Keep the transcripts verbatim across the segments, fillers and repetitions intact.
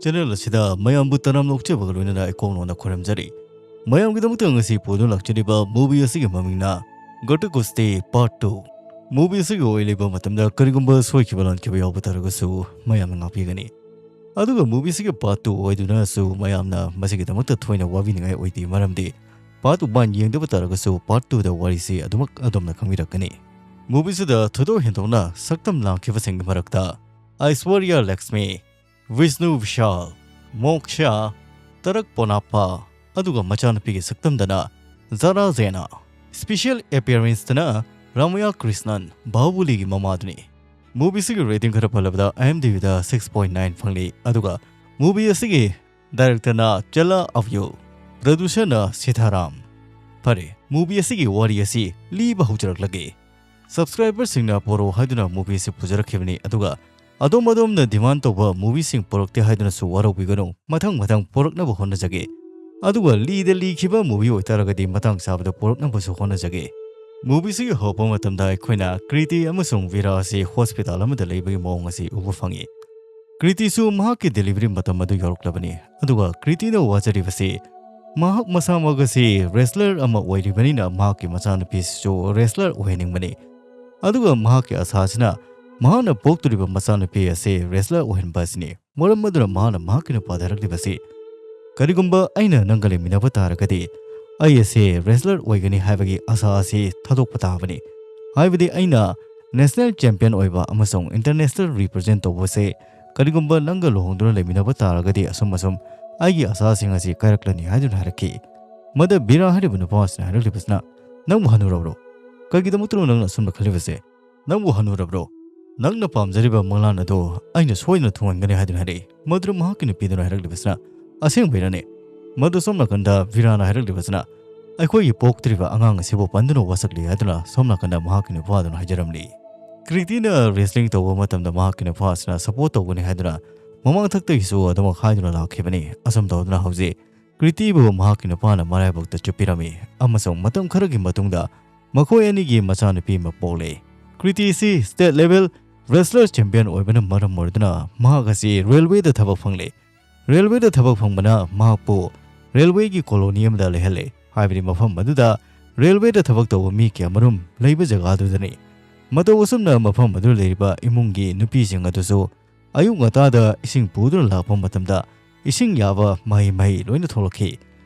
Channel ꯑꯁꯤꯗ ꯃꯌꯥꯝꯕꯨ ꯇꯔꯥꯝꯅ ꯑꯣꯛꯆꯕꯒ ꯂꯣꯏꯅꯅ ꯏꯀꯣꯛ ꯅꯣꯟꯅ ꯈꯣꯏꯔꯝꯖꯔꯤ꯫ ꯃꯌꯥꯝꯒꯤꯗꯃꯛꯇ ꯉꯁꯤ ꯄꯨꯗꯨꯅ ꯂꯥꯛꯆꯔꯤꯕ movie ꯑꯁꯤꯒꯤ ꯃꯃꯤꯡꯅ Ghataghoste Part two꯫ Movie ꯑꯁꯤꯒꯤ ꯑꯣꯏ ꯂꯩꯕ ꯃꯇꯝꯗ ꯀꯔꯤꯒꯨꯝꯕ ꯁꯣꯏꯈꯤꯕ ꯂꯥꯟꯈꯤꯕ ꯌꯥꯎꯕ ꯇꯥꯔꯒꯁꯨ ꯃꯌꯥꯝꯅ ꯉꯥꯛꯄꯤꯒꯅꯤ꯫ ꯑꯗꯨꯒ movie ꯑꯁꯤꯒꯤ Part two ꯑꯣꯏꯗꯨꯅꯁꯨ ꯃꯌꯥꯝꯅ ꯃꯁꯤꯒꯤꯗꯃꯛꯇ ꯊꯣꯏꯅ ꯋꯥꯕꯤꯅꯤꯡꯉꯥꯏ ꯑꯣꯏꯗꯦ, ꯃꯔꯝꯗꯤ Part one ꯌꯦꯡꯗꯕ ꯇꯥꯔꯒꯁꯨ Part two ꯗ ꯋꯥꯔꯤꯁꯤ ꯑꯗꯨꯃꯛ ꯑꯗꯣꯝꯅ ꯈꯪꯕꯤꯔꯛꯀꯅꯤ꯫ Movie ꯑꯁꯤꯗ ꯊꯣꯏꯗꯣꯛ ꯍꯦꯟꯗꯣꯛꯅ ꯁꯛꯇꯝ ꯂꯥꯡꯈꯤꯕꯁꯤꯡꯒꯤ ꯃꯔꯛꯇ ꯑꯥꯏꯁ꯭ꯋꯔꯤꯌꯥ ꯂꯛꯁꯃꯤ, ꯚꯤꯁꯅꯨ ꯚꯤꯁꯥꯜ, ꯃꯣꯛꯁꯥ, ꯇꯔꯛ ꯄꯣꯅꯥꯞꯄꯥ, ꯑꯗꯨꯒ ꯃꯆꯥꯅꯨꯄꯤꯒꯤ ꯁꯛꯇꯝꯗꯅ ꯖꯥꯔꯥ ꯖꯦꯅꯥ꯫ Special appearance ꯇꯅ ꯔꯥꯃꯥꯌꯥ ꯀ꯭ꯔꯤꯁꯅꯟ, ꯕꯥꯍꯨꯕꯂꯤꯒꯤ ꯃꯃꯥꯗꯨꯅꯤ꯫ Movie ꯑꯁꯤꯒꯤ rating ꯈꯔ ꯄꯜꯂꯕꯗ IMDb ꯗ six point nine ꯐꯪꯂꯤ, ꯑꯗꯨꯒ movie ꯑꯁꯤꯒꯤ director ꯅ ꯆꯦꯂꯥ ꯑꯚ꯭ꯌꯨ, producer ꯅ ꯁꯤꯊꯥꯔꯥꯝ꯫ ꯐꯔꯦ, movie ꯑꯁꯤꯒꯤ ꯋꯥꯔꯤ ꯑꯁꯤ ꯂꯤꯕ ꯍꯧꯖꯔꯛꯂꯒꯦ꯫ Subscriber ꯁꯤꯡꯅ ꯄꯨꯔꯛꯎ ꯍꯥꯏꯗꯨꯅ movie ꯑꯁꯤ ꯄꯨꯖꯔꯛꯈꯤꯕꯅꯤ, ꯑꯗꯨꯒ ꯑꯗꯣꯝ ꯑꯗꯣꯝꯅ demand ꯇꯧꯕ movie ꯁꯤꯡ ꯄꯨꯔꯛꯇꯦ ꯍꯥꯏꯗꯨꯅꯁꯨ ꯋꯥꯔꯧꯕꯤꯒꯅꯨ, ꯃꯊꯪ ꯃꯊꯪ ꯄꯨꯔꯛꯅꯕ ꯍꯣꯠꯅꯖꯒꯦ꯫ ꯑꯗꯨꯒ ꯂꯤꯗ ꯂꯤꯈꯤꯕ movie ꯑꯣꯏꯇꯥꯔꯒꯗꯤ ꯃꯇꯥꯡ ꯆꯥꯕꯗ ꯄꯨꯔꯛꯅꯕꯁꯨ ꯍꯣꯠꯅꯖꯒꯦ꯫ Movie ꯑꯁꯤꯒꯤ ꯍꯧꯔꯛꯄ ꯃꯇꯝꯗ ꯑꯩꯈꯣꯏꯅ ꯀ꯭ꯔꯤꯇꯤ ꯑꯃꯁꯨꯡ ꯚꯤꯔꯥ ꯑꯁꯤ hospital ꯑꯃꯗ ꯂꯩꯕꯒꯤ ꯃꯑꯣꯡ ꯑꯁꯤ ꯎꯕ ꯐꯪꯉꯤ꯫ ꯀ꯭ꯔꯤꯇꯤꯁꯨ ꯃꯍꯥꯛꯀꯤ delivery ꯃꯇꯝ ꯑꯗꯨ ꯌꯧꯔꯛꯂꯕꯅꯤ, ꯑꯗꯨꯒ ꯀ꯭ꯔꯤꯇꯤꯅ ꯋꯥꯖꯔꯤꯕꯁꯤ ꯃꯍꯥꯛ ꯃꯁꯥꯃꯛ ꯑꯁꯤ wrestler ꯑꯃ ꯑꯣꯏꯔꯤꯕꯅꯤꯅ ꯃꯍꯥꯛꯀꯤ ꯃꯆꯥꯅꯨꯄꯤꯁꯤꯁꯨ wrestler ꯑꯣꯏꯍꯟꯅꯤꯡꯕꯅꯤ꯫ ꯑꯗꯨꯒ ꯃꯍꯥꯛꯀꯤ ꯑꯁꯥꯁꯤꯅ ꯃꯍꯥꯛꯅ ꯄꯣꯛꯇꯣꯔꯤꯕ ꯃꯆꯥꯅꯨꯄꯤ ꯑꯁꯤ wrestler ꯑꯣꯏꯍꯟꯕ ꯑꯁꯤꯅꯤ꯫ ꯃꯔꯝ ꯑꯗꯨꯅ ꯃꯍꯥꯛꯅ ꯃꯍꯥꯛꯀꯤ ꯅꯨꯄꯥꯗ ꯍꯥꯏꯔꯛꯂꯤꯕꯁꯤ, "ꯀꯔꯤꯒꯨꯝꯕ ꯑꯩꯅ ꯅꯪꯒ ꯂꯩꯃꯤꯟꯅꯕ ꯇꯥꯔꯒꯗꯤ ꯑꯩ ꯑꯁꯤ wrestler ꯑꯣꯏꯒꯅꯤ ꯍꯥꯏꯕꯒꯤ ꯑꯁꯥ ꯑꯁꯤ ꯊꯥꯗꯣꯛꯄ ꯇꯥꯕꯅꯤ꯫ ꯍꯥꯏꯕꯗꯤ ꯑꯩꯅ national champion ꯑꯣꯏꯕ ꯑꯃꯁꯨꯡ international represent ꯇꯧꯕꯁꯦ, ꯀꯔꯤꯒꯨꯝꯕ ꯅꯪꯒ ꯂꯨꯍꯣꯡꯗꯨꯅ ꯂꯩꯃꯤꯟꯅꯕ ꯇꯥꯔꯒꯗꯤ ꯑꯁꯨꯝ ꯑꯁꯨꯝ ꯑꯩꯒꯤ ꯑꯁꯥꯁꯤꯡ ꯑꯁꯤ ꯀꯥꯏꯔꯛꯂꯅꯤ" ꯍꯥꯏꯗꯨꯅ ꯍꯥꯏꯔꯛꯈꯤ꯫ ꯃꯗ ꯚꯤꯔꯥ ꯍꯥꯏꯔꯤꯕ ꯅꯨꯄꯥ ꯑꯁꯤꯅ ꯍꯥꯏꯔꯛꯂꯤꯕꯁꯤꯅ, "ꯅꯪꯕꯨ ꯍꯅꯨꯔꯕ꯭ꯔꯣ? ꯀꯩꯒꯤꯗꯃꯛꯇꯅꯣ ꯅꯪꯅ ꯑꯁꯨꯝꯅ ꯈꯜꯂꯤꯕꯁꯦ? ꯅꯪꯕꯨ ꯍꯅꯨꯔꯕ꯭ꯔꯣ? ꯅꯪꯅ ꯄꯥꯝꯖꯔꯤꯕ ꯃꯪꯂꯥꯟ ꯑꯗꯨ ꯑꯩꯅ ꯁꯣꯏꯗꯅ ꯊꯨꯡꯍꯟꯒꯅꯤ" ꯍꯥꯏꯗꯨꯅ ꯍꯥꯏꯔꯛꯏ꯫ ꯃꯗꯨꯗ ꯃꯍꯥꯛꯀꯤ ꯅꯨꯄꯤꯗꯨꯅ ꯍꯥꯏꯔꯛꯂꯤꯕꯁꯤꯅ, "ꯑꯁꯦꯡꯕꯩꯔꯅꯦ?" ꯃꯗꯨ ꯁꯣꯝ ꯅꯥꯀꯟꯗ ꯚꯤꯔꯥꯅ ꯍꯥꯏꯔꯛꯂꯤꯕꯁꯤꯅ, "ꯑꯩꯈꯣꯏꯒꯤ ꯄꯣꯛꯇ꯭ꯔꯤꯕ ꯑꯉꯥꯡ ꯑꯁꯤꯕꯨ ꯄꯟꯗꯨꯅ ꯋꯥꯁꯛꯂꯤ" ꯍꯥꯏꯗꯨꯅ ꯁꯣꯝ ꯅꯥꯀꯟꯗ ꯃꯍꯥꯛꯀꯤ ꯅꯨꯄꯥꯗꯨꯅ ꯍꯥꯏꯖꯔꯝꯂꯤ꯫ ꯀ꯭ꯔꯤꯇꯤꯅ wrestling ꯇꯧꯕ ꯃꯇꯝꯗ ꯃꯍꯥꯛꯀꯤ ꯅꯨꯄꯥ ꯑꯁꯤꯅ support ꯇꯧꯒꯅꯤ ꯍꯥꯏꯗꯨꯅ ꯃꯃꯥꯡꯊꯛꯇꯒꯤꯁꯨ ꯑꯗꯨꯃꯛ ꯍꯥꯏꯗꯨꯅ ꯂꯥꯛꯈꯤꯕꯅꯤ꯫ ꯑꯁꯨꯝ ꯇꯧꯗꯨꯅ ꯍꯧꯖꯤꯛ ꯀ꯭ꯔꯤꯇꯤꯕꯨ ꯃꯍꯥꯛꯀꯤ ꯅꯨꯄꯥꯅ ꯃꯔꯥꯏꯕꯛꯇ ꯆꯨꯞꯄꯤꯔꯝꯃꯤ, ꯑꯃꯁꯨꯡ ꯃꯇꯝ ꯈꯔꯒꯤ ꯃꯇꯨꯡꯗ ꯃꯈꯣꯏ ꯑꯅꯤꯒꯤ ꯃꯆꯥꯅꯨꯄꯤ ꯑꯃ ꯄꯣꯛꯂꯦ꯫ ꯀ꯭ꯔꯤꯇꯤ ꯑꯁꯤ state level wrestler champion ꯑꯣꯏꯕꯅ ꯃꯔꯝ ꯑꯣꯏꯗꯨꯅ ꯃꯍꯥꯛ ꯑꯁꯤ railway ꯗ ꯊꯕꯛ ꯐꯪꯂꯦ꯫ ꯔꯦꯜꯋꯦꯗ ꯊꯕꯛ ꯐꯪꯕꯅ ꯃꯍꯥꯛꯄꯨ ꯔꯦꯜꯋꯦꯒꯤ ꯀꯣꯂꯣꯅꯤ ꯑꯃꯗ ꯂꯩꯍꯜꯂꯦ, ꯍꯥꯏꯕꯗꯤ ꯃꯐꯝ ꯑꯗꯨꯗ ꯔꯦꯜꯋꯦꯗ ꯊꯕꯛ ꯇꯧꯕ ꯃꯤ ꯀꯌꯥꯃꯔꯨꯝ ꯂꯩꯕ ꯖꯒꯥꯗꯨꯗꯅꯤ꯫ ꯃꯇꯧ ꯑꯁꯨꯝꯅ ꯃꯐꯝ ꯑꯗꯨꯗ ꯂꯩꯔꯤꯕ ꯏꯃꯨꯡꯒꯤ ꯅꯨꯄꯤꯁꯤꯡ ꯑꯗꯨꯁꯨ ꯑꯌꯨꯛ ꯉꯟꯇꯥꯗ ꯏꯁꯤꯡ ꯄꯨꯗꯨꯅ ꯂꯥꯛꯄ ꯃꯇꯝꯗ ꯏꯁꯤꯡ ꯌꯥꯕ ꯃꯍꯩ ꯃꯍꯩ ꯂꯣꯏꯅ ꯊꯣꯛꯂꯛꯈꯤ꯫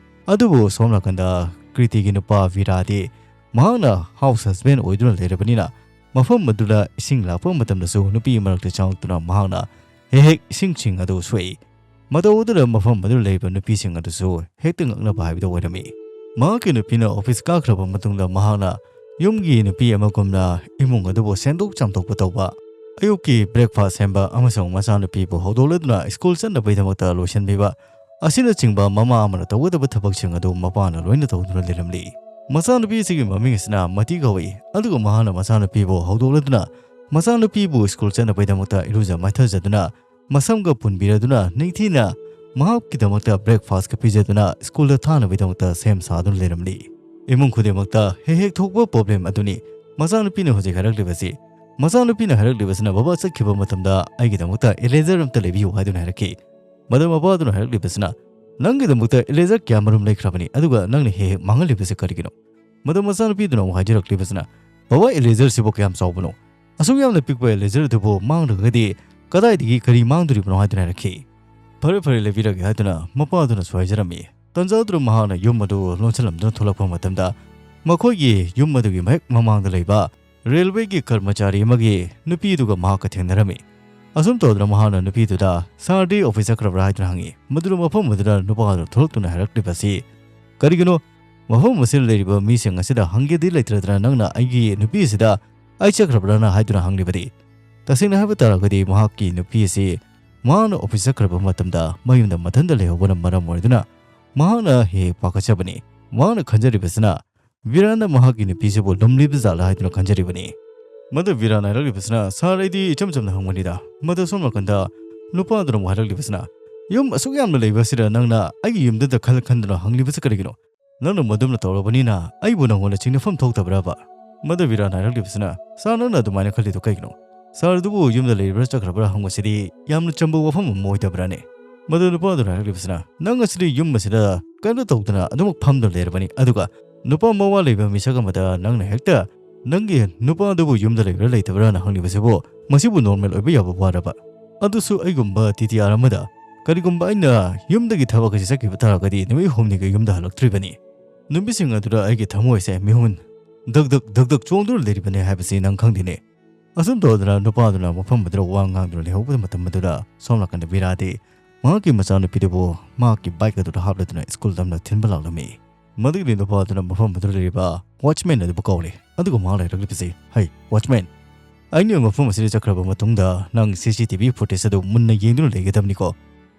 ꯑꯗꯨꯕꯨ ꯁꯣꯝ ꯅꯥꯀꯟꯗ ꯀ꯭ꯔꯤꯇꯤꯒꯤ ꯅꯨꯄꯥ ꯚꯤꯔꯥꯗꯤ ꯃꯍꯥꯛꯅ ꯍꯥꯎꯁ ꯍꯁꯕꯦꯟ ꯑꯣꯏꯗꯨꯅ ꯂꯩꯔꯕꯅꯤꯅ ꯃꯐꯝ ꯑꯗꯨꯗ ꯏꯁꯤꯡ ꯂꯥꯛꯄ ꯃꯇꯝꯗꯁꯨ ꯅꯨꯄꯤ ꯃꯔꯛꯇ ꯆꯪꯂꯛꯇꯨꯅ ꯃꯍꯥꯛꯅ ꯍꯦꯛ ꯍꯦꯛ ꯏꯁꯤꯡꯁꯤꯡ ꯑꯗꯨ ꯁꯣꯛꯏ꯫ ꯃꯇꯧ ꯑꯗꯨꯗ ꯃꯐꯝ ꯑꯗꯨꯗ ꯂꯩꯔꯤꯕ ꯅꯨꯄꯤꯁꯤꯡ ꯑꯗꯨꯁꯨ ꯍꯦꯛꯇ ꯉꯛꯅꯕ ꯍꯥꯏꯕꯗꯨ ꯑꯣꯏꯔꯝꯃꯤ꯫ ꯃꯍꯥꯛꯀꯤ ꯅꯨꯄꯤꯅ ꯑꯣꯐꯤꯁ ꯀꯥꯈ꯭ꯔꯕ ꯃꯇꯨꯡꯗ ꯃꯍꯥꯛꯅ ꯌꯨꯝꯒꯤ ꯅꯨꯄꯤ ꯑꯃꯒꯨꯝꯅ ꯏꯃꯨꯡ ꯑꯗꯨꯕꯨ ꯁꯦꯡꯗꯣꯛ ꯆꯥꯝꯊꯣꯛꯄ ꯇꯧꯕ, ꯑꯌꯨꯛꯀꯤ ꯕ꯭ꯔꯦꯛꯐꯥꯁ ꯁꯦꯝꯕ ꯑꯃꯁꯨꯡ ꯃꯆꯥꯅꯨꯄꯤꯕꯨ ꯍꯧꯗꯣꯛꯂꯗꯨꯅ ꯁ꯭ꯀꯨꯜ ꯆꯠꯅꯕꯒꯤꯗꯃꯛꯇ ꯂꯣꯏꯁꯤꯟꯕꯤꯕ ꯑꯁꯤꯅꯆꯤꯡꯕ ꯃꯃꯥ ꯑꯃꯅ ꯇꯧꯒꯗꯕ ꯊꯕꯛꯁꯤꯡ ꯑꯗꯨ ꯃꯄꯥꯅ ꯂꯣꯏꯅ ꯇꯧꯗꯨꯅ ꯂꯩꯔꯝꯂꯤ꯫ ꯃꯆꯥꯅꯨꯄꯤ ꯑꯁꯤꯒꯤ ꯃꯃꯤꯡ ꯑꯁꯤꯅ ꯃꯇꯤ ꯀꯧꯏ, ꯑꯗꯨꯒ ꯃꯍꯥꯛꯅ ꯃꯆꯥꯅꯨꯄꯤꯕꯨ ꯍꯧꯗꯣꯛꯂꯗꯨꯅ ꯃꯆꯥꯅꯨꯄꯤꯕꯨ ꯁ꯭ꯀꯨꯜ ꯆꯠꯅꯕꯒꯤꯗꯃꯛꯇ ꯏꯔꯨꯖ ꯃꯥꯏꯊꯖꯗꯨꯅ ꯃꯁꯝꯒ ꯄꯨꯟꯕꯤꯔꯗꯨꯅ ꯅꯤꯡꯊꯤꯅ ꯃꯍꯥꯛꯀꯤꯗꯃꯛꯇ ꯕ꯭ꯔꯦꯛꯐꯥꯁꯀ ꯄꯤꯖꯗꯨꯅ ꯁ꯭ꯀꯨꯜꯗ ꯊꯥꯅꯕꯒꯤꯗꯃꯛꯇ ꯁꯦꯝ ꯁꯥꯗꯨꯅ ꯂꯩꯔꯝꯂꯤ꯫ ꯏꯃꯨꯡ ꯈꯨꯗꯤꯡꯃꯛꯇ ꯍꯦꯛ ꯍꯦꯛ ꯊꯣꯛꯄ ꯄ꯭ꯔꯣꯕ꯭ꯂꯦꯝ ꯑꯗꯨꯅꯤ ꯃꯆꯥꯅꯨꯄꯤꯅ ꯍꯧꯖꯤꯛ ꯍꯥꯏꯔꯛꯂꯤꯕꯁꯤ꯫ ꯃꯆꯥꯅꯨꯄꯤꯅ ꯍꯥꯏꯔꯛꯂꯤꯕꯁꯤꯅ ꯕꯕꯥ ꯆꯠꯈꯤꯕ ꯃꯇꯝꯗ ꯑꯩꯒꯤꯗꯃꯛꯇ ꯏꯔꯦꯖꯔ ꯑꯝꯇ ꯂꯩꯕꯤꯌꯨ ꯍꯥꯏꯗꯨꯅ ꯍꯥꯏꯔꯛꯈꯤ꯫ ꯃꯗꯨ ꯃꯄꯥꯗꯨꯅ ꯍꯥꯏꯔꯛꯂꯤꯕꯁꯤꯅ, "ꯅꯪꯒꯤꯗꯃꯛꯇ ꯏꯔꯦꯖꯔ ꯀꯌꯥ ꯃꯔꯨꯝ ꯂꯩꯈ꯭ꯔꯕꯅꯤ, ꯑꯗꯨꯒ ꯅꯪꯅ ꯍꯦꯛ ꯍꯦꯛ ꯃꯥꯡꯍꯜꯂꯤꯕꯁꯤ ꯀꯔꯤꯒꯤꯅꯣ?" ꯃꯗꯨ ꯃꯆꯥꯅꯨꯄꯤꯗꯨꯅ ꯑꯃꯨꯛ ꯍꯥꯏꯖꯔꯛꯂꯤꯕꯁꯤꯅ, "ꯕꯕꯥ, ꯏꯔꯦꯖꯔꯁꯤꯕꯨ ꯀꯌꯥꯝ ꯆꯥꯎꯕꯅꯣ? ꯑꯁꯨꯛ ꯌꯥꯝꯅ ꯄꯤꯛꯄ ꯏꯔꯦꯖꯔ ꯑꯗꯨꯕꯨ ꯃꯥꯡꯂꯒꯗꯤ ꯀꯗꯥꯏꯗꯒꯤ ꯀꯔꯤ ꯃꯥꯡꯗꯣꯔꯤꯕꯅꯣ?" ꯍꯥꯏꯗꯨꯅ ꯍꯥꯏꯔꯛꯈꯤ꯫ "ꯐꯔꯦ, ꯐꯔꯦ, ꯂꯩꯕꯤꯔꯒꯦ," ꯍꯥꯏꯗꯨꯅ ꯃꯄꯥꯗꯨꯅꯁꯨ ꯍꯥꯏꯖꯔꯝꯃꯤ꯫ ꯇꯟꯖꯥꯗꯨꯗ ꯃꯍꯥꯛꯅ ꯌꯨꯝ ꯑꯗꯨ ꯂꯣꯟꯁꯤꯜꯂꯝꯗꯨꯅ ꯊꯣꯛꯂꯛꯄ ꯃꯇꯝꯗ ꯃꯈꯣꯏꯒꯤ ꯌꯨꯝ ꯑꯗꯨꯒꯤ ꯃꯍꯦꯛ ꯃꯃꯥꯡꯗ ꯂꯩꯕ ꯔꯦꯜꯋꯦꯒꯤ ꯀꯔꯃꯆꯥꯔꯤ ꯑꯃꯒꯤ ꯅꯨꯄꯤꯗꯨꯒ ꯃꯍꯥꯛꯀ ꯊꯦꯡꯅꯔꯝꯃꯤ꯫ ꯑꯁꯨꯝ ꯇꯧꯗꯨꯅ ꯃꯍꯥꯛꯅ ꯅꯨꯄꯤꯗꯨꯗ, "ꯁꯥꯔꯗꯤ ꯑꯣꯐꯤꯁ ꯆꯠꯈ꯭ꯔꯕ꯭ꯔꯥ?" ꯍꯥꯏꯗꯨꯅ ꯍꯪꯉꯤ꯫ ꯃꯗꯨꯗ ꯃꯐꯝ ꯑꯗꯨꯗ ꯅꯨꯄꯥ ꯑꯗꯨ ꯊꯣꯛꯂꯛꯇꯨꯅ ꯍꯥꯏꯔꯛꯂꯤꯕꯁꯤ, "ꯀꯔꯤꯒꯤꯅꯣ? ꯃꯐꯝ ꯑꯁꯤꯗ ꯂꯩꯔꯤꯕ ꯃꯤꯁꯤꯡ ꯑꯁꯤꯗ ꯍꯪꯒꯦꯗꯤ ꯂꯩꯇ꯭ꯔꯗꯅ ꯅꯪꯅ ꯑꯩꯒꯤ ꯅꯨꯄꯤ ꯑꯁꯤꯗ ꯑꯩ ꯆꯠꯈ꯭ꯔꯕ꯭ꯔꯥꯅ?" ꯍꯥꯏꯗꯨꯅ ꯍꯪꯂꯤꯕꯗꯤ꯫ ꯇꯁꯦꯡꯅ ꯍꯥꯏꯕ ꯇꯥꯔꯒꯗꯤ ꯃꯍꯥꯛꯀꯤ ꯅꯨꯄꯤ ꯑꯁꯤ ꯃꯍꯥꯛꯅ ꯑꯣꯐꯤꯁ ꯆꯠꯈ꯭ꯔꯕ ꯃꯇꯝꯗ ꯃꯌꯨꯝꯗ ꯃꯊꯟꯇ ꯂꯩꯍꯧꯕꯅ ꯃꯔꯝ ꯑꯣꯏꯗꯨꯅ ꯃꯍꯥꯛꯅ ꯍꯦꯛ ꯍꯦꯛ ꯄꯥꯈꯠꯆꯕꯅꯤ꯫ ꯃꯍꯥꯛꯅ ꯈꯟꯖꯔꯤꯕꯁꯤꯅ ꯚꯤꯔꯥꯅ ꯃꯍꯥꯛꯀꯤ ꯅꯨꯄꯤꯁꯤꯕꯨ ꯂꯨꯝꯂꯤꯕ ꯖꯥꯠꯂ ꯍꯥꯏꯗꯨꯅ ꯈꯟꯖꯔꯤꯕꯅꯤ꯫ ꯃꯗꯨ ꯚꯤꯔꯥꯅ ꯍꯥꯏꯔꯛꯂꯤꯕꯁꯤꯅ, "ꯁꯥꯔ, ꯑꯩꯗꯤ ꯏꯆꯝ ꯆꯝꯅ ꯍꯪꯕꯅꯤꯗ꯫" ꯃꯗꯨ ꯁꯣꯝ ꯅꯥꯀꯟꯗ ꯅꯨꯄꯥꯗꯨꯅ ꯑꯃꯨꯛ ꯍꯥꯏꯔꯛꯂꯤꯕꯁꯤꯅ, "ꯌꯨꯝ ꯑꯁꯨꯛ ꯌꯥꯝꯅ ꯂꯩꯕ ꯑꯁꯤꯗ ꯅꯪꯅ ꯑꯩꯒꯤ ꯌꯨꯝꯗꯨꯗ ꯈꯜ ꯈꯟꯗꯨꯅ ꯍꯪꯂꯤꯕꯁꯤ ꯀꯔꯤꯒꯤꯅꯣ? ꯅꯪꯅ ꯃꯗꯨꯝꯅ ꯇꯧꯔꯕꯅꯤꯅ ꯑꯩꯕꯨ ꯅꯪꯉꯣꯟꯗ ꯆꯤꯡꯅꯐꯝ ꯊꯣꯛꯇꯕ꯭ꯔꯕ?" ꯃꯗꯨ ꯚꯤꯔꯥꯅ ꯍꯥꯏꯔꯛꯂꯤꯕꯁꯤꯅ, "ꯁꯥꯔ, ꯅꯪꯅ ꯑꯗꯨꯃꯥꯏꯅ ꯈꯜꯂꯤꯗꯣ ꯀꯩꯒꯤꯅꯣ? ꯁꯥꯔ ꯑꯗꯨꯕꯨ ꯌꯨꯝꯗ ꯂꯩꯔꯤꯕ꯭ꯔꯥ ꯆꯠꯈ꯭ꯔꯕ꯭ꯔꯥ ꯍꯪꯕꯁꯤꯗꯤ ꯌꯥꯝꯅ ꯆꯝꯕ ꯋꯥꯐꯝ ꯑꯃ ꯑꯣꯏꯗꯕ꯭ꯔꯥꯅꯦ?" ꯃꯗꯨ ꯅꯨꯄꯥꯗꯨꯅ ꯍꯥꯏꯔꯛꯂꯤꯕꯁꯤꯅ, "ꯅꯪ ꯑꯁꯤꯗꯤ ꯌꯨꯝ ꯑꯁꯤꯗ ꯀꯔꯤꯝꯇ ꯇꯧꯗꯅ ꯑꯗꯨꯃꯛ ꯐꯝꯗꯨꯅ ꯂꯩꯔꯕꯅꯤ, ꯑꯗꯨꯒ ꯅꯨꯄꯥ ꯃꯋꯥ ꯂꯩꯕ ꯃꯤꯁꯛ ꯑꯃꯗ ꯅꯪꯅ ꯍꯦꯛꯇ ꯅꯪꯒꯤ ꯅꯨꯄꯥꯗꯨꯕꯨ ꯌꯨꯝꯗ ꯂꯩꯕ꯭ꯔꯥ ꯂꯩꯇꯕ꯭ꯔꯥꯅ ꯍꯪꯂꯤꯕꯁꯤꯕꯨ, ꯃꯁꯤꯕꯨ ꯅꯣꯔꯃꯦꯜ ꯑꯣꯏꯕ ꯌꯥꯕ ꯋꯥꯔꯕ? ꯑꯗꯨꯁꯨ ꯑꯩꯒꯨꯝꯕ ꯇꯤ ꯇꯤ ꯑꯥꯔ ꯑꯃꯗ꯫ ꯀꯔꯤꯒꯨꯝꯕ ꯑꯩꯅ ꯌꯨꯝꯗꯒꯤ ꯊꯕꯛ ꯑꯁꯤ ꯆꯠꯈꯤꯕ ꯇꯥꯔꯒꯗꯤ ꯅꯨꯃꯤꯠ ꯍꯨꯝꯅꯤꯒ ꯌꯨꯝꯗ ꯍꯜꯂꯛꯇ꯭ꯔꯤꯕꯅꯤ꯫ ꯅꯨꯃꯤꯠꯁꯤꯡ ꯑꯗꯨꯗ ꯑꯩꯒꯤ ꯊꯃꯣꯏꯁꯦ ꯃꯤꯍꯨꯟ ꯗꯛ ꯗꯛ ꯗꯛ ꯗꯛ ꯆꯣꯡꯗꯨꯅ ꯂꯩꯔꯤꯕꯅꯤ ꯍꯥꯏꯕꯁꯤ ꯅꯪ ꯈꯪꯗꯦꯅꯦ"꯫ ꯑꯁꯨꯝ ꯇꯧꯗꯅ ꯅꯨꯄꯥꯗꯨꯅ ꯃꯐꯝ ꯑꯗꯨꯗ ꯋꯥ ꯉꯥꯡꯗꯨꯅ ꯂꯩꯍꯧꯕ ꯃꯇꯝ ꯑꯗꯨꯗ, ꯁꯣꯝ ꯅꯥꯀꯟꯗ ꯕꯤꯔꯥꯗꯤ ꯃꯍꯥꯛꯀꯤ ꯃꯆꯥꯅꯨꯄꯤꯗꯨꯕꯨ ꯃꯍꯥꯛꯀꯤ ꯕꯥꯏꯛ ꯑꯗꯨꯗ ꯍꯥꯞꯂꯗꯨꯅ ꯁ꯭ꯀꯨꯜ ꯇꯝꯅ ꯊꯤꯟꯕ ꯂꯥꯛꯂꯝꯃꯤ꯫ ꯃꯗꯨꯒꯤ ꯅꯨꯄꯥꯗꯨꯅ ꯃꯐꯝ ꯑꯗꯨꯗ ꯂꯩꯔꯤꯕ ꯋꯥꯆꯃꯦꯟ ꯑꯗꯨꯕꯨ ꯀꯧꯔꯦ, ꯑꯗꯨꯒ ꯃꯍꯥꯛ ꯍꯥꯏꯔꯛꯂꯤꯕꯁꯤ, "ꯍꯩ, ꯋꯥꯆꯃꯦꯟ, ꯑꯩꯅ ꯃꯐꯝ ꯑꯁꯤꯗ ꯆꯠꯈ꯭ꯔꯕ ꯃꯇꯨꯡꯗ ꯅꯪ ꯁꯤ ꯁꯤ ꯇꯤ ꯚꯤ ꯐꯨꯇꯦꯖ ꯑꯗꯨ ꯃꯨꯟꯅ ꯌꯦꯡꯗꯨꯅ ꯂꯩꯒꯗꯕꯅꯤꯀꯣ꯫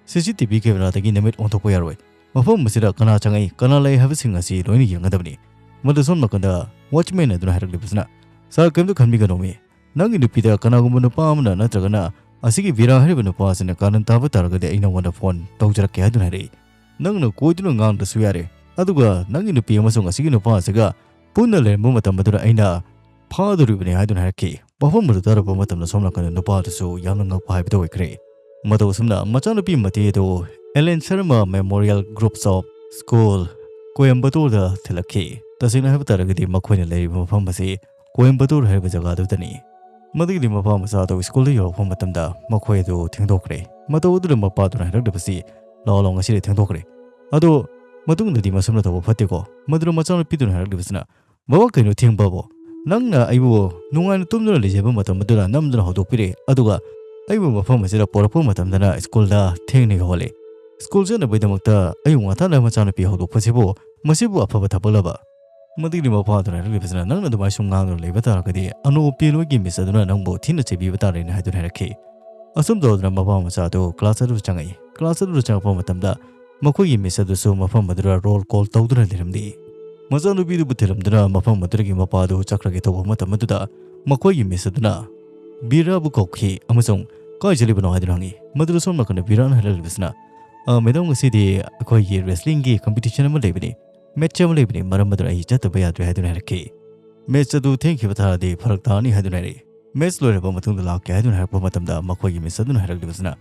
ꯁꯤ ꯁꯤ ꯇꯤ ꯚꯤ ꯀꯦꯃꯦꯔꯥꯗꯒꯤ ꯅꯃꯤꯠ ꯑꯣꯟꯊꯣꯛꯄ ꯌꯥꯔꯣꯏ꯫ ꯃꯐꯝ ꯑꯁꯤꯗ ꯀꯅꯥ ꯆꯪꯉꯛꯏ, ꯀꯅꯥ ꯂꯩ ꯍꯥꯏꯕꯁꯤꯡ ꯑꯁꯤ ꯂꯣꯏꯅ ꯌꯦꯡꯒꯗꯕꯅꯤ"꯫ ꯃꯗꯨ ꯁꯣꯝ ꯅꯥꯀꯟꯗ ꯋꯥꯆꯃꯦꯟ ꯑꯗꯨꯅ ꯍꯥꯏꯔꯛꯂꯤꯕꯁꯤꯅ, "ꯁꯥꯔ, ꯀꯔꯤꯝꯇ ꯈꯟꯕꯤꯒꯅꯣꯃꯤ, ꯅꯪꯒꯤ ꯅꯨꯄꯤꯗ ꯀꯅꯥꯒꯨꯝꯕ ꯅꯨꯄꯥ ꯑꯃꯅ ꯅꯠꯇ꯭ꯔꯒꯅ ꯑꯁꯤꯒꯤ ꯕꯤꯔꯥ ꯍꯥꯏꯔꯤꯕ ꯅꯨꯄꯥ ꯑꯁꯤꯅ ꯀꯥꯔꯟ ꯇꯥꯕ ꯇꯥꯔꯒꯗꯤ ꯑꯩ ꯅꯉꯣꯟꯗ ꯐꯣꯟ ꯇꯧꯖꯔꯛꯀꯦ" ꯍꯥꯏꯗꯨꯅ ꯍꯥꯏꯔꯛꯏ꯫ "ꯅꯪꯅ ꯀꯣꯏꯗꯨꯅ ꯉꯥꯡꯗ꯭ꯔꯁꯨ ꯌꯥꯔꯦ, ꯑꯗꯨꯒ ꯅꯪꯒꯤ ꯅꯨꯄꯤ ꯑꯃꯁꯨꯡ ꯑꯁꯤꯒꯤ ꯅꯨꯄꯥ ꯑꯁꯤꯒ ꯄꯨꯟꯅ ꯂꯩꯔꯝꯕ ꯃꯇꯝ ꯑꯗꯨꯗ ꯑꯩꯅ ꯐꯥꯗꯣꯔꯤꯕꯅꯤ" ꯍꯥꯏꯗꯨꯅ ꯍꯥꯏꯔꯛꯈꯤ꯫ ꯋꯥꯐꯝ ꯑꯗꯨ ꯇꯥꯔꯨꯕ ꯃꯇꯝꯗ ꯁꯣꯝ ꯅꯥꯀꯟꯗ ꯅꯨꯄꯥ ꯑꯗꯨꯁꯨ ꯌꯥꯝꯅ ꯉꯛꯄ ꯍꯥꯏꯕꯗꯨ ꯑꯣꯏꯈ꯭ꯔꯦ꯫ ꯃꯇꯧ ꯑꯁꯨꯝꯅ ꯃꯆꯥꯅꯨꯄꯤ ꯃꯇꯤ ꯑꯗꯨ Ellen Sharma memorial groups of school, ꯀꯣꯌꯝꯕꯇꯣꯔꯗ ꯊꯤꯜꯂꯛꯈꯤ꯫ ꯇꯁꯦꯡꯅ ꯍꯥꯏꯕ ꯇꯥꯔꯒꯗꯤ ꯃꯈꯣꯏꯅ ꯂꯩꯔꯤꯕ ꯃꯐꯝ ꯑꯁꯤ ꯀꯣꯌꯝꯕꯇꯣꯔ ꯍꯥꯏꯔꯤꯕ ꯖꯒꯥꯗꯨꯗꯅꯤ꯫ ꯃꯗꯨꯒꯤꯗꯤ ꯃꯄꯥ ꯃꯆꯥ ꯑꯗꯨ ꯁ꯭ꯀꯨꯜꯗ ꯌꯧꯔꯛꯄ ꯃꯇꯝꯗ ꯃꯈꯣꯏ ꯑꯗꯨ ꯊꯦꯡꯗꯣꯛꯈ꯭ꯔꯦ꯫ ꯃꯇꯧ ꯑꯗꯨꯗ ꯃꯄꯥꯗꯨꯅ ꯍꯥꯏꯔꯛꯂꯤꯕꯁꯤ, "ꯂꯥꯛꯑꯣ, ꯂꯥꯛꯑꯣ, ꯉꯁꯤꯗꯤ ꯊꯦꯡꯗꯣꯛꯈ꯭ꯔꯦ꯫ ꯑꯗꯣ ꯃꯇꯨꯡꯗꯗꯤ ꯃꯁꯨꯝꯅ ꯇꯧꯕ ꯐꯠꯇꯦꯀꯣ"꯫ ꯃꯗꯨꯗ ꯃꯆꯥꯅꯨꯄꯤꯗꯨꯅ ꯍꯥꯏꯔꯛꯂꯤꯕꯁꯤꯅ, "ꯕꯕꯥ, ꯀꯩꯅꯣ ꯊꯦꯡꯕꯕꯣ? ꯅꯪꯅ ꯑꯩꯕꯨ ꯅꯨꯡꯉꯥꯏꯅ ꯇꯨꯝꯗꯨꯅ ꯂꯩꯖꯕ ꯃꯇꯝ ꯑꯗꯨꯗ ꯅꯝꯗꯨꯅ ꯍꯧꯗꯣꯛꯄꯤꯔꯦ, ꯑꯗꯨꯒ ꯑꯩꯕꯨ ꯃꯐꯝ ꯑꯁꯤꯗ ꯄꯨꯔꯛꯄ ꯃꯇꯝꯗꯅ ꯁ꯭ꯀꯨꯜꯗ ꯊꯦꯡꯅ ꯌꯧꯍꯜꯂꯦ꯫ ꯁ꯭ꯀꯨꯜ ꯆꯠꯅꯕꯒꯤꯗꯃꯛꯇ ꯑꯌꯨꯛ ꯉꯟꯇꯥꯅ ꯃꯆꯥꯅꯨꯄꯤ ꯍꯧꯗꯣꯛꯄꯁꯤꯕꯨ, ꯃꯁꯤꯕꯨ ꯑꯐꯕ ꯊꯕꯛꯂꯕ?" ꯃꯗꯨꯒꯤ ꯃꯄꯥꯗꯨꯅ ꯍꯥꯏꯔꯛꯂꯤꯕꯁꯤꯅ, "ꯅꯪꯅ ꯑꯗꯨꯃꯥꯏꯅ ꯁꯨꯝ ꯉꯥꯡꯗꯨꯅ ꯂꯩꯕ ꯇꯥꯔꯒꯗꯤ ꯑꯅꯣꯞ ꯎꯞꯄꯤ ꯅꯣꯏꯒꯤ ꯃꯤꯁ ꯑꯗꯨꯅ ꯅꯪꯕꯨ ꯊꯤꯅ ꯆꯩꯕꯤꯕ ꯇꯥꯔꯦꯅ" ꯍꯥꯏꯗꯨꯅ ꯍꯥꯏꯔꯛꯈꯤ꯫ ꯑꯁꯨꯝ ꯇꯧꯗꯅ ꯃꯄꯥ ꯃꯆꯥ ꯑꯗꯨ ꯀ꯭ꯂꯥꯁ ꯑꯗꯨꯗ ꯆꯪꯉꯛꯏ꯫ ꯀ꯭ꯂꯥꯁ ꯑꯗꯨꯗ ꯆꯪꯉꯛꯄ ꯃꯇꯝꯗ ꯃꯈꯣꯏꯒꯤ ꯃꯤꯁ ꯑꯗꯨꯁꯨ ꯃꯐꯝ ꯑꯗꯨꯗ ꯔꯣꯜ ꯀꯣꯜ ꯇꯧꯗꯨꯅ ꯂꯩꯔꯝꯂꯤ꯫ ꯃꯆꯥꯅꯨꯄꯤꯗꯨꯕꯨ ꯊꯤꯜꯂꯝꯗꯨꯅ ꯃꯐꯝ ꯑꯗꯨꯗꯒꯤ ꯃꯄꯥꯗꯨ ꯆꯠꯈ꯭ꯔꯒꯦ ꯇꯧꯕ ꯃꯇꯝ ꯑꯗꯨꯗ ꯃꯈꯣꯏꯒꯤ ꯃꯤꯁ ꯑꯗꯨꯅ ꯕꯤꯔꯥꯕꯨ ꯀꯧꯈꯤ ꯑꯃꯁꯨꯡ "ꯀꯥꯏ ꯆꯠꯂꯤꯕꯅꯣ?" ꯍꯥꯏꯗꯨꯅ ꯍꯪꯉꯤ꯫ ꯃꯗꯨꯗ ꯁꯣꯝ ꯅꯥꯀꯟꯗ ꯕꯤꯔꯥꯅ ꯍꯥꯏꯔꯛꯂꯤꯕꯁꯤꯅ, "ꯑ, ꯃꯦꯗꯥꯝ, ꯉꯁꯤꯗꯤ ꯑꯩꯈꯣꯏꯒꯤ ꯔꯦꯁꯂꯤꯡꯒꯤ ꯀꯝꯄꯤꯇꯤꯁꯟ ꯑꯃ ꯂꯩꯕꯅꯤ, ꯃꯦꯠꯆ ꯑꯃ ꯂꯩꯕꯅꯤ, ꯃꯔꯝ ꯑꯗꯨꯅ ꯑꯩ ꯆꯠꯇꯕ ꯌꯥꯗ꯭ꯔꯦ" ꯍꯥꯏꯗꯨꯅ ꯍꯥꯏꯔꯛꯈꯤ꯫ "ꯃꯦꯠꯆ ꯑꯗꯨ ꯊꯦꯡꯈꯤꯕ ꯇꯥꯔꯗꯤ ꯐꯔꯛ ꯇꯥꯅꯤ" ꯍꯥꯏꯗꯨꯅ ꯍꯥꯏꯔꯛꯏ꯫ "ꯃꯦꯠꯆ ꯂꯣꯏꯔꯕ ꯃꯇꯨꯡꯗ ꯂꯥꯛꯀꯦ" ꯍꯥꯏꯗꯨꯅ ꯍꯥꯏꯔꯛꯄ ꯃꯇꯝꯗ ꯃꯈꯣꯏꯒꯤ ꯃꯤꯁ ꯑꯗꯨꯅ ꯍꯥꯏꯔꯛꯂꯤꯕꯁꯤꯅ,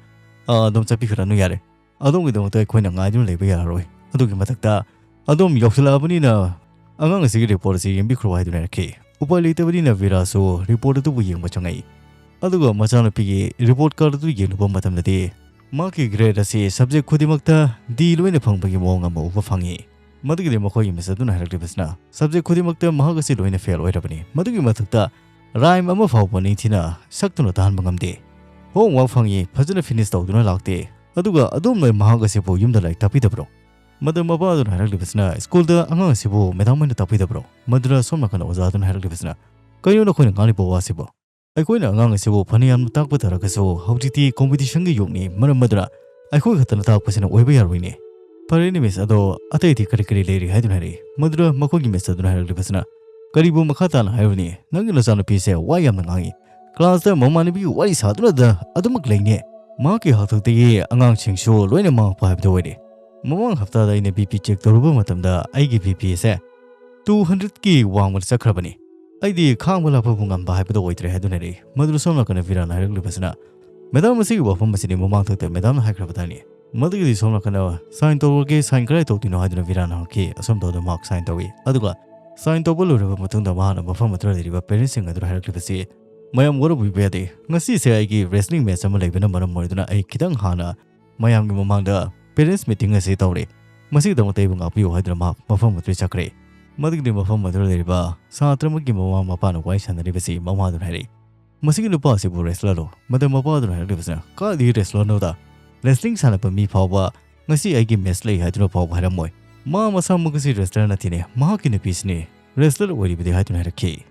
"ꯑ, ꯑꯗꯨꯝ ꯆꯠꯄꯤꯈ꯭ꯔꯅꯨ ꯌꯥꯔꯦ, ꯑꯗꯣꯝꯒꯤꯗꯃꯛꯇ ꯑꯩꯈꯣꯏꯅ ꯉꯥꯏꯗꯨꯅ ꯂꯩꯕ ꯌꯥꯔꯔꯣꯏ꯫ ꯑꯗꯨꯒꯤ ꯃꯊꯛꯇ ꯑꯗꯣꯝ ꯌꯧꯁꯤꯜꯂꯛꯑꯕꯅꯤꯅ ꯑꯉꯥꯡ ꯑꯁꯤꯒꯤ ꯔꯤꯄꯣꯔꯠ ꯑꯁꯤ ꯌꯦꯡꯕꯤꯈ꯭ꯔꯣ" ꯍꯥꯏꯗꯨꯅ ꯍꯥꯏꯔꯛꯈꯤ꯫ ꯎꯄꯥꯏ ꯂꯩꯇꯕꯅꯤꯅ ꯚꯤꯔꯥꯁꯨ ꯔꯤꯄꯣꯔꯠ ꯑꯗꯨꯕꯨ ꯌꯦꯡꯕ ꯆꯪꯉꯛꯏ꯫ ꯑꯗꯨꯒ ꯃꯆꯥꯅꯨꯄꯤꯒꯤ ꯔꯤꯄꯣꯔꯠ ꯀꯥꯔꯗ ꯑꯗꯨ ꯌꯦꯡꯂꯨꯕ ꯃꯇꯝꯗꯗꯤ ꯃꯍꯥꯛꯀꯤ ꯒ꯭ꯔꯦꯗ ꯑꯁꯤ ꯁꯕꯖꯦꯛ ꯈꯨꯗꯤꯡꯃꯛꯇ ꯗꯤ ꯂꯣꯏꯅ ꯐꯪꯕꯒꯤ ꯃꯑꯣꯡ ꯑꯃ ꯎꯕ ꯐꯪꯉꯤ꯫ ꯃꯗꯨꯒꯤꯗꯤ ꯃꯈꯣꯏꯒꯤ ꯃꯤꯁ ꯑꯗꯨꯅ ꯍꯥꯏꯔꯛꯂꯤꯕꯁꯤꯅ, ꯁꯕꯖꯦꯛ ꯈꯨꯗꯤꯡꯃꯛꯇ ꯃꯍꯥꯛ ꯑꯁꯤ ꯂꯣꯏꯅ ꯐꯦꯜ ꯑꯣꯏꯔꯕꯅꯤ꯫ ꯃꯗꯨꯒꯤ ꯃꯊꯛꯇ ꯔꯥꯏꯝ ꯑꯃ ꯐꯥꯎꯕ ꯅꯤꯡꯊꯤꯅ ꯁꯛꯇꯨꯅ ꯇꯥꯍꯟꯕ ꯉꯝꯗꯦ꯫ ꯍꯣꯝꯋꯥꯔꯛ ꯐꯪꯉꯤ, ꯐꯖꯅ ꯐꯤꯅꯤꯁ ꯇꯧꯗꯨꯅ ꯂꯥꯛꯇꯦ꯫ ꯑꯗꯨꯒ ꯑꯗꯣꯝꯅ ꯃꯍꯥꯛ ꯑꯁꯤꯕꯨ ꯌꯨꯝꯗ ꯂꯥꯏꯔꯤꯛ ꯇꯥꯛꯄꯤꯗꯕ꯭ꯔꯣ? ꯃꯗꯨ ꯃꯄꯥ ꯑꯗꯨꯅ ꯍꯥꯏꯔꯛꯂꯤꯕꯁꯤꯅ, "ꯁ꯭ꯀꯨꯜꯗ ꯑꯉꯥꯡ ꯑꯁꯤꯕꯨ ꯃꯦꯗꯥꯝ ꯍꯣꯏꯅ ꯇꯥꯛꯄꯤꯗꯕ꯭ꯔꯣ?" ꯃꯗꯨꯗ ꯁꯣꯝ ꯅꯥꯀꯟꯗ ꯑꯣꯖꯥ ꯑꯗꯨꯅ ꯍꯥꯏꯔꯛꯂꯤꯕꯁꯤꯅ, "ꯀꯩꯅꯣ ꯅꯈꯣꯏꯅ ꯉꯥꯡꯂꯤꯕ ꯋꯥꯁꯤꯕꯣ? ꯑꯩꯈꯣꯏꯅ ꯑꯉꯥꯡ ꯑꯁꯤꯕꯨ ꯐꯅ ꯌꯥꯝꯅ ꯇꯥꯛꯄ ꯇꯥꯔꯒꯁꯨ ꯍꯧꯖꯤꯛꯇꯤ ꯀꯣꯝꯄꯤꯇꯤꯁꯟꯒꯤ ꯌꯨꯒꯅꯤ, ꯃꯔꯝ ꯑꯗꯨꯅ ꯑꯩꯈꯣꯏ ꯈꯛꯇꯅ ꯇꯥꯛꯄꯁꯤꯅ ꯑꯣꯏꯕ ꯌꯥꯔꯣꯏꯅꯦ꯫ ꯐꯔꯦꯅꯦ ꯃꯤꯁ, ꯑꯗꯣ ꯑꯇꯩꯗꯤ ꯀꯔꯤ ꯀꯔꯤ ꯂꯩꯔꯤ?" ꯍꯥꯏꯗꯨꯅ ꯍꯥꯏꯔꯛꯏ꯫ ꯃꯗꯨꯗ ꯃꯈꯣꯏꯒꯤ ꯃꯤꯁ ꯑꯗꯨꯅ ꯍꯥꯏꯔꯛꯂꯤꯕꯁꯤꯅ, "ꯀꯔꯤꯕꯨ ꯃꯈꯥ ꯇꯥꯅ ꯍꯥꯏꯔꯨꯅꯤ? ꯅꯪꯒꯤ ꯅꯆꯥꯅꯨꯄꯤꯁꯦ ꯋꯥ ꯌꯥꯝꯅ ꯉꯥꯡꯉꯤ꯫ ꯀ꯭ꯂꯥꯁꯇ ꯃꯃꯥꯟꯅꯕꯤꯒꯤ ꯋꯥꯔꯤ ꯁꯥꯗꯨꯅꯗ ꯑꯗꯨꯃꯛ ꯂꯩꯅꯦ꯫ ꯃꯍꯥꯛꯀꯤ ꯍꯥꯛꯇꯛꯇꯒꯤ ꯑꯉꯥꯡꯁꯤꯡꯁꯨ ꯂꯣꯏꯅ ꯃꯥꯡꯉꯛꯄ ꯍꯥꯏꯕꯗꯨ ꯑꯣꯏꯔꯦ꯫ ꯃꯃꯥꯡ ꯍꯞꯇꯥꯗ ꯑꯩꯅ ꯕꯤ ꯄꯤ ꯆꯦꯛ ꯇꯧꯔꯨꯕ ꯃꯇꯝꯗ ꯑꯩꯒꯤ ꯕꯤ ꯄꯤ ꯑꯁꯦ ꯇꯨ ꯍꯟꯗ꯭ꯔꯦꯠꯀꯤ ꯋꯥꯡꯃꯗ ꯆꯠꯈ꯭ꯔꯕꯅꯤ꯫ ꯑꯩꯗꯤ ꯈꯥꯡꯕ ꯂꯥꯛꯄꯕꯨ ꯉꯝꯕ ꯍꯥꯏꯕꯗꯨ ꯑꯣꯏꯗ꯭ꯔꯦ" ꯍꯥꯏꯗꯨꯅ ꯍꯥꯏꯔꯛꯏ꯫ ꯃꯗꯨꯗ ꯁꯣꯝ ꯅꯥꯀꯟꯗ ꯚꯤꯔꯥꯅ ꯍꯥꯏꯔꯛꯂꯤꯕꯁꯤꯅ, "ꯃꯦꯗꯥꯝ, ꯑꯁꯤꯒꯤ ꯋꯥꯐꯝ ꯑꯁꯤꯗꯤ ꯃꯃꯥꯡꯊꯛꯇ ꯃꯦꯗꯥꯝꯅ ꯍꯥꯏꯈ꯭ꯔꯕꯗꯥꯏꯅꯦ? ꯃꯗꯨꯒꯤꯗꯤ ꯁꯣꯝ ꯅꯥꯀꯟꯗ ꯁꯥꯏꯟ ꯇꯧꯔꯒꯦ, ꯁꯥꯏꯟ ꯀꯗꯥꯏ ꯇꯧꯗꯣꯏꯅꯣ?" ꯍꯥꯏꯗꯨꯅ ꯚꯤꯔꯥꯅ ꯍꯪꯉꯛꯈꯤ꯫ ꯑꯁꯣꯝꯗ ꯑꯗꯨꯝ ꯃꯍꯥꯛ ꯁꯥꯏꯟ ꯇꯧꯏ꯫ ꯑꯗꯨꯒ ꯁꯥꯏꯟ ꯇꯧꯕ ꯂꯣꯏꯔꯕ ꯃꯇꯨꯡꯗ ꯃꯍꯥꯛꯅ ꯃꯐꯝ ꯑꯗꯨꯗ ꯂꯩꯔꯤꯕ ꯄꯦꯔꯦꯟꯁꯁꯤꯡ ꯑꯗꯨꯗ ꯍꯥꯏꯔꯛꯂꯤꯕꯁꯤ, "ꯃꯌꯥꯝ ꯋꯥꯔꯧꯕꯤꯕ ꯌꯥꯗꯦ꯫ ꯉꯁꯤꯁꯦ ꯑꯩꯒꯤ ꯔꯦꯁꯂꯤꯡ ꯃꯦꯠꯆ ꯑꯃ ꯂꯩꯕꯅ ꯃꯔꯝ ꯑꯣꯏꯗꯨꯅ ꯑꯩ ꯈꯤꯇꯪ ꯍꯥꯟꯅ ꯃꯌꯥꯝꯒꯤ ꯃꯃꯥꯡꯗ ꯄꯦꯔꯦꯟꯁ ꯃꯤꯇꯤꯡ ꯑꯁꯤ ꯇꯧꯔꯦ꯫ ꯃꯁꯤꯒꯤꯗꯃꯛꯇ ꯑꯩꯕꯨ ꯉꯥꯛꯄꯤꯌꯨ" ꯍꯥꯏꯗꯨꯅ ꯃꯍꯥꯛ ꯃꯐꯝ ꯑꯗꯨꯗ ꯆꯠꯈ꯭ꯔꯦ꯫ ꯃꯗꯨꯒꯤꯗꯤ ꯃꯐꯝ ꯑꯗꯨꯗ ꯂꯩꯔꯤꯕ ꯁꯥꯇ꯭ꯔ ꯑꯃꯒꯤ ꯃꯃꯥ ꯃꯄꯥꯅ ꯋꯥꯔꯤ ꯁꯥꯟꯅꯔꯤꯕꯁꯤ ꯃꯃꯥꯗꯨꯅ ꯍꯥꯏꯔꯛꯏ꯫ "ꯃꯁꯤꯒꯤ ꯅꯨꯄꯥ ꯑꯁꯤꯕꯨ ꯔꯦꯁꯂꯔꯂꯣ?" ꯃꯗꯨ ꯃꯄꯥꯗꯨꯅ ꯍꯥꯏꯔꯛꯂꯤꯕꯁꯤꯅ, "ꯀꯥꯏꯗꯒꯤ ꯔꯦꯁꯂꯔꯅꯣꯗ? ꯔꯦꯁꯂꯤꯡ ꯁꯥꯟꯅꯕ ꯃꯤ ꯐꯥꯎꯕ ꯉꯁꯤ ꯑꯩꯒꯤ ꯃꯦꯠꯆ ꯂꯩ ꯍꯥꯏꯗꯨꯅ ꯐꯥꯎꯕ ꯍꯥꯏꯔꯝꯃꯣꯏ꯫ ꯃꯥ ꯃꯁꯥꯃꯛ ꯑꯁꯤ ꯔꯦꯁꯂꯔ ꯅꯠꯇꯦꯅꯦ, ꯃꯍꯥꯛꯀꯤ ꯅꯨꯄꯤꯁꯤꯅꯦ ꯔꯦꯁꯂꯔ ꯑꯣꯏꯔꯤꯕꯗꯤ" ꯍꯥꯏꯗꯨꯅ ꯍꯥꯏꯔꯛꯈꯤ꯫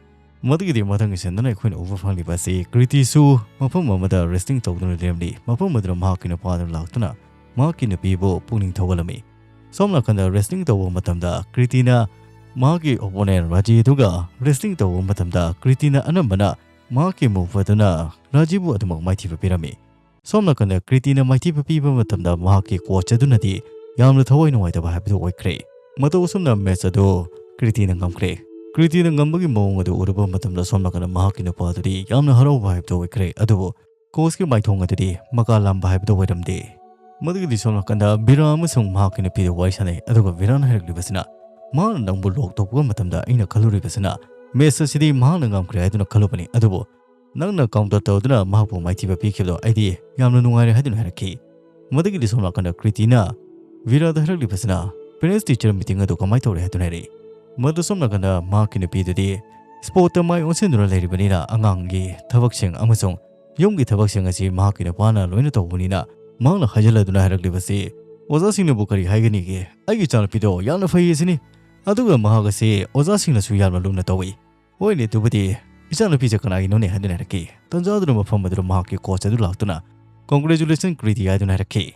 ꯃꯗꯨꯒꯤꯗꯤ ꯃꯊꯪꯒꯤ ꯁꯤꯟꯗꯨꯅ ꯑꯩꯈꯣꯏꯅ ꯎꯕ ꯐꯪꯂꯤꯕ ꯑꯁꯤ ꯀ꯭ꯔꯤꯇꯤꯁꯨ ꯃꯐꯝ ꯑꯃꯗ ꯔꯦꯁꯂꯤꯡ ꯇꯧꯗꯨꯅ ꯂꯩꯔꯝꯂꯤ꯫ ꯃꯐꯝ ꯑꯗꯨꯗ ꯃꯍꯥꯛꯀꯤ ꯅꯨꯄꯥꯗꯨꯅ ꯂꯥꯛꯇꯨꯅ ꯃꯍꯥꯛꯀꯤ ꯅꯨꯄꯤꯕꯨ ꯄꯨꯛꯅꯤꯡ ꯊꯧꯒꯠꯂꯝꯃꯤ꯫ ꯁꯣꯝ ꯅꯥꯀꯟꯗ ꯔꯦꯁꯂꯤꯡ ꯇꯧꯕ ꯃꯇꯝꯗ ꯀ꯭ꯔꯤꯇꯤꯅ ꯃꯍꯥꯛꯀꯤ ꯑꯣꯄꯣꯅꯦꯟ ꯔꯥꯖꯤ ꯑꯗꯨꯒ ꯔꯦꯁꯂꯤꯡ ꯇꯧꯕ ꯃꯇꯝꯗ ꯀ꯭ꯔꯤꯇꯤꯅ ꯑꯅꯝꯕꯅ ꯃꯍꯥꯛꯀꯤ ꯃꯨꯚ ꯑꯗꯨꯅ ꯔꯥꯖꯤꯕꯨ ꯑꯗꯨꯃꯛ ꯃꯥꯏꯊꯤꯕ ꯄꯤꯔꯝꯃꯤ꯫ ꯁꯣꯝ ꯅꯥꯀꯟꯗ ꯀ꯭ꯔꯤꯇꯤꯅ ꯃꯥꯏꯊꯤꯕ ꯄꯤꯕ ꯃꯇꯝꯗ ꯃꯍꯥꯛꯀꯤ ꯀꯣꯆ ꯑꯗꯨꯅꯗꯤ ꯌꯥꯝꯅ ꯊꯋꯥꯏ ꯅꯨꯡꯉꯥꯏꯇꯕ ꯍꯥꯏꯕꯗꯨ ꯑꯣꯏꯈ꯭ꯔꯦ꯫ ꯃꯇꯧ ꯑꯁꯨꯝꯅ ꯃꯦꯠꯆ ꯑꯗꯨ ꯀ꯭ꯔꯤꯇꯤꯅ ꯉꯝꯈ꯭ꯔꯦ꯫ ꯀ꯭ꯔꯤꯇꯤꯅ ꯉꯝꯕꯒꯤ ꯃꯑꯣꯡ ꯑꯗꯨ ꯎꯔꯨꯕ ꯃꯇꯝꯗ ꯁꯣꯝ ꯅꯥꯀꯟꯗ ꯃꯍꯥꯛꯀꯤ ꯅꯨꯄꯥ ꯑꯗꯨꯗꯤ ꯌꯥꯝꯅ ꯍꯔꯥꯎꯕ ꯍꯥꯏꯕꯗꯨ ꯑꯣꯏꯈ꯭ꯔꯦ, ꯑꯗꯨꯕꯨ ꯀꯣꯆꯀꯤ ꯃꯥꯏꯊꯣꯡ ꯑꯗꯨꯗꯤ ꯃꯀꯥ ꯂꯥꯝꯕ ꯍꯥꯏꯕꯗꯨ ꯑꯣꯏꯔꯝꯗꯦ꯫ ꯃꯗꯨꯒꯤꯗꯤ ꯁꯣꯝ ꯅꯥꯀꯟꯗ ꯕꯤꯔꯥ ꯑꯃꯁꯨꯡ ꯃꯍꯥꯛꯀꯤ ꯅꯨꯄꯤꯗ ꯋꯥꯔꯤ ꯁꯥꯟꯅꯩ, ꯑꯗꯨꯒ ꯕꯤꯔꯥꯅ ꯍꯥꯏꯔꯛꯂꯤꯕꯁꯤꯅ, ꯃꯍꯥꯛꯅ ꯅꯪꯕꯨ ꯂꯣꯛ ꯇꯧꯕ ꯃꯇꯝꯗ ꯑꯩꯅ ꯈꯜꯂꯨꯔꯤꯕꯁꯤꯅ ꯃꯦꯁ ꯑꯁꯤꯗꯤ ꯃꯍꯥꯛꯅ ꯉꯝꯈ꯭ꯔꯦ ꯍꯥꯏꯗꯨꯅ ꯈꯜꯂꯨꯕꯅꯤ, ꯑꯗꯨꯕꯨ ꯅꯪꯅ ꯀꯥꯎꯟꯇꯔ ꯇꯧꯗꯨꯅ ꯃꯍꯥꯛꯄꯨ ꯃꯥꯏꯊꯤꯕ ꯄꯤꯈꯤꯕꯗꯣ ꯑꯩꯗꯤ ꯌꯥꯝꯅ ꯅꯨꯡꯉꯥꯏꯔꯦ ꯍꯥꯏꯗꯨꯅ ꯍꯥꯏꯔꯛꯈꯤ꯫ ꯃꯗꯨꯒꯤꯗꯤ ꯁꯣꯝ ꯅꯥꯀꯟꯗ ꯀ꯭ꯔꯤꯇꯤꯅ ꯕꯤꯔꯥꯗ ꯍꯥꯏꯔꯛꯂꯤꯕꯁꯤꯅ, ꯄꯦꯔꯦꯟꯁ ꯇꯤꯆꯔ ꯃꯤꯇꯤꯡ ꯑꯗꯨ ꯀꯃꯥꯏꯅ ꯇꯧꯔꯦ ꯍꯥꯏꯗꯨꯅ ꯍꯥꯏꯔꯛꯏ꯫ ꯃꯗꯨ ꯁꯣꯝ ꯅꯥꯀꯟꯗ ꯃꯍꯥꯛꯀꯤ ꯅꯨꯄꯤꯗꯨꯗꯤ ꯁ꯭ꯄꯣꯔꯠꯇ ꯃꯥꯏ ꯑꯣꯟꯁꯤꯟꯗꯨꯅ ꯂꯩꯔꯤꯕꯅꯤꯅ ꯑꯉꯥꯡꯒꯤ ꯊꯕꯛꯁꯤꯡ ꯑꯃꯁꯨꯡ ꯌꯨꯝꯒꯤ ꯊꯕꯛꯁꯤꯡ ꯑꯁꯤ ꯃꯍꯥꯛꯀꯤ ꯅꯨꯄꯥꯅ ꯂꯣꯏꯅ ꯇꯧꯕꯅꯤꯅ ꯃꯍꯥꯛꯅ ꯍꯥꯏꯖꯤꯜꯂꯗꯨꯅ ꯍꯥꯏꯔꯛꯂꯤꯕꯁꯤ, ꯑꯣꯖꯥꯁꯤꯡꯅꯕꯨ ꯀꯔꯤ ꯍꯥꯏꯒꯅꯤꯒꯦ? ꯑꯩꯒꯤ ꯏꯆꯥꯅꯨꯄꯤꯗꯣ ꯌꯥꯝꯅ ꯐꯩ ꯑꯁꯤꯅꯤ꯫ ꯑꯗꯨꯒ ꯃꯍꯥꯛ ꯑꯁꯤ ꯑꯣꯖꯥꯁꯤꯡꯅꯁꯨ ꯌꯥꯝꯅ ꯂꯨꯝꯅ ꯇꯧꯏ꯫ ꯍꯣꯏꯅꯦ, ꯑꯗꯨꯕꯨꯗꯤ ꯏꯆꯥꯅꯨꯄꯤꯁꯦ ꯀꯅꯥꯒꯤꯅꯣꯅꯦ ꯍꯥꯏꯗꯨꯅ ꯍꯥꯏꯔꯛꯈꯤ꯫ ꯇꯟꯖꯥꯗꯨꯅ ꯃꯐꯝ ꯑꯗꯨꯗ ꯃꯍꯥꯛꯀꯤ ꯀꯣꯆ ꯑꯗꯨ ꯂꯥꯛꯇꯨꯅ, "ꯀꯣꯡꯒ꯭ꯔꯦꯆꯨꯂꯦꯁꯟ ꯀ꯭ꯔꯤꯇꯤ" ꯍꯥꯏꯗꯨꯅ ꯍꯥꯏꯔꯛꯈꯤ꯫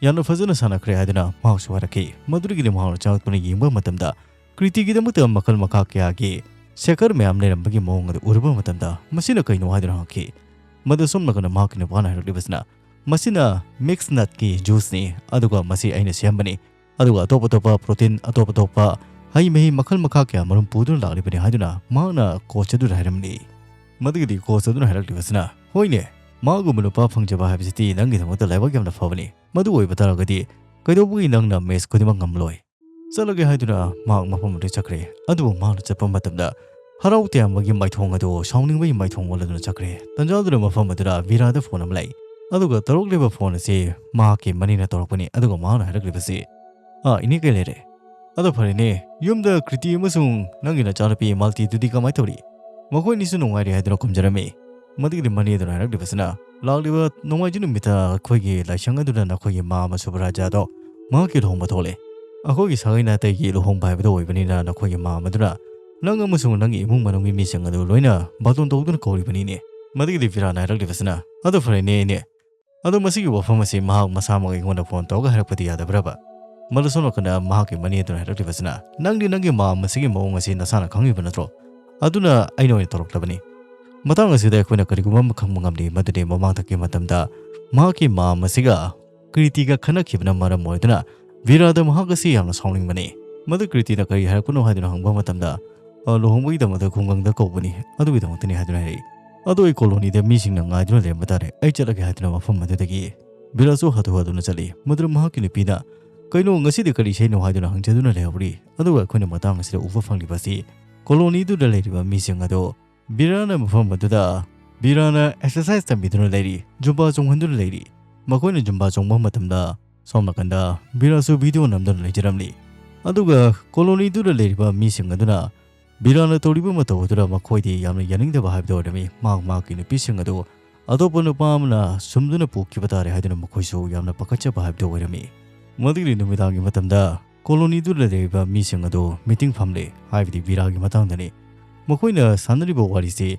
ꯌꯥꯝꯅ ꯐꯖꯅ ꯁꯥꯟꯅꯈ꯭ꯔꯦ ꯍꯥꯏꯗꯨꯅ ꯃꯍꯥꯛꯁꯨ ꯍꯥꯏꯔꯛꯈꯤ꯫ ꯃꯗꯨꯗꯒꯤꯗꯤ ꯃꯍꯥꯛꯅ ꯆꯪꯂꯛꯇꯨꯅ ꯌꯦꯡꯕ ꯃꯇꯝꯗ ꯀ꯭ꯔꯤꯇꯤꯒꯤꯗꯃꯛꯇ ꯃꯈꯜ ꯃꯈꯥ ꯀꯌꯥꯒꯤ ꯁꯦꯀꯔ ꯃꯌꯥꯝ ꯂꯩꯔꯝꯕꯒꯤ ꯃꯑꯣꯡ ꯑꯗꯨ ꯎꯔꯨꯕ ꯃꯇꯝꯗ ꯃꯁꯤꯅ ꯀꯩꯅꯣ ꯍꯥꯏꯗꯨꯅ ꯍꯪꯈꯤ꯫ ꯃꯗꯨ ꯁꯣꯝ ꯅꯥꯀꯟꯗ ꯃꯍꯥꯛꯀꯤ ꯅꯨꯄꯥꯅ ꯍꯥꯏꯔꯛꯂꯤꯕꯁꯤꯅ, "ꯃꯁꯤꯅ ꯃꯤꯛꯁ ꯅꯠꯀꯤ ꯖꯨꯁꯅꯤ, ꯑꯗꯨꯒ ꯃꯁꯤ ꯑꯩꯅ ꯁꯦꯝꯕꯅꯤ, ꯑꯗꯨꯒ ꯑꯇꯣꯞ ꯑꯇꯣꯞꯄ ꯄ꯭ꯔꯣꯇꯤꯟ, ꯑꯇꯣꯞ ꯑꯇꯣꯞꯄ ꯍꯩ ꯃꯍꯤ ꯃꯈꯜ ꯃꯈꯥ ꯀꯌꯥ ꯃꯔꯨꯝ ꯄꯨꯗꯨꯅ ꯂꯥꯛꯂꯤꯕꯅꯤ" ꯍꯥꯏꯗꯨꯅ ꯃꯍꯥꯛꯅ ꯀꯣꯆ ꯑꯗꯨꯗ ꯍꯥꯏꯔꯝꯂꯤ꯫ ꯃꯗꯨꯒꯤꯗꯤ ꯀꯣꯆ ꯑꯗꯨꯅ ꯍꯥꯏꯔꯛꯂꯤꯕꯁꯤꯅ, "ꯍꯣꯏꯅꯦ, ꯃꯥꯒꯨꯝꯕ ꯅꯨꯄꯥ ꯐꯪꯖꯕ ꯍꯥꯏꯕꯁꯤꯗꯤ ꯅꯪꯒꯤꯗꯃꯛꯇ ꯂꯥꯏꯕꯛ ꯌꯥꯝꯅ ꯐꯕꯅꯤ꯫ ꯃꯗꯨ ꯑꯣꯏꯕ ꯇꯥꯔꯒꯗꯤ ꯀꯩꯗꯧꯕꯒꯤ ꯅꯪꯅ ꯃꯦꯁ ꯈꯨꯗꯤꯡꯃꯛ ꯉꯝꯂꯣꯏ?" ꯆꯠꯂꯒꯦ ꯍꯥꯏꯗꯨꯅ ꯃꯍꯥꯛ ꯃꯐꯝ ꯑꯗꯨꯗ ꯆꯠꯈ꯭ꯔꯦ꯫ ꯑꯗꯨꯕꯨ ꯃꯍꯥꯛꯅ ꯆꯠꯄ ꯃꯇꯝꯗ ꯍꯔꯥꯎ ꯇꯌꯥꯝꯕꯒꯤ ꯃꯥꯏꯊꯣꯡ ꯑꯗꯨ ꯁꯥꯎꯅꯤꯡꯕꯒꯤ ꯃꯥꯏꯊꯣꯡ ꯑꯣꯜꯂꯗꯨꯅ ꯆꯠꯈ꯭ꯔꯦ꯫ ꯇꯟꯖꯥꯗꯨꯅ ꯃꯐꯝ ꯑꯗꯨꯗ ꯕꯤꯔꯥꯗ ꯐꯣꯟ ꯑꯃ ꯂꯥꯛꯏ꯫ ꯑꯗꯨꯒ ꯇꯧꯔꯛꯂꯤꯕ ꯐꯣꯟ ꯑꯁꯤ ꯃꯍꯥꯛꯀꯤ ꯃꯅꯦꯅ ꯇꯧꯔꯛꯄꯅꯤ꯫ ꯑꯗꯨꯒ ꯃꯍꯥꯛꯅ ꯍꯥꯏꯔꯛꯂꯤꯕꯁꯤ, "ꯑꯥ, ꯏꯅꯦ, ꯀꯩ ꯂꯩꯔꯦ? ꯑꯗꯣ ꯐꯔꯦꯅꯦ, ꯌꯨꯝꯗ ꯀ꯭ꯔꯤꯇꯤ ꯑꯃꯁꯨꯡ ꯅꯪꯒꯤ ꯅꯆꯥꯅꯨꯄꯤ ꯃꯥꯜꯇꯤꯗꯨꯗꯤ ꯀꯃꯥꯏꯅ ꯇꯧꯔꯤ? ꯃꯈꯣꯏ ꯑꯅꯤꯁꯨ ꯅꯨꯡꯉꯥꯏꯔꯤ ꯍꯥꯏꯗꯨꯅ ꯈꯨꯝꯖꯔꯝꯃꯤ꯫" ꯃꯗꯨꯒꯤꯗꯤ ꯃꯅꯦꯗꯨꯅ ꯍꯥꯏꯔꯛꯂꯤꯕꯁꯤꯅ, "ꯂꯥꯛꯂꯤꯕ ꯅꯣꯡꯃꯥꯏꯖꯤꯡ ꯅꯨꯃꯤꯠꯇ ꯑꯩꯈꯣꯏꯒꯤ ꯂꯥꯏꯁꯪ ꯑꯗꯨꯗ ꯅꯈꯣꯏꯒꯤ ꯃꯥꯝꯃ ꯁꯨꯕꯔꯥꯖꯥꯗꯣ ꯃꯍꯥꯛꯀꯤ ꯂꯨꯍꯣꯡꯕ ꯊꯣꯛꯂꯦ꯫ ꯑꯩꯈꯣꯏꯒꯤ ꯁꯥꯒꯩ ꯅꯥꯇꯩꯒꯤ ꯂꯨꯍꯣꯡꯕ ꯍꯥꯏꯕꯗꯨ ꯑꯣꯏꯕꯅꯤꯅ ꯅꯈꯣꯏꯒꯤ ꯃꯥꯝꯃꯗꯨꯅ ꯅꯪ ꯑꯃꯁꯨꯡ ꯅꯪꯒꯤ ꯏꯃꯨꯡ ꯃꯅꯨꯡꯒꯤ ꯃꯤꯁꯤꯡ ꯑꯗꯨ ꯂꯣꯏꯅ ꯕꯥꯇꯣꯟ ꯇꯧꯗꯨꯅ ꯀꯧꯔꯤꯕꯅꯤꯅꯦ꯫" ꯃꯗꯨꯒꯤꯗꯤ ꯕꯤꯔꯥꯅ ꯍꯥꯏꯔꯛꯂꯤꯕꯁꯤꯅ, "ꯑꯗꯨ ꯐꯔꯦꯅꯦ, ꯏꯅꯦ꯫ ꯑꯗꯣ ꯃꯁꯤꯒꯤ ꯋꯥꯐꯝ ꯑꯁꯤ ꯃꯍꯥꯛ ꯃꯁꯥꯃꯛ ꯑꯩꯉꯣꯟꯗ ꯐꯣꯟ ꯇꯧꯔꯒ ꯍꯥꯏꯔꯛꯄꯗꯤ ꯌꯥꯗꯕ꯭ꯔꯕ?" ꯃꯗꯨ ꯁꯣꯝ ꯅꯥꯀꯟꯗ ꯃꯍꯥꯛꯀꯤ ꯃꯅꯦ ꯑꯗꯨꯅ ꯍꯥꯏꯔꯛꯂꯤꯕꯁꯤꯅ, "ꯅꯪꯗꯤ ꯅꯪꯒꯤ ꯃꯥꯝꯃ ꯑꯁꯤꯒꯤ ꯃꯑꯣꯡ ꯑꯁꯤ ꯅꯁꯥꯅ ꯈꯪꯉꯤꯕ ꯅꯠꯇ꯭ꯔꯣ? ꯑꯗꯨꯅ ꯑꯩꯅ ꯑꯣꯏꯅ ꯇꯧꯔꯛꯂꯕꯅꯤ꯫ ꯃꯇꯥꯡ ꯑꯁꯤꯗ ꯑꯩꯈꯣꯏꯅ ꯀꯔꯤꯒꯨꯝꯕ ꯑꯃ ꯈꯪꯕ ꯉꯝꯂꯤ, ꯃꯗꯨꯗꯤ ꯃꯃꯥꯡꯊꯛꯀꯤ ꯃꯇꯝꯗ ꯃꯍꯥꯛꯀꯤ ꯃꯥꯝꯃ ꯑꯁꯤꯒ ꯀ꯭ꯔꯤꯇꯤꯒ ꯈꯠꯅꯈꯤꯕꯅ ꯃꯔꯝ ꯑꯣꯏꯗꯨꯅ ꯕꯤꯔꯥꯗ ꯃꯍꯥꯛ ꯑꯁꯤ ꯌꯥꯝꯅ ꯁꯥꯎꯅꯤꯡꯕꯅꯤ꯫ ꯃꯗꯨ ꯀ꯭ꯔꯤꯇꯤꯅ ꯀꯔꯤ ꯍꯥꯏꯔꯛꯄꯅꯣ ꯍꯥꯏꯗꯨꯅ ꯍꯪꯕ ꯃꯇꯝꯗ, "ꯑ, ꯂꯨꯍꯣꯡꯕꯒꯤꯗꯃꯛꯇ ꯈꯨꯡꯒꯪꯗ ꯀꯧꯕꯅꯤ, ꯑꯗꯨꯒꯤꯗꯃꯛꯇꯅꯤ" ꯍꯥꯏꯗꯨꯅ ꯍꯥꯏꯔꯛꯏ꯫ "ꯑꯗꯣ ꯑꯩ ꯀꯣꯂꯣꯅꯤꯗ ꯃꯤꯁꯤꯡꯅ ꯉꯥꯏꯗꯨꯅ ꯂꯩꯔꯝꯕ ꯇꯥꯔꯦ, ꯑꯩ ꯆꯠꯂꯒꯦ" ꯍꯥꯏꯗꯨꯅ ꯃꯐꯝ ꯑꯗꯨꯗꯒꯤ ꯕꯤꯔꯥꯁꯨ ꯍꯥꯊꯨ ꯍꯥꯊꯨꯅ ꯆꯠꯂꯤ꯫ ꯃꯗꯨꯗ ꯃꯍꯥꯛꯀꯤ ꯅꯨꯄꯤꯅ, "ꯀꯩꯅꯣ, ꯉꯁꯤꯗꯤ ꯀꯔꯤ ꯏꯁꯩꯅꯣ?" ꯍꯥꯏꯗꯨꯅ ꯍꯪꯖꯗꯨꯅ ꯂꯩꯍꯧꯔꯤ꯫ ꯑꯗꯨꯒ ꯑꯩꯈꯣꯏꯅ ꯃꯇꯥꯡ ꯑꯁꯤꯗ ꯎꯕ ꯐꯪꯂꯤꯕ ꯑꯁꯤ ꯀꯣꯂꯣꯅꯤꯗꯨꯗ ꯂꯩꯔꯤꯕ ꯃꯤꯁꯤꯡ ꯑꯗꯨ ꯕꯤꯔꯥꯅ ꯃꯐꯝ ꯑꯗꯨꯗ ꯕꯤꯔꯥꯅ ꯑꯦꯛꯁꯔꯁꯥꯏꯁ ꯇꯝꯕꯤꯗꯨꯅ ꯂꯩꯔꯤ, ꯖꯨꯝꯕꯥ ꯆꯣꯡꯍꯟꯗꯨꯅ ꯂꯩꯔꯤ꯫ ꯃꯈꯣꯏꯅ ꯖꯨꯝꯕꯥ ꯆꯣꯡꯕ ꯃꯇꯝꯗ ꯁꯣꯝ ꯅꯥꯀꯟꯗ ꯕꯤꯔꯥꯁꯨ ꯚꯤꯗꯤꯑꯣ ꯅꯝꯗꯨꯅ ꯂꯩꯖꯔꯝꯂꯤ꯫ ꯑꯗꯨꯒ ꯀꯣꯂꯣꯅꯤꯗꯨꯗ ꯂꯩꯔꯤꯕ ꯃꯤꯁꯤꯡ ꯑꯗꯨꯅ ꯕꯤꯔꯥꯅ ꯇꯧꯔꯤꯕ ꯃꯇꯧ ꯑꯗꯨꯗ ꯃꯈꯣꯏꯗꯤ ꯌꯥꯝꯅ ꯌꯥꯅꯤꯡꯗꯕ ꯍꯥꯏꯕꯗꯨ ꯑꯣꯏꯔꯝꯃꯤ꯫ ꯃꯍꯥꯛ ꯃꯍꯥꯛꯀꯤ ꯅꯨꯄꯤꯁꯤꯡ ꯑꯗꯨ ꯑꯇꯣꯞꯄ ꯅꯨꯄꯥ ꯑꯃꯅ ꯁꯨꯝꯗꯨꯅ ꯄꯨꯈꯤꯕ ꯇꯥꯔꯦ ꯍꯥꯏꯗꯨꯅ ꯃꯈꯣꯏꯁꯨ ꯌꯥꯝꯅ ꯄꯥꯈꯠꯆꯕ ꯍꯥꯏꯕꯗꯨ ꯑꯣꯏꯔꯝꯃꯤ꯫ ꯃꯗꯨꯒꯤ ꯅꯨꯃꯤꯗꯥꯡꯒꯤ ꯃꯇꯝꯗ ꯀꯣꯂꯣꯅꯤꯗꯨꯗ ꯂꯩꯔꯤꯕ ꯃꯤꯁꯤꯡ ꯑꯗꯨ ꯃꯤꯇꯤꯡ ꯐꯝꯂꯦ, ꯍꯥꯏꯕꯗꯤ ꯕꯤꯔꯥꯒꯤ ꯃꯇꯥꯡꯗꯅꯤ꯫ ꯃꯈꯣꯏꯅ ꯁꯥꯟꯅꯔꯤꯕ ꯋꯥꯔꯤꯁꯤ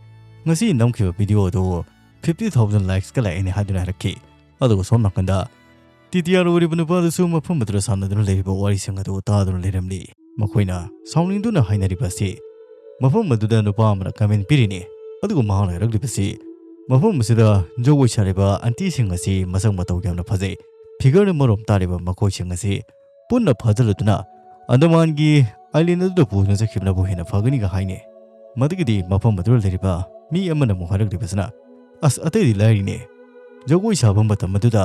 ꯉꯁꯤ ꯅꯝꯈꯤꯕ ꯚꯤꯗꯤꯑꯣ ꯑꯗꯨ fifty thousand likes ꯀ ꯂꯥꯛꯑꯦꯅꯦ ꯍꯥꯏꯗꯨꯅ ꯍꯥꯏꯔꯛꯈꯤ꯫ ꯑꯗꯨꯒ ꯁꯣꯝ ꯅꯥꯀꯟꯗ ꯇꯤ ꯇꯤ ꯑꯥꯔ ꯑꯣꯏꯔꯤꯕ ꯅꯨꯄꯥ ꯑꯗꯨꯁꯨ ꯃꯐꯝ ꯑꯗꯨꯗ ꯁꯥꯟꯅꯗꯨꯅ ꯂꯩꯔꯤꯕ ꯋꯥꯔꯤꯁꯤꯡ ꯑꯗꯨ ꯇꯥꯗꯨꯅ ꯂꯩꯔꯝꯂꯤ꯫ ꯃꯈꯣꯏꯅ ꯁꯥꯎꯅꯤꯡꯗꯨꯅ ꯍꯥꯏꯅꯔꯤꯕ ꯑꯁꯤ ꯃꯐꯝ ꯑꯗꯨꯗ ꯅꯨꯄꯥ ꯑꯃꯅ ꯀꯃꯦꯟ ꯄꯤꯔꯤꯅꯤ꯫ ꯑꯗꯨꯒ ꯃꯍꯥꯛꯅ ꯍꯥꯏꯔꯛꯂꯤꯕꯁꯤ, ꯃꯐꯝ ꯑꯁꯤꯗ ꯖꯒꯣꯏ ꯁꯥꯔꯤꯕ ꯑꯟꯇꯤꯁꯤꯡ ꯑꯁꯤ ꯃꯁꯛ ꯃꯇꯧ ꯌꯥꯝꯅ ꯐꯖꯩ, ꯐꯤꯒꯔꯅ ꯃꯔꯣꯝ ꯇꯥꯔꯤꯕ ꯃꯈꯣꯏꯁꯤꯡ ꯑꯁꯤ ꯄꯨꯟꯅ ꯐꯥꯖꯤꯜꯂꯗꯨꯅ ꯑꯟꯗꯃꯥꯟꯒꯤ ꯑꯥꯏꯂꯦꯟ ꯑꯗꯨꯗ ꯄꯨꯗꯨꯅ ꯆꯠꯈꯤꯕꯅꯕꯨ ꯍꯦꯟꯅ ꯐꯒꯅꯤꯒ ꯍꯥꯏꯅꯩ꯫ ꯃꯗꯨꯒꯤꯗꯤ ꯃꯐꯝ ꯑꯗꯨꯗ ꯂꯩꯔꯤꯕ ꯃꯤ ꯑꯃꯅ ꯑꯃꯨꯛ ꯍꯥꯏꯔꯛꯂꯤꯕꯁꯤꯅ, "ꯑꯁ, ꯑꯇꯩꯗꯤ ꯂꯥꯏꯔꯤꯅꯦ, ꯖꯒꯣꯏ ꯁꯥꯕ ꯃꯇꯝ ꯑꯗꯨꯗ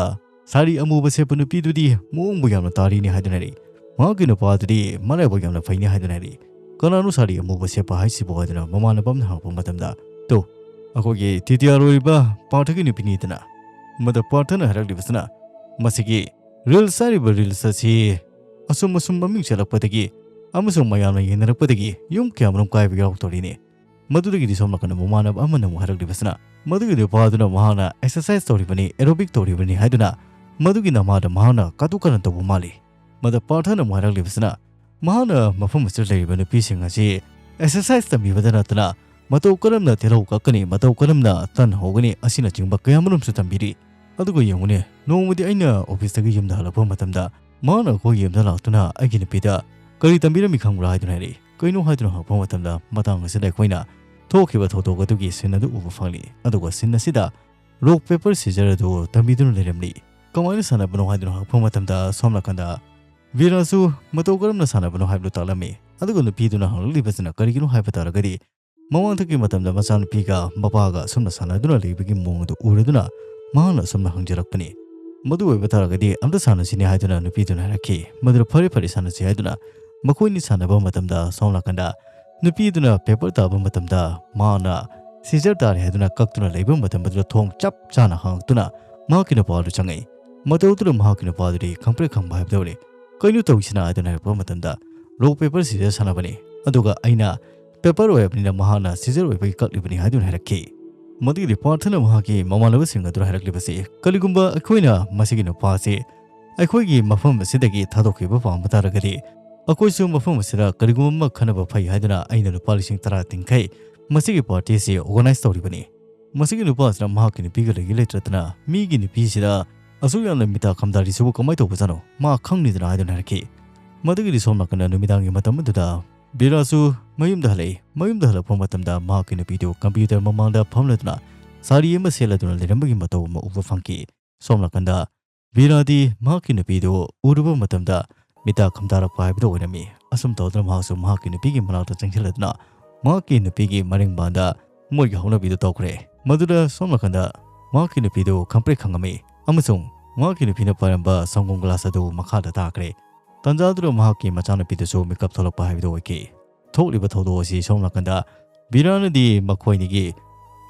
ꯁꯥꯔꯤ ꯑꯃꯨꯕ ꯁꯦꯠꯄ ꯅꯨꯄꯤꯗꯨꯗꯤ ꯃꯑꯣꯡꯕꯨ ꯌꯥꯝꯅ ꯇꯥꯔꯤꯅꯦ" ꯍꯥꯏꯗꯨꯅ ꯍꯥꯏꯔꯛꯏ꯫ "ꯃꯍꯥꯛꯀꯤ ꯅꯨꯄꯥꯗꯨꯗꯤ ꯃꯔꯥꯏꯕꯛ ꯌꯥꯝꯅ ꯐꯩꯅꯦ" ꯍꯥꯏꯗꯨꯅ ꯍꯥꯏꯔꯛꯏ꯫ "ꯀꯅꯥꯅꯣ ꯁꯥꯔꯤ ꯑꯃꯨꯕ ꯁꯦꯠꯄ ꯍꯥꯏꯁꯤꯕꯨ?" ꯍꯥꯏꯗꯨꯅ ꯃꯃꯥꯟꯅꯕ ꯑꯃꯅ ꯍꯪꯉꯛꯄ ꯃꯇꯝꯗ, "ꯇꯨ, ꯑꯩꯈꯣꯏꯒꯤ ꯇꯤ ꯇꯤ ꯑꯥꯔ ꯑꯣꯏꯔꯤꯕ ꯄꯥꯔꯊꯒꯤ ꯅꯨꯄꯤꯅꯤꯗꯅ"꯫ ꯃꯗ ꯄꯥꯔꯊꯅ ꯍꯥꯏꯔꯛꯂꯤꯕꯁꯤꯅ, "ꯃꯁꯤꯒꯤ ꯔꯤꯜꯁ ꯍꯥꯏꯔꯤꯕ ꯔꯤꯜꯁ ꯑꯁꯤ ꯑꯁꯨꯝ ꯑꯁꯨꯝ ꯃꯃꯤꯡ ꯆꯠꯂꯛꯄꯗꯒꯤ ꯑꯃꯁꯨꯡ ꯃꯌꯥꯝꯅ ꯌꯦꯡꯅꯔꯛꯄꯗꯒꯤ ꯌꯨꯝ ꯀꯌꯥꯃꯔꯨꯝ ꯀꯥꯏꯕ ꯌꯥꯎꯔꯛꯇꯧꯔꯤꯅꯦ꯫ ꯃꯗꯨꯗꯒꯤꯗꯤ ꯁꯣꯝ ꯅꯥꯀꯟꯗ ꯃꯃꯥꯟꯅꯕ ꯑꯃꯅ ꯑꯃꯨꯛ ꯍꯥꯏꯔꯛꯂꯤꯕꯁꯤꯅ, ꯃꯗꯨꯒꯤ ꯅꯨꯄꯥꯗꯨꯅ ꯃꯍꯥꯛꯅ ꯑꯦꯛꯁꯔꯁꯥꯏꯁ ꯇꯧꯔꯤꯕꯅꯤ, ꯑꯦꯔꯣꯕꯤꯛ ꯇꯧꯔꯤꯕꯅꯤ ꯍꯥꯏꯗꯨꯅ ꯃꯗꯨꯒꯤ ꯅꯃꯥꯗ ꯃꯍꯥꯛꯅ ꯀꯥꯇꯨ ꯀꯥꯔꯟ ꯇꯧꯕ ꯃꯥꯜꯂꯤ"꯫ ꯃꯗ ꯄꯥꯔꯊꯅ ꯑꯃꯨꯛ ꯍꯥꯏꯔꯛꯂꯤꯕꯁꯤꯅ, ꯃꯍꯥꯛꯅ ꯃꯐꯝ ꯑꯁꯤꯗ ꯂꯩꯔꯤꯕ ꯅꯨꯄꯤꯁꯤꯡ ꯑꯁꯤ ꯑꯦꯛꯁꯔꯁꯥꯏꯁ ꯇꯝꯕꯤꯕꯗ ꯅꯠꯇꯅ ꯃꯇꯧ ꯀꯔꯝꯅ ꯇꯤꯜꯍꯧ ꯀꯛꯀꯅꯤ, ꯃꯇꯧ ꯀꯔꯝꯅ ꯇꯟ ꯍꯧꯒꯅꯤ ꯑꯁꯤꯅꯆꯤꯡꯕ ꯀꯌꯥꯃꯔꯨꯝꯁꯨ ꯇꯝꯕꯤꯔꯤ꯫ ꯑꯗꯨꯒ ꯌꯦꯡꯉꯨꯅꯦ, ꯅꯣꯡꯃꯗꯤ ꯑꯩꯅ ꯑꯣꯐꯤꯁꯇꯒꯤ ꯌꯨꯝꯗ ꯍꯜꯂꯛꯄ ꯃꯇꯝꯗ ꯃꯍꯥꯛꯅ ꯑꯩꯈꯣꯏꯒꯤ ꯌꯨꯝꯗ ꯂꯥꯛꯇꯨꯅ ꯑꯩꯒꯤ ꯅꯨꯄꯤꯗ ꯀꯔꯤ ꯇꯝꯕꯤꯔꯝꯃꯤ ꯈꯪꯕ꯭ꯔꯥ ꯍꯥꯏꯗꯨꯅ ꯍꯥꯏꯔꯛꯏ꯫ ꯀꯩꯅꯣ ꯍꯥꯏꯗꯨꯅ ꯍꯪꯉꯛꯄ ꯃꯇꯝꯗ ꯃꯇꯥꯡ ꯑꯁꯤꯗ ꯑꯩꯈꯣꯏꯅ ꯊꯣꯛꯈꯤꯕ ꯊꯧꯗꯣꯛ ꯑꯗꯨꯒꯤ ꯁꯤꯟ ꯑꯗꯨ ꯎꯕ ꯐꯪꯂꯤ꯫ ꯑꯗꯨꯒ ꯁꯤꯟ ꯑꯁꯤꯗ ꯔꯣꯛ ꯄꯦꯄꯔ ꯁꯤꯖꯔ ꯑꯗꯨ ꯇꯝꯕꯤꯗꯨꯅ ꯂꯩꯔꯝꯂꯤ꯫ ꯀꯃꯥꯏꯅ ꯁꯥꯟꯅꯕꯅꯣ ꯍꯥꯏꯗꯨꯅ ꯍꯪꯉꯛꯄ ꯃꯇꯝꯗ ꯁꯣꯝ ꯅꯥꯀꯟꯗ ꯕꯤꯔꯥꯁꯨ ꯃꯇꯧ ꯀꯔꯝꯅ ꯁꯥꯟꯅꯕꯅꯣ ꯍꯥꯏꯕꯗꯨ ꯇꯥꯛꯂꯝꯃꯤ꯫ ꯑꯗꯨꯒ ꯅꯨꯄꯤꯗꯨꯅ ꯍꯪꯂꯛꯂꯤꯕꯁꯤꯅ ꯀꯔꯤꯒꯤꯅꯣ ꯍꯥꯏꯕ ꯇꯥꯔꯒꯗꯤ ꯃꯃꯥꯡꯊꯛꯀꯤ ꯃꯇꯝꯗ ꯃꯆꯥꯅꯨꯄꯤꯒ ꯃꯄꯥꯒ ꯑꯁꯨꯝꯅ ꯁꯥꯟꯅꯗꯨꯅ ꯂꯩꯕꯒꯤ ꯃꯑꯣꯡ ꯑꯗꯨ ꯎꯔꯗꯨꯅ ꯃꯍꯥꯛꯅ ꯑꯁꯨꯝꯅ ꯍꯪꯖꯔꯛꯄꯅꯤ꯫ "ꯃꯗꯨ ꯑꯣꯏꯕ ꯇꯥꯔꯒꯗꯤ ꯑꯝꯇ ꯁꯥꯟꯅꯁꯤꯅꯦ" ꯍꯥꯏꯗꯨꯅ ꯅꯨꯄꯤꯗꯨꯅ ꯍꯥꯏꯔꯛꯈꯤ꯫ ꯃꯗꯨꯗ "ꯐꯔꯦ ꯐꯔꯦ, ꯁꯥꯟꯅꯁꯤ" ꯍꯥꯏꯗꯨꯅ ꯃꯈꯣꯏꯅꯤ ꯁꯥꯟꯅꯕ ꯃꯇꯝꯗ, ꯁꯣꯝ ꯅꯥꯀꯟꯗ ꯅꯨꯄꯤꯗꯨꯅ ꯄꯦꯄꯔ ꯇꯥꯕ ꯃꯇꯝꯗ ꯃꯥꯅ ꯁꯤꯖꯔ ꯇꯥꯔꯦ ꯍꯥꯏꯗꯨꯅ ꯀꯛꯇꯨꯅ ꯂꯩꯕ ꯃꯇꯝ ꯑꯗꯨꯗ ꯊꯣꯡ ꯆꯞ ꯆꯥꯅ ꯍꯥꯡꯉꯛꯇꯨꯅ ꯃꯍꯥꯛꯀꯤ ꯅꯨꯄꯥꯗꯨ ꯆꯪꯉꯛꯏ꯫ ꯃꯇꯧ ꯑꯗꯨꯗ ꯃꯍꯥꯛꯀꯤ ꯅꯨꯄꯥꯗꯨꯗꯤ ꯈꯪꯄ꯭ꯔꯦꯛ ꯈꯪꯕ ꯍꯥꯏꯕꯗꯨ ꯑꯣꯏꯔꯦ꯫ "ꯀꯩꯅꯣ ꯇꯧꯔꯤꯁꯤꯅ?" ꯍꯥꯏꯗꯨꯅ ꯍꯥꯏꯔꯛꯄ ꯃꯇꯝꯗ, "ꯔꯣꯛ ꯄꯦꯄꯔ ꯁꯤꯖꯔ ꯁꯥꯟꯅꯕꯅꯤ, ꯑꯗꯨꯒ ꯑꯩꯅ ꯄꯦꯄꯔ ꯑꯣꯏꯔꯕꯅꯤꯅ ꯃꯍꯥꯛꯅ ꯁꯤꯖꯔ ꯑꯣꯏꯕꯒꯤ ꯀꯛꯂꯤꯕꯅꯤ" ꯍꯥꯏꯗꯨꯅ ꯍꯥꯏꯔꯛꯈꯤ꯫ ꯃꯗꯨꯒꯤꯗꯤ ꯄꯥꯔꯊꯅ ꯃꯍꯥꯛꯀꯤ ꯃꯃꯥꯟꯅꯕꯁꯤꯡ ꯑꯗꯨꯗ ꯍꯥꯏꯔꯛꯂꯤꯕꯁꯤ, "ꯀꯔꯤꯒꯨꯝꯕ ꯑꯩꯈꯣꯏꯅ ꯃꯁꯤꯒꯤ ꯅꯨꯄꯥ ꯑꯁꯤ ꯑꯩꯈꯣꯏꯒꯤ ꯃꯐꯝ ꯑꯁꯤꯗꯒꯤ ꯊꯥꯗꯣꯛꯈꯤꯕ ꯄꯥꯝꯕ ꯇꯥꯔꯒꯗꯤ, ꯑꯩꯈꯣꯏꯁꯨ ꯃꯐꯝ ꯑꯁꯤꯗ ꯀꯔꯤꯒꯨꯝꯕ ꯑꯃ ꯈꯟꯅꯕ ꯐꯩ" ꯍꯥꯏꯗꯨꯅ ꯑꯩꯅ ꯂꯨꯄꯥ ꯂꯤꯁꯤꯡ ꯇꯔꯥ ꯇꯤꯡꯈꯩ ꯃꯁꯤꯒꯤ ꯄꯥꯔꯇꯤ ꯑꯁꯤ ꯑꯣꯔꯒꯅꯥꯏꯖ ꯇꯧꯔꯤꯕꯅꯤ꯫ ꯃꯁꯤꯒꯤ ꯅꯨꯄꯥ ꯑꯁꯤꯅ ꯃꯍꯥꯛꯀꯤ ꯅꯨꯄꯤꯒ ꯂꯩꯒꯦ ꯂꯩꯇ꯭ꯔꯗꯅ ꯃꯤꯒꯤ ꯅꯨꯄꯤꯁꯤꯗ ꯑꯁꯨꯛ ꯌꯥꯝꯅ ꯃꯤꯇꯥ ꯈꯝꯗꯥꯔꯤꯁꯤꯕꯨ ꯀꯃꯥꯏꯅ ꯇꯧꯕꯖꯥꯠꯅꯣ? ꯃꯥ ꯈꯪꯅꯤꯗꯅ ꯍꯥꯏꯗꯨꯅ ꯍꯥꯏꯔꯛꯈꯤ꯫ ꯃꯗꯨꯒꯤꯗꯤ ꯁꯣꯝ ꯅꯥꯀꯟꯗ ꯅꯨꯃꯤꯗꯥꯡꯒꯤ ꯃꯇꯝ ꯑꯗꯨꯗ ꯕꯤꯔꯥꯁꯨ ꯃꯌꯨꯝꯗ ꯍꯜꯂꯛꯏ꯫ ꯃꯌꯨꯝꯗ ꯍꯜꯂꯛꯄ ꯃꯇꯝꯗ ꯃꯍꯥꯛꯀꯤ ꯅꯨꯄꯤꯗꯨ ꯀꯝꯄ꯭ꯌꯨꯇꯔ ꯃꯃꯥꯡꯗ ꯐꯝꯂꯗꯨꯅ ꯁꯥꯔꯤ ꯑꯃ ꯁꯦꯠꯂꯗꯨꯅ ꯂꯩꯔꯝꯕꯒꯤ ꯃꯇꯧ ꯑꯃ ꯎꯕ ꯐꯪꯈꯤ꯫ ꯁꯣꯝ ꯅꯥꯀꯟꯗ ꯕꯤꯔꯥꯗꯤ ꯃꯍꯥꯛꯀꯤ ꯅꯨꯄꯤꯗꯨ ꯎꯔꯨꯕ ꯃꯇꯝꯗ ꯃꯤꯇꯥ ꯈꯝꯗꯥꯔꯛꯄ ꯍꯥꯏꯕꯗꯨ ꯑꯣꯏꯔꯝꯃꯤ꯫ ꯑꯁꯨꯝ ꯇꯧꯗꯨꯅ ꯃꯍꯥꯛꯁꯨ ꯃꯍꯥꯛꯀꯤ ꯅꯨꯄꯤꯒꯤ ꯃꯅꯥꯛꯇ ꯆꯪꯁꯤꯜꯂꯗꯨꯅ ꯃꯍꯥꯛꯀꯤ ꯅꯨꯄꯤꯒꯤ ꯃꯔꯤꯡꯕꯥꯟꯗ ꯃꯣꯏꯒꯤ ꯍꯧꯅꯕꯤꯗꯨ ꯇꯧꯈ꯭ꯔꯦ꯫ ꯃꯗꯨꯗ ꯁꯣꯝ ꯅꯥꯀꯟꯗ ꯃꯍꯥꯛꯀꯤ ꯅꯨꯄꯤꯗꯨ ꯈꯪꯄ꯭ꯔꯦꯛ ꯈꯪꯉꯝꯃꯤ ꯑꯃꯁꯨꯡ ꯃꯍꯥꯛꯀꯤ ꯅꯨꯄꯤꯅ ꯄꯥꯏꯔꯝꯕ ꯁꯪꯒꯣꯝ ꯒ꯭ꯂꯥꯁ ꯑꯗꯨ ꯃꯈꯥꯗ ꯇꯥꯈ꯭ꯔꯦ꯫ ꯇꯥꯟꯖꯥꯗꯨꯗ ꯃꯍꯥꯛꯀꯤ ꯃꯆꯥꯅꯨꯄꯤꯗꯨꯁꯨ ꯃꯤꯀꯞ ꯊꯣꯛꯂꯛꯄ ꯍꯥꯏꯕꯗꯨ ꯑꯣꯏꯈꯤ꯫ ꯊꯣꯛꯂꯤꯕ ꯊꯧꯗꯣꯛ ꯑꯁꯤ ꯁꯣꯝ ꯅꯥꯀꯟꯗ ꯕꯤꯔꯥꯅꯗꯤ ꯃꯈꯣꯏꯅꯤꯒꯤ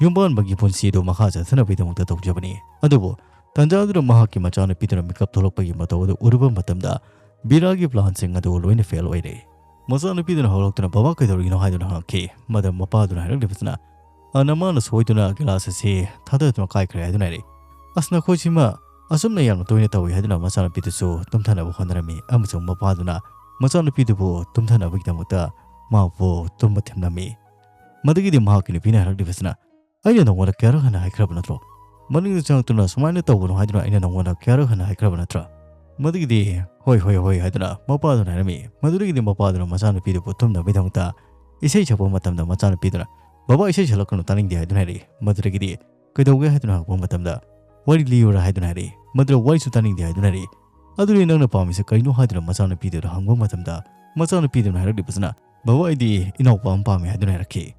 ꯌꯨꯝꯕꯥꯟꯕꯒꯤ ꯄꯨꯟꯁꯤꯗꯨ ꯃꯈꯥ ꯆꯠꯊꯅꯕꯒꯤꯗꯃꯛꯇ ꯇꯧꯖꯕꯅꯤ꯫ ꯑꯗꯨꯕꯨ ꯇꯥꯟꯖꯥꯗꯨꯗ ꯃꯍꯥꯛꯀꯤ ꯃꯆꯥꯅꯨꯄꯤꯗꯨꯅ ꯃꯤꯀꯞ ꯊꯣꯛꯂꯛꯄꯒꯤ ꯃꯇꯧ ꯑꯗꯨ ꯎꯔꯨꯕ ꯃꯇꯝꯗ ꯕꯤꯔꯥꯒꯤ ꯄ꯭ꯂꯥꯟꯁꯤꯡ ꯑꯗꯨ ꯂꯣꯏꯅ ꯐꯦꯜ ꯑꯣꯏꯔꯦ꯫ ꯃꯆꯥꯅꯨꯄꯤꯗꯨꯅ ꯍꯧꯔꯛꯇꯨꯅ, "ꯕꯕꯥ, ꯀꯩꯗꯧꯔꯤꯅꯣ?" ꯍꯥꯏꯗꯨꯅ ꯍꯪꯉꯛꯈꯤ꯫ ꯃꯗꯨ ꯃꯄꯥꯗꯨꯅ ꯍꯥꯏꯔꯛꯂꯤꯕꯁꯤꯅ, "ꯑ, ꯅꯃꯥꯅ ꯁꯣꯏꯗꯨꯅ ꯒꯤꯂꯥꯁ ꯑꯁꯤ ꯊꯥꯗꯗꯨꯅ ꯀꯥꯏꯈ꯭ꯔꯦ" ꯍꯥꯏꯗꯨꯅ ꯍꯥꯏꯔꯛꯏ꯫ "ꯑꯁ, ꯅꯈꯣꯏꯁꯤꯃ ꯑꯁꯨꯝꯅ ꯌꯥꯝꯅ ꯇꯣꯏꯅ ꯇꯧꯏ" ꯍꯥꯏꯗꯨꯅ ꯃꯆꯥꯅꯨꯄꯤꯗꯨꯁꯨ ꯇꯨꯝꯊꯅꯕ ꯍꯣꯠꯅꯔꯝꯃꯤ ꯑꯃꯁꯨꯡ ꯃꯄꯥꯗꯨꯅ ꯃꯆꯥꯅꯨꯄꯤꯗꯨꯕꯨ ꯇꯨꯝꯊꯅꯕꯒꯤꯗꯃꯛꯇ ꯃꯥꯕꯨ ꯇꯨꯝꯕ ꯊꯦꯝꯂꯝꯃꯤ꯫ ꯃꯗꯨꯒꯤꯗꯤ ꯃꯍꯥꯛꯀꯤ ꯅꯨꯄꯤꯅ ꯍꯥꯏꯔꯛꯂꯤꯕꯁꯤꯅ, "ꯑꯩꯅ ꯅꯉꯣꯟꯗ ꯀꯌꯥꯔꯛ ꯍꯟꯅ ꯍꯥꯏꯈ꯭ꯔꯕ ꯅꯠꯇ꯭ꯔꯣ? ꯃꯅꯤꯡꯗ ꯆꯪꯉꯛꯇꯨꯅ ꯁꯨꯃꯥꯏꯅ ꯇꯧꯒꯅꯨ ꯍꯥꯏꯗꯨꯅ ꯑꯩꯅ ꯅꯉꯣꯟꯗ ꯀꯌꯥꯔꯛ ꯍꯟꯅ ꯍꯥꯏꯈ꯭ꯔꯕ ꯅꯠꯇ꯭ꯔꯥ?" ꯃꯗꯨꯒꯤꯗꯤ "ꯍꯣꯏ, ꯍꯣꯏ, ꯍꯣꯏ" ꯍꯥꯏꯗꯨꯅ ꯃꯄꯥꯗꯨꯅ ꯍꯥꯏꯔꯝꯃꯤ꯫ ꯃꯗꯨꯗꯒꯤꯗꯤ ꯃꯄꯥꯗꯨꯅ ꯃꯆꯥꯅꯨꯄꯤꯗꯨꯕꯨ ꯇꯨꯝꯅꯕꯒꯤꯗꯃꯛꯇ ꯏꯁꯩ ꯁꯛꯄ ꯃꯇꯝꯗ ꯃꯆꯥꯅꯨꯄꯤꯗꯨꯅ, "ꯕꯕꯥ, ꯏꯁꯩ ꯁꯛꯂꯛꯀꯅꯨ, ꯇꯥꯅꯤꯡꯗꯦ" ꯍꯥꯏꯗꯨꯅ ꯍꯥꯏꯔꯛꯏ꯫ ꯃꯗꯨꯗꯒꯤꯗꯤ "ꯀꯩꯗꯧꯒꯦ?" ꯍꯥꯏꯗꯨꯅ ꯍꯪꯉꯛꯄ ꯃꯇꯝꯗ, "ꯋꯥꯔꯤ ꯂꯤꯌꯨꯔꯥ?" ꯍꯥꯏꯗꯨꯅ ꯍꯥꯏꯔꯛꯏ꯫ ꯃꯗꯨꯗ "ꯋꯥꯔꯤꯁꯨ ꯇꯥꯅꯤꯡꯗꯦ" ꯍꯥꯏꯗꯨꯅ ꯍꯥꯏꯔꯛꯏ꯫ "ꯑꯗꯨꯗꯤ ꯅꯪꯅ ꯄꯥꯝꯃꯤꯁꯦ ꯀꯔꯤꯅꯣ?" ꯍꯥꯏꯗꯨꯅ ꯃꯆꯥꯅꯨꯄꯤꯗꯨꯗ ꯍꯪꯕ ꯃꯇꯝꯗ, ꯃꯆꯥꯅꯨꯄꯤꯗꯨꯅ ꯍꯥꯏꯔꯛꯂꯤꯕꯁꯤꯅ, "ꯕꯕꯥ, ꯑꯩꯗꯤ ꯏꯅꯥꯎꯄꯥ ꯑꯃ ꯄꯥꯝꯃꯤ" ꯍꯥꯏꯗꯨꯅ ꯍꯥꯏꯔꯛꯈꯤ꯫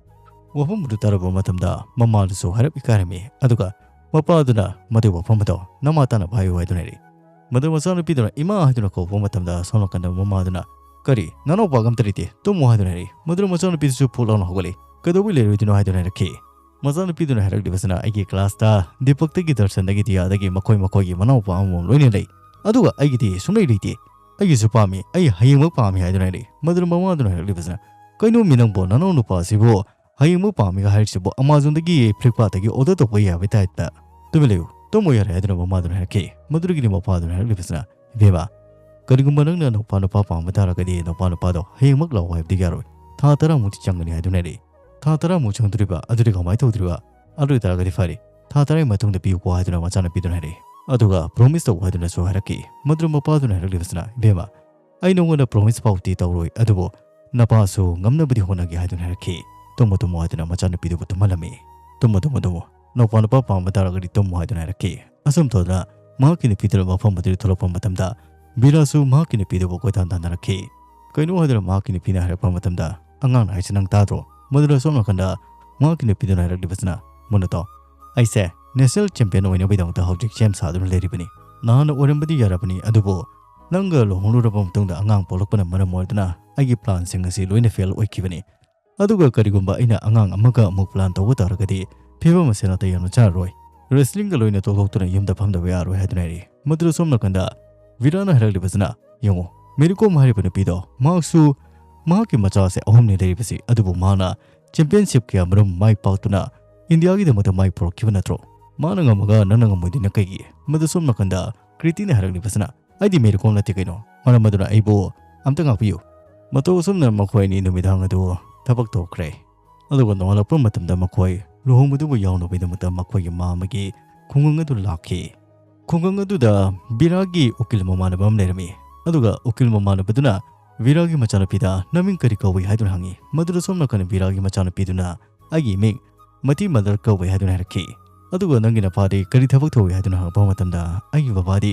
ꯋꯥꯐꯝ ꯑꯗꯨ ꯇꯥꯔꯕ ꯃꯇꯝꯗ ꯃꯃꯥꯗꯨꯁꯨ ꯍꯥꯏꯔꯞ ꯏꯀꯥꯏꯔꯝꯃꯤ, ꯑꯗꯨꯒ ꯃꯄꯥꯗꯨꯅ ꯃꯗꯨꯒꯤ ꯋꯥꯐꯝ ꯑꯗꯣ ꯅꯃꯥ ꯇꯥꯅꯕ ꯍꯥꯏꯌꯨ ꯍꯥꯏꯗꯨꯅ ꯍꯥꯏꯔꯛꯏ꯫ ꯃꯗꯨ ꯃꯆꯥꯅꯨꯄꯤꯗꯨꯅ "ꯏꯃꯥ" ꯍꯥꯏꯗꯨꯅ ꯀꯧꯕ ꯃꯇꯝꯗ, ꯁꯣꯝ ꯅꯥꯀꯟꯗ ꯃꯃꯥꯗꯨꯅ "ꯀꯔꯤ, ꯅꯅꯥꯎꯄꯥꯒ ꯑꯝꯇ ꯂꯩꯇꯦ, ꯇꯨꯝꯃꯣ" ꯍꯥꯏꯗꯨꯅ ꯍꯥꯏꯔꯛꯏ꯫ ꯃꯗꯨꯅ ꯃꯆꯥꯅꯨꯄꯤꯗꯨꯁꯨ ꯐꯨꯛ ꯂꯥꯎꯅ ꯍꯧꯒꯠꯂꯛꯏ꯫ "ꯀꯩꯗꯧꯕꯩ ꯂꯩꯔꯣꯏꯗꯣꯏꯅꯣ?" ꯍꯥꯏꯗꯨꯅ ꯍꯥꯏꯔꯛꯈꯤ꯫ ꯃꯆꯥꯅꯨꯄꯤꯗꯨꯅ ꯍꯥꯏꯔꯛꯂꯤꯕꯁꯤꯅ, "ꯑꯩꯒꯤ ꯀ꯭ꯂꯥꯁꯇ ꯗꯤꯄꯛꯇꯒꯤ, ꯗꯔꯁꯟꯗꯒꯤ, ꯗꯤꯌꯥꯗꯒꯤ ꯃꯈꯣꯏ ꯃꯈꯣꯏꯒꯤ ꯃꯅꯥꯎꯄꯥ ꯑꯃꯃꯝ ꯂꯣꯏꯅ ꯂꯩ, ꯑꯗꯨꯒ ꯑꯩꯒꯤꯗꯤ ꯁꯨꯡꯂꯩ ꯂꯩꯇꯦ꯫ ꯑꯩꯒꯤꯁꯨ ꯄꯥꯝꯃꯤ, ꯑꯩ ꯍꯌꯦꯡꯃꯛ ꯄꯥꯝꯃꯤ" ꯍꯥꯏꯗꯨꯅ ꯍꯥꯏꯔꯛꯏ꯫ ꯃꯗꯨꯅ ꯃꯃꯥꯗꯨꯅ ꯍꯥꯏꯔꯛꯂꯤꯕꯁꯤꯅ, "ꯀꯩꯅꯣꯃꯤ ꯅꯪꯕꯣ, ꯅꯅꯥꯎ ꯅꯨꯄꯥꯁꯤꯕꯨ ꯍꯌꯦꯡꯃꯛ ꯄꯥꯝꯃꯤꯒ ꯍꯥꯏꯔꯤꯁꯤꯕꯨ? ꯑꯃꯥꯖꯣꯟꯗꯒꯤ, ꯐ꯭ꯂꯤꯞꯀꯥꯔꯠꯇꯒꯤ ꯑꯣꯔꯗꯔ ꯇꯧꯕ ꯌꯥꯕꯩ ꯇꯥꯏꯞꯇ꯫ ꯇꯨꯃꯤꯟ ꯂꯩꯌꯨ, ꯇꯨꯝꯃꯣ ꯌꯥꯔꯦ" ꯍꯥꯏꯗꯨꯅ ꯃꯃꯥꯗꯨꯅ ꯍꯥꯏꯔꯛꯈꯤ꯫ ꯃꯗꯨꯗꯒꯤꯗꯤ ꯃꯄꯥꯗꯨꯅ ꯍꯥꯏꯔꯛꯂꯤꯕꯁꯤꯅ, "ꯏꯕꯦꯝꯃ, ꯀꯔꯤꯒꯨꯝꯕ ꯅꯪꯅ ꯅꯨꯄꯥ ꯅꯨꯄꯥ ꯄꯥꯝꯕ ꯇꯥꯔꯒꯗꯤ ꯅꯨꯄꯥ ꯅꯨꯄꯥꯗꯣ ꯍꯌꯦꯡꯃꯛ ꯂꯥꯛꯑꯣ ꯍꯥꯏꯕꯗꯤ ꯌꯥꯔꯣꯏ꯫ ꯊꯥ ꯇꯔꯥꯃꯨꯛꯇꯤ ꯆꯪꯒꯅꯤ" ꯍꯥꯏꯗꯨꯅ ꯍꯥꯏꯔꯛꯏ꯫ "ꯊꯥ ꯇꯔꯥꯃꯨꯛ ꯆꯪꯗꯣꯔꯤꯕ? ꯑꯗꯨꯗꯤ ꯀꯃꯥꯏꯅ ꯇꯧꯗꯣꯔꯤꯕ? ꯑꯗꯨ ꯑꯣꯏꯇꯥꯔꯒꯗꯤ ꯐꯔꯦ, ꯊꯥ ꯇꯔꯥꯒꯤ ꯃꯇꯨꯡꯗ ꯄꯤꯌꯨꯀꯣ" ꯍꯥꯏꯗꯨꯅ ꯃꯆꯥꯅꯨꯄꯤꯗꯨꯅ ꯍꯥꯏꯔꯛꯏ꯫ ꯑꯗꯨꯒ "ꯄ꯭ꯔꯣꯃꯤꯁ ꯇꯧ" ꯍꯥꯏꯗꯨꯅꯁꯨ ꯍꯥꯏꯔꯛꯈꯤ꯫ ꯃꯗꯨꯗ ꯃꯄꯥꯗꯨꯅ ꯍꯥꯏꯔꯛꯂꯤꯕꯁꯤꯅ, "ꯏꯕꯦꯝꯃ, ꯑꯩ ꯅꯉꯣꯟꯗ ꯄ꯭ꯔꯣꯃꯤꯁ ꯐꯥꯎꯗꯤ ꯇꯧꯔꯣꯏ, ꯑꯗꯨꯕꯨ ꯅꯄꯥꯁꯨ ꯉꯝꯅꯕꯗꯤ ꯍꯣꯠꯅꯒꯦ" ꯍꯥꯏꯗꯨꯅ ꯍꯥꯏꯔꯛꯈꯤ꯫ "ꯇꯨꯝꯃꯣ, ꯇꯨꯝꯃꯣ" ꯍꯥꯏꯗꯨꯅ ꯃꯆꯥꯅꯨꯄꯤꯗꯨꯕꯨ ꯇꯨꯝꯍꯜꯂꯝꯃꯤ꯫ "ꯇꯨꯝꯃꯣ, ꯇꯨꯝꯃꯣ, ꯇꯨꯝꯃꯣ꯫ ꯅꯧꯄꯥ ꯅꯨꯄꯥ ꯄꯥꯝꯕ ꯇꯥꯔꯒꯗꯤ ꯇꯨꯝꯃꯣ" ꯍꯥꯏꯗꯨꯅ ꯍꯥꯏꯔꯛꯈꯤ꯫ ꯑꯁꯨꯝ ꯇꯧꯗꯅ ꯃꯍꯥꯛꯀꯤ ꯅꯨꯄꯤꯗꯨꯅ ꯃꯐꯝ ꯑꯗꯨꯗ ꯊꯣꯛꯂꯛꯄ ꯃꯇꯝꯗ, ꯕꯤꯔꯥꯁꯨ ꯃꯍꯥꯛꯀꯤ ꯅꯨꯄꯤꯗꯨꯕꯨ ꯀꯣꯏꯇꯥꯟ ꯇꯥꯟꯅꯔꯛꯈꯤ꯫ "ꯀꯩꯅꯣ?" ꯍꯥꯏꯗꯨꯅ ꯃꯍꯥꯛꯀꯤ ꯅꯨꯄꯤꯅ ꯍꯥꯏꯔꯛꯄ ꯃꯇꯝꯗ, "ꯑꯉꯥꯡꯅ ꯍꯥꯏꯁꯦ ꯅꯪ ꯇꯥꯗ꯭ꯔꯣ?" ꯃꯗꯨꯗ ꯁꯣꯝ ꯅꯥꯀꯟꯗ ꯃꯍꯥꯛꯀꯤ ꯅꯨꯄꯤꯗꯨꯅ ꯍꯥꯏꯔꯛꯂꯤꯕꯁꯤꯅ, "ꯃꯨꯟꯅꯇꯣ, ꯑꯩꯁꯦ ꯅꯦꯁꯅꯦꯜ ꯆꯦꯝꯄꯤꯌꯟ ꯑꯣꯏꯅꯕꯒꯤꯗꯃꯛꯇ ꯍꯧꯖꯤꯛ ꯁꯦꯝ ꯁꯥꯗꯨꯅ ꯂꯩꯔꯤꯕꯅꯤ꯫ ꯅꯍꯥꯟꯅ ꯑꯣꯏꯔꯝꯕꯗꯤ ꯌꯥꯔꯕꯅꯤ, ꯑꯗꯨꯕꯨ ꯅꯪꯒ ꯂꯨꯍꯣꯡꯂꯨꯔꯕ ꯃꯇꯨꯡꯗ ꯑꯉꯥꯡ ꯄꯣꯛꯂꯛꯄꯅ ꯃꯔꯝ ꯑꯣꯏꯗꯨꯅ ꯑꯩꯒꯤ ꯄ꯭ꯂꯥꯟꯁꯤꯡ ꯑꯁꯤ ꯂꯣꯏꯅ ꯐꯦꯜ ꯑꯣꯏꯈꯤꯕꯅꯤ꯫ ꯑꯗꯨꯒ ꯀꯔꯤꯒꯨꯝꯕ ꯑꯩꯅ ꯑꯉꯥꯡ ꯑꯃꯒ ꯑꯃꯨꯛ ꯄ꯭ꯂꯥꯟ ꯇꯧꯕ ꯇꯥꯔꯒꯗꯤ ꯐꯤꯕꯝ ꯑꯁꯤ ꯅꯥꯇꯩ ꯌꯥꯝꯅ ꯆꯥꯔꯔꯣꯏ꯫ ꯔꯦꯁꯂꯤꯡꯒ ꯂꯣꯏꯅ ꯇꯣꯛꯊꯣꯛꯇꯨꯅ ꯌꯨꯝꯗ ꯐꯝꯗꯕ ꯌꯥꯔꯣꯏ" ꯍꯥꯏꯗꯨꯅ ꯍꯥꯏꯔꯤ꯫ ꯃꯗꯨꯗ ꯁꯣꯝ ꯅꯥꯀꯟꯗ ꯕꯤꯔꯥꯅ ꯍꯥꯏꯔꯛꯂꯤꯕꯁꯤꯅ, "ꯌꯦꯡꯉꯨ, ꯃꯦꯔꯤ ꯀꯣꯝ ꯍꯥꯏꯔꯤꯕ ꯅꯨꯄꯤꯗꯣ, ꯃꯍꯥꯛꯁꯨ, ꯃꯍꯥꯛꯀꯤ ꯃꯆꯥꯁꯦ ꯑꯍꯨꯝꯅꯤ ꯂꯩꯔꯤꯕꯁꯤ, ꯑꯗꯨꯕꯨ ꯃꯥꯅ ꯆꯦꯝꯄꯤꯌꯟꯁꯤꯞ ꯀꯌꯥ ꯃꯔꯨꯝ ꯃꯥꯏ ꯄꯥꯛꯇꯨꯅ ꯏꯟꯗꯤꯌꯥꯒꯤꯗꯃꯛꯇ ꯃꯥꯏ ꯄꯨꯔꯛꯈꯤꯕ ꯅꯠꯇ꯭ꯔꯣ? ꯃꯥꯅ ꯉꯝꯃꯒ ꯅꯪꯅ ꯉꯝꯃꯣꯏꯗꯣꯏꯅ ꯀꯩꯒꯤ?" ꯃꯗꯨ ꯁꯣꯝ ꯅꯥꯀꯟꯗ ꯀ꯭ꯔꯤꯇꯤꯅ ꯍꯥꯏꯔꯛꯂꯤꯕꯁꯤꯅ, "ꯑꯩꯗꯤ ꯃꯦꯔꯤ ꯀꯣꯝ ꯅꯠꯇꯦ ꯀꯩꯅꯣ, ꯃꯔꯝ ꯑꯗꯨꯅ ꯑꯩꯕꯨ ꯑꯝꯇ ꯉꯥꯛꯄꯤꯌꯨ"꯫ ꯃꯇꯧ ꯑꯁꯨꯝꯅ ꯃꯈꯣꯏ ꯑꯅꯤ ꯅꯨꯃꯤꯗꯥꯡ ꯑꯗꯨ ꯊꯕꯛ ꯇꯧꯈ꯭ꯔꯦ꯫ ꯑꯗꯨꯒ ꯅꯣꯡꯉꯥꯜꯂꯛꯄ ꯃꯇꯝꯗ ꯃꯈꯣꯏ ꯂꯨꯍꯣꯡꯕꯗꯨꯕꯨ ꯌꯥꯎꯅꯕꯒꯤꯗꯃꯛꯇ ꯃꯈꯣꯏꯒꯤ ꯃꯥꯝꯃꯒꯤ ꯈꯨꯡꯒꯪ ꯑꯗꯨ ꯂꯥꯛꯈꯤ꯫ ꯈꯨꯡꯒꯪ ꯑꯗꯨꯗ ꯕꯤꯔꯥꯒꯤ ꯎꯀꯤꯜ ꯃꯃꯥꯟꯅꯕ ꯑꯃ ꯂꯩꯔꯝꯃꯤ꯫ ꯑꯗꯨꯒ ꯎꯀꯤꯜ ꯃꯃꯥꯟꯅꯕꯗꯨꯅ ꯕꯤꯔꯥꯒꯤ ꯃꯆꯥꯅꯨꯄꯤꯗ, "ꯅꯃꯤꯡ ꯀꯔꯤ ꯀꯧꯏ?" ꯍꯥꯏꯗꯨꯅ ꯍꯪꯉꯤ꯫ ꯃꯗꯨꯗ ꯁꯣꯝ ꯅꯥꯀꯟ ꯕꯤꯔꯥꯒꯤ ꯃꯆꯥꯅꯨꯄꯤꯗꯨꯅ, "ꯑꯩꯒꯤ ꯏꯃꯤꯡ ꯃꯇꯤ ꯃꯗꯔ ꯀꯧꯏ" ꯍꯥꯏꯗꯨꯅ ꯍꯥꯏꯔꯛꯈꯤ꯫ ꯑꯗꯨꯒ "ꯅꯪꯒꯤ ꯅꯄꯥꯗꯤ ꯀꯔꯤ ꯊꯕꯛ ꯇꯧꯏ?" ꯍꯥꯏꯗꯨꯅ ꯍꯪꯉꯛꯄ ꯃꯇꯝꯗ, "ꯑꯩꯒꯤ ꯕꯕꯥꯗꯤ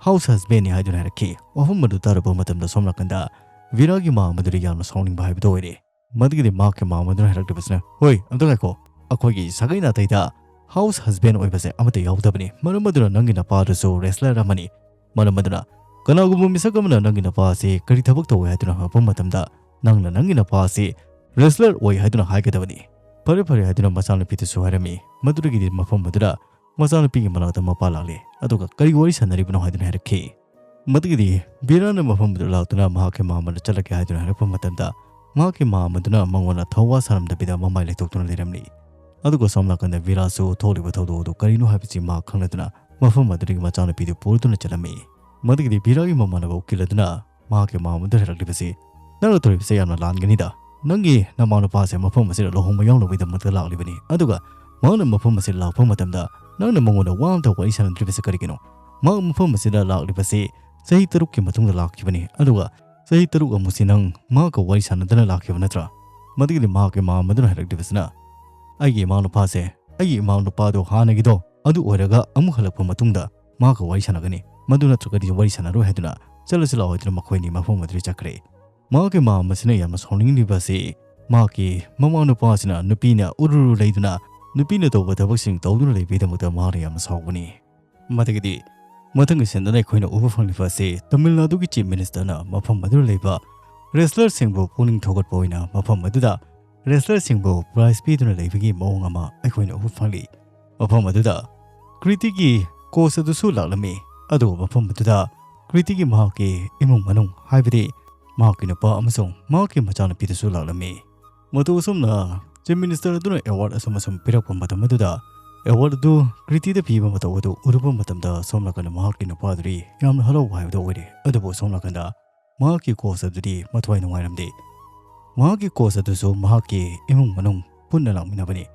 ꯍꯥꯎꯁ ꯍꯁꯕꯦꯟꯅꯤ" ꯍꯥꯏꯗꯨꯅ ꯍꯥꯏꯔꯛꯈꯤ꯫ ꯋꯥꯐꯝ ꯑꯗꯨ ꯇꯥꯔꯨꯕ ꯃꯇꯝꯗ ꯁꯣꯝ ꯅꯥꯀꯟꯗ ꯕꯤꯔꯥꯒꯤ ꯃꯥꯝꯃꯗꯨꯗꯤ ꯌꯥꯝꯅ ꯁꯥꯎꯅꯤꯡꯕ ꯍꯥꯏꯕꯗꯨ ꯑꯣꯏꯔꯦ꯫ ꯃꯗꯨꯒꯤꯗꯤ ꯃꯍꯥꯛꯀꯤ ꯃꯥꯝꯃꯗꯨꯅ ꯍꯥꯏꯔꯛꯂꯤꯕꯁꯤꯅ, "ꯍꯣꯏ, ꯑꯝꯇ ꯉꯥꯏꯈꯣ, ꯑꯩꯈꯣꯏꯒꯤ ꯁꯥꯒꯩ ꯅꯥꯇꯩꯗ house husband ꯑꯣꯏꯕꯁꯦ ꯑꯃꯠꯇ ꯌꯥꯎꯗꯕꯅꯤ꯫ ꯃꯔꯝ ꯑꯗꯨꯅ ꯅꯪꯒꯤ ꯅꯄꯥꯗꯨꯁꯨ wrestler ꯑꯃꯅꯤ꯫ ꯃꯔꯝ ꯑꯗꯨꯅ ꯀꯅꯥꯒꯨꯝꯕ ꯃꯤꯁꯛ ꯑꯃꯅ ꯅꯪꯒꯤ ꯅꯄꯥ ꯑꯁꯤ ꯀꯔꯤ ꯊꯕꯛ ꯇꯧꯏ ꯍꯥꯏꯗꯨꯅ ꯍꯪꯉꯛꯄ ꯃꯇꯝꯗ ꯅꯪꯅ ꯅꯪꯒꯤ ꯅꯄꯥ ꯑꯁꯤ wrestler ꯑꯣꯏ ꯍꯥꯏꯗꯨꯅ ꯍꯥꯏꯒꯗꯕꯅꯤ꯫ ꯐꯔꯦ ꯐꯔꯦ ꯍꯥꯏꯗꯨꯅ ꯃꯆꯥꯅꯨꯄꯤꯗꯨꯁꯨ ꯍꯥꯏꯔꯝꯃꯤ꯫ ꯃꯗꯨꯗꯒꯤꯗꯤ ꯃꯐꯝ ꯑꯗꯨꯗ ꯃꯆꯥꯅꯨꯄꯤꯒꯤ ꯃꯅꯥꯛꯇ ꯃꯄꯥ ꯂꯥꯛꯂꯦ꯫ ꯑꯗꯨꯒ ꯀꯔꯤ ꯋꯥꯔꯤ ꯁꯥꯟꯅꯔꯤꯕꯅꯣ ꯍꯥꯏꯗꯨꯅ ꯍꯥꯏꯔꯛꯈꯤ꯫ ꯃꯗꯨꯒꯤꯗꯤ ꯕꯤꯔꯥꯅ ꯃꯐꯝ ꯑꯗꯨꯗ ꯂꯥꯛꯇꯨꯅ ꯃꯍꯥꯛꯀꯤ ꯃꯥꯝꯃꯗ ꯆꯠꯂꯒꯦ ꯍꯥꯏꯗꯨꯅ ꯍꯥꯏꯔꯛꯄ ꯃꯇꯝꯗ ꯃꯍꯥꯛꯀꯤ ꯃꯥꯝꯃꯗꯨꯅ ꯃꯉꯣꯟꯗ ꯊꯧꯋꯥ ꯁꯥꯔꯝꯗꯕꯤꯗ ꯃꯃꯥꯏ ꯂꯩꯊꯣꯛꯇꯨꯅ ꯂꯩꯔꯝꯂꯤ꯫ ꯑꯗꯨꯒ ꯁꯣꯝ ꯅꯥꯀꯟꯗ ꯕꯤꯔꯥꯁꯨ ꯊꯣꯛꯂꯤꯕ ꯊꯧꯗꯣꯛ ꯑꯗꯨ ꯀꯔꯤꯅꯣ ꯍꯥꯏꯕꯁꯤ ꯃꯍꯥꯛ ꯈꯪꯂꯗꯨꯅ ꯃꯐꯝ ꯑꯗꯨꯗꯒꯤ ꯃꯆꯥꯅꯨꯄꯤꯗꯨ ꯄꯨꯔꯗꯨꯅ ꯆꯠꯂꯝꯃꯤ꯫ ꯃꯗꯨꯒꯤꯗꯤ ꯕꯤꯔꯥꯒꯤ ꯃꯃꯥꯟꯅꯕ ꯎꯀꯤꯜ ꯑꯗꯨꯅ ꯃꯍꯥꯛꯀꯤ ꯃꯥꯝꯃꯗ ꯍꯥꯏꯔꯛꯂꯤꯕꯁꯤ, "ꯅꯪꯅ ꯇꯧꯔꯤꯕꯁꯦ ꯌꯥꯝꯅ ꯂꯥꯟꯒꯅꯤꯗ꯫ ꯅꯪꯒꯤ ꯅꯃꯥ ꯅꯨꯄꯥꯁꯦ ꯃꯐꯝ ꯑꯁꯤꯗ ꯂꯨꯍꯣꯡꯕ ꯌꯥꯎꯅꯕꯒꯤꯗꯃꯛꯇ ꯂꯥꯛꯂꯤꯕꯅꯤ꯫ ꯑꯗꯨꯒ ꯃꯍꯥꯛꯅ ꯃꯐꯝ ꯑꯁꯤꯗ ꯂꯥꯛꯄ ꯃꯇꯝꯗ ꯅꯪꯅ ꯃꯉꯣꯟꯗ ꯋꯥ ꯑꯝꯇ ꯋꯥꯔꯤ ꯁꯥꯟꯅꯗ꯭ꯔꯤꯕꯁꯤ ꯀꯔꯤꯒꯤꯅꯣ? ꯃꯍꯥꯛ ꯃꯐꯝ ꯑꯁꯤꯗ ꯂꯥꯛꯂꯤꯕꯁꯤ ꯆꯍꯤ ꯇꯔꯨꯛꯀꯤ ꯃꯇꯨꯡꯗ ꯂꯥꯛꯈꯤꯕꯅꯤ꯫ ꯑꯗꯨꯒ ꯆꯍꯤ ꯇꯔꯨꯛ ꯑꯃꯨꯛꯁꯤ ꯅꯪ ꯃꯍꯥꯛꯀ ꯋꯥꯔꯤ ꯁꯥꯟꯅꯗꯅ ꯂꯥꯛꯈꯤꯕ ꯅꯠꯇ꯭ꯔꯥ?" ꯃꯗꯨꯒꯤꯗꯤ ꯃꯍꯥꯛꯀꯤ ꯃꯥꯝꯃꯗꯨꯅ ꯍꯥꯏꯔꯛꯂꯤꯕꯁꯤꯅ, "ꯑꯩꯒꯤ ꯏꯃꯥ ꯅꯨꯄꯥꯁꯦ, ꯑꯩꯒꯤ ꯏꯃꯥ ꯅꯨꯄꯥꯗꯣ ꯍꯥꯟꯅꯒꯤꯗꯣ ꯑꯗꯨ ꯑꯣꯏꯔꯒ ꯑꯃꯨꯛ ꯍꯜꯂꯛꯄ ꯃꯇꯨꯡꯗ ꯃꯍꯥꯛꯀ ꯋꯥꯔꯤ ꯁꯥꯟꯅꯒꯅꯤ, ꯃꯗꯨ ꯅꯠꯇ꯭ꯔꯒꯗꯤ ꯋꯥꯔꯤ ꯁꯥꯟꯅꯔꯣꯏ" ꯍꯥꯏꯗꯨꯅ ꯆꯠꯂꯁꯤ ꯂꯥꯛꯑꯣ ꯍꯥꯏꯗꯨꯅ ꯃꯈꯣꯏ ꯑꯅꯤ ꯃꯐꯝ ꯑꯗꯨꯗꯒꯤ ꯆꯠꯈ꯭ꯔꯦ꯫ ꯃꯍꯥꯛꯀꯤ ꯃꯥꯝꯃꯁꯤꯅ ꯌꯥꯝꯅ ꯁꯥꯎꯅꯤꯡꯂꯤꯕ ꯑꯁꯤ ꯃꯍꯥꯛꯀꯤ ꯃꯃꯥ ꯅꯨꯄꯥꯁꯤꯅ ꯅꯨꯄꯤꯅ ꯎꯔꯨꯔꯨ ꯂꯩꯗꯨꯅ ꯅꯨꯄꯤꯅ ꯇꯧꯕ ꯊꯕꯛꯁꯤꯡ ꯇꯧꯗꯨꯅ ꯂꯩꯕꯒꯤꯗꯃꯛꯇ ꯃꯍꯥꯛꯅ ꯌꯥꯝꯅ ꯁꯥꯎꯕꯅꯤ꯫ ꯃꯗꯨꯒꯤꯗꯤ ꯃꯊꯪꯒꯤ ꯁꯤꯟꯗꯅ ꯑꯩꯈꯣꯏꯅ ꯎꯕ ꯐꯪꯂꯤꯕ ꯑꯁꯤ ꯇꯥꯃꯤꯜ ꯅꯥꯗꯨꯒꯤ ꯆꯤꯐ ꯃꯤꯅꯤꯁꯇꯔꯅ ꯃꯐꯝ ꯑꯗꯨꯗ ꯂꯩꯕ ꯔꯦꯁꯂꯔꯁꯤꯡꯕꯨ ꯄꯨꯛꯅꯤꯡ ꯊꯧꯒꯠꯄ ꯑꯣꯏꯅ ꯃꯐꯝ ꯑꯗꯨꯗ ꯔꯦꯁꯂꯔꯁꯤꯡꯕꯨ ꯄ꯭ꯔꯥꯏꯖ ꯄꯤꯗꯨꯅ ꯂꯩꯕꯒꯤ ꯃꯑꯣꯡ ꯑꯃ ꯑꯩꯈꯣꯏꯅ ꯎꯕ ꯐꯪꯂꯤ꯫ ꯃꯐꯝ ꯑꯗꯨꯗ ꯀ꯭ꯔꯤꯇꯤꯒꯤ ꯀꯣꯆ ꯑꯗꯨꯁꯨ ꯂꯥꯛꯂꯝꯃꯤ꯫ ꯑꯗꯨꯒ ꯃꯐꯝ ꯑꯗꯨꯗ ꯀ꯭ꯔꯤꯇꯤꯒꯤ ꯃꯍꯥꯛꯀꯤ ꯏꯃꯨꯡ ꯃꯅꯨꯡ, ꯍꯥꯏꯕꯗꯤ ꯃꯍꯥꯛꯀꯤ ꯅꯨꯄꯥ ꯑꯃꯁꯨꯡ ꯃꯍꯥꯛꯀꯤ ꯃꯆꯥꯅꯨꯄꯤꯗꯨꯁꯨ ꯂꯥꯛꯂꯝꯃꯤ꯫ ꯃꯇꯧ ꯑꯁꯨꯝꯅ ꯆꯤꯐ ꯃꯤꯅꯤꯁꯇꯔ ꯑꯗꯨꯅ ꯑꯦꯋꯥꯔꯗ ꯑꯁꯨꯝ ꯑꯁꯨꯝ ꯄꯤꯔꯛꯄ ꯃꯇꯝ ꯑꯗꯨꯗ ꯑꯦꯋꯥꯔꯗ ꯑꯗꯨ ꯀ꯭ꯔꯤꯇꯤꯗ ꯄꯤꯕ ꯃꯇꯧ ꯑꯗꯨ ꯎꯔꯨꯕ ꯃꯇꯝꯗ ꯁꯣꯝ ꯅꯥꯀꯟꯗ ꯃꯍꯥꯛꯀꯤ ꯅꯨꯄꯥꯗꯨꯗꯤ ꯌꯥꯝꯅ ꯍꯔꯥꯎꯕ ꯍꯥꯏꯕꯗꯨ ꯑꯣꯏꯔꯦ꯫ ꯑꯗꯨꯕꯨ ꯁꯣꯝ ꯅꯥꯀꯟꯗ ꯃꯍꯥꯛꯀꯤ ꯀꯣꯆ ꯑꯗꯨꯗꯤ ꯃꯊ꯭ꯋꯥꯏ ꯅꯨꯡꯉꯥꯏꯔꯝꯗꯦ꯫ ꯃꯍꯥꯛꯀꯤ ꯀꯣꯆ ꯑꯗꯨꯁꯨ ꯃꯍꯥꯛꯀꯤ ꯏꯃꯨꯡ ꯃꯅꯨꯡ ꯄꯨꯟꯅ ꯂꯥꯛꯃꯤꯟꯅꯕꯅꯤ꯫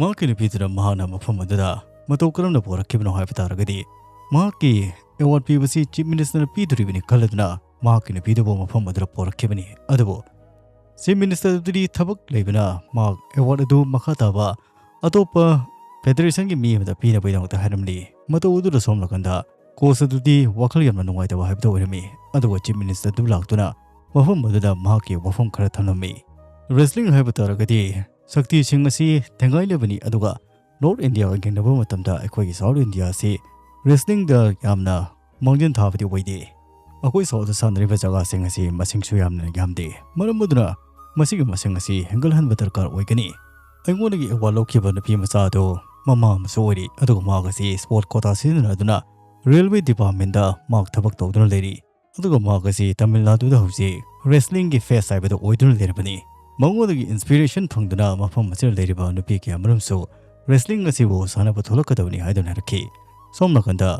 ꯃꯍꯥꯛꯀꯤ ꯅꯨꯄꯤꯗꯨꯅ ꯃꯍꯥꯛꯅ ꯃꯐꯝ ꯑꯗꯨꯗ ꯃꯇꯧ ꯀꯔꯝꯅ ꯄꯨꯔꯛꯈꯤꯕꯅꯣ ꯍꯥꯏꯕ ꯇꯥꯔꯒꯗꯤ, ꯃꯍꯥꯛꯀꯤ ꯑꯦꯋꯥꯔꯗ ꯄꯤꯕꯁꯤ ꯆꯤꯐ ꯃꯤꯅꯤꯁꯇꯔꯅ ꯄꯤꯗꯣꯔꯤꯕꯅꯤ ꯈꯜꯂꯗꯨꯅ ꯃꯍꯥꯛꯀꯤ ꯅꯨꯄꯤꯗꯨꯕꯨ ꯃꯐꯝ ꯑꯗꯨꯗ ꯄꯨꯔꯛꯈꯤꯕꯅꯤ꯫ ꯑꯗꯨꯕꯨ ꯆꯤꯐ ꯃꯤꯅꯤꯁꯇꯔ ꯑꯗꯨꯗꯤ ꯊꯕꯛ ꯂꯩꯕꯅ ꯃꯍꯥꯛ ꯑꯦꯋꯥꯔꯗ ꯑꯗꯨ ꯃꯈꯥ ꯇꯥꯕ ꯑꯇꯣꯞꯄ ꯐꯦꯗꯔꯦꯁꯟꯒꯤ ꯃꯤ ꯑꯃꯗ ꯄꯤꯅꯕꯒꯤꯗꯃꯛꯇ ꯍꯥꯏꯔꯝꯂꯤ꯫ ꯃꯇꯧ ꯑꯗꯨꯗ ꯁꯣꯝ ꯅꯥꯀꯟꯗ ꯀꯣꯆ ꯑꯗꯨꯗꯤ ꯋꯥꯈꯜ ꯌꯥꯝꯅ ꯅꯨꯡꯉꯥꯏꯇꯕ ꯍꯥꯏꯕꯗꯨ ꯑꯣꯏꯔꯝꯃꯤ꯫ ꯑꯗꯨꯒ ꯆꯤꯐ ꯃꯤꯅꯤꯁꯇꯔ ꯑꯗꯨ ꯂꯥꯛꯇꯨꯅ ꯃꯐꯝ ꯑꯗꯨꯗ ꯃꯍꯥꯛꯀꯤ ꯋꯥꯐꯝ ꯈꯔ ꯊꯝꯂꯝꯃꯤ꯫ ꯔꯦꯁꯂꯤꯡ ꯍꯥꯏꯕ ꯇꯥꯔꯒꯗꯤ ꯁꯛꯇꯤꯁꯤꯡ ꯑꯁꯤ ꯊꯦꯡꯒꯥꯏꯅꯕꯅꯤ, ꯑꯗꯨꯒ North India ꯒ ꯌꯦꯡꯅꯕ ꯃꯇꯝꯗ ꯑꯩꯈꯣꯏꯒꯤ South India ꯑꯁꯤ wrestling ꯗ ꯌꯥꯝꯅ ꯃꯥꯡꯖꯤꯟ ꯊꯥꯕꯗꯤ ꯑꯣꯏꯗꯦ꯫ ꯑꯩꯈꯣꯏ South ꯇ ꯁꯥꯟꯅꯔꯤꯕ ꯖꯒꯥꯁꯤꯡ ꯑꯁꯤ ꯃꯁꯤꯡꯁꯨ ꯌꯥꯝꯅ ꯌꯥꯝꯗꯦ꯫ ꯃꯔꯝ ꯑꯗꯨꯅ ꯃꯁꯤꯒꯤ ꯃꯁꯤꯡ ꯑꯁꯤ ꯍꯦꯟꯒꯠꯍꯟꯕ ꯗꯔꯀꯥꯔ ꯑꯣꯏꯒꯅꯤ꯫ ꯑꯩꯉꯣꯟꯗꯒꯤ award ꯂꯧꯈꯤꯕ ꯅꯨꯄꯤ ꯃꯆꯥ ꯑꯗꯨ ꯃꯃꯥ ꯑꯃꯁꯨ ꯑꯣꯏꯔꯤ, ꯑꯗꯨꯒ ꯃꯍꯥꯛ ꯑꯁꯤ sport quota ꯁꯤꯖꯤꯟꯅꯗꯨꯅ railway department ꯗ ꯃꯍꯥꯛ ꯊꯕꯛ ꯇꯧꯗꯨꯅ ꯂꯩꯔꯤ꯫ ꯑꯗꯨꯒ ꯃꯍꯥꯛ ꯑꯁꯤ ꯇꯥꯃꯤꯜ ꯅꯥꯗꯨꯗ ꯍꯧꯖꯤꯛ wrestling ꯒꯤ face ꯍꯥꯏꯕꯗꯨ ꯑꯣꯏꯗꯨꯅ ꯂꯩꯔꯕꯅꯤ꯫ ꯃꯉꯣꯟꯗꯒꯤ inspiration ꯐꯪꯗꯨꯅ ꯃꯐꯝ ꯑꯁꯤꯗ ꯂꯩꯔꯤꯕ ꯅꯨꯄꯤ ꯀꯌꯥꯃꯔꯨꯝꯁꯨ wrestling ꯑꯁꯤꯕꯨ ꯁꯥꯟꯅꯕ ꯊꯣꯛꯂꯛꯀꯗꯕꯅꯤ ꯍꯥꯏꯗꯨꯅ ꯍꯥꯏꯔꯛꯈꯤ꯫ ꯁꯣꯝ ꯅꯥꯀꯟꯗ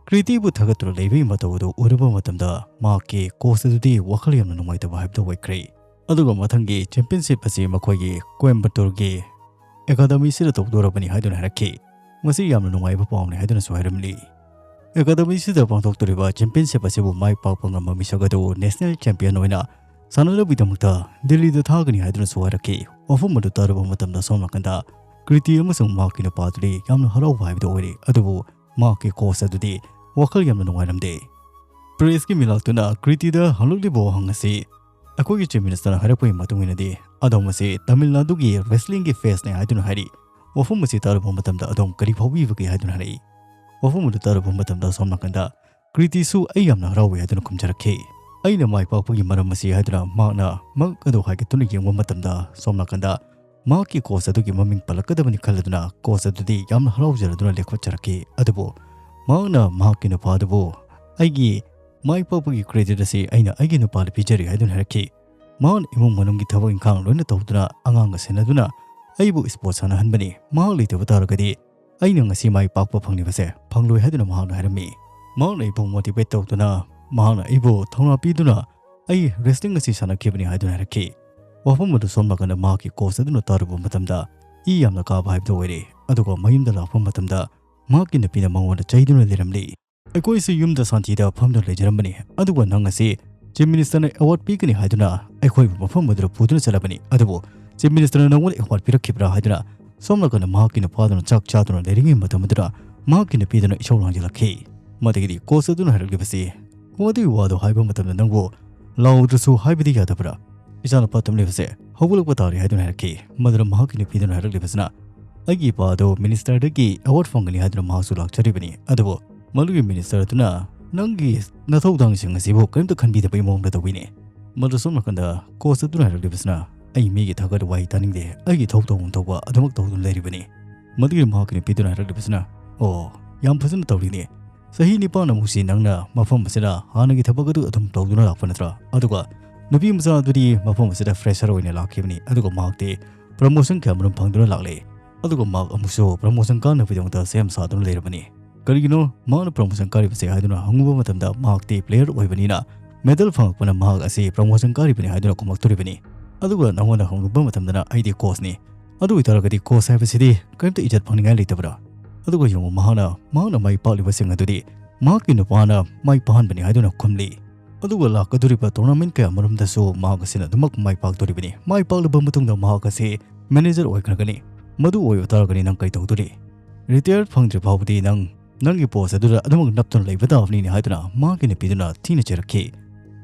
ꯀ꯭ꯔꯤꯇꯤꯕꯨ ꯊꯥꯒꯠꯇꯨꯅ ꯂꯩꯕꯒꯤ ꯃꯇꯧ ꯑꯗꯨ ꯎꯔꯨꯕ ꯃꯇꯝꯗ ꯃꯍꯥꯛꯀꯤ coach ꯑꯗꯨꯗꯤ ꯋꯥꯈꯜ ꯌꯥꯝꯅ ꯅꯨꯡꯉꯥꯏꯇꯕ ꯍꯥꯏꯕꯗꯨ ꯑꯣꯏꯈ꯭ꯔꯦ꯫ ꯑꯗꯨꯒ ꯃꯊꯪꯒꯤ championship ꯑꯁꯤ ꯃꯈꯣꯏꯒꯤ ꯀꯣꯏꯝꯕꯇꯨꯔꯒꯤ academy ꯁꯤꯗ ꯇꯧꯗꯣꯔꯕꯅꯤ ꯍꯥꯏꯗꯨꯅ ꯍꯥꯏꯔꯛꯈꯤ꯫ ꯃꯁꯤ ꯌꯥꯝꯅ ꯅꯨꯡꯉꯥꯏꯕ ꯄꯥꯎꯅꯤ ꯍꯥꯏꯗꯨꯅꯁꯨ ꯍꯥꯏꯔꯝꯂꯤ꯫ Academy ꯁꯤꯗ ꯄꯥꯡꯊꯣꯛꯇꯣꯔꯤꯕ championship ꯑꯁꯤꯕꯨ ꯃꯥꯏ ꯄꯥꯛꯄ ꯉꯝꯕ ꯃꯤꯁꯛ ꯑꯗꯨ national champion ꯑꯣꯏꯅ ꯁꯥꯟꯅꯅꯕꯒꯤꯗꯃꯛꯇ ꯗꯤꯜꯂꯤꯗ ꯊꯥꯒꯅꯤ ꯍꯥꯏꯗꯨꯅꯁꯨ ꯍꯥꯏꯔꯛꯈꯤ꯫ ꯋꯥꯐꯝ ꯑꯗꯨ ꯇꯥꯔꯨꯕ ꯃꯇꯝꯗ ꯁꯣꯝ ꯅꯥꯀꯟꯗ ꯀ꯭ꯔꯤꯇꯤ ꯑꯃꯁꯨꯡ ꯃꯍꯥꯛꯀꯤ ꯅꯨꯄꯥꯗꯨꯗꯤ ꯌꯥꯝꯅ ꯍꯔꯥꯎꯕ ꯍꯥꯏꯕꯗꯨ ꯑꯣꯏꯔꯦ, ꯑꯗꯨꯕꯨ ꯃꯍꯥꯛꯀꯤ coach ꯑꯗꯨꯗꯤ ꯋꯥꯈꯜ ꯌꯥꯝꯅ ꯅꯨꯡꯉꯥꯏꯔꯝꯗꯦ꯫ Press ꯀꯤ ꯃꯤ ꯂꯥꯛꯇꯨꯅ ꯀ꯭ꯔꯤꯇꯤꯗ ꯍꯪꯂꯛꯂꯤꯕ ꯋꯥꯍꯪ ꯑꯁꯤ ꯑꯩꯈꯣꯏꯒꯤ Chief Minister ꯅ ꯍꯥꯏꯔꯛꯄꯒꯤ ꯃꯇꯨꯡ ꯏꯟꯅꯗꯤ, ꯑꯗꯣꯝ ꯑꯁꯤ ꯇꯥꯃꯤꯜ ꯅꯥꯗꯨꯒꯤ wrestling ꯒꯤ face ꯅꯤ ꯍꯥꯏꯗꯨꯅ ꯍꯥꯏꯔꯤ꯫ ꯋꯥꯐꯝ ꯑꯁꯤ ꯇꯥꯔꯨꯕ ꯃꯇꯝꯗ ꯑꯗꯣꯝ ꯀꯔꯤ ꯐꯥꯎꯕꯤꯕꯒꯦ ꯍꯥꯏꯗꯨꯅ ꯍꯥꯏꯔꯛꯏ꯫ ꯋꯥꯐꯝ ꯑꯗꯨ ꯇꯥꯔꯨꯕ ꯃꯇꯝꯗ ꯁꯣꯝ ꯅꯥꯀꯟꯗ ꯀ꯭ꯔꯤꯇꯤꯁꯨ ꯑꯩ ꯌꯥꯝꯅ ꯍꯔꯥꯎꯏ ꯍꯥꯏꯗꯨꯅ ꯈꯨꯝꯖꯔꯛꯈꯤ꯫ ꯑꯩꯅ ꯃꯥꯏ ꯄꯥꯛꯄꯒꯤ ꯃꯔꯝ ꯑꯁꯤ ꯍꯥꯏꯗꯨꯅ ꯃꯍꯥꯛꯅ ꯃꯛ ꯑꯗꯨ ꯍꯥꯏꯒꯠꯇꯨꯅ ꯌꯦꯡꯕ ꯃꯇꯝꯗ ꯁꯣꯝ ꯅꯥꯀꯟꯗ ꯃꯍꯥꯛꯀꯤ coach ꯑꯗꯨꯒꯤ ꯃꯃꯤꯡ ꯄꯜꯂꯛꯀꯗꯕꯅꯤ ꯈꯜꯂꯗꯨꯅ coach ꯑꯗꯨꯗꯤ ꯌꯥꯝꯅ ꯍꯔꯥꯎꯖꯔꯗꯨꯅ ꯂꯦꯞꯈꯠꯆꯔꯛꯈꯤ꯫ ꯑꯗꯨꯕꯨ ꯃꯍꯥꯛꯅ ꯃꯍꯥꯛꯀꯤ ꯅꯨꯄꯥ ꯑꯗꯨꯕꯨ ꯑꯩꯒꯤ ꯃꯥꯏ ꯄꯥꯛꯄꯒꯤ credit ꯑꯁꯤ ꯑꯩꯅ ꯑꯩꯒꯤ ꯅꯨꯄꯥꯗ ꯄꯤꯖꯔꯤ ꯍꯥꯏꯗꯨꯅ ꯍꯥꯏꯔꯛꯈꯤ꯫ ꯃꯍꯥꯛꯅ ꯏꯃꯨꯡ ꯃꯅꯨꯡꯒꯤ ꯊꯕꯛ ꯏꯪꯈꯥꯡ ꯂꯣꯏꯅ ꯇꯧꯗꯨꯅ ꯑꯉꯥꯡꯒ ꯁꯦꯟꯅꯗꯨꯅ ꯑꯩꯕꯨ sport ꯁꯥꯟꯅꯍꯟꯕꯅꯤ꯫ ꯃꯍꯥꯛ ꯂꯩꯇꯕ ꯇꯥꯔꯒꯗꯤ ꯑꯩꯅ ꯉꯁꯤ ꯃꯥꯏ ꯄꯥꯛꯄ ꯐꯪꯂꯤꯕꯁꯦ ꯐꯪꯂꯣꯏ ꯍꯥꯏꯗꯨꯅ ꯃꯍꯥꯛꯅ ꯍꯥꯏꯔꯝꯃꯤ꯫ ꯃꯍꯥꯛꯅ ꯑꯩꯕꯨ motivate ꯇꯧꯗꯨꯅ, ꯃꯍꯥꯛꯅ ꯑꯩꯕꯨ ꯊꯧꯅꯥ ꯄꯤꯗꯨꯅ ꯑꯩ wrestling ꯑꯁꯤ ꯁꯥꯟꯅꯈꯤꯕꯅꯤ ꯍꯥꯏꯗꯨꯅ ꯍꯥꯏꯔꯛꯈꯤ꯫ ꯋꯥꯐꯝ ꯑꯗꯨ ꯁꯣꯝ ꯅꯥꯀꯟꯗ ꯃꯍꯥꯛꯀꯤ coach ꯑꯗꯨꯅ ꯇꯥꯔꯨꯕ ꯃꯇꯝꯗ ꯏ ꯌꯥꯝꯅ ꯀꯥꯕ ꯍꯥꯏꯕꯗꯨ ꯑꯣꯏꯔꯦ꯫ ꯑꯗꯨꯒ ꯃꯌꯨꯝꯗ ꯂꯥꯛꯄ ꯃꯇꯝꯗ ꯃꯍꯥꯛꯀꯤ ꯅꯨꯄꯤꯅ ꯃꯉꯣꯟꯗ ꯆꯩꯗꯨꯅ ꯂꯩꯔꯝꯂꯤ꯫ ꯑꯩꯈꯣꯏꯁꯨ ꯌꯨꯝꯗ ꯁꯥꯟꯇꯤꯗ ꯐꯝꯗꯨꯅ ꯂꯩꯖꯔꯝꯕꯅꯤ, ꯑꯗꯨꯒ ꯅꯪ ꯑꯁꯤ Chief Minister ꯅ award ꯄꯤꯒꯅꯤ ꯍꯥꯏꯗꯨꯅ ꯑꯩꯈꯣꯏꯕꯨ ꯃꯐꯝ ꯑꯗꯨꯗ ꯄꯨꯗꯨꯅ ꯆꯠꯂꯕꯅꯤ, ꯑꯗꯨꯕꯨ Chief Minister ꯅ ꯅꯪꯉꯣꯟꯗ award ꯄꯤꯔꯛꯈꯤꯕ꯭ꯔꯥ ꯍꯥꯏꯗꯨꯅ ꯁꯣꯝ ꯅꯥꯀꯟꯗ ꯃꯍꯥꯛꯀꯤ ꯅꯨꯄꯥꯗꯨꯅ ꯆꯥꯛ ꯆꯥꯗꯨꯅ ꯂꯩꯔꯤꯉꯩ ꯃꯇꯝ ꯑꯗꯨꯗ ꯃꯍꯥꯛꯀꯤ ꯅꯨꯄꯤꯗꯨꯅ ꯏꯁꯧ ꯂꯥꯡꯁꯤꯜꯂꯛꯈꯤ꯫ ꯃꯗꯨꯒꯤꯗꯤ coach ꯑꯗꯨꯅ ꯍꯥꯏꯔꯛꯂꯤꯕꯁꯤ, "ꯃꯗꯨꯒꯤ ꯋꯥꯗꯨ ꯍꯥꯏꯕ ꯃꯇꯝꯗ ꯅꯪꯕꯨ ꯂꯥꯎꯗ꯭ꯔꯁꯨ ꯍꯥꯏꯕꯗꯤ ꯌꯥꯗꯕ꯭ꯔꯥ? ꯏꯆꯥꯅꯨꯄꯥ ꯇꯨꯝꯂꯤꯕꯁꯦ ꯍꯧꯒꯠꯂꯛꯄ ꯇꯥꯔꯦ" ꯍꯥꯏꯗꯨꯅ ꯍꯥꯏꯔꯛꯈꯤ꯫ ꯃꯗꯨꯗ ꯃꯍꯥꯛꯀꯤ ꯅꯨꯄꯤꯗꯨꯅ ꯍꯥꯏꯔꯛꯂꯤꯕꯁꯤꯅ, ꯑꯩꯒꯤ ꯏꯄꯥ ꯑꯗꯨ ꯃꯤꯅꯤꯁꯇꯔꯗꯒꯤ ꯑꯦꯋꯥꯔꯗ ꯐꯪꯒꯅꯤ ꯍꯥꯏꯗꯨꯅ ꯃꯍꯥꯛꯁꯨ ꯂꯥꯛꯆꯔꯤꯕꯅꯤ꯫ ꯑꯗꯨꯕꯨ ꯃꯗꯨꯒꯤ ꯃꯤꯅꯤꯁꯇꯔ ꯑꯗꯨꯅ ꯅꯪꯒꯤ ꯅꯊꯧꯗꯥꯡꯁꯤꯡ ꯑꯁꯤꯕꯨ ꯀꯔꯤꯝꯇ ꯈꯟꯕꯤꯗꯕꯒꯤ ꯃꯑꯣꯡꯗ ꯇꯧꯕꯤꯅꯤ꯫ ꯃꯗꯨ ꯁꯣꯝ ꯅꯥꯀꯟꯗ ꯀꯣꯁ ꯑꯗꯨꯅ ꯍꯥꯏꯔꯛꯂꯤꯕꯁꯤꯅ, "ꯑꯩ ꯃꯤꯒꯤ ꯊꯥꯒꯠ ꯋꯥꯍꯩ ꯇꯥꯅꯤꯡꯗꯦ, ꯑꯩꯒꯤ ꯊꯧ ꯇꯧꯐꯝ ꯊꯣꯛꯄ ꯑꯗꯨꯃꯛ ꯇꯧꯗꯨꯅ ꯂꯩꯔꯤꯕꯅꯤ"꯫ ꯃꯗꯨꯒꯤ ꯃꯍꯥꯛꯀꯤ ꯅꯨꯄꯤꯗꯨꯅ ꯍꯥꯏꯔꯛꯂꯤꯕꯁꯤꯅ, "ꯑꯣ, ꯌꯥꯝ ꯐꯖꯅ ꯇꯧꯔꯤꯅꯦ꯫ ꯆꯍꯤ ꯅꯤꯄꯥꯟꯃꯨꯛꯁꯤ ꯅꯪꯅ ꯃꯐꯝ ꯑꯁꯤꯗ ꯍꯥꯟꯅꯒꯤ ꯊꯕꯛ ꯑꯗꯨ ꯑꯗꯨꯝ ꯇꯧꯗꯨꯅ ꯂꯥꯛꯄ ꯅꯠꯇ꯭ꯔꯥ? ꯑꯗꯨꯒ ꯅꯨꯄꯤ ꯃꯆꯥ ꯑꯗꯨꯗꯤ ꯃꯐꯝ ꯑꯁꯤꯗ ꯐ꯭ꯔꯦꯁꯔ ꯑꯣꯏꯅ ꯂꯥꯛꯈꯤꯕꯅꯤ, ꯑꯗꯨꯒ ꯃꯍꯥꯛꯇꯤ ꯄ꯭ꯔꯃꯣꯁꯟ ꯀꯌꯥꯃꯔꯨꯝ ꯐꯪꯗꯨꯅ ꯂꯥꯛꯂꯦ꯫ ꯑꯗꯨꯒ ꯃꯍꯥꯛ ꯑꯃꯨꯛꯁꯨ ꯄ꯭ꯔꯃꯣꯁꯟ ꯀꯥꯅꯕꯒꯤꯗꯃꯛꯇ ꯁꯦꯝ ꯁꯥꯗꯨꯅ ꯂꯩꯔꯕꯅꯤ꯫ ꯀꯔꯤꯒꯤꯅꯣ ꯃꯍꯥꯛꯅ ꯄ꯭ꯔꯃꯣꯁꯟ ꯀꯥꯔꯤꯕꯁꯦ ꯍꯥꯏꯗꯨꯅ ꯍꯪꯉꯨꯕ ꯃꯇꯝꯗ, ꯃꯍꯥꯛꯇꯤ ꯄ꯭ꯂꯦꯌꯔ ꯑꯣꯏꯕꯅꯤꯅ ꯃꯦꯗꯜ ꯐꯪꯉꯛꯄꯅ ꯃꯍꯥꯛ ꯑꯁꯤ ꯄ꯭ꯔꯃꯣꯁꯟ ꯀꯥꯔꯤꯕꯅꯤ ꯍꯥꯏꯗꯨꯅ ꯈꯨꯝꯂꯛꯇꯣꯔꯤꯕꯅꯤ꯫ ꯑꯗꯨꯒ ꯅꯉꯣꯟꯗ ꯍꯪꯂꯨꯕ ꯃꯇꯝꯗꯅ, "ꯑꯩꯗꯤ ꯀꯣꯁꯅꯤ"꯫ ꯑꯗꯨ ꯑꯣꯏꯇꯥꯔꯒꯗꯤ ꯀꯣꯁ ꯍꯥꯏꯕꯁꯤꯗꯤ ꯀꯔꯤꯝꯇ ꯏꯖꯠ ꯐꯪꯅꯤꯡꯉꯥꯏ ꯂꯩꯇꯕ꯭ꯔꯥ? ꯑꯗꯨꯒ ꯌꯦꯡꯉꯨ, ꯃꯍꯥꯛꯅ, ꯃꯍꯥꯛꯅ ꯃꯥꯏ ꯄꯥꯛꯂꯤꯕꯁꯤꯡ ꯑꯗꯨꯗꯤ ꯃꯍꯥꯛꯀꯤ ꯅꯨꯄꯥꯅ ꯃꯥꯏ ꯄꯥꯛꯍꯟꯕꯅꯤ ꯍꯥꯏꯗꯨꯅ ꯈꯨꯝꯂꯤ꯫ ꯑꯗꯨꯒ ꯂꯥꯛꯀꯗꯧꯔꯤꯕ ꯇꯣꯔꯅꯥꯃꯦꯟ ꯀꯌꯥ ꯃꯔꯨꯝꯗꯁꯨ ꯃꯍꯥꯛ ꯑꯁꯤꯅ ꯑꯗꯨꯃꯛ ꯃꯥꯏ ꯄꯥꯛꯇꯣꯔꯤꯕꯅꯤ꯫ ꯃꯥꯏ ꯄꯥꯛꯂꯕ ꯃꯇꯨꯡꯗ ꯃꯍꯥꯛ ꯑꯁꯤ ꯃꯦꯅꯦꯖꯔ ꯑꯣꯏꯈ꯭ꯔꯒꯅꯤ꯫ ꯃꯗꯨ ꯑꯣꯏꯕ ꯇꯥꯔꯒꯗꯤ ꯅꯪ ꯀꯔꯤ ꯇꯧꯗꯣꯔꯤ? ꯔꯤꯇꯥꯌꯔ ꯐꯪꯗ꯭ꯔꯤ ꯐꯥꯎꯕꯗꯤ ꯅꯪ ꯅꯪꯒꯤ ꯄꯣꯁ ꯑꯗꯨꯗ ꯑꯗꯨꯃꯛ ꯅꯞꯇꯨꯅ ꯂꯩꯕ ꯇꯥꯕꯅꯤꯅꯦ ꯍꯥꯏꯗꯨꯅ ꯃꯍꯥꯛꯀꯤ ꯅꯨꯄꯤꯗꯨꯅ ꯊꯤꯅ ꯆꯩꯔꯛꯈꯤ꯫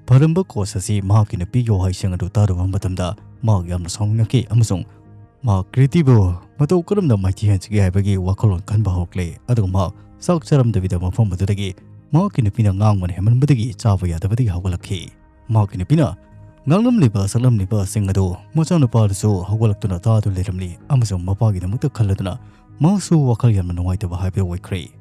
ꯐꯔꯝꯕ ꯀꯣꯁ ꯑꯁꯤ ꯃꯍꯥꯛꯀꯤ ꯅꯨꯄꯤꯒꯤ ꯋꯥꯍꯩꯁꯤꯡ ꯑꯗꯨ ꯇꯥꯔꯨꯕ ꯃꯇꯝꯗ ꯃꯍꯥꯛ ꯌꯥꯝꯅ ꯁꯥꯎꯅꯤꯡꯉꯛꯈꯤ ꯑꯃꯁꯨꯡ ꯃꯍꯥꯛ ꯀ꯭ꯔꯤꯇꯤꯕꯨ ꯃꯇꯧ ꯀꯔꯝꯅ ꯃꯥꯏꯊꯤꯍꯟꯁꯤꯒꯦ ꯍꯥꯏꯕꯒꯤ ꯋꯥꯈꯜꯂꯣꯟ ꯈꯟꯕ ꯍꯧꯔꯛꯂꯦ꯫ ꯑꯗꯨꯒ ꯃꯍꯥꯛ ꯆꯥꯛ ꯆꯥꯔꯝꯗꯕꯤꯗ ꯃꯐꯝ ꯑꯗꯨꯗꯒꯤ ꯃꯍꯥꯛꯀꯤ ꯅꯨꯄꯤꯅ ꯉꯥꯡꯕꯅ ꯍꯦꯟꯃꯟꯕꯗꯒꯤ ꯆꯥꯕ ꯌꯥꯗꯕꯗꯒꯤ ꯍꯧꯒꯠꯂꯛꯈꯤ꯫ ꯃꯍꯥꯛꯀꯤ ꯅꯨꯄꯤꯅ ꯉꯥꯡꯂꯝꯂꯤꯕ ꯁꯛꯂꯝꯂꯤꯕꯁꯤꯡ ꯑꯗꯨ ꯃꯆꯥꯅꯨꯄꯥꯗꯨꯁꯨ ꯍꯧꯒꯠꯂꯛꯇꯨꯅ ꯇꯥꯗꯨꯅ ꯂꯩꯔꯝꯂꯤ ꯑꯃꯁꯨꯡ ꯃꯄꯥꯒꯤꯗꯃꯛꯇ ꯈꯜꯂꯗꯨꯅ ꯃꯍꯥꯛꯁꯨ ꯋꯥꯈꯜ ꯌꯥꯝꯅ ꯅꯨꯡꯉꯥꯏꯇꯕ ꯍꯥꯏꯕꯗꯨ ꯑꯣꯏꯈ꯭ꯔꯦ꯫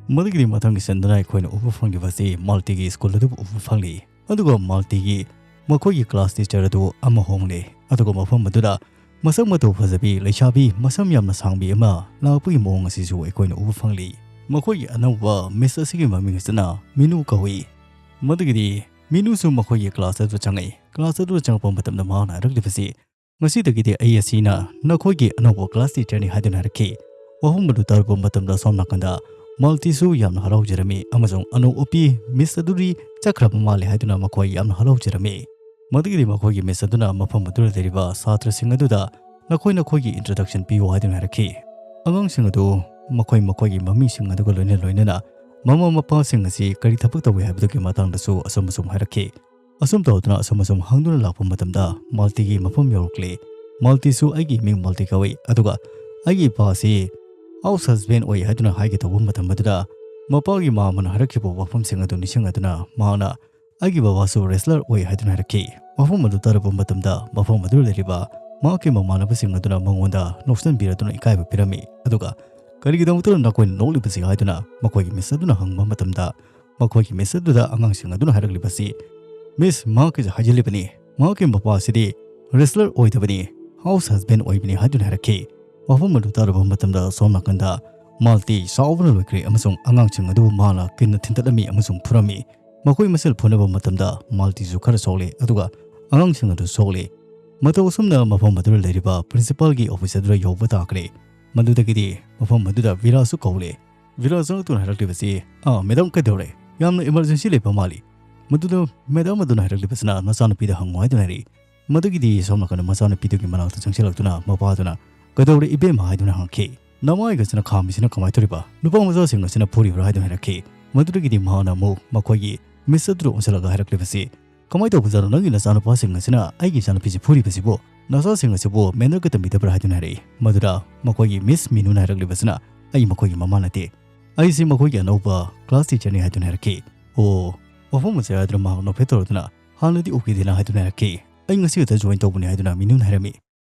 ꯃꯗꯨꯒꯤꯗꯤ ꯃꯊꯪꯒꯤ ꯁꯟꯗꯅ ꯑꯩꯈꯣꯏꯅ ꯎꯕ ꯐꯪꯂꯤꯕꯁꯤ ꯃꯥꯜꯇꯤꯒꯤ ꯁ꯭ꯀꯨꯜ ꯑꯗꯨꯕꯨ ꯎꯕ ꯐꯪꯂꯤ꯫ ꯑꯗꯨꯒ ꯃꯥꯜꯇꯤꯒꯤ ꯃꯈꯣꯏꯒꯤ ꯀ꯭ꯂꯥꯁ ꯇꯤꯆꯔ ꯑꯗꯨ ꯑꯃ ꯍꯣꯡꯂꯦ꯫ ꯑꯗꯨꯒ ꯃꯐꯝ ꯑꯗꯨꯗ ꯃꯁꯛ ꯃꯇꯧ ꯐꯖꯕꯤ ꯂꯩꯁꯥꯕꯤ ꯃꯁꯝ ꯌꯥꯝꯅ ꯁꯥꯡꯕꯤ ꯑꯃ ꯂꯥꯛꯄꯒꯤ ꯃꯑꯣꯡ ꯑꯁꯤꯁꯨ ꯑꯩꯈꯣꯏꯅ ꯎꯕ ꯐꯪꯂꯤ꯫ ꯃꯈꯣꯏꯒꯤ ꯑꯅꯧꯕ ꯃꯤꯁ ꯑꯁꯤꯒꯤ ꯃꯃꯤꯡ ꯑꯁꯤꯅ ꯃꯤꯅꯨ ꯀꯧꯏ꯫ ꯃꯗꯨꯒꯤꯗꯤ ꯃꯤꯅꯨꯁꯨ ꯃꯈꯣꯏꯒꯤ ꯀ꯭ꯂꯥꯁ ꯑꯗꯨꯗ ꯆꯪꯉꯛꯏ꯫ ꯀ꯭ꯂꯥꯁ ꯑꯗꯨꯗ ꯆꯪꯉꯛꯄ ꯃꯇꯝꯗ ꯃꯍꯥꯛꯅ ꯍꯥꯏꯔꯛꯂꯤꯕꯁꯤ, "ꯉꯁꯤꯗꯒꯤꯗꯤ ꯑꯩ ꯑꯁꯤꯅ ꯅꯈꯣꯏꯒꯤ ꯑꯅꯧꯕ ꯀ꯭ꯂꯥꯁ ꯇꯤꯆꯔꯅꯤ" ꯍꯥꯏꯗꯨꯅ ꯍꯥꯏꯔꯛꯈꯤ꯫ ꯋꯥꯐꯝ ꯑꯗꯨ ꯇꯥꯔꯨꯕ ꯃꯇꯝꯗ ꯁꯣꯝ ꯅꯥꯀꯟꯗ ꯃꯥꯜꯇꯤꯁꯨ ꯌꯥꯝꯅ ꯍꯔꯥꯎꯖꯔꯝꯃꯤ ꯑꯃꯁꯨꯡ ꯑꯅꯧ ꯎꯄꯤ ꯃꯤꯁ ꯑꯗꯨꯗꯤ ꯆꯠꯈ꯭ꯔꯕ ꯃꯥꯜꯂꯦ ꯍꯥꯏꯗꯨꯅ ꯃꯈꯣꯏ ꯌꯥꯝꯅ ꯍꯔꯥꯎꯖꯔꯝꯃꯤ꯫ ꯃꯗꯨꯒꯤꯗꯤ ꯃꯈꯣꯏꯒꯤ ꯃꯤꯁ ꯑꯗꯨꯅ ꯃꯐꯝ ꯑꯗꯨꯗ ꯂꯩꯔꯤꯕ ꯁꯥꯇ꯭ꯔꯁꯤꯡ ꯑꯗꯨꯗ ꯅꯈꯣꯏ ꯅꯈꯣꯏꯒꯤ ꯏꯟꯇ꯭ꯔꯣꯗꯛꯁꯟ ꯄꯤꯌꯨ ꯍꯥꯏꯗꯨꯅ ꯍꯥꯏꯔꯛꯈꯤ꯫ ꯑꯉꯥꯡꯁꯤꯡ ꯑꯗꯨ ꯃꯈꯣꯏ ꯃꯈꯣꯏꯒꯤ ꯃꯃꯤꯡꯁꯤꯡ ꯑꯗꯨꯒ ꯂꯣꯏꯅ ꯂꯣꯏꯅꯅ ꯃꯃꯥ ꯃꯄꯥꯁꯤꯡ ꯑꯁꯤ ꯀꯔꯤ ꯊꯕꯛ ꯇꯧꯏ ꯍꯥꯏꯕꯗꯨꯒꯤ ꯃꯇꯥꯡꯗꯁꯨ ꯑꯁꯨꯝ ꯑꯁꯨꯝ ꯍꯥꯏꯔꯛꯈꯤ꯫ ꯑꯁꯨꯝ ꯇꯧꯗꯨꯅ ꯑꯁꯨꯝ ꯑꯁꯨꯝ ꯍꯪꯗꯨꯅ ꯂꯥꯛꯄ ꯃꯇꯝꯗ ꯃꯥꯜꯇꯤꯒꯤ ꯃꯐꯝ ꯌꯧꯔꯛꯂꯦ꯫ ꯃꯥꯜꯇꯤꯁꯨ ꯑꯩꯒꯤ ꯃꯤꯡ ꯃꯥꯜꯇꯤ ꯀꯧꯏ, ꯑꯗꯨꯒ ꯑꯩꯒꯤ ꯏꯄꯥꯁꯤ house husband ꯑꯣꯏ ꯍꯥꯏꯗꯨꯅ ꯍꯥꯏꯒꯦ ꯇꯧꯕ ꯃꯇꯝ ꯑꯗꯨꯗ ꯃꯄꯥꯒꯤ ꯃꯃꯥꯅ ꯍꯥꯏꯔꯛꯈꯤꯕ ꯋꯥꯐꯝꯁꯤꯡ ꯑꯗꯨ ꯅꯤꯡꯁꯤꯡꯂꯗꯨꯅ ꯃꯍꯥꯛꯅ "ꯑꯩꯒꯤ ꯕꯕꯥꯁꯨ wrestler ꯑꯣꯏ" ꯍꯥꯏꯗꯨꯅ ꯍꯥꯏꯔꯛꯈꯤ꯫ ꯋꯥꯐꯝ ꯑꯗꯨ ꯇꯥꯔꯨꯕ ꯃꯇꯝꯗ ꯃꯐꯝ ꯑꯗꯨꯗ ꯂꯩꯔꯤꯕ ꯃꯍꯥꯛꯀꯤ ꯃꯃꯥꯟꯅꯕꯁꯤꯡ ꯑꯗꯨꯅ ꯃꯉꯣꯟꯗ ꯅꯣꯛꯁꯤꯟꯕꯤꯔꯗꯨꯅ ꯏꯀꯥꯏꯕ ꯄꯤꯔꯝꯃꯤ꯫ ꯑꯗꯨꯒ "ꯀꯔꯤꯒꯤꯗꯃꯛꯇꯅ ꯅꯈꯣꯏꯅ ꯅꯣꯛꯂꯤꯕꯁꯤ?" ꯍꯥꯏꯗꯨꯅ ꯃꯈꯣꯏꯒꯤ miss ꯑꯗꯨꯅ ꯍꯪꯕ ꯃꯇꯝꯗ ꯃꯈꯣꯏꯒꯤ miss ꯑꯗꯨꯗ ꯑꯉꯥꯡꯁꯤꯡ ꯑꯗꯨꯅ ꯍꯥꯏꯔꯛꯂꯤꯕꯁꯤ, "Miss, ꯃꯍꯥꯛꯀꯤꯁꯨ ꯍꯥꯏꯖꯤꯜꯂꯤꯕꯅꯤ, ꯃꯍꯥꯛꯀꯤ ꯃꯄꯥꯁꯤꯗꯤ wrestler ꯑꯣꯏꯗꯕꯅꯤ, house husband ꯑꯣꯏꯕꯅꯤ" ꯍꯥꯏꯗꯨꯅ ꯍꯥꯏꯔꯛꯈꯤ꯫ ꯋꯥꯐꯝ ꯑꯗꯨ ꯇꯥꯔꯨꯕ ꯃꯇꯝꯗ ꯁꯣꯝ ꯅꯥꯀꯟꯗ ꯃꯥꯜꯇꯤ ꯁꯥꯎꯕꯅ ꯂꯣꯏꯈ꯭ꯔꯦ ꯑꯃꯁꯨꯡ ꯑꯉꯥꯡꯁꯤꯡ ꯑꯗꯨ ꯃꯥꯅ ꯀꯤꯟꯅ ꯊꯤꯟꯇꯠꯂꯝꯃꯤ ꯑꯃꯁꯨꯡ ꯐꯨꯔꯝꯃꯤ꯫ ꯃꯈꯣꯏ ꯃꯁꯦꯜ ꯐꯨꯅꯕ ꯃꯇꯝꯗ ꯃꯥꯜꯇꯤꯁꯨ ꯈꯔ ꯁꯣꯛꯂꯦ, ꯑꯗꯨꯒ ꯑꯉꯥꯡꯁꯤꯡ ꯑꯗꯨ ꯁꯣꯛꯂꯦ꯫ ꯃꯇꯧ ꯑꯁꯨꯝꯅ ꯃꯐꯝ ꯑꯗꯨꯗ ꯂꯩꯔꯤꯕ principalꯒꯤ office ꯑꯗꯨꯗ ꯌꯧꯕ ꯇꯥꯈ꯭ꯔꯦ꯫ ꯃꯗꯨꯗꯒꯤꯗꯤ ꯃꯐꯝ ꯑꯗꯨꯗ ꯚꯤꯔꯥꯁꯨ ꯀꯧꯔꯦ꯫ ꯚꯤꯔꯥ ꯆꯪꯂꯛꯇꯨꯅ ꯍꯥꯏꯔꯛꯂꯤꯕꯁꯤ, "ꯑꯥ, madam, ꯀꯩꯗꯧꯔꯦ? ꯌꯥꯝꯅ emergency ꯂꯩꯕ ꯃꯥꯜꯂꯤ꯫" ꯃꯗꯨꯗ madam ꯑꯗꯨꯅ ꯍꯥꯏꯔꯛꯂꯤꯕꯁꯤꯅ, "ꯅꯆꯥꯅꯨꯄꯤꯗ ꯍꯪꯉꯨ" ꯍꯥꯏꯗꯨꯅ ꯍꯥꯏꯔꯛꯏ꯫ ꯃꯗꯨꯒꯤꯗꯤ ꯁꯣꯝ ꯅꯥꯀꯟꯗ ꯃꯆꯥꯅꯨꯄꯤꯗꯨꯒꯤ ꯃꯅꯥꯛꯇ ꯆꯪꯁꯤꯜꯂꯛꯇꯨꯅ ꯃꯄꯥꯗꯨꯅ, "ꯀꯩꯗꯧꯔꯦ ꯏꯕꯦꯝꯃ?" ꯍꯥꯏꯗꯨꯅ ꯍꯪꯉꯛꯈꯤ꯫ "ꯅꯃꯥꯏꯒꯁꯤꯅ ꯈꯥꯝꯃꯤꯁꯤꯅ ꯀꯃꯥꯏꯅ ꯇꯧꯔꯤꯕ? ꯅꯨꯄꯥ ꯃꯆꯥꯁꯤꯡ ꯑꯁꯤꯅ ꯐꯨꯔꯤꯕ꯭ꯔꯥ?" ꯍꯥꯏꯗꯨꯅ ꯍꯥꯏꯔꯛꯈꯤ꯫ ꯃꯗꯨꯗꯒꯤꯗꯤ ꯃꯍꯥꯛꯅ ꯑꯃꯨꯛ ꯃꯈꯣꯏꯒꯤ miss ꯑꯗꯨꯗ ꯑꯣꯟꯁꯤꯜꯂꯒ ꯍꯥꯏꯔꯛꯂꯤꯕꯁꯤ, "ꯀꯃꯥꯏꯅ ꯇꯧꯕꯖꯥꯠꯅꯣ? ꯅꯪꯒꯤ ꯅꯆꯥꯅꯨꯄꯥꯁꯤꯡ ꯑꯁꯤꯅ ꯑꯩꯒꯤ ꯏꯆꯥꯅꯨꯄꯤꯁꯤ ꯐꯨꯔꯤꯕꯁꯤꯕꯨ ꯅꯆꯥꯁꯤꯡ ꯑꯁꯤꯕꯨ mannerꯒ ꯇꯝꯕꯤꯗꯕ꯭ꯔꯥ?" ꯍꯥꯏꯗꯨꯅ ꯍꯥꯏꯔꯛꯏ꯫ ꯃꯗꯨꯗ ꯃꯈꯣꯏꯒꯤ miss ꯃꯤꯅꯨꯅ ꯍꯥꯏꯔꯛꯂꯤꯕꯁꯤꯅ, "ꯑꯩ ꯃꯈꯣꯏꯒꯤ ꯃꯃꯥ ꯅꯠꯇꯦ꯫ ꯑꯩꯁꯤ ꯃꯈꯣꯏꯒꯤ ꯑꯅꯧꯕ class teacherꯅꯤ" ꯍꯥꯏꯗꯨꯅ ꯍꯥꯏꯔꯛꯈꯤ꯫ "ꯑꯣ, ꯃꯐꯝ ꯑꯁꯦ?" ꯍꯥꯏꯗꯨꯅ ꯃꯍꯥꯛ ꯅꯣꯛꯐꯦꯠ ꯇꯧꯔꯗꯨꯅ, "ꯍꯥꯟꯅꯗꯤ ꯎꯈꯤꯗꯦꯅ" ꯍꯥꯏꯗꯨꯅ ꯍꯥꯏꯔꯛꯈꯤ꯫ "ꯑꯩ ꯉꯁꯤ ꯈꯛꯇ join ꯇꯧꯕꯅꯤ" ꯍꯥꯏꯗꯨꯅ ꯃꯤꯅꯨꯅ ꯍꯥꯏꯔꯝꯃꯤ꯫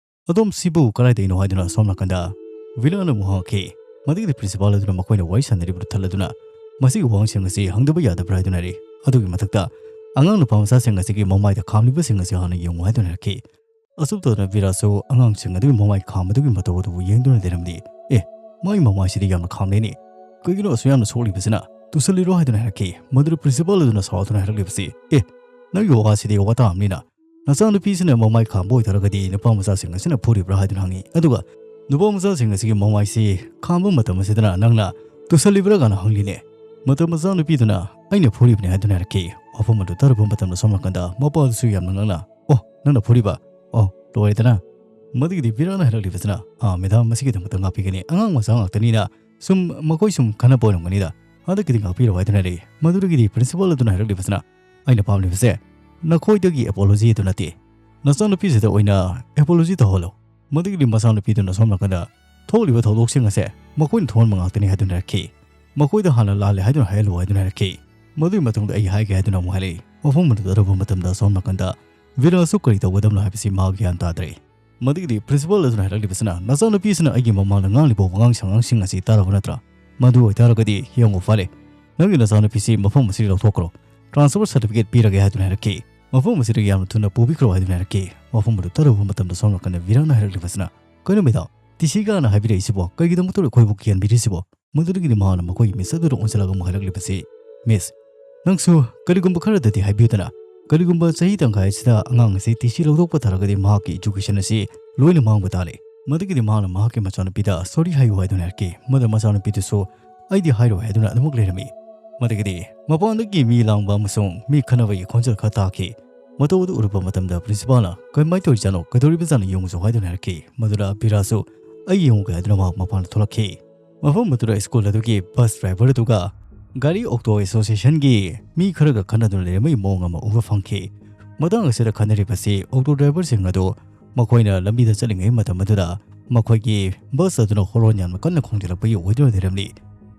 "ꯑꯗꯣꯝ ꯁꯤꯕꯨ ꯀꯗꯥꯏꯗꯒꯤꯅꯣ?" ꯍꯥꯏꯗꯨꯅ ꯁꯣꯝ ꯅꯥꯀꯟꯗ ꯚꯤꯔꯥꯅ ꯑꯃꯨꯛ ꯍꯪꯉꯛꯈꯤ꯫ ꯃꯗꯨꯒꯤꯗꯤ principal ꯑꯗꯨꯅ ꯃꯈꯣꯏꯅ ꯋꯥꯔꯤ ꯁꯥꯟꯅꯔꯤꯕꯗꯨ ꯊꯠꯂꯗꯨꯅ, "ꯃꯁꯤꯒꯤ ꯋꯥꯍꯪꯁꯤꯡ ꯑꯁꯤ ꯍꯪꯗꯕ ꯌꯥꯗꯕ꯭ꯔꯥ?" ꯍꯥꯏꯗꯨꯅ ꯍꯥꯏꯔꯛꯏ꯫ ꯑꯗꯨꯒꯤ ꯃꯊꯛꯇ ꯑꯉꯥꯡ ꯅꯨꯄꯥ ꯃꯆꯥꯁꯤꯡ ꯑꯁꯤꯒꯤ ꯃꯃꯥꯏꯗ ꯈꯥꯝꯂꯤꯕꯁꯤꯡ ꯑꯁꯤ ꯍꯥꯟꯅ ꯌꯦꯡꯉꯨ ꯍꯥꯏꯗꯨꯅ ꯍꯥꯏꯔꯛꯈꯤ꯫ ꯑꯁꯨꯝ ꯇꯧꯗꯅ ꯚꯤꯔꯥꯁꯨ ꯑꯉꯥꯡꯁꯤꯡ ꯑꯗꯨꯒꯤ ꯃꯃꯥꯏ ꯈꯥꯝꯕꯗꯨꯒꯤ ꯃꯇꯧ ꯑꯗꯨꯕꯨ ꯌꯦꯡꯗꯨꯅ ꯂꯩꯔꯝꯗꯦ꯫ "ꯑꯦ, ꯃꯥꯒꯤ ꯃꯃꯥꯏꯁꯤꯗꯤ ꯌꯥꯝꯅ ꯈꯥꯝꯂꯦꯅꯦ꯫ ꯀꯩꯒꯤꯅꯣ ꯑꯁꯨꯛ ꯌꯥꯝꯅ ꯁꯣꯛꯂꯤꯕꯁꯤꯅ? ꯇꯨꯁꯜꯂꯤꯔꯣ?" ꯍꯥꯏꯗꯨꯅ ꯍꯥꯏꯔꯛꯈꯤ꯫ ꯃꯗꯨꯗ principal ꯑꯗꯨꯅ ꯁꯥꯎꯗꯨꯅ ꯍꯥꯏꯔꯛꯂꯤꯕꯁꯤ, "ꯑꯦ, ꯅꯪꯒꯤ ꯋꯥꯁꯤꯗꯤ ꯋꯥꯇꯥ ꯑꯃꯅꯤꯅ꯫ ꯅꯆꯥꯅꯨꯄꯤꯁꯤꯅ ꯃꯃꯥꯏ ꯈꯥꯝꯕ ꯑꯣꯏꯇꯥꯔꯒꯗꯤ ꯅꯨꯄꯥ ꯃꯆꯥꯁꯤꯡ ꯑꯁꯤꯅ ꯐꯨꯔꯤꯕ꯭ꯔꯥ?" ꯍꯥꯏꯗꯨꯅ ꯍꯪꯉꯤ꯫ ꯑꯗꯨꯒ ꯅꯨꯄꯥ ꯃꯆꯥꯁꯤꯡ ꯑꯁꯤꯒꯤ ꯃꯃꯥꯏꯁꯤ ꯈꯥꯝꯕ ꯃꯇꯝ ꯑꯁꯤꯗꯅ ꯅꯪꯅ ꯇꯨꯁꯜꯂꯤꯕ꯭ꯔꯥ ꯀꯥꯏꯅ ꯍꯪꯂꯤꯅꯦ꯫ ꯃꯇꯝ ꯃꯆꯥꯅꯨꯄꯤꯗꯨꯅ "ꯑꯩꯅ ꯐꯨꯔꯤꯕꯅꯤ" ꯍꯥꯏꯗꯨꯅ ꯍꯥꯏꯔꯛꯈꯤ꯫ ꯋꯥꯐꯝ ꯑꯗꯨ ꯇꯥꯔꯨꯕ ꯃꯇꯝꯗ ꯁꯣꯝ ꯅꯥꯀꯟꯗ ꯃꯄꯥꯗꯨꯁꯨ ꯌꯥꯝꯅ ꯉꯛꯅ, "ꯑꯣ, ꯅꯪꯅ ꯐꯨꯔꯤꯕ? ꯑꯣ, ꯂꯣꯏꯔꯦꯗꯅ!" ꯃꯗꯨꯒꯤꯗꯤ ꯚꯤꯔꯥꯅ ꯍꯥꯏꯔꯛꯂꯤꯕꯁꯤꯅ, "ꯑꯥ, madam, ꯃꯁꯤꯒꯤꯗꯃꯛꯇ ꯉꯥꯛꯄꯤꯒꯅꯤ꯫ ꯑꯉꯥꯡ ꯃꯆꯥ ꯉꯥꯛꯇꯅꯤꯅ ꯁꯨꯝ ꯃꯈꯣꯏ ꯁꯨꯝ ꯈꯟꯅꯕ ꯑꯣꯏꯔꯝꯒꯅꯤꯗ꯫ ꯍꯟꯗꯛꯀꯤꯗꯤ ꯉꯥꯛꯄꯤꯔꯣ" ꯍꯥꯏꯗꯨꯅ ꯍꯥꯏꯔꯛꯏ꯫ ꯃꯗꯨꯗꯒꯤꯗꯤ principal ꯑꯗꯨꯅ ꯍꯥꯏꯔꯛꯂꯤꯕꯁꯤꯅ, "ꯑꯩꯅ ꯄꯥꯝꯂꯤꯕꯁꯦ ꯅꯈꯣꯏꯗꯒꯤ apology ꯑꯗꯨ ꯅꯠꯇꯦ, ꯅꯆꯥꯅꯨꯄꯤꯁꯤꯗ ꯑꯣꯏꯅ apology ꯇꯧꯍꯜꯂꯣ꯫" ꯃꯗꯨꯒꯤꯗꯤ ꯃꯆꯥꯅꯨꯄꯤꯗꯨꯅ ꯁꯣꯝ ꯅꯥꯀꯟꯗ, ꯊꯣꯛꯂꯤꯕ ꯊꯧꯗꯣꯛꯁꯤꯡ ꯑꯁꯦ ꯃꯈꯣꯏꯅ ꯊꯣꯛꯍꯟꯕ ꯉꯥꯛꯇꯅꯤ ꯍꯥꯏꯗꯨꯅ ꯍꯥꯏꯔꯛꯈꯤ꯫ ꯃꯈꯣꯏꯗ ꯍꯥꯟꯅ ꯂꯥꯜꯂꯦ ꯍꯥꯏꯗꯨꯅ ꯍꯥꯏꯍꯜꯂꯨ ꯍꯥꯏꯗꯨꯅ ꯍꯥꯏꯔꯛꯈꯤ꯫ ꯃꯗꯨꯒꯤ ꯃꯇꯨꯡꯗ ꯑꯩ ꯍꯥꯏꯒꯦ ꯍꯥꯏꯗꯨꯅ ꯑꯃꯨꯛ ꯍꯥꯏꯔꯛꯏ꯫ ꯃꯐꯝ ꯑꯗꯨꯗ ꯇꯧꯔꯨꯕ ꯃꯇꯝꯗ ꯑꯁꯣꯝ ꯅꯥꯀꯟꯗ ꯚꯤꯔꯥꯁꯨ ꯀꯔꯤ ꯇꯧꯒꯗꯕꯅꯣ ꯍꯥꯏꯕꯁꯤ ꯃꯍꯥꯛ ꯒ꯭ꯌꯥꯟ ꯇꯥꯗ꯭ꯔꯦ꯫ ꯃꯗꯨꯒꯤꯗꯤ ꯄ꯭ꯔꯤꯟꯁꯤꯄꯥꯜ ꯑꯗꯨꯅ ꯍꯥꯏꯔꯛꯂꯤꯕꯁꯤꯅ, "ꯅꯆꯥꯅꯨꯄꯤꯁꯤꯅ ꯑꯩꯒꯤ ꯃꯃꯥꯡꯗ ꯉꯥꯡꯂꯤꯕ ꯋꯥꯉꯥꯡ ꯁꯉꯥꯡꯁꯤꯡ ꯑꯁꯤ ꯇꯥꯔꯕ ꯅꯠꯇ꯭ꯔꯥ? ꯃꯗꯨ ꯑꯣꯏꯇꯥꯔꯒꯗꯤ ꯌꯦꯡꯉꯨ ꯐꯥꯂꯦ, ꯅꯪꯒꯤ ꯅꯆꯥꯅꯨꯄꯤꯁꯤ ꯃꯐꯝ ꯑꯁꯤꯗ ꯂꯧꯊꯣꯛꯈ꯭ꯔꯣ, ꯇ꯭ꯔꯥꯟꯁꯐꯔ ꯁꯥꯔꯇꯤꯐꯤꯀꯦꯠ ꯄꯤꯔꯒꯦ" ꯍꯥꯏꯗꯨꯅ ꯍꯥꯏꯔꯛꯈꯤ꯫ ꯃꯐꯝ ꯑꯁꯤꯗꯒꯤ ꯌꯥꯝꯅ ꯊꯨꯅ ꯄꯨꯕꯤꯈ꯭ꯔꯣ ꯍꯥꯏꯗꯨꯅ ꯍꯥꯏꯔꯛꯈꯤ꯫ ꯃꯐꯝ ꯑꯗꯨ ꯇꯥꯔꯨꯕ ꯃꯇꯝꯗ ꯁꯣꯝ ꯅꯥꯀꯟꯗ ꯚꯤꯔꯥꯅ ꯍꯥꯏꯔꯛꯂꯤꯕꯁꯤꯅ, "ꯀꯩꯅꯣ ꯃꯦꯗꯥꯝ, ꯇꯤ ꯁꯤ ꯀꯥꯅ ꯍꯥꯏꯕꯤꯔꯛꯏꯁꯤꯕꯣ? ꯀꯩꯒꯤꯗꯃꯛꯇ ꯑꯩꯈꯣꯏꯕꯨ ꯀꯤꯍꯟꯕꯤꯔꯤꯁꯤꯕꯣ?" ꯃꯗꯨꯗꯒꯤꯗꯤ ꯃꯍꯥꯛꯅ ꯃꯈꯣꯏꯒꯤ ꯃꯤꯁ ꯑꯗꯨꯗ ꯑꯣꯟꯁꯤꯜꯂꯒ ꯑꯃꯨꯛ ꯍꯥꯏꯔꯛꯂꯤꯕꯁꯤ, "ꯃꯤꯁ, ꯅꯪꯁꯨ ꯀꯔꯤꯒꯨꯝꯕ ꯈꯔꯗꯗꯤ ꯍꯥꯏꯕꯤꯌꯨꯗꯅ, ꯀꯔꯤꯒꯨꯝꯕ ꯆꯍꯤ ꯇꯪꯈꯥꯏ ꯑꯁꯤꯗ ꯑꯉꯥꯡ ꯑꯁꯤ ꯇꯤ ꯁꯤ ꯂꯧꯊꯣꯛꯄ ꯇꯥꯔꯒꯗꯤ ꯃꯍꯥꯛꯀꯤ ꯏꯖꯨꯀꯦꯁꯟ ꯑꯁꯤ ꯂꯣꯏꯅ ꯃꯥꯡꯕ ꯇꯥꯔꯦ꯫" ꯃꯗꯨꯒꯤꯗꯤ ꯃꯍꯥꯛꯅ ꯃꯍꯥꯛꯀꯤ ꯃꯆꯥꯅꯨꯄꯤꯗ ꯁꯣꯔꯤ ꯍꯥꯏꯌꯨ ꯍꯥꯏꯗꯨꯅ ꯍꯥꯏꯔꯛꯈꯤ꯫ ꯃꯗꯨ ꯃꯆꯥꯅꯨꯄꯤꯗꯨꯁꯨ ꯑꯩꯗꯤ ꯍꯥꯏꯔꯣꯏ ꯍꯥꯏꯗꯨꯅ ꯑꯗꯨꯃꯛ ꯂꯩꯔꯝꯃꯤ꯫ ꯃꯗꯨꯒꯤꯗꯤ ꯃꯄꯥꯟꯗꯒꯤ ꯃꯤ ꯂꯥꯡꯕ ꯑꯃꯁꯨꯡ ꯃꯤ ꯈꯟꯅꯕꯒꯤ ꯈꯣꯟꯖꯦꯜ ꯈꯔ ꯇꯥꯈꯤ꯫ ꯃꯇꯧ ꯑꯗꯨ ꯎꯔꯨꯕ ꯃꯇꯝꯗ ꯄ꯭ꯔꯤꯟꯁꯤꯄꯥꯜꯅ, "ꯀꯃꯥꯏꯅ ꯇꯧꯔꯤꯖꯥꯠꯅꯣ? ꯀꯩꯗꯧꯔꯤꯕꯖꯥꯠꯅꯣ? ꯌꯦꯡꯉꯨꯁꯨ" ꯍꯥꯏꯗꯨꯅ ꯍꯥꯏꯔꯛꯈꯤ꯫ ꯃꯗꯨꯗ ꯕꯤꯔꯥꯁꯨ, "ꯑꯩ ꯌꯦꯡꯉꯨꯒꯦ" ꯍꯥꯏꯗꯨꯅ ꯃꯍꯥꯛ ꯃꯄꯥꯟꯗ ꯊꯣꯛꯂꯛꯈꯤ꯫ ꯃꯐꯝ ꯑꯗꯨꯗ ꯁ꯭ꯀꯨꯜ ꯑꯗꯨꯒꯤ ꯕꯁ ꯗ꯭ꯔꯥꯏꯚꯔ ꯑꯗꯨꯒ ꯒꯥꯔꯤ ꯑꯣꯛꯇꯣ ꯑꯦꯁꯣꯁꯤꯌꯦꯁꯟꯒꯤ ꯃꯤ ꯈꯔꯒ ꯈꯟꯅꯗꯨꯅ ꯂꯩꯔꯝꯕꯒꯤ ꯃꯑꯣꯡ ꯑꯃ ꯎꯕ ꯐꯪꯈꯤ꯫ ꯃꯇꯥꯡ ꯑꯁꯤꯗ ꯈꯟꯅꯔꯤꯕꯁꯤ ꯑꯣꯛꯇꯣ ꯗ꯭ꯔꯥꯏꯚꯔꯁꯤꯡ ꯑꯗꯨ ꯃꯈꯣꯏꯅ ꯂꯝꯕꯤꯗ ꯆꯠꯂꯤꯉꯩ ꯃꯇꯝ ꯑꯗꯨꯗ ꯃꯈꯣꯏꯒꯤ ꯕꯁ ꯑꯗꯨꯅ ꯍꯣꯔꯣꯟ ꯌꯥꯝꯅ ꯀꯟꯅ ꯈꯣꯡꯖꯤꯜꯂꯛꯄꯒꯤ ꯑꯣꯏꯗꯨꯅ ꯂꯩꯔꯝꯂꯤ꯫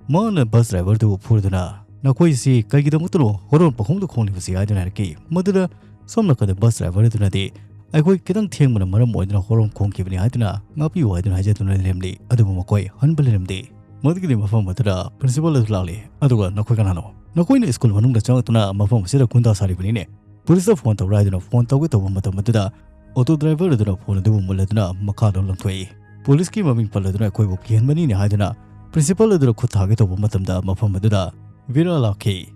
ꯃꯍꯥꯛꯅ ꯕꯁ ꯗ꯭ꯔꯥꯏꯚꯔꯗꯨꯕꯨ ꯐꯨꯔꯗꯨꯅ, "ꯅꯈꯣꯏꯁꯤ ꯀꯩꯒꯤꯗꯃꯛꯇꯅꯣ ꯍꯣꯔꯣꯟ ꯄꯪꯈꯣꯡꯗ ꯈꯣꯡꯂꯤꯕꯁꯤ?" ꯍꯥꯏꯗꯨꯅ ꯍꯥꯏꯔꯛꯈꯤ꯫ ꯃꯗꯨꯗ ꯁꯣꯝ ꯅꯥꯀꯟꯗ ꯕꯁ ꯗ꯭ꯔꯥꯏꯚꯔ ꯑꯗꯨꯅꯗꯤ, "ꯑꯩꯈꯣꯏ ꯈꯤꯇꯪ ꯊꯦꯡꯕꯅ ꯃꯔꯝ ꯑꯣꯏꯗꯨꯅ ꯍꯣꯔꯣꯟ ꯈꯣꯡꯈꯤꯕꯅꯤ" ꯍꯥꯏꯗꯨꯅ ꯉꯥꯛꯄꯤꯌꯨ ꯍꯥꯏꯗꯨꯅ ꯍꯥꯏꯖꯗꯨꯅ ꯂꯩꯔꯝꯂꯤ꯫ ꯑꯗꯨꯕꯨ ꯃꯈꯣꯏ ꯍꯟꯕ ꯂꯩꯔꯝꯗꯦ꯫ ꯃꯗꯨꯒꯤꯗꯤ ꯃꯐꯝ ꯑꯗꯨꯗ ꯄ꯭ꯔꯤꯟꯁꯤꯄꯥꯜ ꯑꯗꯨ ꯂꯥꯛꯂꯤ꯫ "ꯑꯗꯨꯒ ꯅꯈꯣꯏ ꯀꯅꯥꯅꯣ? ꯅꯈꯣꯏꯅ ꯁ꯭ꯀꯨꯜ ꯃꯅꯨꯡꯗ ꯆꯪꯂꯛꯇꯨꯅ ꯃꯐꯝ ꯑꯁꯤꯗ ꯒꯨꯟꯗꯥ ꯁꯥꯔꯤꯕꯅꯤꯅꯦ꯫ ꯄꯨꯂꯤꯁꯇ ꯐꯣꯟ ꯇꯧꯔ" ꯍꯥꯏꯗꯨꯅ ꯐꯣꯟ ꯇꯧꯒꯦ ꯇꯧꯕ ꯃꯇꯝ ꯑꯗꯨꯗ ꯑꯣꯇꯣ ꯗ꯭ꯔꯥꯏꯚꯔ ꯑꯗꯨꯅ ꯐꯣꯟ ꯑꯗꯨꯕꯨ ꯃꯨꯜꯂꯗꯨꯅ ꯃꯈꯥꯗ ꯂꯪꯊꯣꯛꯏ꯫ "ꯄꯨꯂꯤꯁꯀꯤ ꯃꯃꯤꯡ ꯄꯜꯂꯗꯨꯅ ꯑꯩꯈꯣꯏꯕꯨ ꯀꯤꯍꯟꯕꯅꯤꯅꯦ" ꯍꯥꯏꯗꯨꯅ ꯄ꯭ꯔꯤꯟꯁꯤꯄꯥꯜ ꯑꯗꯨꯅ ꯈꯨꯠ ꯊꯥꯒꯦ ꯇꯧꯕ ꯃꯇꯝꯗ ꯃꯐꯝ ꯑꯗꯨꯗ ꯕꯤꯔꯥ ꯂꯥꯛꯈꯤ꯫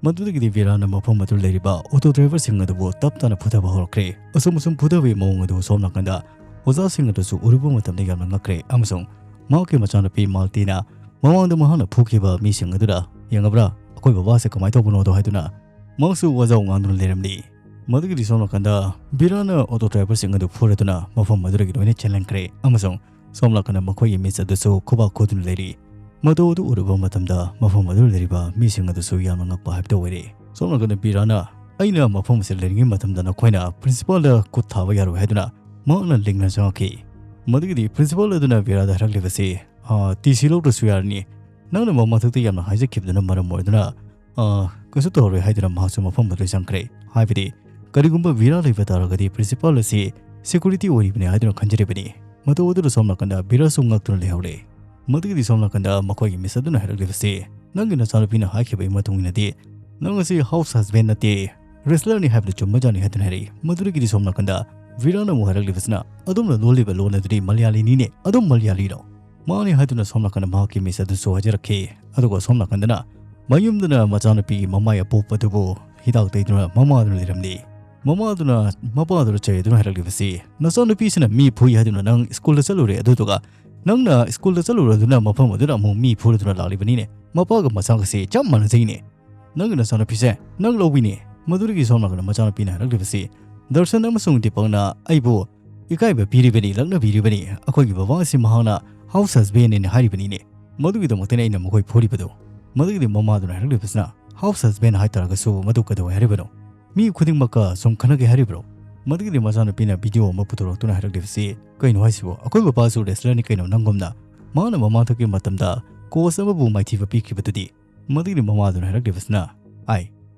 ꯃꯗꯨꯗꯒꯤꯗꯤ ꯕꯤꯔꯥꯅ ꯃꯐꯝ ꯑꯗꯨ ꯂꯩꯔꯤꯕ ꯑꯣꯇꯣ ꯗ꯭ꯔꯥꯏꯚꯔꯁꯤꯡ ꯑꯗꯨꯕꯨ ꯇꯞ ꯇꯞꯅ ꯐꯨꯊꯕ ꯍꯧꯔꯛꯈ꯭ꯔꯦ꯫ ꯑꯁꯨꯝ ꯑꯁꯨꯝ ꯐꯨꯊꯕꯒꯤ ꯃꯑꯣꯡ ꯑꯗꯨ ꯁꯣꯝ ꯅꯥꯀꯟꯗ ꯑꯣꯖꯥꯁꯤꯡ ꯑꯗꯨꯁꯨ ꯎꯔꯨꯕ ꯃꯇꯝꯗ ꯌꯥꯝꯅ ꯉꯛꯈ꯭ꯔꯦ ꯑꯃꯁꯨꯡ ꯃꯍꯥꯛꯀꯤ ꯃꯆꯥꯅꯨꯄꯤ ꯃꯥꯜꯇꯤꯅ ꯃꯃꯥꯡꯗ ꯃꯍꯥꯛꯅ ꯐꯨꯈꯤꯕ ꯃꯤꯁꯤꯡ ꯑꯗꯨꯗ, "ꯌꯦꯡꯉꯕ꯭ꯔꯥ, ꯑꯩꯈꯣꯏ ꯕꯕꯥꯁꯦ ꯀꯃꯥꯏꯅ ꯇꯧꯕꯅꯣꯗꯣ?" ꯍꯥꯏꯗꯨꯅ ꯃꯍꯥꯛꯁꯨ ꯋꯥꯖꯥꯎ ꯉꯥꯡꯗꯨꯅ ꯂꯩꯔꯝꯂꯤ꯫ ꯃꯗꯨꯒꯤꯗꯤ ꯁꯣꯝ ꯅꯥꯀꯟꯗ ꯕꯤꯔꯥꯅ ꯑꯣꯇꯣ ꯗ꯭ꯔꯥꯏꯚꯔꯁꯤꯡ ꯑꯗꯨ ꯐꯨꯔꯗꯨꯅ ꯃꯐꯝ ꯑꯗꯨꯗꯒꯤ ꯂꯣꯏꯅ ꯆꯦꯜꯍꯟꯈ꯭ꯔꯦ ꯑꯃꯁꯨꯡ ꯁꯣꯝ ꯅꯥꯀꯟꯗ ꯃꯈꯣꯏꯒꯤ ꯃꯤꯁ ꯑꯗꯨꯁꯨ ꯈꯨꯕꯥꯛ ꯈꯨꯗꯨꯅ ꯂꯩꯔꯤ꯫ ꯃꯇꯧ ꯑꯗꯨ ꯎꯔꯨꯕ ꯃꯇꯝꯗ ꯃꯐꯝ ꯑꯗꯨꯗ ꯂꯩꯔꯤꯕ ꯃꯤꯁꯤꯡ ꯑꯗꯨꯁꯨ ꯌꯥꯝꯅ ꯉꯛꯄ ꯍꯥꯏꯕꯗꯨ ꯑꯣꯏꯔꯦ꯫ ꯁꯣꯝ ꯅꯥꯀꯟꯗ ꯕꯤꯔꯥꯅ, "ꯑꯩꯅ ꯃꯐꯝ ꯑꯁꯤꯗ ꯂꯩꯔꯤꯉꯩ ꯃꯇꯝꯗ ꯅꯈꯣꯏꯅ ꯄ꯭ꯔꯤꯟꯁꯤꯄꯥꯜꯗ ꯈꯨꯠ ꯊꯥꯕ ꯌꯥꯔꯣꯏ" ꯍꯥꯏꯗꯨꯅ ꯃꯍꯥꯛꯅ ꯂꯤꯡꯅ ꯆꯪꯉꯛꯈꯤ꯫ ꯃꯗꯨꯒꯤꯗꯤ ꯄ꯭ꯔꯤꯟꯁꯤꯄꯥꯜ ꯑꯗꯨꯅ ꯚꯤꯔꯥꯗ ꯍꯥꯏꯔꯛꯂꯤꯕꯁꯤ, "ꯑꯥ, ꯇꯤ ꯁꯤ ꯂꯧꯗ꯭ꯔꯁꯨ ꯌꯥꯔꯅꯤ꯫ ꯅꯪꯅ ꯃꯃꯥꯡꯊꯛꯇ ꯌꯥꯝꯅ ꯍꯥꯏꯖꯈꯤꯕꯗꯨꯅ ꯃꯔꯝ ꯑꯣꯏꯗꯨꯅ, ꯑꯥ, ꯀꯩꯁꯨ ꯇꯧꯔꯣꯏ" ꯍꯥꯏꯗꯨꯅ ꯃꯍꯥꯛꯁꯨ ꯃꯐꯝ ꯑꯗꯨꯗ ꯆꯪꯈ꯭ꯔꯦ꯫ ꯍꯥꯏꯕꯗꯤ ꯀꯔꯤꯒꯨꯝꯕ ꯚꯤꯔꯥ ꯂꯩꯕ ꯇꯥꯔꯒꯗꯤ ꯄ꯭ꯔꯤꯟꯁꯤꯄꯥꯜ ꯑꯁꯤ ꯁꯦꯀ꯭ꯌꯨꯔꯤꯇꯤ ꯑꯣꯏꯔꯤꯕꯅꯤ ꯍꯥꯏꯗꯨꯅ ꯈꯟꯖꯔꯤꯕꯅꯤ꯫ ꯃꯇꯧ ꯑꯗꯨꯗ ꯁꯣꯝ ꯅꯥꯀꯟꯗ ꯚꯤꯔꯥꯁꯨ ꯉꯛꯇꯨꯅ ꯂꯩꯍꯧꯔꯦ꯫ ꯃꯗꯨꯒꯤꯗꯤ ꯁꯣꯝ ꯅꯥꯀꯟꯗ ꯃꯈꯣꯏꯒꯤ ꯃꯤꯁ ꯑꯗꯨꯅ ꯍꯥꯏꯔꯛꯂꯤꯕꯁꯤ, "ꯅꯪꯒꯤ ꯅꯆꯥꯅꯨꯄꯤꯅ ꯍꯥꯏꯈꯤꯕꯒꯤ ꯃꯇꯨꯡ ꯏꯟꯅꯗꯤ ꯅꯪ ꯑꯁꯤ ꯍꯥꯎꯁ ꯍꯁꯕꯦꯟ ꯅꯠꯇꯦ, ꯔꯦꯁꯂꯔꯅꯤ ꯍꯥꯏꯕꯗꯨ ꯆꯨꯝꯕꯖꯥꯠꯅꯤ" ꯍꯥꯏꯗꯨꯅ ꯍꯥꯏꯔꯛꯏ꯫ ꯃꯗꯨꯗꯒꯤꯗꯤ ꯁꯣꯝ ꯅꯥꯀꯟꯗ ꯚꯤꯔꯥꯅ ꯑꯃꯨꯛ ꯍꯥꯏꯔꯛꯂꯤꯕꯁꯤꯅ, "ꯑꯗꯣꯝꯅ ꯂꯣꯜꯂꯤꯕ ꯂꯣꯟ ꯑꯗꯨꯗꯤ ꯃꯂꯌꯥꯂꯤꯅꯤꯅꯦ, ꯑꯗꯨꯝ ꯃꯂꯌꯥꯂꯤꯔꯣ?" "ꯃꯥꯅꯤ" ꯍꯥꯏꯗꯨꯅ ꯁꯣꯝ ꯅꯥꯀꯟꯗ ꯃꯍꯥꯛꯀꯤ ꯃꯤꯁ ꯑꯗꯨꯁꯨ ꯍꯥꯏꯖꯔꯛꯈꯤ꯫ ꯑꯗꯨꯒ ꯁꯣꯝ ꯅꯥꯀꯟꯗꯅ ꯃꯌꯨꯝꯗꯅ ꯃꯆꯥꯅꯨꯄꯤꯒꯤ ꯃꯃꯥꯏ ꯑꯄꯣꯛꯄ ꯑꯗꯨꯕꯨ ꯍꯤꯗꯥꯛ ꯇꯩꯗꯨꯅ ꯃꯃꯥꯗꯨꯅ ꯂꯩꯔꯝꯂꯤ꯫ ꯃꯃꯥꯗꯨꯅ ꯃꯄꯥꯗꯨꯗ ꯆꯩꯗꯨꯅ ꯍꯥꯏꯔꯛꯂꯤꯕꯁꯤ, "ꯅꯆꯥꯅꯨꯄꯤꯁꯤꯅ ꯃꯤ ꯐꯨꯏ ꯍꯥꯏꯗꯨꯅ ꯅꯪ ꯁ꯭ꯀꯨꯜꯗ ꯆꯠꯂꯨꯔꯦ, ꯑꯗꯨꯗꯨꯒ ꯅꯪꯅ ꯁ꯭ꯀꯨꯜꯗ ꯆꯠꯂꯨꯔꯗꯨꯅ ꯃꯐꯝ ꯑꯗꯨꯗ ꯑꯃꯨꯛ ꯃꯤ ꯐꯨꯔꯗꯨꯅ ꯂꯥꯛꯂꯤꯕꯅꯤꯅꯦ꯫ ꯃꯄꯥꯒ ꯃꯆꯥꯒꯁꯦ ꯆꯞ ꯃꯥꯟꯅꯖꯩꯅꯦ꯫ ꯅꯪꯒꯤ ꯅꯆꯥꯅꯨꯄꯤꯁꯦ ꯅꯪ ꯂꯧꯕꯤꯅꯦ꯫" ꯃꯗꯨꯗꯒꯤ ꯁꯣꯝ ꯅꯥꯀꯟꯗ ꯃꯆꯥꯅꯨꯄꯤꯅ ꯍꯥꯏꯔꯛꯂꯤꯕꯁꯤ, "ꯗꯔꯁꯟ ꯑꯃꯁꯨꯡ ꯗꯤꯄꯛꯅ ꯑꯩꯕꯨ ꯏꯀꯥꯏꯕ ꯄꯤꯔꯤꯕꯅꯤ, ꯂꯛꯅꯕꯤꯔꯤꯕꯅꯤ꯫ ꯑꯩꯈꯣꯏꯒꯤ ꯕꯕꯥ ꯑꯁꯤ ꯃꯍꯥꯛꯅ ꯍꯥꯎꯁ ꯍꯁꯕꯦꯟꯅꯦꯅ ꯍꯥꯏꯔꯤꯕꯅꯤꯅꯦ꯫ ꯃꯗꯨꯒꯤꯗꯃꯛꯇꯅꯤ ꯑꯩꯅ ꯃꯈꯣꯏ ꯐꯨꯔꯤꯕꯗꯨ꯫" ꯃꯗꯨꯒꯤꯗꯤ ꯃꯃꯥꯗꯨꯅ ꯍꯥꯏꯔꯛꯂꯤꯕꯁꯤꯅ, "ꯍꯥꯎꯁ ꯍꯁꯕꯦꯟ ꯍꯥꯏꯇꯥꯔꯒꯁꯨ ꯃꯗꯨ ꯀꯩꯗꯧꯋꯦ ꯍꯥꯏꯔꯤꯕꯅꯣ? ꯃꯤ ꯈꯨꯗꯤꯡꯃꯛꯀ ꯁꯨꯝ ꯈꯟꯅꯒꯦ ꯍꯥꯏꯔꯤꯕ꯭ꯔꯣ?" ꯃꯗꯨꯒꯤꯗꯤ ꯃꯆꯥꯅꯨꯄꯤꯅ ꯚꯤꯗꯤꯑꯣ ꯑꯃ ꯄꯨꯊꯣꯔꯛꯇꯨꯅ ꯍꯥꯏꯔꯛꯂꯤꯕꯁꯤ, "ꯀꯩꯅꯣ ꯍꯥꯏꯁꯤꯕꯣ? ꯑꯩꯈꯣꯏ ꯕꯕꯥꯁꯨ ꯔꯦꯁꯂꯔꯅꯤ ꯀꯩꯅꯣ, ꯅꯪꯒꯨꯝꯅ꯫ ꯃꯥꯅ ꯃꯃꯥꯡꯊꯛꯀꯤ ꯃꯇꯝꯗ ꯀꯣꯆ ꯑꯃꯕꯨ ꯃꯥꯏꯊꯤꯕ ꯄꯤꯈꯤꯕꯗꯨꯗꯤ?" ꯃꯗꯨꯒꯤꯗꯤ ꯃꯃꯥꯗꯨꯅ ꯍꯥꯏꯔꯛꯂꯤꯕꯁꯤꯅ, "ꯑꯥꯏ,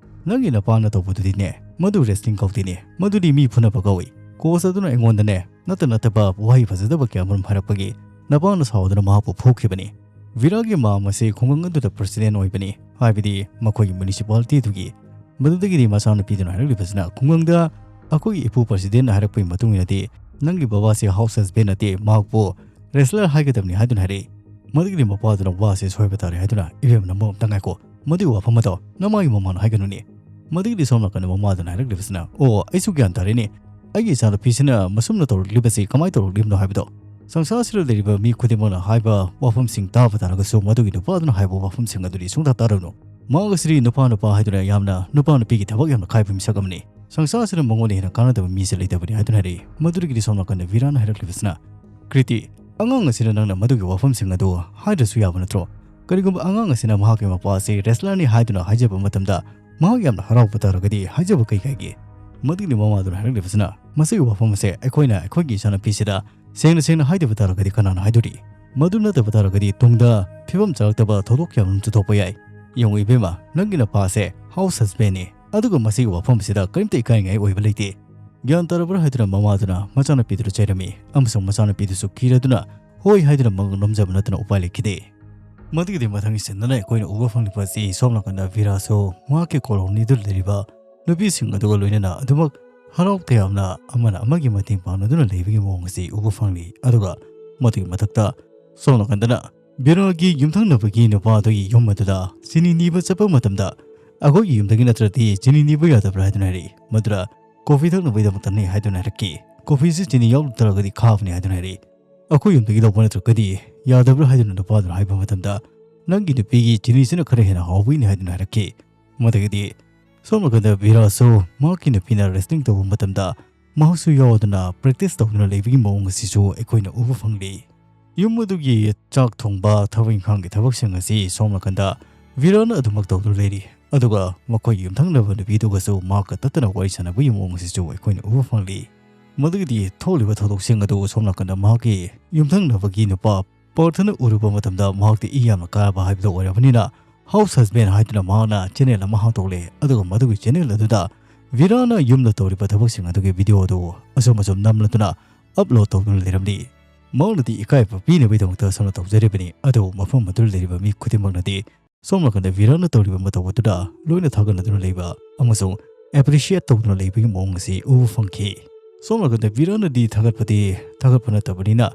ꯅꯪꯒꯤ ꯅꯄꯥꯅ ꯇꯧꯕꯗꯨꯗꯤꯅꯦ, ꯃꯗꯨ ꯔꯦꯁꯂꯤꯡ ꯀꯧꯗꯦꯅꯦ, ꯃꯗꯨꯗꯤ ꯃꯤ ꯐꯨꯅꯕ ꯀꯧꯏ꯫ ꯀꯣꯆ ꯑꯗꯨꯅ ꯑꯩꯉꯣꯟꯗꯅꯦ ꯅꯠꯇ ꯅꯠꯇꯕ ꯋꯥꯍꯩ ꯐꯖꯗꯕ ꯀꯌꯥꯃꯔꯨꯝ ꯍꯥꯏꯔꯛꯄꯒꯤ ꯅꯄꯥꯅ ꯁꯥꯎꯗꯨꯅ ꯃꯍꯥꯛꯄꯨ ꯐꯨꯈꯤꯕꯅꯤ꯫" ꯚꯤꯔꯥꯒꯤ ꯃꯥꯝ ꯑꯁꯤ ꯈꯨꯡꯒꯪ ꯑꯗꯨꯗ ꯄ꯭ꯔꯁꯤꯗꯦꯟ ꯑꯣꯏꯕꯅꯤ, ꯍꯥꯏꯕꯗꯤ ꯃꯈꯣꯏꯒꯤ ꯃ꯭ꯌꯨꯅꯤꯁꯤꯄꯥꯂꯤꯇꯤꯗꯨꯒꯤ꯫ ꯃꯗꯨꯗꯒꯤꯗꯤ ꯃꯆꯥꯅꯨꯄꯤꯗꯨꯅ ꯍꯥꯏꯔꯛꯂꯤꯕꯁꯤꯅ, "ꯈꯨꯡꯒꯪꯗ ꯑꯩꯈꯣꯏꯒꯤ ꯏꯄꯨ ꯄ꯭ꯔꯁꯤꯗꯦꯟꯅ ꯍꯥꯏꯔꯛꯄꯒꯤ ꯃꯇꯨꯡ ꯏꯟꯅꯗꯤ ꯅꯪꯒꯤ ꯕꯕꯥꯁꯦ ꯍꯥꯎꯁ ꯍꯁꯕꯦꯟ ꯅꯠꯇꯦ, ꯃꯍꯥꯛꯄꯨ ꯔꯦꯁꯂꯔ ꯍꯥꯏꯒꯗꯕꯅꯤ" ꯍꯥꯏꯗꯨꯅ ꯍꯥꯏꯔꯛꯏ꯫ ꯃꯗꯨꯒꯤꯗꯤ ꯃꯄꯥꯗꯨꯅ ꯋꯥꯁꯦ ꯁꯣꯏꯕ ꯇꯥꯔꯦ ꯍꯥꯏꯗꯨꯅ, "ꯏꯕꯦꯝ, ꯅꯃꯣ ꯑꯝꯇ ꯉꯥꯏꯀꯣ, ꯃꯗꯨꯒꯤ ꯋꯥꯐꯝ ꯑꯗꯣ ꯅꯃꯥꯒꯤ ꯃꯃꯥꯡꯗ ꯍꯥꯏꯒꯅꯨꯅꯦ꯫" ꯃꯗꯨꯒꯤꯗꯤ ꯁꯣꯝ ꯅꯥꯀꯟꯗ ꯃꯃꯥꯗꯨꯅ ꯍꯥꯏꯔꯛꯂꯤꯕꯁꯤꯅ, "ꯑꯣ, ꯑꯩꯁꯨ ꯒ꯭ꯌꯥꯟ ꯇꯥꯔꯦꯅꯦ꯫ ꯑꯩꯒꯤ ꯏꯆꯥꯅꯨꯄꯤꯁꯤꯅ ꯃꯁꯨꯝꯅ ꯇꯧꯔꯛꯂꯤꯕꯁꯤ ꯀꯃꯥꯏꯅ ꯇꯧꯔꯛꯂꯤꯕꯅꯣ ꯍꯥꯏꯕꯗꯣ꯫ ꯁꯪꯁꯥꯔꯁꯤꯗ ꯂꯩꯔꯤꯕ ꯃꯤ ꯈꯨꯗꯤꯡꯃꯛꯅ ꯍꯥꯏꯕ ꯋꯥꯐꯝꯁꯤꯡ ꯇꯥꯕ ꯇꯥꯔꯒꯁꯨ ꯃꯗꯨꯒꯤ ꯅꯨꯄꯥꯗꯨꯅ ꯍꯥꯏꯕ ꯋꯥꯐꯝꯁꯤꯡ ꯑꯗꯨꯗꯤ ꯁꯨꯡꯇꯥ ꯇꯥꯔꯨꯅꯨ꯫ ꯃꯍꯥꯛ ꯑꯁꯤꯗꯤ ꯅꯨꯄꯥ ꯅꯨꯄꯥ ꯍꯥꯏꯗꯨꯅ ꯌꯥꯝꯅ ꯅꯨꯄꯥ ꯅꯨꯄꯤꯒꯤ ꯊꯕꯛ ꯌꯥꯝꯅ ꯈꯥꯏꯕ ꯃꯤꯁꯛ ꯑꯃꯅꯤ꯫ ꯁꯪꯁꯥꯔꯁꯤꯗ ꯃꯉꯣꯟꯗ ꯍꯦꯟꯅ ꯀꯥꯟꯅꯗꯕ ꯃꯤꯁꯦ ꯂꯩꯇꯕꯅꯤ" ꯍꯥꯏꯗꯨꯅ ꯍꯥꯏꯔꯛꯏ꯫ ꯃꯗꯨꯗꯒꯤꯗꯤ ꯁꯣꯝ ꯅꯥꯀꯟꯗ ꯚꯤꯔꯥꯅ ꯍꯥꯏꯔꯛꯂꯤꯕꯁꯤꯅ, "ꯀ꯭ꯔꯤꯇꯤ, ꯑꯉꯥꯡ ꯑꯁꯤꯅ ꯅꯪꯅ ꯃꯗꯨꯒꯤ ꯋꯥꯐꯝꯁꯤꯡ ꯑꯗꯨ ꯍꯥꯏꯗ꯭ꯔꯁꯨ ꯌꯥꯕ ꯅꯠꯇ꯭ꯔꯣ? ꯀꯔꯤꯒꯨꯝꯕ ꯑꯉꯥꯡ ꯑꯁꯤꯅ ꯃꯍꯥꯛꯀꯤ ꯃꯄꯥ ꯑꯁꯤ ꯔꯦꯁꯂꯔꯅꯤ ꯍꯥꯏꯗꯨꯅ ꯍꯥꯏꯖꯕ ꯃꯇꯝꯗ ꯃꯍꯥꯛ ꯌꯥꯝꯅ ꯍꯔꯥꯎꯕ ꯇꯥꯔꯒꯗꯤ ꯍꯥꯏꯖꯕ ꯀꯩ ꯀꯥꯏꯒꯦ?" ꯃꯗꯨꯒꯤꯗꯤ ꯃꯃꯥꯗꯨꯅ ꯍꯥꯏꯔꯛꯂꯤꯕꯁꯤꯅ, "ꯃꯁꯤꯒꯤ ꯋꯥꯐꯝ ꯑꯁꯦ ꯑꯩꯈꯣꯏꯅ ꯑꯩꯈꯣꯏꯒꯤ ꯏꯆꯥꯅꯨꯄꯤꯁꯤꯗ ꯁꯦꯡꯅ ꯁꯦꯡꯅ ꯍꯥꯏꯗꯕ ꯇꯥꯔꯒꯗꯤ ꯀꯅꯥꯅ ꯍꯥꯏꯗꯣꯔꯤ? ꯃꯗꯨ ꯅꯠꯇꯕ ꯇꯥꯔꯒꯗꯤ ꯇꯨꯡꯗ ꯐꯤꯕꯝ ꯆꯥꯔꯛꯇꯕ ꯊꯧꯗꯣꯛ ꯀꯌꯥ ꯑꯃ ꯊꯣꯛꯄ ꯌꯥꯏ꯫ ꯌꯦꯡꯉꯨ ꯏꯕꯦꯝꯃ, ꯅꯪꯒꯤ ꯅꯄꯥꯁꯦ house husbandꯅꯤ, ꯑꯗꯨꯒ ꯃꯁꯤꯒꯤ ꯋꯥꯐꯝꯁꯤꯗ ꯀꯔꯤꯝꯇ ꯏꯀꯥꯏꯅꯤꯡꯉꯥꯏ ꯑꯣꯏꯕ ꯂꯩꯇꯦ꯫ ꯒ꯭ꯌꯥꯟ ꯇꯥꯔꯕ꯭ꯔꯥ ꯍꯥꯏꯗꯨꯅ ꯃꯃꯥꯗꯨꯅ ꯃꯆꯥꯅꯨꯄꯤꯗꯨꯗ ꯆꯩꯔꯝꯃꯤ, ꯑꯃꯁꯨꯡ ꯃꯆꯥꯅꯨꯄꯤꯗꯨꯁꯨ ꯀꯤꯔꯗꯨꯅ ꯍꯣꯏ ꯍꯥꯏꯗꯨꯅ ꯃꯉꯛ ꯅꯣꯝꯖꯕ ꯅꯠꯇꯅ ꯎꯄꯥꯏ ꯂꯩꯈꯤꯗꯦ꯫ ꯃꯗꯨꯒꯤꯗꯤ ꯃꯊꯪꯒꯤ ꯁꯤꯟꯗꯅ ꯑꯩꯈꯣꯏꯅ ꯎꯕ ꯐꯪꯂꯤꯕ ꯑꯁꯤ ꯁꯣꯝ ꯅꯥꯀꯟꯗ ꯚꯤꯔꯥꯁꯨ ꯃꯍꯥꯛꯀꯤ colonyꯗꯨ ꯂꯩꯔꯤꯕ ꯅꯨꯄꯤꯁꯤꯡ ꯑꯗꯨꯒ ꯂꯣꯏꯅꯅ ꯑꯗꯨꯃꯛ ꯍꯔꯥꯎ ꯇꯌꯥꯝꯅ ꯑꯃꯅ ꯑꯃꯒꯤ ꯃꯇꯦꯡ ꯄꯥꯡꯅꯗꯨꯅ ꯂꯩꯕꯒꯤ ꯃꯑꯣꯡ ꯑꯁꯤ ꯎꯕ ꯐꯪꯂꯤ꯫ ꯑꯗꯨꯒ ꯃꯗꯨꯒꯤ ꯃꯊꯛꯇ ꯁꯣꯝ ꯅꯥꯀꯟꯗꯅ ꯚꯤꯔꯥꯒꯤ ꯌꯨꯝꯊꯪꯅꯕꯒꯤ ꯅꯨꯄꯥ ꯑꯗꯨꯒꯤ ꯌꯨꯝ ꯑꯗꯨꯗ ꯆꯤꯅꯤ ꯅꯤꯕ ꯆꯠꯄ ꯃꯇꯝꯗ ꯑꯩꯈꯣꯏꯒꯤ ꯌꯨꯝꯗꯒꯤ ꯅꯠꯇ꯭ꯔꯗꯤ ꯆꯤꯅꯤ ꯅꯤꯕ ꯌꯥꯗꯕ꯭ꯔꯥ ꯍꯥꯏꯗꯨꯅ ꯍꯥꯏꯔꯛꯏ꯫ ꯃꯗꯨꯗ coffee ꯊꯛꯅꯕꯒꯤꯗꯃꯛꯇꯅꯤ ꯍꯥꯏꯗꯨꯅ ꯍꯥꯏꯔꯛꯈꯤ꯫ Coffeeꯁꯤ ꯆꯤꯅꯤ ꯌꯥꯎꯗ꯭ꯔꯒꯗꯤ ꯈꯥꯕꯅꯤ ꯍꯥꯏꯗꯨꯅ ꯍꯥꯏꯔꯛꯏ꯫ ꯑꯩꯈꯣꯏ ꯌꯨꯝꯗꯒꯤ ꯂꯧꯕ ꯅꯠꯇ꯭ꯔꯒꯗꯤ ꯌꯥꯗꯕ꯭ꯔꯥ ꯍꯥꯏꯗꯨꯅ ꯅꯨꯄꯥꯗꯨꯅ ꯍꯥꯏꯕ ꯃꯇꯝꯗ, "ꯅꯪꯒꯤ ꯅꯨꯄꯤꯒꯤ ꯆꯤꯅꯤꯁꯤꯅ ꯈꯔ ꯍꯦꯟꯅ ꯍꯥꯎꯕꯒꯤꯅꯤ" ꯍꯥꯏꯗꯨꯅ ꯍꯥꯏꯔꯛꯈꯤ꯫ ꯃꯗꯒꯤꯗꯤ ꯁꯣꯝ ꯅꯥꯀꯟꯗ ꯚꯤꯔꯥꯁꯨ ꯃꯍꯥꯛꯀꯤ ꯅꯨꯄꯤꯅ wrestling ꯇꯧꯕ ꯃꯇꯝꯗ ꯃꯍꯥꯛꯁꯨ ꯌꯥꯎꯗꯨꯅ practice ꯇꯧꯗꯨꯅ ꯂꯩꯕꯒꯤ ꯃꯑꯣꯡ ꯑꯁꯤꯁꯨ ꯑꯩꯈꯣꯏꯅ ꯎꯕ ꯐꯪꯂꯤ꯫ ꯌꯨꯝ ꯑꯗꯨꯒꯤ ꯆꯥꯛ ꯊꯣꯡꯕ, ꯊꯕꯛ ꯏꯪꯈꯥꯡꯒꯤ ꯊꯕꯛꯁꯤꯡ ꯑꯁꯤ ꯁꯣꯝ ꯅꯥꯀꯟꯗ ꯚꯤꯔꯥꯅ ꯑꯗꯨꯃꯛ ꯇꯧꯗꯨꯅ ꯂꯩꯔꯤ꯫ ꯑꯗꯨꯒ ꯃꯈꯣꯏꯒꯤ ꯌꯨꯝꯊꯪꯅꯕ ꯅꯨꯄꯤꯗꯨꯒꯁꯨ ꯃꯍꯥꯛꯀ ꯇꯠꯇꯅ ꯋꯥꯔꯤ ꯁꯥꯟꯅꯕꯒꯤ ꯃꯑꯣꯡ ꯑꯁꯤꯁꯨ ꯑꯩꯈꯣꯏꯅ ꯎꯕ ꯐꯪꯂꯤ꯫ ꯃꯗꯨꯒꯤꯗꯤ ꯊꯣꯛꯂꯤꯕ ꯊꯧꯗꯣꯛꯁꯤꯡ ꯑꯗꯨ ꯁꯣꯝ ꯅꯥꯀꯟꯗ ꯃꯍꯥꯛꯀꯤ ꯌꯨꯝꯊꯪꯅꯕꯒꯤ ꯅꯨꯄꯥ ꯄꯥꯔꯊꯅ ꯎꯔꯨꯕ ꯃꯇꯝꯗ ꯃꯍꯥꯛꯇꯤ ꯏ ꯌꯥꯝꯅ ꯀꯥꯕ ꯍꯥꯏꯕꯗꯨ ꯑꯣꯏꯔꯕꯅꯤꯅ, house husband ꯍꯥꯏꯗꯨꯅ ꯃꯍꯥꯛꯅ channel ꯑꯃ ꯍꯥꯡꯗꯣꯛꯂꯦ꯫ ꯑꯗꯨꯒ ꯃꯗꯨꯒꯤ channel ꯑꯗꯨꯗ ꯚꯤꯔꯥꯅ ꯌꯨꯝꯗ ꯇꯧꯔꯤꯕ ꯊꯕꯛꯁꯤꯡ ꯑꯗꯨꯒꯤ video ꯑꯗꯨ ꯑꯁꯨꯝ ꯑꯁꯨꯝ ꯅꯝꯂꯗꯨꯅ upload ꯇꯧꯗꯨꯅ ꯂꯩꯔꯝꯂꯤ꯫ ꯃꯍꯥꯛꯅꯗꯤ ꯏꯀꯥꯏꯕ ꯄꯤꯅꯕꯒꯤꯗꯃꯛꯇ ꯑꯁꯨꯝꯅ ꯇꯧꯖꯔꯤꯕꯅꯤ꯫ ꯑꯗꯨꯕꯨ ꯃꯐꯝ ꯑꯗꯨꯗ ꯂꯩꯔꯤꯕ ꯃꯤ ꯈꯨꯗꯤꯡꯃꯛꯅꯗꯤ ꯁꯣꯝ ꯅꯥꯀꯟꯗ ꯚꯤꯔꯥꯅ ꯇꯧꯔꯤꯕ ꯃꯇꯧ ꯑꯗꯨꯗ ꯂꯣꯏꯅ ꯊꯥꯒꯠꯅꯗꯨꯅ ꯂꯩꯕ ꯑꯃꯁꯨꯡ appreciate ꯇꯧꯗꯨꯅ ꯂꯩꯕꯒꯤ ꯃꯑꯣꯡ ꯑꯁꯤ ꯎꯕ ꯐꯪꯈꯤ꯫ ꯁꯣꯝ ꯅꯥꯀꯟꯗ ꯚꯤꯔꯥꯅꯗꯤ ꯊꯥꯒꯠꯄꯗꯤ ꯊꯥꯒꯠꯄ ꯅꯠꯇꯕꯅꯤꯅ,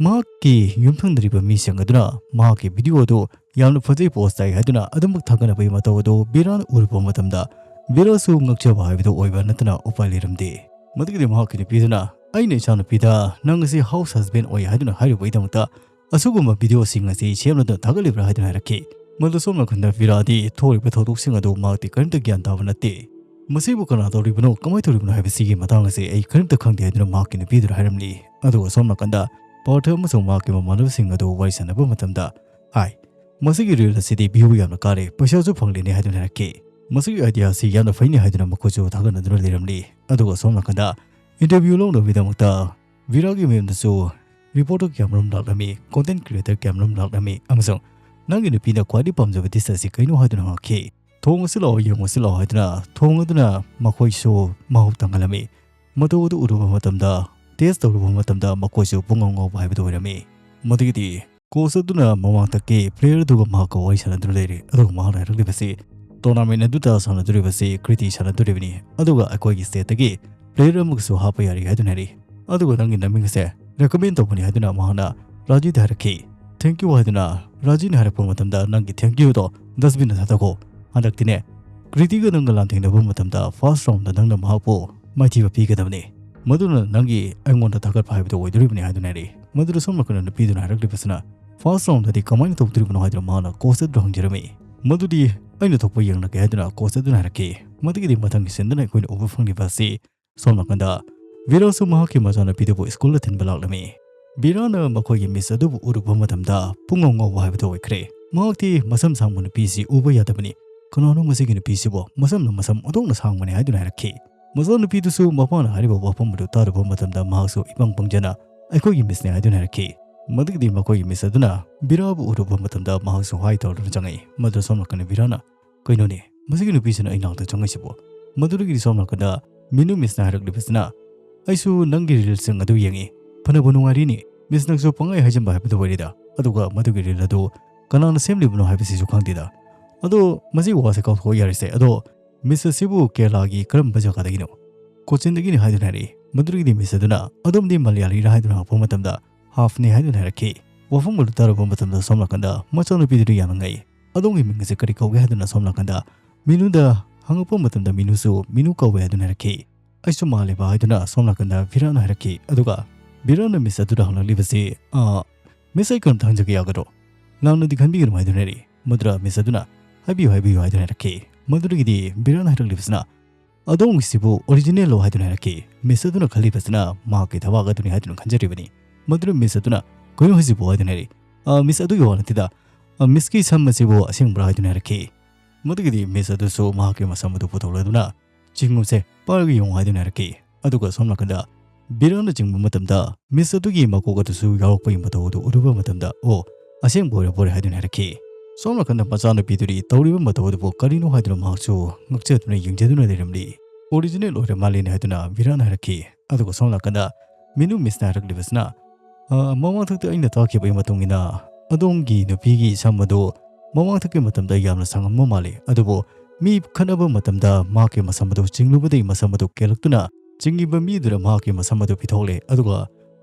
ꯃꯍꯥꯛꯀꯤ ꯌꯨꯝꯊꯪꯅꯔꯤꯕ ꯃꯤꯁꯤꯡ ꯑꯗꯨꯅ ꯃꯍꯥꯛꯀꯤ video ꯑꯗꯨ ꯌꯥꯝꯅ ꯐꯖꯩ, post ꯇꯥꯏ ꯍꯥꯏꯗꯨꯅ ꯑꯗꯨꯃꯛ ꯊꯥꯒꯠꯅꯕꯒꯤ ꯃꯇꯧ ꯑꯗꯨ ꯚꯤꯔꯥꯅ ꯎꯔꯨꯕ ꯃꯇꯝꯗ, ꯚꯤꯔꯥꯁꯨ ꯉꯛꯆꯕ ꯍꯥꯏꯕꯗꯨ ꯑꯣꯏꯕ ꯅꯠꯇꯅ ꯎꯄꯥꯏ ꯂꯩꯔꯝꯗꯦ꯫ ꯃꯗꯨꯒꯤꯗꯤ ꯃꯍꯥꯛꯀꯤ ꯅꯨꯄꯤꯗꯨꯅ, "ꯑꯩꯅ ꯏꯆꯥꯅꯨꯄꯤꯗ ꯅꯪ ꯑꯁꯤ house husband ꯑꯣꯏ ꯍꯥꯏꯗꯨꯅ ꯍꯥꯏꯔꯨꯕꯒꯤꯗꯃꯛꯇ ꯑꯁꯤꯒꯨꯝꯕ videoꯁꯤꯡ ꯑꯁꯤ ꯁꯦꯝꯂꯗꯨꯅ ꯊꯥꯒꯠꯂꯤꯕ꯭ꯔꯥ?" ꯍꯥꯏꯗꯨꯅ ꯍꯥꯏꯔꯛꯈꯤ꯫ ꯃꯗꯨ ꯁꯣꯝ ꯅꯥꯀꯟꯗ ꯚꯤꯔꯥꯗꯤ ꯊꯣꯛꯂꯤꯕ ꯊꯧꯗꯣꯛꯁꯤꯡ ꯑꯗꯨ ꯃꯍꯥꯛꯇꯤ ꯀꯔꯤꯝꯇ ꯒ꯭ꯌꯥꯟ ꯇꯥꯕ ꯅꯠꯇꯦ꯫ "ꯃꯁꯤꯕꯨ ꯀꯅꯥ ꯇꯧꯔꯤꯕꯅꯣ, ꯀꯃꯥꯏꯅ ꯇꯧꯔꯤꯕꯅꯣ ꯍꯥꯏꯕꯁꯤꯒꯤ ꯃꯇꯥꯡ ꯑꯁꯤ ꯑꯩ ꯀꯔꯤꯝꯇ ꯈꯪꯗꯦ" ꯍꯥꯏꯗꯨꯅ ꯃꯍꯥꯛꯀꯤ ꯅꯨꯄꯤꯗꯨꯗ ꯍꯥꯏꯔꯝꯂꯤ꯫ ꯑꯗꯨꯒ ꯁꯣꯝ ꯅꯥꯀꯟꯗ ꯄꯥꯔꯊ ꯑꯃꯁꯨꯡ ꯃꯍꯥꯛꯀꯤ ꯃꯃꯥꯟꯅꯕꯁꯤꯡ ꯑꯗꯨ ꯋꯥꯔꯤ ꯁꯥꯟꯅꯕ ꯃꯇꯝꯗ, "ꯍꯥꯏ, ꯃꯁꯤꯒꯤ reel ꯑꯁꯤꯗꯤ view ꯌꯥꯝꯅ ꯀꯥꯔꯦ, ꯄꯩꯁꯥꯁꯨ ꯐꯪꯂꯤꯅꯦ" ꯍꯥꯏꯗꯨꯅ ꯍꯥꯏꯔꯛꯈꯤ꯫ "ꯃꯁꯤꯒꯤ idea ꯑꯁꯤ ꯌꯥꯝꯅ ꯐꯩꯅꯦ" ꯍꯥꯏꯗꯨꯅ ꯃꯈꯣꯏꯁꯨ ꯊꯥꯒꯠꯅꯗꯨꯅ ꯂꯩꯔꯝꯂꯤ꯫ ꯑꯗꯨꯒ ꯁꯣꯝ ꯅꯥꯀꯟꯗ interview ꯂꯧꯅꯕꯒꯤꯗꯃꯛꯇ ꯚꯤꯔꯥꯒꯤ ꯃꯌꯨꯝꯗꯁꯨ ꯔꯤꯄꯣꯔꯇꯔ ꯀꯌꯥꯃꯔꯨꯝ ꯂꯥꯛꯂꯝꯃꯤ, ꯀꯣꯟꯇꯦꯟ ꯀ꯭ꯔꯤꯌꯦꯇꯔ ꯀꯌꯥꯃꯔꯨꯝ ꯂꯥꯛꯂꯝꯃꯤ, ꯑꯃꯁꯨꯡ "ꯅꯪꯒꯤ ꯅꯨꯄꯤꯅ ꯈ꯭ꯋꯥꯏꯗꯒꯤ ꯄꯥꯝꯖꯕ ꯗꯤꯁ ꯑꯁꯤ ꯀꯩꯅꯣ?" ꯍꯥꯏꯗꯨꯅ ꯍꯪꯉꯛꯈꯤ꯫ "ꯊꯣꯡꯉꯁꯤ ꯂꯥꯛꯑꯣ, ꯌꯦꯡꯉꯨꯁꯤ ꯂꯥꯛꯑꯣ" ꯍꯥꯏꯗꯨꯅ ꯊꯣꯡ ꯑꯗꯨꯅ ꯃꯈꯣꯏꯁꯨ ꯃꯍꯥꯎ ꯇꯪꯍꯜꯂꯝꯃꯤ꯫ ꯃꯇꯧ ꯑꯗꯨ ꯎꯔꯨꯕ ꯃꯇꯝꯗ, ꯇꯦꯁ ꯇꯧꯔꯨꯕ ꯃꯇꯝꯗ ꯃꯈꯣꯏꯁꯨ ꯄꯨꯡꯉꯥꯎ ꯉꯥꯎꯕ ꯍꯥꯏꯕꯗꯨ ꯑꯣꯏꯔꯝꯃꯤ꯫ ꯃꯗꯨꯒꯤꯗꯤ ꯀꯣꯆ ꯑꯗꯨꯅ ꯃꯃꯥꯡꯊꯛꯀꯤ ꯄ꯭ꯂꯦꯌꯔ ꯑꯗꯨꯒ ꯃꯍꯥꯛꯀ ꯋꯥꯔꯤ ꯁꯥꯟꯅꯗꯨꯅ ꯂꯩꯔꯤ, ꯑꯗꯨꯒ ꯃꯍꯥꯛꯅ ꯍꯥꯏꯔꯛꯂꯤꯕꯁꯤ, "ꯇꯣꯔꯅꯥꯃꯦꯟ ꯑꯗꯨꯗ ꯁꯥꯟꯅꯗꯣꯔꯤꯕꯁꯤ ꯀ꯭ꯔꯤꯇꯤ ꯁꯥꯟꯅꯗꯣꯔꯤꯕꯅꯤ, ꯑꯗꯨꯒ ꯑꯩꯈꯣꯏꯒꯤ ꯁ꯭ꯇꯦꯠꯇꯒꯤ ꯄ꯭ꯂꯦꯌꯔ ꯑꯃꯒꯁꯨ ꯍꯥꯞꯄ ꯌꯥꯔꯤ" ꯍꯥꯏꯗꯨꯅ ꯍꯥꯏꯔꯤ꯫ "ꯑꯗꯨꯒ ꯅꯪꯒꯤ ꯅꯃꯤꯡ ꯑꯁꯦ ꯔꯦꯀꯃꯦꯟ ꯇꯧꯕꯅꯤ" ꯍꯥꯏꯗꯨꯅ ꯃꯍꯥꯛꯅ ꯔꯥꯖꯤꯗ ꯍꯥꯏꯔꯛꯈꯤ꯫ "ꯊꯦꯡꯀ꯭ꯌꯨ" ꯍꯥꯏꯗꯨꯅ ꯔꯥꯖꯤꯅ ꯍꯥꯏꯔꯛꯄ ꯃꯇꯝꯗ, "ꯅꯪꯒꯤ ꯊꯦꯡꯀ꯭ꯌꯨꯗꯣ ꯗꯁꯕꯤꯟꯗ ꯊꯥꯗꯣꯛꯈꯣ꯫ ꯍꯟꯗꯛꯇꯤꯅꯦ, ꯀ꯭ꯔꯤꯇꯤꯒ ꯅꯪꯒ ꯂꯥꯟꯊꯦꯡꯅꯕ ꯃꯇꯝꯗ ꯐꯥꯔꯁ ꯔꯥꯎꯟꯗ ꯅꯪꯅ ꯃꯍꯥꯛꯄꯨ ꯃꯥꯏꯊꯤꯕ ꯄꯤꯒꯗꯕꯅꯤ꯫ ꯃꯗꯨꯅ ꯅꯪꯒꯤ ꯑꯩꯉꯣꯟꯗ ꯊꯥꯒꯠꯄ ꯍꯥꯏꯕꯗꯨ ꯑꯣꯏꯗꯣꯔꯤꯕꯅꯤ" ꯍꯥꯏꯗꯨꯅ ꯍꯥꯏꯔꯛꯏ꯫ ꯃꯗꯨꯗ ꯁꯣꯝ ꯅꯥꯀꯟꯗ ꯅꯨꯄꯤꯗꯨꯅ ꯍꯥꯏꯔꯛꯂꯤꯕꯁꯤꯅ, "ꯐꯥꯔꯁ ꯔꯥꯎꯟꯗꯗꯤ ꯀꯃꯥꯏꯅ ꯇꯧꯗꯣꯔꯤꯕꯅꯣ?" ꯍꯥꯏꯗꯨꯅ ꯃꯍꯥꯛꯅ ꯀꯣꯆ ꯑꯗꯨꯗ ꯍꯪꯖꯔꯝꯃꯤ꯫ "ꯃꯗꯨꯗꯤ ꯑꯩꯅ ꯊꯣꯛꯄ ꯌꯦꯡꯂꯒꯦ" ꯍꯥꯏꯗꯨꯅ ꯀꯣꯆ ꯑꯗꯨꯅ ꯍꯥꯏꯔꯛꯈꯤ꯫ ꯃꯗꯨꯒꯤꯗꯤ ꯃꯊꯪꯒꯤ ꯁꯤꯟꯗꯨꯅ ꯑꯩꯈꯣꯏꯅ ꯎꯕ ꯐꯪꯂꯤꯕ ꯑꯁꯤ, ꯁꯣꯝ ꯅꯥꯀꯟꯗ ꯚꯤꯔꯥꯁꯨ ꯃꯍꯥꯛꯀꯤ ꯃꯆꯥꯅꯨꯄꯤꯗꯨꯕꯨ ꯁ꯭ꯀꯨꯜꯗ ꯊꯤꯟꯕ ꯂꯥꯛꯂꯝꯃꯤ꯫ ꯚꯤꯔꯥꯅ ꯃꯈꯣꯏꯒꯤ ꯃꯤꯁ ꯑꯗꯨꯕꯨ ꯎꯔꯨꯕ ꯃꯇꯝꯗ ꯄꯨꯡꯉꯥꯎ ꯉꯥꯎꯕ ꯍꯥꯏꯕꯗꯨ ꯑꯣꯏꯈ꯭ꯔꯦ꯫ ꯃꯍꯥꯛꯇꯤ ꯃꯁꯝ ꯁꯥꯡꯕ ꯅꯨꯄꯤꯁꯤ ꯎꯕ ꯌꯥꯗꯕꯅꯤ꯫ "ꯀꯅꯥꯅꯣ ꯃꯁꯤꯒꯤ ꯅꯨꯄꯤꯁꯤꯕꯨ? ꯃꯁꯝꯅ ꯃꯁꯝ ꯑꯣꯟꯊꯣꯛꯅ ꯁꯥꯡꯕꯅꯤ" ꯍꯥꯏꯗꯨꯅ ꯍꯥꯏꯔꯛꯈꯤ꯫ ꯃꯆꯥꯅꯨꯄꯤꯗꯨꯁꯨ ꯃꯄꯥꯅ ꯍꯥꯏꯔꯤꯕ ꯋꯥꯐꯝ ꯑꯗꯨ ꯇꯥꯔꯨꯕ ꯃꯇꯝꯗ ꯃꯍꯥꯛꯁꯨ ꯏꯄꯪ ꯄꯪꯖꯅ "ꯑꯩꯈꯣꯏꯒꯤ ꯃꯤꯁꯅꯦ" ꯍꯥꯏꯗꯨꯅ ꯍꯥꯏꯔꯛꯈꯤ꯫ ꯃꯗꯨꯒꯤꯗꯤ ꯃꯈꯣꯏꯒꯤ ꯃꯤꯁ ꯑꯗꯨꯅ ꯚꯤꯔꯥꯕꯨ ꯎꯔꯨꯕ ꯃꯇꯝꯗ ꯃꯍꯥꯛꯁꯨ ꯍꯥꯏ ꯇꯧꯗꯨꯅ ꯆꯪꯉꯛꯏ꯫ ꯃꯗꯨ ꯁꯣꯝ ꯅꯥꯀꯟꯗ ꯚꯤꯔꯥꯅ, "ꯀꯩꯅꯣꯅꯦ, ꯃꯁꯤꯒꯤ ꯅꯨꯄꯤꯁꯤꯅ ꯑꯩ ꯅꯥꯛꯇ ꯆꯪꯉꯛꯏꯁꯤꯕꯣ?" ꯃꯗꯨꯗꯒꯤꯗꯤ ꯁꯣꯝ ꯅꯥꯀꯟꯗ ꯃꯤꯅꯨ ꯃꯤꯁꯅ ꯍꯥꯏꯔꯛꯂꯤꯕꯁꯤꯅ, "ꯑꯩꯁꯨ ꯅꯪꯒꯤ ꯔꯤꯜꯁꯤꯡ ꯑꯗꯨ ꯌꯦꯡꯉꯤ꯫ ꯐꯅꯕ ꯅꯨꯡꯉꯥꯏꯔꯤꯅꯤ꯫ ꯃꯤꯁ ꯅꯪꯁꯨ ꯄꯪꯍꯥꯏ ꯍꯥꯏꯖꯟꯕ ꯍꯥꯏꯕꯗꯨ ꯑꯣꯏꯔꯦꯗ꯫ ꯑꯗꯨꯒ ꯃꯗꯨꯒꯤ ꯔꯤꯜ ꯑꯗꯨ ꯀꯅꯥꯅ ꯁꯦꯝꯂꯤꯕꯅꯣ ꯍꯥꯏꯕꯁꯤꯁꯨ ꯈꯪꯗꯦꯗ꯫ ꯑꯗꯣ ꯃꯁꯤꯒꯤ ꯋꯥꯁꯦ ꯀꯥꯎꯊꯣꯛꯑꯣ ꯌꯥꯔꯤꯁꯦ꯫ ꯑꯗꯣ ꯃꯤꯁ ꯑꯁꯤꯕꯨ ꯀꯦꯔꯂꯥꯒꯤ ꯀꯔꯝꯕ ꯖꯒꯥꯗꯒꯤꯅꯣ?" "ꯀꯣꯆꯤꯟꯗꯒꯤꯅꯤ" ꯍꯥꯏꯗꯨꯅ ꯍꯥꯏꯔꯛꯏ꯫ ꯃꯗꯨꯗꯒꯤꯗꯤ ꯃꯤꯁ ꯑꯗꯨꯅ, "ꯑꯗꯣꯝꯗꯤ ꯃꯂꯌꯥꯂꯤꯔꯥ?" ꯍꯥꯏꯗꯨꯅ ꯍꯪꯉꯛꯄ ꯃꯇꯝꯗ, "ꯍꯥꯐꯅꯤ" ꯍꯥꯏꯗꯨꯅ ꯍꯥꯏꯔꯛꯈꯤ꯫ ꯋꯥꯐꯝ ꯑꯗꯨ ꯇꯥꯔꯨꯕ ꯃꯇꯝꯗ ꯁꯣꯝ ꯅꯥꯀꯟꯗ ꯃꯆꯥꯅꯨꯄꯤꯗꯨꯗ ꯌꯥꯝꯅ ꯉꯛꯏ꯫ "ꯑꯗꯣꯝꯒꯤ ꯃꯤꯡ ꯑꯁꯦ ꯀꯔꯤ ꯀꯧꯒꯦ?" ꯍꯥꯏꯗꯨꯅ ꯁꯣꯝ ꯅꯥꯀꯟꯗ ꯃꯤꯅꯨꯗ ꯍꯪꯉꯛꯄ ꯃꯇꯝꯗ ꯃꯤꯅꯨꯁꯨ "ꯃꯤꯅꯨ ꯀꯧꯋꯦ" ꯍꯥꯏꯗꯨꯅ ꯍꯥꯏꯔꯛꯈꯤ꯫ "ꯑꯩꯁꯨ ꯃꯥꯜꯂꯦꯕ" ꯍꯥꯏꯗꯨꯅ ꯁꯣꯝ ꯅꯥꯀꯟꯗ ꯚꯤꯔꯥꯅ ꯍꯥꯏꯔꯛꯈꯤ꯫ ꯑꯗꯨꯒ ꯚꯤꯔꯥꯅ ꯃꯤꯁ ꯑꯗꯨꯗ ꯍꯪꯂꯛꯂꯤꯕꯁꯤ, "ꯑ, ꯃꯤꯁ, ꯑꯩ ꯀꯔꯝꯇ ꯍꯪꯖꯒꯦ ꯌꯥꯒꯗ꯭ꯔꯣ?" "ꯂꯥꯟꯅꯗꯤ ꯈꯟꯕꯤꯒꯅꯨ" ꯍꯥꯏꯗꯨꯅ ꯍꯥꯏꯔꯛꯏ꯫ ꯃꯗꯨꯗ ꯃꯤꯁ ꯑꯗꯨꯅ, "ꯍꯥꯏꯕꯤꯌꯨ, ꯍꯥꯏꯕꯤꯌꯨ" ꯍꯥꯏꯗꯨꯅ ꯍꯥꯏꯔꯛꯈꯤ꯫ ꯃꯗꯨꯗꯒꯤꯗꯤ ꯚꯤꯔꯥꯅ ꯍꯥꯏꯔꯛꯂꯤꯕꯁꯤꯅ, "ꯑꯗꯣꯝꯒꯤꯁꯤꯕꯨ ꯑꯣꯔꯤꯖꯤꯅꯦꯜꯂꯣ?" ꯍꯥꯏꯗꯨꯅ ꯍꯥꯏꯔꯛꯈꯤ꯫ ꯃꯤꯁ ꯑꯗꯨꯅ ꯈꯜꯂꯤꯕꯁꯤꯅ ꯃꯍꯥꯛꯀꯤ ꯊꯕꯥꯛ ꯑꯗꯨꯅꯤ ꯍꯥꯏꯗꯨꯅ ꯈꯟꯖꯔꯤꯕꯅꯤ꯫ ꯃꯗꯨꯗ ꯃꯤꯁ ꯑꯗꯨꯅ, "ꯀꯩꯅꯣ ꯍꯥꯏꯁꯤꯕꯨ?" ꯍꯥꯏꯗꯨꯅ ꯍꯥꯏꯔꯛꯏ꯫ "ꯑ, ꯃꯤꯁ, ꯑꯗꯨꯒꯤ ꯋꯥ ꯅꯠꯇꯦꯗ꯫ ꯑ, ꯃꯤꯁꯀꯤ ꯁꯝ ꯑꯁꯤꯕꯨ ꯑꯁꯦꯡꯕ꯭ꯔꯥ?" ꯍꯥꯏꯗꯨꯅ ꯍꯥꯏꯔꯛꯈꯤ꯫ ꯃꯗꯨꯒꯤꯗꯤ ꯃꯤꯁ ꯑꯗꯨꯁꯨ ꯃꯍꯥꯛꯀꯤ ꯃꯁꯝ ꯑꯗꯨ ꯄꯨꯊꯣꯛꯂꯗꯨꯅ, "ꯆꯤꯡꯉꯨꯁꯦ, ꯄꯥꯏꯔꯒ ꯌꯦꯡꯉꯨ" ꯍꯥꯏꯗꯨꯅ ꯍꯥꯏꯔꯛꯈꯤ꯫ ꯑꯗꯨꯒ ꯁꯣꯝ ꯅꯥꯀꯟꯗ ꯕꯤꯔꯥꯅ ꯆꯤꯡꯕ ꯃꯇꯝꯗ ꯃꯤꯁ ꯑꯗꯨꯒꯤ ꯃꯀꯣꯛ ꯑꯗꯨꯁꯨ ꯌꯥꯎꯔꯛꯄꯒꯤ ꯃꯇꯧ ꯑꯗꯨ ꯎꯔꯨꯕ ꯃꯇꯝꯗ, "ꯑꯣ, ꯑꯁꯦꯡꯕ ꯑꯣꯏꯔꯕꯣꯔꯦ" ꯍꯥꯏꯗꯨꯅ ꯍꯥꯏꯔꯛꯈꯤ꯫ ꯁꯣꯝ ꯅꯥꯀꯟꯗ ꯃꯆꯥꯅꯨꯄꯤꯗꯨꯗꯤ ꯇꯧꯔꯤꯕ ꯃꯇꯧ ꯑꯗꯨꯕꯨ ꯀꯔꯤꯅꯣ ꯍꯥꯏꯗꯨꯅ ꯃꯍꯥꯛꯁꯨ ꯉꯛꯆꯗꯨꯅ ꯌꯦꯡꯖꯗꯨꯅ ꯂꯩꯔꯝꯂꯤ꯫ "ꯑꯣꯔꯤꯖꯤꯅꯦꯜ ꯑꯣꯏꯔ ꯃꯥꯜꯂꯦꯅꯦ" ꯍꯥꯏꯗꯨꯅ ꯕꯤꯔꯥꯅ ꯍꯥꯏꯔꯛꯈꯤ꯫ ꯑꯗꯨꯒ ꯁꯣꯝ ꯅꯥꯀꯟꯗ ꯃꯤꯅꯨ ꯃꯤꯁꯅ ꯍꯥꯏꯔꯛꯂꯤꯕꯁꯤꯅ, "ꯑ, ꯃꯃꯥꯡꯊꯛꯇ ꯑꯩꯅ ꯇꯥꯈꯤꯕꯒꯤ ꯃꯇꯨꯡ ꯏꯟꯅ ꯑꯗꯣꯝꯒꯤ ꯅꯨꯄꯤꯒꯤ ꯁꯝ ꯑꯗꯨ ꯃꯃꯥꯡꯊꯛꯀꯤ ꯃꯇꯝꯗ ꯌꯥꯝꯅ ꯁꯥꯡꯉꯝꯕ ꯃꯥꯜꯂꯤ, ꯑꯗꯨꯕꯨ ꯃꯤ ꯈꯠꯅꯕ ꯃꯇꯝꯗ ꯃꯍꯥꯛꯀꯤ ꯃꯁꯝ ꯑꯗꯨ ꯆꯤꯡꯂꯨꯕꯗꯒꯤ ꯃꯁꯝ ꯑꯗꯨ ꯀꯦꯜꯂꯛꯇꯨꯅ ꯆꯤꯡꯉꯤꯕ ꯃꯤꯗꯨꯅ ꯃꯍꯥꯛꯀꯤ ꯃꯁꯝ ꯑꯗꯨ ꯄꯤꯊꯣꯛꯂꯦ, ꯑꯗꯨꯒ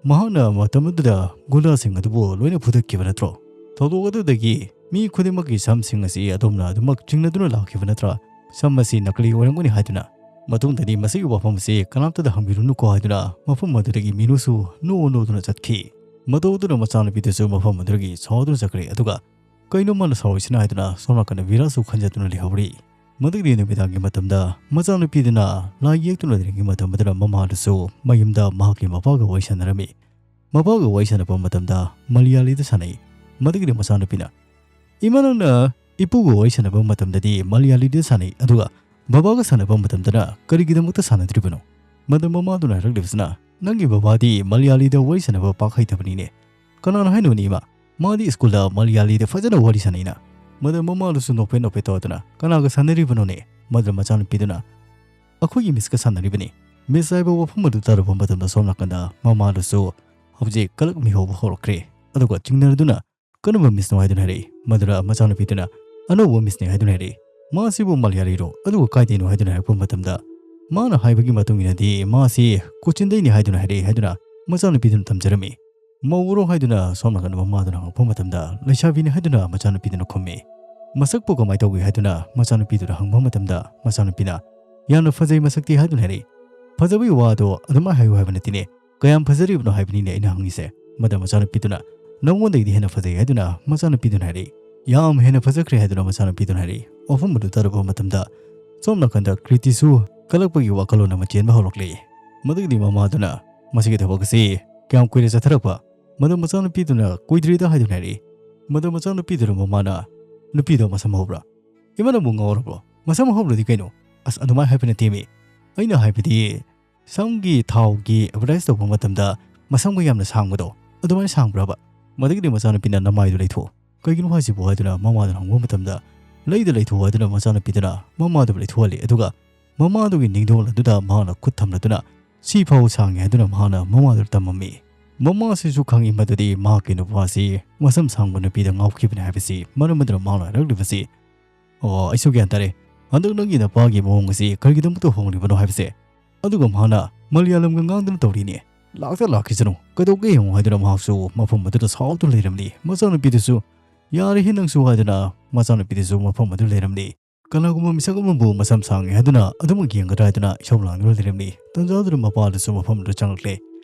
ꯃꯍꯥꯛꯅ ꯃꯇꯝ ꯑꯗꯨꯗ ꯒꯨꯟꯗꯥꯁꯤꯡ ꯑꯗꯨꯕꯨ ꯂꯣꯏꯅ ꯐꯨꯗꯠꯈꯤꯕ ꯅꯠꯇ꯭ꯔꯣ? ꯊꯧꯗꯣꯛ ꯑꯗꯨꯗꯒꯤ ꯃꯤ ꯈꯨꯗꯤꯡꯃꯛꯀꯤ ꯁꯝꯁꯤꯡ ꯑꯁꯤ ꯑꯗꯣꯝꯅ ꯑꯗꯨꯃꯛ ꯆꯤꯡꯅꯗꯨꯅ ꯂꯥꯛꯈꯤꯕ ꯅꯠꯇ꯭ꯔꯥ? ꯁꯝ ꯑꯁꯤ ꯅꯀꯂꯤ ꯑꯣꯏꯔꯝꯒꯅꯤ" ꯍꯥꯏꯗꯨꯅ, "ꯃꯇꯨꯡꯗꯗꯤ ꯃꯁꯤꯒꯤ ꯋꯥꯐꯝ ꯑꯁꯤ ꯀꯅꯥꯝꯇꯗ ꯍꯪꯕꯤꯔꯨꯅꯨꯀꯣ" ꯍꯥꯏꯗꯨꯅ ꯃꯐꯝ ꯑꯗꯨꯗꯒꯤ ꯃꯤꯅꯨꯁꯨ ꯅꯣꯛꯑ ꯅꯣꯛꯇꯨꯅ ꯆꯠꯈꯤ꯫ ꯃꯇꯧ ꯑꯗꯨꯅ ꯃꯆꯥꯅꯨꯄꯤꯗꯨꯁꯨ ꯃꯐꯝ ꯑꯗꯨꯗꯒꯤ ꯁꯥꯎꯗꯨꯅ ꯆꯠꯈ꯭ꯔꯦ꯫ ꯑꯗꯨꯒ "ꯀꯩꯅꯣ ꯃꯥꯅ ꯁꯥꯎꯔꯤꯁꯤꯅ?" ꯍꯥꯏꯗꯨꯅ ꯁꯣꯝ ꯅꯥꯀꯟꯗ ꯕꯤꯔꯥꯁꯨ ꯈꯟꯖꯗꯨꯅ ꯂꯩꯍꯧꯔꯤ꯫ ꯃꯗꯨꯒꯤ ꯅꯨꯃꯤꯗꯥꯡꯒꯤ ꯃꯇꯝꯗ ꯃꯆꯥꯅꯨꯄꯤꯗꯨꯅ ꯂꯥꯏ ꯌꯦꯛꯇꯨꯅ ꯂꯩꯔꯤꯉꯩ ꯃꯇꯝ ꯑꯗꯨꯗ ꯃꯃꯥꯗꯨꯁꯨ ꯃꯌꯨꯝꯗ ꯃꯍꯥꯛꯀꯤ ꯃꯄꯥꯒ ꯋꯥꯔꯤ ꯁꯥꯟꯅꯔꯝꯃꯤ꯫ ꯃꯄꯥꯒ ꯋꯥꯔꯤ ꯁꯥꯟꯅꯕ ꯃꯇꯝꯗ ꯃꯂꯤꯌꯥꯂꯤꯗ ꯁꯥꯟꯅꯩ꯫ ꯃꯗꯨꯒꯤꯗꯤ ꯃꯆꯥꯅꯨꯄꯤꯅ, "ꯏꯃꯥ, ꯅꯪꯅ ꯏꯄꯨꯒ ꯋꯥꯔꯤ ꯁꯥꯟꯅꯕ ꯃꯇꯝꯗꯗꯤ ꯃꯂꯤꯌꯥꯂꯤꯗ ꯁꯥꯟꯅꯩ, ꯑꯗꯨꯒ ꯕꯕꯥꯒ ꯁꯥꯟꯅꯕ ꯃꯇꯝꯗꯅ ꯀꯔꯤꯒꯤꯗꯃꯛꯇ ꯁꯥꯟꯅꯗ꯭ꯔꯤꯕꯅꯣ?" ꯃꯗꯨ ꯃꯃꯥꯗꯨꯅ ꯍꯥꯏꯔꯛꯂꯤꯕꯁꯤꯅ, "ꯅꯪꯒꯤ ꯕꯕꯥꯗꯤ ꯃꯂꯤꯌꯥꯂꯤꯗ ꯋꯥꯔꯤ ꯁꯥꯟꯅꯕ ꯄꯥꯛ ꯍꯩꯇꯕꯅꯤꯅꯦ꯫" "ꯀꯅꯥꯅ ꯍꯥꯏꯅꯣꯅꯦ ꯏꯃꯥ? ꯃꯥꯗꯤ ꯁ꯭ꯀꯨꯜꯗ ꯃꯂꯤꯌꯥꯂꯤꯗ ꯐꯖꯅ ꯋꯥꯔꯤ ꯁꯥꯟꯅꯩꯅ꯫" ꯃꯗꯨ ꯃꯃꯥꯗꯨꯁꯨ ꯅꯣꯛꯐꯦꯠ ꯅꯣꯛꯐꯦꯠ ꯇꯧꯗꯨꯅ, "ꯀꯅꯥꯒ ꯁꯥꯟꯅꯔꯤꯕꯅꯣꯅꯦ?" ꯃꯗꯨ ꯃꯆꯥꯅꯨꯄꯤꯗꯨꯅ, "ꯑꯩꯈꯣꯏꯒꯤ ꯃꯤꯁꯀ ꯁꯥꯟꯅꯔꯤꯕꯅꯤ꯫" ꯃꯤꯁ ꯍꯥꯏꯕ ꯋꯥꯐꯝ ꯑꯗꯨ ꯇꯥꯔꯨꯕ ꯃꯇꯝꯗ ꯁꯣꯝ ꯅꯥꯀꯟꯗ ꯃꯃꯥꯗꯨꯁꯨ ꯍꯧꯖꯤꯛ ꯀꯂꯛ ꯃꯤꯍꯧꯕ ꯍꯧꯔꯛꯈ꯭ꯔꯦ꯫ ꯑꯗꯨꯒ ꯆꯤꯡꯅꯗꯨꯅ, "ꯀꯔꯝꯕ ꯃꯤꯁꯅꯣ?" ꯍꯥꯏꯗꯨꯅ ꯍꯥꯏꯔꯛꯏ꯫ ꯃꯗꯨꯗ ꯃꯆꯥꯅꯨꯄꯤꯗꯨꯅ, "ꯑꯅꯧꯕ ꯃꯤꯁꯅꯤ" ꯍꯥꯏꯗꯨꯅ ꯍꯥꯏꯔꯛꯏ꯫ "ꯃꯥꯁꯤꯕꯨ ꯃꯂꯌꯥꯂꯤꯔꯣ? ꯑꯗꯨꯒ ꯀꯥꯏꯗꯩꯅꯣ?" ꯍꯥꯏꯗꯨꯅ ꯍꯥꯏꯔꯛꯄ ꯃꯇꯝꯗ, ꯃꯥꯅ ꯍꯥꯏꯕꯒꯤ ꯃꯇꯨꯡ ꯏꯟꯅꯗꯤ ꯃꯥꯁꯤ ꯀꯣꯆꯤꯟꯗꯩꯅꯤ ꯍꯥꯏꯗꯨꯅ ꯍꯥꯏꯔꯛꯏ ꯍꯥꯏꯗꯨꯅ ꯃꯆꯥꯅꯨꯄꯤꯗꯨꯅ ꯊꯝꯖꯔꯝꯃꯤ꯫ "ꯃꯧꯔꯣ?" ꯍꯥꯏꯗꯨꯅ ꯁꯣꯝ ꯅꯥꯀꯟꯗ ꯃꯃꯥꯗꯨꯅ ꯍꯪꯉꯛꯄ ꯃꯇꯝꯗ, "ꯂꯩꯁꯥꯕꯤꯅꯤ" ꯍꯥꯏꯗꯨꯅ ꯃꯆꯥꯅꯨꯄꯤꯗꯨꯅ ꯈꯨꯝꯃꯤ꯫ "ꯃꯁꯛꯄꯨ ꯀꯃꯥꯏꯅ ꯇꯧꯒꯦ?" ꯍꯥꯏꯗꯨꯅ ꯃꯆꯥꯅꯨꯄꯤꯗꯨꯅ ꯍꯪꯕ ꯃꯇꯝꯗ, ꯃꯆꯥꯅꯨꯄꯤꯅ, "ꯌꯥꯝꯅ ꯐꯖꯩ ꯃꯁꯛꯇꯤ" ꯍꯥꯏꯗꯨꯅ ꯍꯥꯏꯔꯛꯏ꯫ "ꯐꯖꯕꯒꯤ ꯋꯥꯗꯣ ꯑꯗꯨꯃꯥꯏꯅ ꯍꯥꯏꯌꯨ ꯍꯥꯏꯕ ꯅꯠꯇꯦꯅꯦ, ꯀꯌꯥꯝ ꯐꯖꯔꯤꯕꯅꯣ ꯍꯥꯏꯕꯅꯤꯅꯦ ꯑꯩꯅ ꯍꯪꯉꯤꯁꯦ꯫" ꯃꯗ ꯃꯆꯥꯅꯨꯄꯤꯗꯨꯅ, "ꯅꯉꯣꯟꯗꯒꯤꯗꯤ ꯍꯦꯟꯅ ꯐꯖꯩ" ꯍꯥꯏꯗꯨꯅ ꯃꯆꯥꯅꯨꯄꯤꯗꯨꯅ ꯍꯥꯏꯔꯛꯏ꯫ "ꯌꯥꯝ ꯍꯦꯟꯅ ꯐꯖꯈ꯭ꯔꯦ" ꯍꯥꯏꯗꯨꯅ ꯃꯆꯥꯅꯨꯄꯤꯗꯨꯅ ꯍꯥꯏꯔꯛꯏ꯫ ꯋꯥꯐꯝ ꯑꯗꯨ ꯇꯥꯔꯨꯕ ꯃꯇꯝꯗ ꯁꯣꯝ ꯅꯥꯀꯟꯗ ꯀ꯭ꯔꯤꯇꯤꯁꯨ ꯀꯜꯂꯛꯄꯒꯤ ꯋꯥꯈꯜꯂꯣꯟ ꯑꯃ ꯆꯦꯟꯕ ꯍꯧꯔꯛꯂꯦ꯫ ꯃꯗꯨꯒꯤꯗꯤ ꯃꯃꯥꯗꯨꯅ, "ꯃꯁꯤꯒꯤ ꯊꯕꯛ ꯑꯁꯤ ꯀꯌꯥꯝ ꯀꯨꯏꯔꯦ ꯆꯠꯊꯔꯛꯄ?" ꯃꯗꯨ ꯃꯆꯥꯅꯨꯄꯤꯗꯨꯅ, "ꯀꯨꯏꯗ꯭ꯔꯤꯗ" ꯍꯥꯏꯗꯨꯅ ꯍꯥꯏꯔꯛꯏ꯫ ꯃꯗꯨ ꯃꯆꯥꯅꯨꯄꯤꯗꯨꯅ ꯃꯃꯥꯅ, "ꯅꯨꯄꯤꯗꯣ ꯃꯁꯝ ꯍꯧꯕ꯭ꯔꯥ?" "ꯏꯃꯥ, ꯅꯪꯕꯨ ꯉꯥꯎꯔꯕ꯭ꯔꯣ? ꯃꯁꯝ ꯍꯧꯕ꯭ꯔꯗꯤ ꯀꯩꯅꯣ?" "ꯑꯁ, ꯑꯗꯨꯃꯥꯏꯅ ꯍꯥꯏꯕ ꯅꯠꯇꯦꯃꯤ꯫ ꯑꯩꯅ ꯍꯥꯏꯕꯗꯤ, ꯁꯝꯒꯤ ꯊꯥꯎꯒꯤ ꯑꯦꯗꯚꯔꯇꯥꯏꯁ ꯇꯧꯕ ꯃꯇꯝꯗ ꯃꯁꯝꯒ ꯌꯥꯝꯅ ꯁꯥꯡꯕꯗꯣ, ꯑꯗꯨꯃꯥꯏꯅ ꯁꯥꯡꯕ꯭ꯔꯕ? ꯃꯗꯒꯤꯗꯤ ꯃꯆꯥꯅꯨꯄꯤꯅ "ꯅꯃꯥꯏꯗꯨ ꯂꯩꯊꯣꯛꯑꯣ꯫ ꯀꯩꯒꯤꯅꯣ ꯍꯥꯏꯁꯤꯕꯨ?" ꯍꯥꯏꯗꯨꯅ ꯃꯃꯥꯗꯨꯅ ꯍꯪꯕ ꯃꯇꯝꯗ, "ꯂꯩꯗ ꯂꯩꯊꯣꯛꯑꯣ" ꯍꯥꯏꯗꯨꯅ ꯃꯆꯥꯅꯨꯄꯤꯗꯨꯅ ꯃꯃꯥꯗꯨꯕꯨ ꯂꯩꯊꯣꯛꯍꯜꯂꯤ꯫ ꯑꯗꯨꯒ ꯃꯃꯥꯗꯨꯒꯤ ꯅꯤꯡꯗꯣꯜ ꯑꯗꯨꯗ ꯃꯍꯥꯛꯅ ꯈꯨꯠ ꯊꯝꯂꯗꯨꯅ "ꯁꯤ ꯐꯥꯎ ꯁꯥꯡꯉꯤ" ꯍꯥꯏꯗꯨꯅ ꯃꯍꯥꯛꯅ ꯃꯃꯥꯗꯨꯗ ꯇꯝꯃꯝꯃꯤ꯫ ꯃꯃꯥꯁꯤꯁꯨ ꯈꯪꯏ ꯃꯗꯨꯗꯤ ꯃꯍꯥꯛꯀꯤ ꯅꯨꯄꯥꯁꯤ ꯃꯁꯝ ꯁꯥꯡꯕ ꯅꯨꯄꯤꯗ ꯉꯥꯎꯈꯤꯕꯅꯤ ꯍꯥꯏꯕꯁꯤ꯫ ꯃꯔꯝ ꯑꯗꯨꯅ ꯃꯍꯥꯛꯅ ꯍꯥꯏꯔꯛꯂꯤꯕꯁꯤ, "ꯑꯣ, ꯑꯩꯁꯨ ꯒ꯭ꯌꯥꯟ ꯇꯥꯔꯦ꯫ ꯍꯟꯗꯛ ꯅꯪꯒꯤ ꯅꯄꯥꯒꯤ ꯃꯑꯣꯡ ꯑꯁꯤ ꯀꯔꯤꯒꯤꯗꯃꯛꯇ ꯍꯣꯡꯂꯤꯕꯅꯣ?" ꯍꯥꯏꯕꯁꯦ꯫ ꯑꯗꯨꯒ ꯃꯍꯥꯛꯅ ꯃꯂꯌꯥꯂꯝꯒ ꯉꯥꯡꯗꯨꯅ ꯇꯧꯔꯤꯅꯤ꯫ "ꯂꯥꯛꯇ ꯂꯥꯛꯈꯤꯁꯅꯨ, ꯀꯩꯗꯧꯒꯦ ꯌꯦꯡꯉꯨ" ꯍꯥꯏꯗꯨꯅ ꯃꯍꯥꯛꯁꯨ ꯃꯐꯝ ꯑꯗꯨꯗ ꯁꯥꯎꯗꯨꯅ ꯂꯩꯔꯝꯂꯤ꯫ ꯃꯆꯥꯅꯨꯄꯤꯗꯨꯁꯨ "ꯌꯥꯔꯦꯍꯦ ꯅꯪꯁꯨ" ꯍꯥꯏꯗꯨꯅ ꯃꯆꯥꯅꯨꯄꯤꯗꯨꯁꯨ ꯃꯐꯝ ꯑꯗꯨ ꯂꯩꯔꯝꯂꯤ꯫ ꯀꯅꯥꯒꯨꯝꯕ ꯃꯤꯁꯛ ꯑꯃꯕꯨ ꯃꯁꯝ ꯁꯥꯡꯉꯦ ꯍꯥꯏꯗꯨꯅ ꯑꯗꯨꯃꯛ ꯌꯦꯡꯒꯗ꯭ꯔꯥ ꯍꯥꯏꯗꯨꯅ ꯏꯁꯧ ꯂꯥꯡꯗꯨꯅ ꯂꯩꯔꯝꯂꯤ꯫ ꯇꯟꯖꯥꯗꯨꯗ ꯃꯄꯥꯗꯨꯁꯨ ꯃꯐꯝ ꯑꯗꯨ ꯆꯪꯂꯛꯂꯦ꯫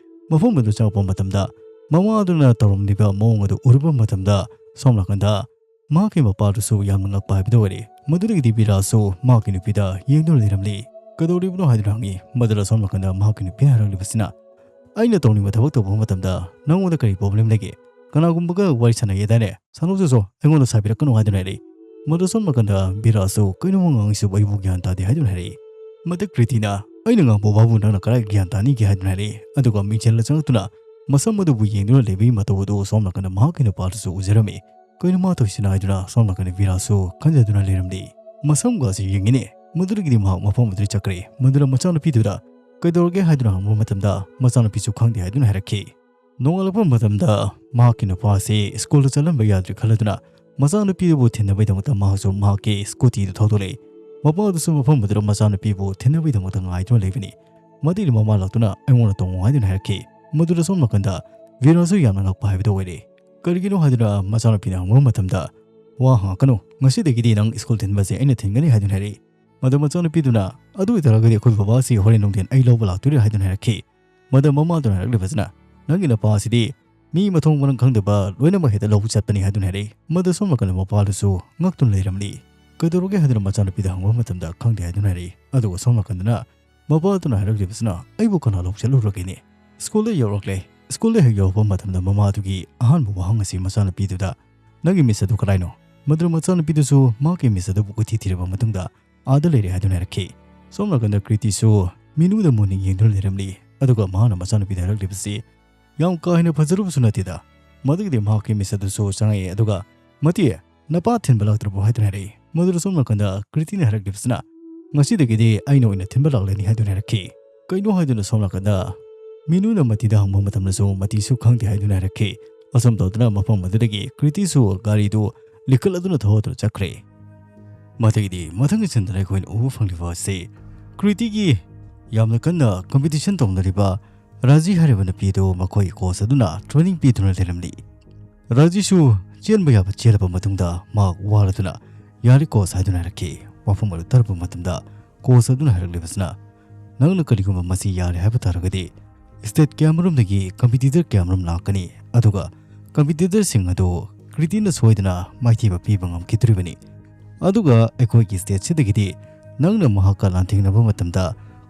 ꯃꯐꯝ ꯑꯗꯨ ꯆꯪꯂꯛꯄ ꯃꯇꯝꯗ ꯃꯃꯥꯗꯨꯅ ꯇꯧꯔꯝꯂꯤꯕ ꯃꯑꯣꯡ ꯑꯗꯨ ꯎꯔꯨꯕ ꯃꯇꯝꯗ ꯁꯣꯝ ꯅꯥꯀꯟꯗ ꯃꯍꯥꯛꯀꯤ ꯃꯄꯥꯗꯨꯁꯨ ꯌꯥꯝꯅ ꯉꯛꯄ ꯍꯥꯏꯕꯗꯨ ꯑꯣꯏꯔꯦ꯫ ꯃꯗꯨꯗꯒꯤꯗꯤ ꯕꯤꯔꯥꯁꯨ ꯃꯍꯥꯛꯀꯤ ꯅꯨꯄꯤꯗ ꯌꯦꯡꯗꯨꯅ ꯂꯩꯔꯝꯂꯤ꯫ "ꯀꯩꯗꯧꯔꯤꯕꯅꯣ?" ꯍꯥꯏꯗꯨꯅ ꯍꯪꯉꯤ꯫ ꯃꯗꯨꯗ ꯁꯣꯝ ꯅꯥꯀꯟꯗ ꯃꯍꯥꯛꯀꯤ ꯅꯨꯄꯤꯅ ꯍꯥꯏꯔꯛꯂꯤꯕꯁꯤꯅ, "ꯑꯩꯅ ꯇꯧꯅꯤꯡꯕ ꯊꯕꯛ ꯇꯧꯕ ꯃꯇꯝꯗ ꯅꯉꯣꯟꯗ ꯀꯔꯤ ꯄ꯭ꯔꯣꯕ꯭ꯂꯦꯝ ꯂꯩꯒꯦ? ꯀꯅꯥꯒꯨꯝꯕꯒ ꯋꯥꯔꯤ ꯁꯥꯟꯅꯒꯦꯗꯥꯏꯅꯦ? ꯁꯥꯟꯅꯧꯆꯣ, ꯑꯩꯉꯣꯟꯗ ꯁꯥꯕꯤꯔꯛꯀꯅꯨ" ꯍꯥꯏꯗꯨꯅ ꯍꯥꯏꯔꯛꯏ꯫ ꯃꯗꯨ ꯁꯣꯝ ꯅꯥꯀꯟꯗ ꯕꯤꯔꯥꯁꯨ, "ꯀꯩꯅꯣ ꯃꯥ ꯉꯥꯡꯉꯤꯁꯤꯕꯨ? ꯑꯩꯕꯨ ꯒ꯭ꯌꯥꯟ ꯇꯥꯗꯦ" ꯍꯥꯏꯗꯨꯅ ꯍꯥꯏꯔꯛꯏ꯫ ꯃꯗꯨ ꯀ꯭ꯔꯤꯇꯤꯅ, "ꯑꯩꯅ ꯉꯥꯡꯕ ꯋꯥꯕꯨ ꯅꯪꯅ ꯀꯗꯥꯏ ꯒ꯭ꯌꯥꯟ ꯇꯥꯅꯤꯒꯦ?" ꯍꯥꯏꯗꯨꯅ ꯍꯥꯏꯔꯛꯏ꯫ ꯑꯗꯨꯒ ꯃꯤꯡꯁꯦꯜꯗ ꯆꯪꯂꯛꯇꯨꯅ ꯃꯁꯝ ꯑꯗꯨꯕꯨ ꯌꯦꯡꯗꯨꯅ ꯂꯩꯕꯒꯤ ꯃꯇꯧ ꯑꯗꯨ ꯁꯣꯝ ꯅꯥꯀꯟꯗ ꯃꯍꯥꯛꯀꯤ ꯅꯨꯄꯥꯗꯨꯁꯨ ꯎꯖꯔꯝꯃꯤ꯫ "ꯀꯩꯅꯣ ꯃꯥ ꯇꯧꯔꯤꯁꯤꯅ?" ꯍꯥꯏꯗꯨꯅ ꯁꯣꯝ ꯅꯥꯀꯟꯗ ꯕꯤꯔꯥꯁꯨ ꯈꯟꯖꯗꯨꯅ ꯂꯩꯔꯝꯂꯤ꯫ ꯃꯁꯝꯒ ꯑꯁꯤ ꯌꯦꯡꯉꯤꯅꯦ꯫ ꯃꯗꯨꯗꯒꯤꯗꯤ ꯃꯍꯥꯛ ꯃꯐꯝ ꯑꯗꯨꯗ ꯆꯠꯈ꯭ꯔꯦ꯫ ꯃꯗꯨꯗ ꯃꯆꯥꯅꯨꯄꯤꯗꯨꯗ, "ꯀꯩꯗꯧꯔꯒꯦ?" ꯍꯥꯏꯗꯨꯅ ꯍꯪꯕ ꯃꯇꯝꯗ ꯃꯆꯥꯅꯨꯄꯤꯁꯨ ꯈꯪꯗꯦ ꯍꯥꯏꯗꯨꯅ ꯍꯥꯏꯔꯛꯈꯤ꯫ ꯅꯣꯡꯉꯥꯜꯂꯛꯄ ꯃꯇꯝꯗ ꯃꯍꯥꯛꯀꯤ ꯅꯨꯄꯥ ꯑꯁꯤ ꯁ꯭ꯀꯨꯜꯗ ꯆꯠꯂꯝꯕ ꯌꯥꯗ꯭ꯔꯦ ꯈꯜꯂꯗꯨꯅ ꯃꯆꯥꯅꯨꯄꯤꯗꯨꯕꯨ ꯊꯤꯟꯅꯕꯒꯤꯗꯃꯛꯇ ꯃꯍꯥꯛꯁꯨ ꯃꯍꯥꯛꯀꯤ ꯁ꯭ꯀꯨꯇꯤꯗꯨ ꯊꯧꯗꯣꯔꯛꯏ꯫ ꯃꯄꯥꯗꯨꯁꯨ ꯃꯐꯝ ꯑꯗꯨꯗ ꯃꯆꯥꯅꯨꯄꯤꯕꯨ ꯊꯤꯟꯅꯕꯒꯤꯗꯃꯛꯇ ꯉꯥꯏꯗꯨꯅ ꯂꯩꯕꯅꯤ꯫ ꯃꯗꯨꯒꯤ ꯃꯃꯥ ꯂꯥꯛꯇꯨꯅ "ꯑꯩꯉꯣꯟꯗ ꯇꯣꯡꯉꯨ" ꯍꯥꯏꯗꯨꯅ ꯍꯥꯏꯔꯛꯈꯤ꯫ ꯃꯗꯨꯗ ꯁꯣꯝ ꯅꯥꯀꯟꯗ ꯕꯤꯔꯥꯁꯨ ꯌꯥꯝꯅ ꯉꯛꯄ ꯍꯥꯏꯕꯗꯨ ꯑꯣꯏꯔꯦ꯫ ꯀꯔꯤꯒꯤꯅꯣ ꯍꯥꯏꯗꯨꯅ ꯃꯆꯥꯅꯨꯄꯤꯅ ꯍꯪꯕ ꯃꯇꯝꯗ, "ꯋꯥ ꯍꯪꯉꯛꯀꯅꯨ, ꯉꯁꯤꯗꯒꯤꯗꯤ ꯅꯪ ꯁ꯭ꯀꯨꯜ ꯊꯤꯟꯕꯁꯦ ꯑꯩꯅ ꯊꯤꯟꯒꯅꯤ" ꯍꯥꯏꯗꯨꯅ ꯍꯥꯏꯔꯛꯏ꯫ ꯃꯗꯨ ꯃꯆꯥꯅꯨꯄꯤꯗꯨꯅ, "ꯑꯗꯨ ꯑꯣꯏꯇꯥꯔꯒꯗꯤ ꯑꯩꯈꯣꯏ ꯕꯕꯥꯁꯤ ꯍꯣꯔꯦꯟ ꯅꯨꯡꯊꯤꯟ ꯑꯩ ꯂꯧꯕ ꯂꯥꯛꯇꯣꯏꯔꯥ?" ꯍꯥꯏꯗꯨꯅ ꯍꯥꯏꯔꯛꯈꯤ꯫ ꯃꯗꯨ ꯃꯃꯥꯗꯨꯅ ꯍꯥꯏꯔꯛꯂꯤꯕꯁꯤꯅ, "ꯅꯪꯒꯤ ꯅꯄꯥ ꯑꯁꯤꯗꯤ ꯃꯤ ꯃꯊꯣꯡ ꯃꯔꯝ ꯈꯪꯗꯕ ꯂꯣꯏꯅꯃꯛ ꯍꯦꯛꯇ ꯂꯧꯕ ꯆꯠꯄꯅꯤ" ꯍꯥꯏꯗꯨꯅ ꯍꯥꯏꯔꯛꯏ꯫ ꯃꯗꯨ ꯁꯣꯝ ꯅꯥꯀꯟꯗ ꯃꯄꯥꯗꯨꯁꯨ ꯉꯛꯇꯨꯅ ꯂꯩꯔꯝꯂꯤ꯫ "ꯀꯩꯗꯧꯔꯒꯦ?" ꯍꯥꯏꯗꯨꯅ ꯃꯆꯥꯅꯨꯄꯤꯗ ꯍꯪꯕ ꯃꯇꯝꯗ, "ꯈꯪꯗꯦ" ꯍꯥꯏꯗꯨꯅ ꯍꯥꯏꯔꯛꯏ꯫ ꯑꯗꯨꯒ ꯁꯣꯝ ꯅꯥꯀꯟꯗꯅ ꯃꯄꯥꯗꯨꯅ ꯍꯥꯏꯔꯛꯂꯤꯕꯁꯤꯅ, "ꯑꯩꯕꯨ ꯀꯅꯥ ꯂꯧꯕ ꯆꯠꯂꯨꯔꯒꯦꯅꯦ?" ꯁ꯭ꯀꯨꯜꯗ ꯌꯧꯔꯛꯂꯦ꯫ ꯁ꯭ꯀꯨꯜꯗ ꯍꯦꯛ ꯌꯧꯔꯛꯄ ꯃꯇꯝꯗ ꯃꯃꯥꯗꯨꯒꯤ ꯑꯍꯥꯟꯕ ꯋꯥꯍꯪ ꯑꯁꯤ ꯃꯆꯥꯅꯨꯄꯤꯗꯨꯗ, "ꯅꯪꯒꯤ ꯃꯤꯁ ꯑꯗꯨ ꯀꯗꯥꯏꯅꯣ?" ꯃꯗꯨꯗ ꯃꯆꯥꯅꯨꯄꯤꯗꯨꯁꯨ ꯃꯍꯥꯛꯀꯤ ꯃꯤꯁ ꯑꯗꯨꯕꯨ ꯀꯣꯏꯊꯤ ꯊꯤꯔꯕ ꯃꯇꯨꯡꯗ, "ꯑꯥꯗ ꯂꯩꯔꯦ" ꯍꯥꯏꯗꯨꯅ ꯍꯥꯏꯔꯛꯈꯤ꯫ ꯁꯣꯝ ꯅꯥꯀꯟꯗ ꯀ꯭ꯔꯤꯇꯤꯁꯨ ꯃꯤꯅꯨꯗ ꯃꯨꯟꯅ ꯌꯦꯡꯗꯨꯅ ꯂꯩꯔꯝꯂꯤ꯫ ꯑꯗꯨꯒ ꯃꯍꯥꯛꯅ ꯃꯆꯥꯅꯨꯄꯤꯗ ꯍꯥꯏꯔꯛꯂꯤꯕꯁꯤ ꯌꯥꯝ ꯀꯥ ꯍꯦꯟꯅ ꯐꯖꯔꯨꯕꯁꯨ ꯅꯠꯇꯦꯗ꯫ ꯃꯗꯨꯒꯤꯗꯤ ꯃꯍꯥꯛꯀꯤ ꯃꯤꯁ ꯑꯗꯨꯁꯨ ꯆꯪꯉꯛꯏ꯫ ꯑꯗꯨꯒ, "ꯃꯇꯤ, ꯅꯄꯥ ꯊꯤꯟꯕ ꯂꯥꯛꯇ꯭ꯔꯕꯣ?" ꯍꯥꯏꯗꯨꯅ ꯍꯥꯏꯔꯛꯏ꯫ ꯃꯗꯨꯗ ꯁꯣꯝ ꯅꯥꯀꯟꯗ ꯀ꯭ꯔꯤꯇꯤꯅ ꯍꯥꯏꯔꯛꯂꯤꯕꯁꯤꯅ, "ꯉꯁꯤꯗꯒꯤꯗꯤ ꯑꯩꯅ ꯑꯣꯏꯅ ꯊꯤꯟꯕ ꯂꯥꯛꯂꯅꯤ" ꯍꯥꯏꯗꯨꯅ ꯍꯥꯏꯔꯛꯈꯤ꯫ ꯀꯩꯅꯣ ꯍꯥꯏꯗꯨꯅ ꯁꯣꯝ ꯅꯥꯀꯟꯗ ꯃꯤꯅꯨꯅ ꯃꯇꯤꯗ ꯍꯪꯕ ꯃꯇꯝꯗꯁꯨ ꯃꯇꯤꯁꯨ ꯈꯪꯗꯦ ꯍꯥꯏꯗꯨꯅ ꯍꯥꯏꯔꯛꯈꯤ꯫ ꯑꯁꯨꯝ ꯇꯧꯗꯨꯅ ꯃꯐꯝ ꯑꯗꯨꯗꯒꯤ ꯀ꯭ꯔꯤꯇꯤꯁꯨ ꯒꯥꯔꯤꯗꯨ ꯂꯤꯈꯠꯂꯗꯨꯅ ꯊꯧꯗꯨꯅ ꯆꯠꯈ꯭ꯔꯦ꯫ ꯃꯊꯪꯒꯤꯗꯤ, ꯃꯊꯪꯒꯤ ꯁꯤꯟꯗꯨꯅ ꯑꯩꯈꯣꯏꯅ ꯎꯕ ꯐꯪꯂꯤꯕ ꯑꯁꯤ ꯀ꯭ꯔꯤꯇꯤꯒꯤ ꯌꯥꯝꯅ ꯀꯟꯅ ꯀꯝꯄꯤꯇꯤꯁꯟ ꯇꯧꯅꯔꯤꯕ ꯔꯥꯖꯤ ꯍꯥꯏꯔꯤꯕ ꯅꯨꯄꯤ ꯑꯗꯨ ꯃꯈꯣꯏꯒꯤ ꯀꯣꯆ ꯑꯗꯨꯅ ꯇ꯭ꯔꯦꯅꯤꯡ ꯄꯤꯗꯨꯅ ꯂꯩꯔꯝꯂꯤ꯫ ꯔꯥꯖꯤꯁꯨ ꯆꯦꯟꯕ ꯌꯥꯕ ꯆꯦꯜꯂꯕ ꯃꯇꯨꯡꯗ ꯃꯍꯥꯛ ꯋꯥꯔꯗꯨꯅ, "ꯌꯥꯔꯦ ꯀꯣꯆ" ꯍꯥꯏꯗꯨꯅ ꯍꯥꯏꯔꯛꯈꯤ꯫ ꯋꯥꯐꯝ ꯑꯗꯨ ꯇꯥꯔꯛꯄ ꯃꯇꯝꯗ ꯀꯣꯆ ꯑꯗꯨꯅ ꯍꯥꯏꯔꯛꯂꯤꯕꯁꯤꯅ, "ꯅꯪꯅ ꯀꯔꯤꯒꯨꯝꯕ ꯃꯁꯤ ꯌꯥꯔꯦ ꯍꯥꯏꯕ ꯇꯥꯔꯒꯗꯤ ꯁ꯭ꯇꯦꯠ ꯀꯌꯥꯃꯔꯨꯝꯗꯒꯤ ꯀꯝꯄꯤꯇꯤꯇꯔ ꯀꯌꯥꯃꯔꯨꯝ ꯂꯥꯛꯀꯅꯤ, ꯑꯗꯨꯒ ꯀꯝꯄꯤꯇꯤꯇꯔꯁꯤꯡ ꯑꯗꯨ ꯀ꯭ꯔꯤꯇꯤꯅ ꯁꯣꯏꯗꯅ ꯃꯥꯏꯊꯤꯕ ꯄꯤꯕ ꯉꯝꯈꯤꯗꯣꯔꯤꯕꯅꯤ꯫ ꯑꯗꯨꯒ ꯑꯩꯈꯣꯏꯒꯤ ꯁ꯭ꯇꯦꯠꯁꯤꯗꯒꯤꯗꯤ ꯅꯪꯅ ꯃꯍꯥꯛꯀ ꯂꯥꯟꯊꯦꯡꯅꯕ ꯃꯇꯝꯗ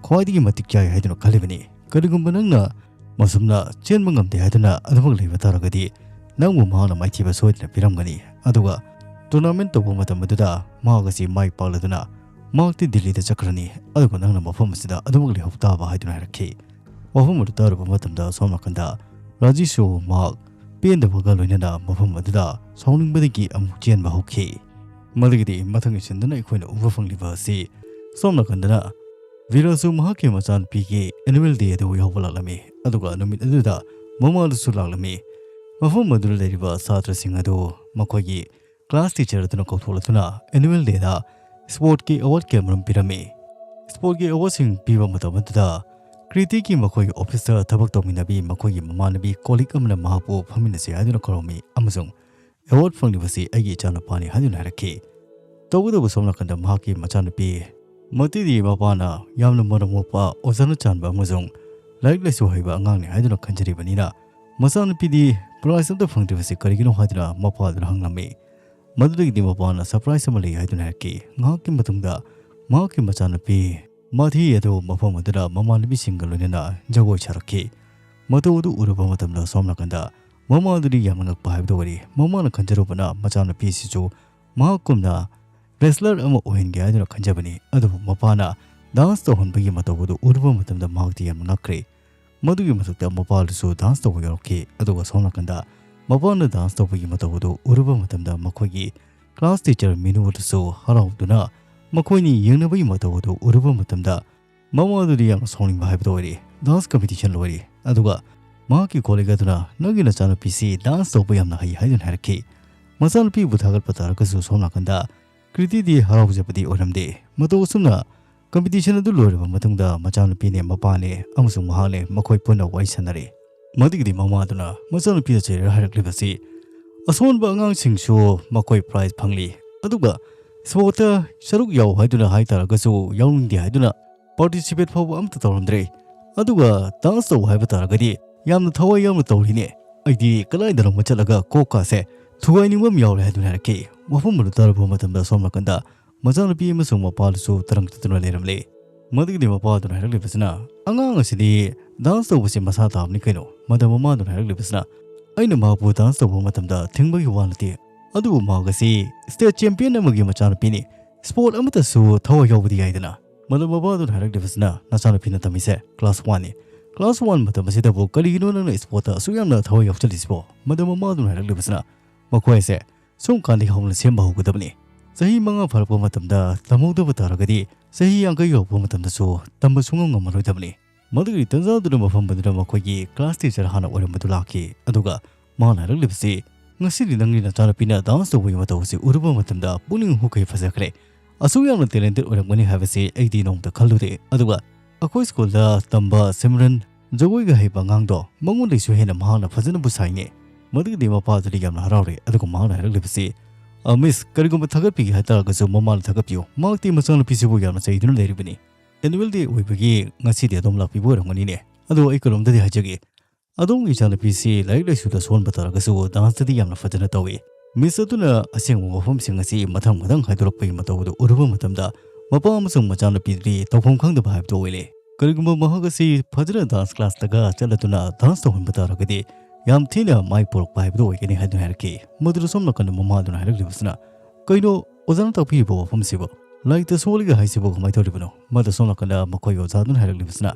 ꯈ꯭ꯋꯥꯏꯗꯒꯤ ꯃꯇꯤꯛ ꯆꯥꯏ ꯍꯥꯏꯗꯨꯅ ꯈꯜꯂꯤꯕꯅꯤ꯫ ꯀꯔꯤꯒꯨꯝꯕ ꯅꯪꯅ ꯃꯁꯨꯝꯅ ꯆꯦꯟꯕ ꯉꯝꯗꯦ ꯍꯥꯏꯗꯨꯅ ꯑꯗꯨꯃꯛ ꯂꯩꯕ ꯇꯥꯔꯒꯗꯤ ꯅꯪꯕꯨ ꯃꯍꯥꯛꯅ ꯃꯥꯏꯊꯤꯕ ꯁꯣꯏꯗꯅ ꯄꯤꯔꯝꯒꯅꯤ꯫ ꯑꯗꯨꯒ ꯇꯣꯔꯅꯥꯃꯦꯟ ꯇꯧꯕ ꯃꯇꯝ ꯑꯗꯨꯗ ꯃꯍꯥꯛ ꯑꯁꯤ ꯃꯥꯏ ꯄꯥꯛꯂꯗꯨꯅ ꯃꯍꯥꯛꯇꯤ ꯗꯤꯜꯂꯤꯗ ꯆꯠꯈ꯭ꯔꯅꯤ, ꯑꯗꯨꯒ ꯅꯪꯅ ꯃꯐꯝ ꯑꯁꯤꯗ ꯑꯗꯨꯃꯛ ꯂꯩꯍꯧ ꯇꯥꯕ" ꯍꯥꯏꯗꯨꯅ ꯍꯥꯏꯔꯛꯈꯤ꯫ ꯋꯥꯐꯝ ꯑꯗꯨ ꯇꯥꯔꯨꯕ ꯃꯇꯝꯗ ꯁꯣꯝ ꯅꯥꯀꯟꯗ ꯔꯥꯖꯤꯁꯨ ꯃꯍꯥꯛ ꯄꯦꯟꯗꯕꯒ ꯂꯣꯏꯅꯅ ꯃꯐꯝ ꯑꯗꯨꯗ ꯁꯥꯎꯅꯤꯡꯕꯗꯒꯤ ꯑꯃꯨꯛ ꯆꯦꯟꯕ ꯍꯧꯈꯤ꯫ ꯃꯗꯨꯒꯤꯗꯤ ꯃꯊꯪꯒꯤ ꯁꯤꯟꯗꯨꯅ ꯑꯩꯈꯣꯏꯅ ꯎꯕ ꯐꯪꯂꯤꯕ ꯑꯁꯤ ꯁꯣꯝ ꯅꯥꯀꯟꯗꯅ ꯚꯤꯔꯥꯁꯨ ꯃꯍꯥꯛꯀꯤ ꯃꯆꯥꯅꯨꯄꯤꯒꯤ ꯑꯦꯅꯨꯋꯦꯜ ꯗꯦ ꯑꯗꯨ ꯌꯥꯎꯕ ꯂꯥꯛꯂꯝꯃꯤ, ꯑꯗꯨꯒ ꯅꯨꯃꯤꯠ ꯑꯗꯨꯗ ꯃꯃꯥꯗꯨꯁꯨ ꯂꯥꯛꯂꯝꯃꯤ꯫ ꯃꯐꯝ ꯑꯗꯨꯗ ꯂꯩꯔꯤꯕ ꯁꯥꯇ꯭ꯔꯁꯤꯡ ꯑꯗꯨ ꯃꯈꯣꯏꯒꯤ ꯀ꯭ꯂꯥꯁ ꯇꯤꯆꯔ ꯑꯗꯨꯅ ꯀꯧꯊꯣꯛꯂꯗꯨꯅ ꯑꯦꯅꯨꯋꯦꯜ ꯗꯦꯗ ꯁ꯭ꯄꯣꯔꯠꯀꯤ ꯑꯦꯋꯥꯔꯗ ꯀꯌꯥꯃꯔꯨꯝ ꯄꯤꯔꯝꯃꯤ꯫ ꯁ꯭ꯄꯣꯔꯠꯀꯤ ꯑꯦꯋꯥꯔꯗꯁꯤꯡ ꯄꯤꯕ ꯃꯇꯝ ꯑꯗꯨꯗ ꯀ꯭ꯔꯤꯇꯤꯒꯤ ꯃꯈꯣꯏꯒꯤ ꯑꯣꯐꯤꯁꯇ ꯊꯕꯛ ꯇꯧꯃꯤꯟꯅꯕꯤ ꯃꯈꯣꯏꯒꯤ ꯃꯃꯥꯟꯅꯕꯤ ꯀꯣꯂꯤꯛ ꯑꯃꯅ ꯃꯍꯥꯛꯄꯨ ꯐꯝꯃꯤꯟꯅꯁꯤ ꯍꯥꯏꯗꯨꯅ ꯀꯧꯔꯝꯃꯤ ꯑꯃꯁꯨꯡ ꯑꯦꯋꯥꯔꯗ ꯐꯪꯂꯤꯕꯁꯤ ꯑꯩꯒꯤ ꯏꯆꯥꯅꯨꯄꯥꯅꯤ ꯍꯥꯏꯗꯨꯅ ꯍꯥꯏꯔꯛꯈꯤ꯫ ꯇꯧꯕꯇꯕꯨ ꯁꯣꯝ ꯅꯥꯀꯟꯗ ꯃꯍꯥꯛꯀꯤ ꯃꯆꯥꯅꯨꯄꯤ ꯃꯇꯤꯗꯤ ꯃꯄꯥꯅ ꯌꯥꯝꯅ ꯃꯔꯝ ꯃꯣꯛꯄ, ꯑꯣꯖꯥꯅ ꯆꯥꯟꯕ ꯑꯃꯁꯨꯡ ꯂꯥꯏꯔꯤꯛ ꯂꯥꯏꯁꯨ ꯍꯩꯕ ꯑꯉꯥꯡꯅꯤ ꯍꯥꯏꯗꯨꯅ ꯈꯟꯖꯔꯤꯕꯅꯤꯅ, ꯃꯆꯥꯅꯨꯄꯤꯗꯤ ꯄ꯭ꯔꯥꯏꯖ ꯑꯝꯇ ꯐꯪꯗ꯭ꯔꯤꯕꯁꯤ ꯀꯔꯤꯒꯤꯅꯣ ꯍꯥꯏꯗꯨꯅ ꯃꯄꯥꯗꯨꯅ ꯍꯪꯂꯝꯃꯤ꯫ ꯃꯗꯨꯗꯒꯤꯗꯤ ꯃꯄꯥꯅ ꯁꯔꯄ꯭ꯔꯥꯏꯖ ꯑꯃ ꯂꯩ ꯍꯥꯏꯗꯨꯅ ꯍꯥꯏꯔꯛꯈꯤ꯫ ꯉꯥꯏꯍꯥꯛꯀꯤ ꯃꯇꯨꯡꯗ ꯃꯍꯥꯛꯀꯤ ꯃꯆꯥꯅꯨꯄꯤ ꯃꯥꯊꯤ ꯑꯗꯨ ꯃꯐꯝ ꯑꯗꯨꯗ ꯃꯃꯥꯟꯅꯕꯤꯁꯤꯡꯒ ꯂꯣꯏꯅꯅ ꯖꯒꯣꯏ ꯁꯥꯔꯛꯈꯤ꯫ ꯃꯇꯧ ꯑꯗꯨ ꯎꯔꯨꯕ ꯃꯇꯝꯗ ꯁꯣꯝ ꯅꯥꯀꯟꯗ ꯃꯃꯥꯗꯨꯗꯤ ꯌꯥꯝꯅ ꯉꯛꯄ ꯍꯥꯏꯕꯗꯨ ꯑꯣꯏꯔꯤ꯫ ꯃꯃꯥꯅ ꯈꯟꯖꯔꯨꯕꯅ ꯃꯆꯥꯅꯨꯄꯤꯁꯤꯁꯨ ꯃꯍꯥꯛꯀꯨꯝꯅ ꯔꯦꯁꯂꯔ ꯑꯃ ꯑꯣꯏꯍꯟꯒꯦ ꯍꯥꯏꯗꯨꯅ ꯈꯟꯖꯕꯅꯤ꯫ ꯑꯗꯨꯕꯨ ꯃꯄꯥꯅ ꯗꯥꯟꯁ ꯇꯧꯍꯟꯕꯒꯤ ꯃꯇꯧ ꯑꯗꯨ ꯎꯔꯨꯕ ꯃꯇꯝꯗ ꯃꯍꯥꯛꯇꯤ ꯌꯥꯝꯅ ꯉꯛꯈ꯭ꯔꯦ꯫ ꯃꯗꯨꯒꯤ ꯃꯊꯛꯇ ꯃꯄꯥꯗꯨꯁꯨ ꯗꯥꯟꯁ ꯇꯧꯕ ꯌꯥꯎꯔꯛꯈꯤ꯫ ꯑꯗꯨꯒ ꯁꯣꯝ ꯅꯥꯀꯟꯗ ꯃꯄꯥꯅ ꯗꯥꯟꯁ ꯇꯧꯕꯒꯤ ꯃꯇꯧ ꯑꯗꯨ ꯎꯔꯨꯕ ꯃꯇꯝꯗ ꯃꯈꯣꯏꯒꯤ ꯀ꯭ꯂꯥꯁ ꯇꯤꯆꯔ ꯃꯤꯅꯨ ꯑꯗꯨꯁꯨ ꯍꯔꯥꯎꯗꯨꯅ ꯃꯈꯣꯏꯅꯤ ꯌꯦꯡꯅꯕꯒꯤ ꯃꯇꯧ ꯑꯗꯨ ꯎꯔꯨꯕ ꯃꯇꯝꯗ ꯃꯃꯥꯗꯨꯗꯤ ꯌꯥꯝꯅ ꯁꯥꯎꯅꯤꯡꯕ ꯍꯥꯏꯕꯗꯨ ꯑꯣꯏꯔꯦ꯫ ꯗꯥꯟꯁ ꯀꯝꯄꯤꯇꯤꯁꯟ ꯂꯣꯏꯔꯦ꯫ ꯑꯗꯨꯒ ꯃꯍꯥꯛꯀꯤ ꯀꯣꯂꯤꯛ ꯑꯗꯨꯅ ꯅꯪꯒꯤ ꯅꯆꯥꯅꯨꯄꯤꯁꯤ ꯗꯥꯟꯁ ꯇꯧꯕ ꯌꯥꯝꯅ ꯍꯩ ꯍꯥꯏꯗꯨꯅ ꯍꯥꯏꯔꯛꯈꯤ꯫ ꯃꯆꯥꯅꯨꯄꯤꯕꯨ ꯊꯥꯒꯠꯄ ꯇꯥꯔꯒꯁꯨ ꯁꯣꯝ ꯅꯥꯀꯟꯗ ꯀ꯭ꯔꯤꯇꯤꯗꯤ ꯍꯔꯥꯎꯖꯕꯗꯤ ꯑꯣꯏꯔꯝꯗꯦ꯫ ꯃꯇꯧ ꯑꯁꯨꯝꯅ ꯀꯝꯄꯤꯇꯤꯁꯟ ꯑꯗꯨ ꯂꯣꯏꯔꯕ ꯃꯇꯨꯡꯗ ꯃꯆꯥꯅꯨꯄꯤꯅꯦ, ꯃꯄꯥꯅꯦ ꯑꯃꯁꯨꯡ ꯃꯍꯥꯛꯅꯦ ꯃꯈꯣꯏ ꯄꯨꯟꯅ ꯋꯥꯔꯤ ꯁꯥꯟꯅꯔꯦ꯫ ꯃꯗꯨꯒꯤꯗꯤ ꯃꯃꯥꯗꯨꯅ ꯃꯆꯥꯅꯨꯄꯤꯗ ꯆꯩꯔ ꯍꯥꯏꯔꯛꯂꯤꯕꯁꯤ ꯑꯁꯣꯟꯕ ꯑꯉꯥꯡꯁꯤꯡꯁꯨ ꯃꯈꯣꯏ ꯄ꯭ꯔꯥꯏꯖ ꯐꯪꯂꯤ, ꯑꯗꯨꯒ ꯁ꯭ꯄꯣꯔꯠꯇ ꯁꯔꯨꯛ ꯌꯥꯎ ꯍꯥꯏꯗꯨꯅ ꯍꯥꯏꯇꯥꯔꯒꯁꯨ ꯌꯥꯎꯅꯤꯡꯗꯦ ꯍꯥꯏꯗꯨꯅ ꯄꯥꯔꯇꯤꯁꯤꯄꯦꯠ ꯐꯥꯎꯕ ꯑꯝꯇ ꯇꯧꯔꯝꯗ꯭ꯔꯦ꯫ ꯑꯗꯨꯒ ꯗꯥꯟꯁ ꯇꯧ ꯍꯥꯏꯕ ꯇꯥꯔꯒꯗꯤ ꯌꯥꯝꯅ ꯊꯋꯥꯏ ꯌꯥꯎꯅ ꯇꯧꯔꯤꯅꯦ꯫ ꯑꯩꯗꯤ ꯀꯗꯥꯏꯗꯅꯣꯃ ꯆꯠꯂꯒ ꯀꯣꯛꯀꯥꯁꯦ ꯊꯨꯒꯥꯏꯅꯤꯡꯕ ꯑꯃ ꯌꯥꯎꯔꯦ ꯍꯥꯏꯗꯨꯅ ꯍꯥꯏꯔꯛꯈꯤ꯫ ꯋꯥꯐꯝ ꯑꯗꯨ ꯇꯥꯔꯕ ꯃꯇꯝꯗ ꯁꯣꯝ ꯅꯥꯀꯟꯗ ꯃꯆꯥꯅꯨꯄꯤ ꯑꯃꯁꯨꯡ ꯃꯄꯥꯗꯨꯁꯨ ꯇꯔꯪ ꯇꯠꯇꯨꯅ ꯂꯩꯔꯝꯂꯦ꯫ ꯃꯗꯨꯒꯤꯗꯤ ꯃꯄꯥꯗꯨꯅ ꯍꯥꯏꯔꯛꯂꯤꯕꯁꯤꯅ, "ꯑꯉꯥꯡ ꯑꯁꯤꯗꯤ ꯗꯥꯟꯁ ꯇꯧꯕꯁꯤ ꯃꯁꯥ ꯇꯥꯕꯅꯤ ꯀꯩꯅꯣ?" ꯃꯗ ꯃꯃꯥꯗꯨꯅ ꯍꯥꯏꯔꯛꯂꯤꯕꯁꯤꯅ, "ꯑꯩꯅ ꯃꯍꯥꯛꯄꯨ ꯗꯥꯟꯁ ꯇꯧꯕ ꯃꯇꯝꯗ ꯊꯤꯡꯕꯒꯤ ꯋꯥ ꯅꯠꯇꯦ, ꯑꯗꯨꯕꯨ ꯃꯍꯥꯛ ꯑꯁꯤ ꯁ꯭ꯇꯦꯠ ꯆꯦꯝꯄꯤꯌꯟ ꯑꯃꯒꯤ ꯃꯆꯥꯅꯨꯄꯤꯅꯤ꯫ ꯁ꯭ꯄꯣꯔꯠ ꯑꯃꯠꯇꯁꯨ ꯊꯋꯥꯏ ꯌꯥꯎꯕꯗꯤ ꯌꯥꯏꯗꯅ?" ꯃꯗ ꯃꯄꯥꯗꯨꯅ ꯍꯥꯏꯔꯛꯂꯤꯕꯁꯤꯅ, "ꯅꯆꯥꯅꯨꯄꯤꯅ ꯇꯝꯃꯤꯁꯦ ꯀ꯭ꯂꯥꯁ ꯋꯥꯟꯅꯤ꯫ ꯀ꯭ꯂꯥꯁ ꯋꯥꯟ ꯃꯇꯝ ꯑꯁꯤꯗꯕꯨ ꯀꯔꯤꯒꯤꯅꯣ ꯅꯪꯅ ꯁ꯭ꯄꯣꯔꯠꯇ ꯑꯁꯨꯛ ꯌꯥꯝꯅ ꯊꯋꯥꯏ ꯌꯥꯎꯁꯜꯂꯤꯁꯤꯕꯣ?" ꯃꯗ ꯃꯃꯥꯗꯨꯅ ꯍꯥꯏꯔꯛꯂꯤꯕꯁꯤꯅ, "ꯃꯈꯣꯏ ꯑꯁꯦ ꯁꯨꯝ ꯀꯥꯟꯗꯒꯤ ꯍꯧꯅ ꯁꯦꯝꯕ ꯍꯧꯒꯗꯕꯅꯤ꯫ ꯆꯍꯤ ꯃꯉꯥ ꯐꯥꯔꯛꯄ ꯃꯇꯝꯗ ꯇꯝꯍꯧꯗꯕ ꯇꯥꯔꯒꯗꯤ ꯆꯍꯤ ꯌꯥꯡꯈꯩ ꯌꯧꯔꯛꯄ ꯃꯇꯝꯗꯁꯨ ꯇꯝꯕ ꯁꯨꯡꯉꯝ ꯉꯝꯃꯔꯣꯏꯗꯕꯅꯤ꯫" ꯃꯗꯨꯒꯤ ꯇꯟꯖꯥꯗꯨꯅ ꯃꯐꯝ ꯑꯗꯨꯗ ꯃꯈꯣꯏꯒꯤ ꯀ꯭ꯂꯥꯁ ꯇꯤꯆꯔ ꯍꯥꯟꯅ ꯑꯣꯏꯔꯝꯕꯗꯨ ꯂꯥꯛꯈꯤ꯫ ꯑꯗꯨꯒ ꯃꯥꯅ ꯍꯥꯏꯔꯛꯂꯤꯕꯁꯤ, "ꯉꯁꯤꯗꯤ ꯅꯪꯒꯤ ꯅꯆꯥꯅꯨꯄꯤꯅ ꯗꯥꯟꯁ ꯇꯧꯕꯒꯤ ꯃꯇꯧ ꯑꯁꯤ ꯎꯔꯨꯕ ꯃꯇꯝꯗ ꯄꯨꯛꯅꯤꯡ ꯍꯨꯈꯩ ꯐꯖꯈ꯭ꯔꯦ꯫ ꯑꯁꯨꯛ ꯌꯥꯝꯅ ꯇꯦꯂꯦꯟꯇꯦꯠ ꯑꯣꯏꯔꯝꯒꯅꯤ ꯍꯥꯏꯕꯁꯤ ꯑꯩꯗꯤ ꯅꯣꯡꯃꯇ ꯈꯜꯂꯨꯗꯦ꯫ ꯑꯗꯨꯒ ꯑꯩꯈꯣꯏ ꯁ꯭ꯀꯨꯜꯗ ꯇꯝꯕ ꯁꯤꯝꯔꯟ, ꯖꯒꯣꯏꯒ ꯍꯩꯕ ꯑꯉꯥꯡꯗꯣ, ꯃꯉꯣꯟꯗꯩꯁꯨ ꯍꯦꯟꯅ ꯃꯍꯥꯛꯅ ꯐꯖꯅꯕꯨ ꯁꯥꯏꯅꯦ꯫" ꯃꯗꯨꯒꯤꯗꯤ ꯃꯄꯥꯗꯨꯗꯤ ꯌꯥꯝꯅ ꯍꯔꯥꯎꯔꯦ꯫ ꯑꯗꯨꯒ ꯃꯍꯥꯛꯅ ꯍꯥꯏꯔꯛꯂꯤꯕꯁꯤ, "ꯑ, ꯃꯤꯁ, ꯀꯔꯤꯒꯨꯝꯕ ꯊꯥꯒꯠꯄꯤꯒꯦ ꯍꯥꯏꯇꯥꯔꯒꯁꯨ ꯃꯃꯥꯅ ꯊꯥꯒꯠꯄꯤꯌꯨ꯫ ꯃꯍꯥꯛꯇꯤ ꯃꯆꯥꯅꯨꯄꯤꯁꯤꯕꯨ ꯌꯥꯝꯅ ꯆꯩꯗꯨꯅ ꯂꯩꯔꯤꯕꯅꯤ꯫ ꯑꯦꯅꯨꯋꯦꯜ ꯗꯦ ꯑꯣꯏꯕꯒꯤ ꯉꯁꯤꯗꯤ ꯑꯗꯣꯝ ꯂꯥꯛꯄꯤꯕ ꯑꯣꯏꯔꯝꯒꯅꯤꯅꯦ꯫ ꯑꯗꯣ ꯑꯩ ꯀꯩꯅꯣꯝꯇꯗꯤ ꯍꯥꯏꯖꯒꯦ꯫ ꯑꯗꯣꯝꯒꯤ ꯏꯆꯥꯅꯨꯄꯤꯁꯤ ꯂꯥꯏꯔꯤꯛ ꯂꯥꯏꯁꯨꯗ ꯁꯣꯟꯕ ꯇꯥꯔꯒꯁꯨ ꯗꯥꯟꯁꯇꯗꯤ ꯌꯥꯝꯅ ꯐꯖꯅ ꯇꯧꯏ꯫" ꯃꯤꯁ ꯑꯗꯨꯅ ꯑꯁꯦꯡꯕ ꯋꯥꯐꯝꯁꯤꯡ ꯑꯁꯤ ꯃꯊꯪ ꯃꯊꯪ ꯍꯥꯏꯗꯣꯔꯛꯄꯒꯤ ꯃꯇꯧ ꯑꯗꯨ ꯎꯔꯨꯕ ꯃꯇꯝꯗ ꯃꯄꯥ ꯑꯃꯁꯨꯡ ꯃꯆꯥꯅꯨꯄꯤꯗꯨꯗꯤ ꯇꯧꯐꯝ ꯈꯪꯗꯕ ꯍꯥꯏꯕꯗꯨ ꯑꯣꯏꯔꯦ꯫ ꯀꯔꯤꯒꯨꯝꯕ ꯃꯍꯥꯛ ꯑꯁꯤ ꯐꯖꯅ ꯗꯥꯟꯁ ꯀ꯭ꯂꯥꯁꯇꯒ ꯆꯠꯂꯗꯨꯅ ꯗꯥꯟꯁ ꯇꯧꯍꯟꯕ ꯇꯥꯔꯒꯗꯤ ꯌꯥꯝ ꯊꯤꯅ ꯃꯥꯏ ꯄꯨꯔꯛꯄ ꯍꯥꯏꯕꯗꯨ ꯑꯣꯏꯒꯅꯤ ꯍꯥꯏꯗꯨꯅ ꯍꯥꯏꯔꯛꯈꯤ꯫ ꯃꯗꯨꯗ ꯁꯣꯝ ꯅꯥꯀꯟꯗ ꯃꯃꯥꯗꯨꯅ ꯍꯥꯏꯔꯛꯂꯤꯕꯁꯤꯅ, "ꯀꯩꯅꯣ ꯑꯣꯖꯥꯅ ꯇꯥꯛꯄꯤꯔꯤꯕ ꯋꯥꯐꯝꯁꯤꯕꯨ?" ꯂꯥꯏꯔꯤꯛꯇ ꯁꯣꯜꯂꯤꯒ ꯍꯥꯏꯁꯤꯕꯨ ꯀꯃꯥꯏꯅ ꯇꯧꯔꯤꯕꯅꯣ?" ꯃꯗꯨ ꯁꯣꯝ ꯅꯥꯀꯟꯗ ꯃꯈꯣꯏꯒꯤ ꯑꯣꯖꯥꯗꯨꯅ ꯍꯥꯏꯔꯛꯂꯤꯕꯁꯤꯅ,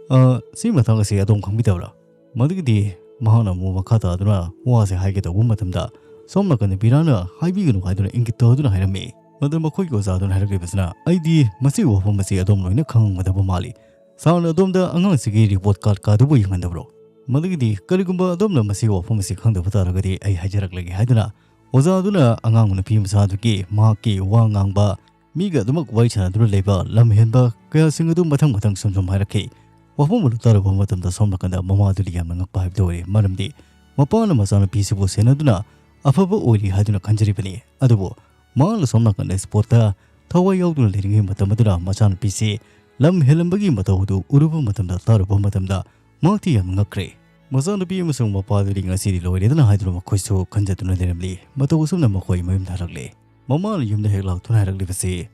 "ꯑ, ꯁꯤ ꯃꯇꯥꯡ ꯑꯁꯤ ꯑꯗꯣꯝ ꯈꯪꯕꯤꯗꯕ꯭ꯔꯥ?" ꯃꯗꯨꯒꯤꯗꯤ ꯃꯍꯥꯛꯅ ꯑꯃꯨꯛ ꯃꯈꯥ ꯇꯥꯗꯨꯅ ꯋꯥꯁꯦ ꯍꯥꯏꯒꯦ ꯇꯧꯕ ꯃꯇꯝꯗ, ꯁꯣꯝ ꯅꯥꯀꯟꯗ ꯕꯤꯔꯥꯅ "ꯍꯥꯏꯕꯤꯒꯅꯨ" ꯍꯥꯏꯗꯨꯅ ꯏꯪꯒꯤꯠ ꯇꯧꯗꯨꯅ ꯍꯥꯏꯔꯝꯃꯤ꯫ ꯃꯗꯨ ꯃꯈꯣꯏꯒꯤ ꯑꯣꯖꯥꯗꯨꯅ ꯍꯥꯏꯔꯛꯂꯤꯕꯁꯤꯅ, "ꯑꯩꯗꯤ ꯃꯁꯤꯒꯤ ꯋꯥꯐꯝ ꯑꯁꯤ ꯑꯗꯣꯝ ꯂꯣꯏꯅ ꯈꯪꯉꯝꯒꯗꯕ ꯃꯥꯜꯂꯤ꯫ ꯁꯥꯔꯅ ꯑꯗꯣꯝꯗ ꯑꯉꯥꯡꯁꯤꯒꯤ ꯔꯤꯄꯣꯔꯠ ꯀꯥꯔꯗ ꯀꯥꯗꯨꯕꯨ ꯌꯦꯡꯍꯟꯗꯕ꯭ꯔꯣ? ꯃꯗꯨꯒꯤꯗꯤ ꯀꯔꯤꯒꯨꯝꯕ ꯑꯗꯣꯝꯅ ꯃꯁꯤꯒꯤ ꯋꯥꯐꯝ ꯑꯁꯤ ꯈꯪꯗꯕ ꯇꯥꯔꯒꯗꯤ ꯑꯩ ꯍꯥꯏꯖꯔꯛꯂꯒꯦ" ꯍꯥꯏꯗꯨꯅ ꯑꯣꯖꯥ ꯑꯗꯨꯅ ꯑꯉꯥꯡ ꯅꯨꯄꯤ ꯃꯆꯥꯗꯨꯒꯤ ꯃꯍꯥꯛꯀꯤ ꯋꯥ ꯉꯥꯡꯕ, ꯃꯤꯒ ꯑꯗꯨꯃꯛ ꯋꯥꯔꯤ ꯁꯥꯟꯅꯗꯨꯅ ꯂꯩꯕ ꯂꯝ ꯍꯦꯟꯕ ꯀꯌꯥꯁꯤꯡ ꯑꯗꯨ ꯃꯊꯪ ꯃꯊꯪ ꯁꯨꯝ ꯁꯨꯝ ꯍꯥꯏꯔꯛꯈꯤ꯫ ꯋꯥꯐꯝ ꯑꯗꯨ ꯇꯥꯔꯨꯕ ꯃꯇꯝꯗ ꯁꯣꯝ ꯅꯥꯀꯟꯗ ꯃꯃꯥꯗꯨꯗꯤ ꯌꯥꯝꯅ ꯉꯛꯄ ꯍꯥꯏꯕꯗꯨ ꯑꯣꯏꯔꯦ꯫ ꯃꯔꯝꯗꯤ ꯃꯄꯥꯅ ꯃꯆꯥꯅꯨꯄꯤꯁꯤꯕꯨ ꯁꯦꯟꯅꯗꯨꯅ ꯑꯐꯕ ꯑꯣꯏꯔꯤ ꯍꯥꯏꯗꯨꯅ ꯈꯟꯖꯔꯤꯕꯅꯤ꯫ ꯑꯗꯨꯕꯨ ꯃꯍꯥꯛꯅ ꯁꯣꯝ ꯅꯥꯀꯟꯗ ꯁ꯭ꯄꯣꯔꯠꯇ ꯊꯋꯥꯏ ꯌꯥꯎꯗꯨꯅ ꯂꯩꯔꯤꯉꯩ ꯃꯇꯝ ꯑꯗꯨꯗ ꯃꯆꯥꯅꯨꯄꯤꯁꯤ ꯂꯝ ꯍꯦꯜꯂꯝꯕꯒꯤ ꯃꯇꯧ ꯑꯗꯨ ꯎꯔꯨꯕ ꯃꯇꯝꯗ, ꯇꯥꯔꯨꯕ ꯃꯇꯝꯗ ꯃꯍꯥꯛꯇꯤ ꯌꯥꯝꯅ ꯉꯛꯈ꯭ꯔꯦ꯫ ꯃꯆꯥꯅꯨꯄꯤ ꯑꯃꯁꯨꯡ ꯃꯄꯥꯗꯨꯗꯤ ꯉꯁꯤꯗꯤ ꯂꯣꯏꯔꯦꯗꯅ ꯍꯥꯏꯗꯨꯅ ꯃꯈꯣꯏꯁꯨ ꯈꯟꯖꯗꯨꯅ ꯂꯩꯔꯝꯂꯤ꯫ ꯃꯇꯧ ꯑꯁꯨꯝꯅ ꯃꯈꯣꯏ ꯃꯌꯨꯝꯗ ꯍꯜꯂꯛꯂꯦ꯫ ꯃꯃꯥꯅ ꯌꯨꯝꯗ ꯍꯦꯛ ꯂꯥꯛꯇꯨꯅ ꯍꯥꯏꯔꯛꯂꯤꯕꯁꯤ,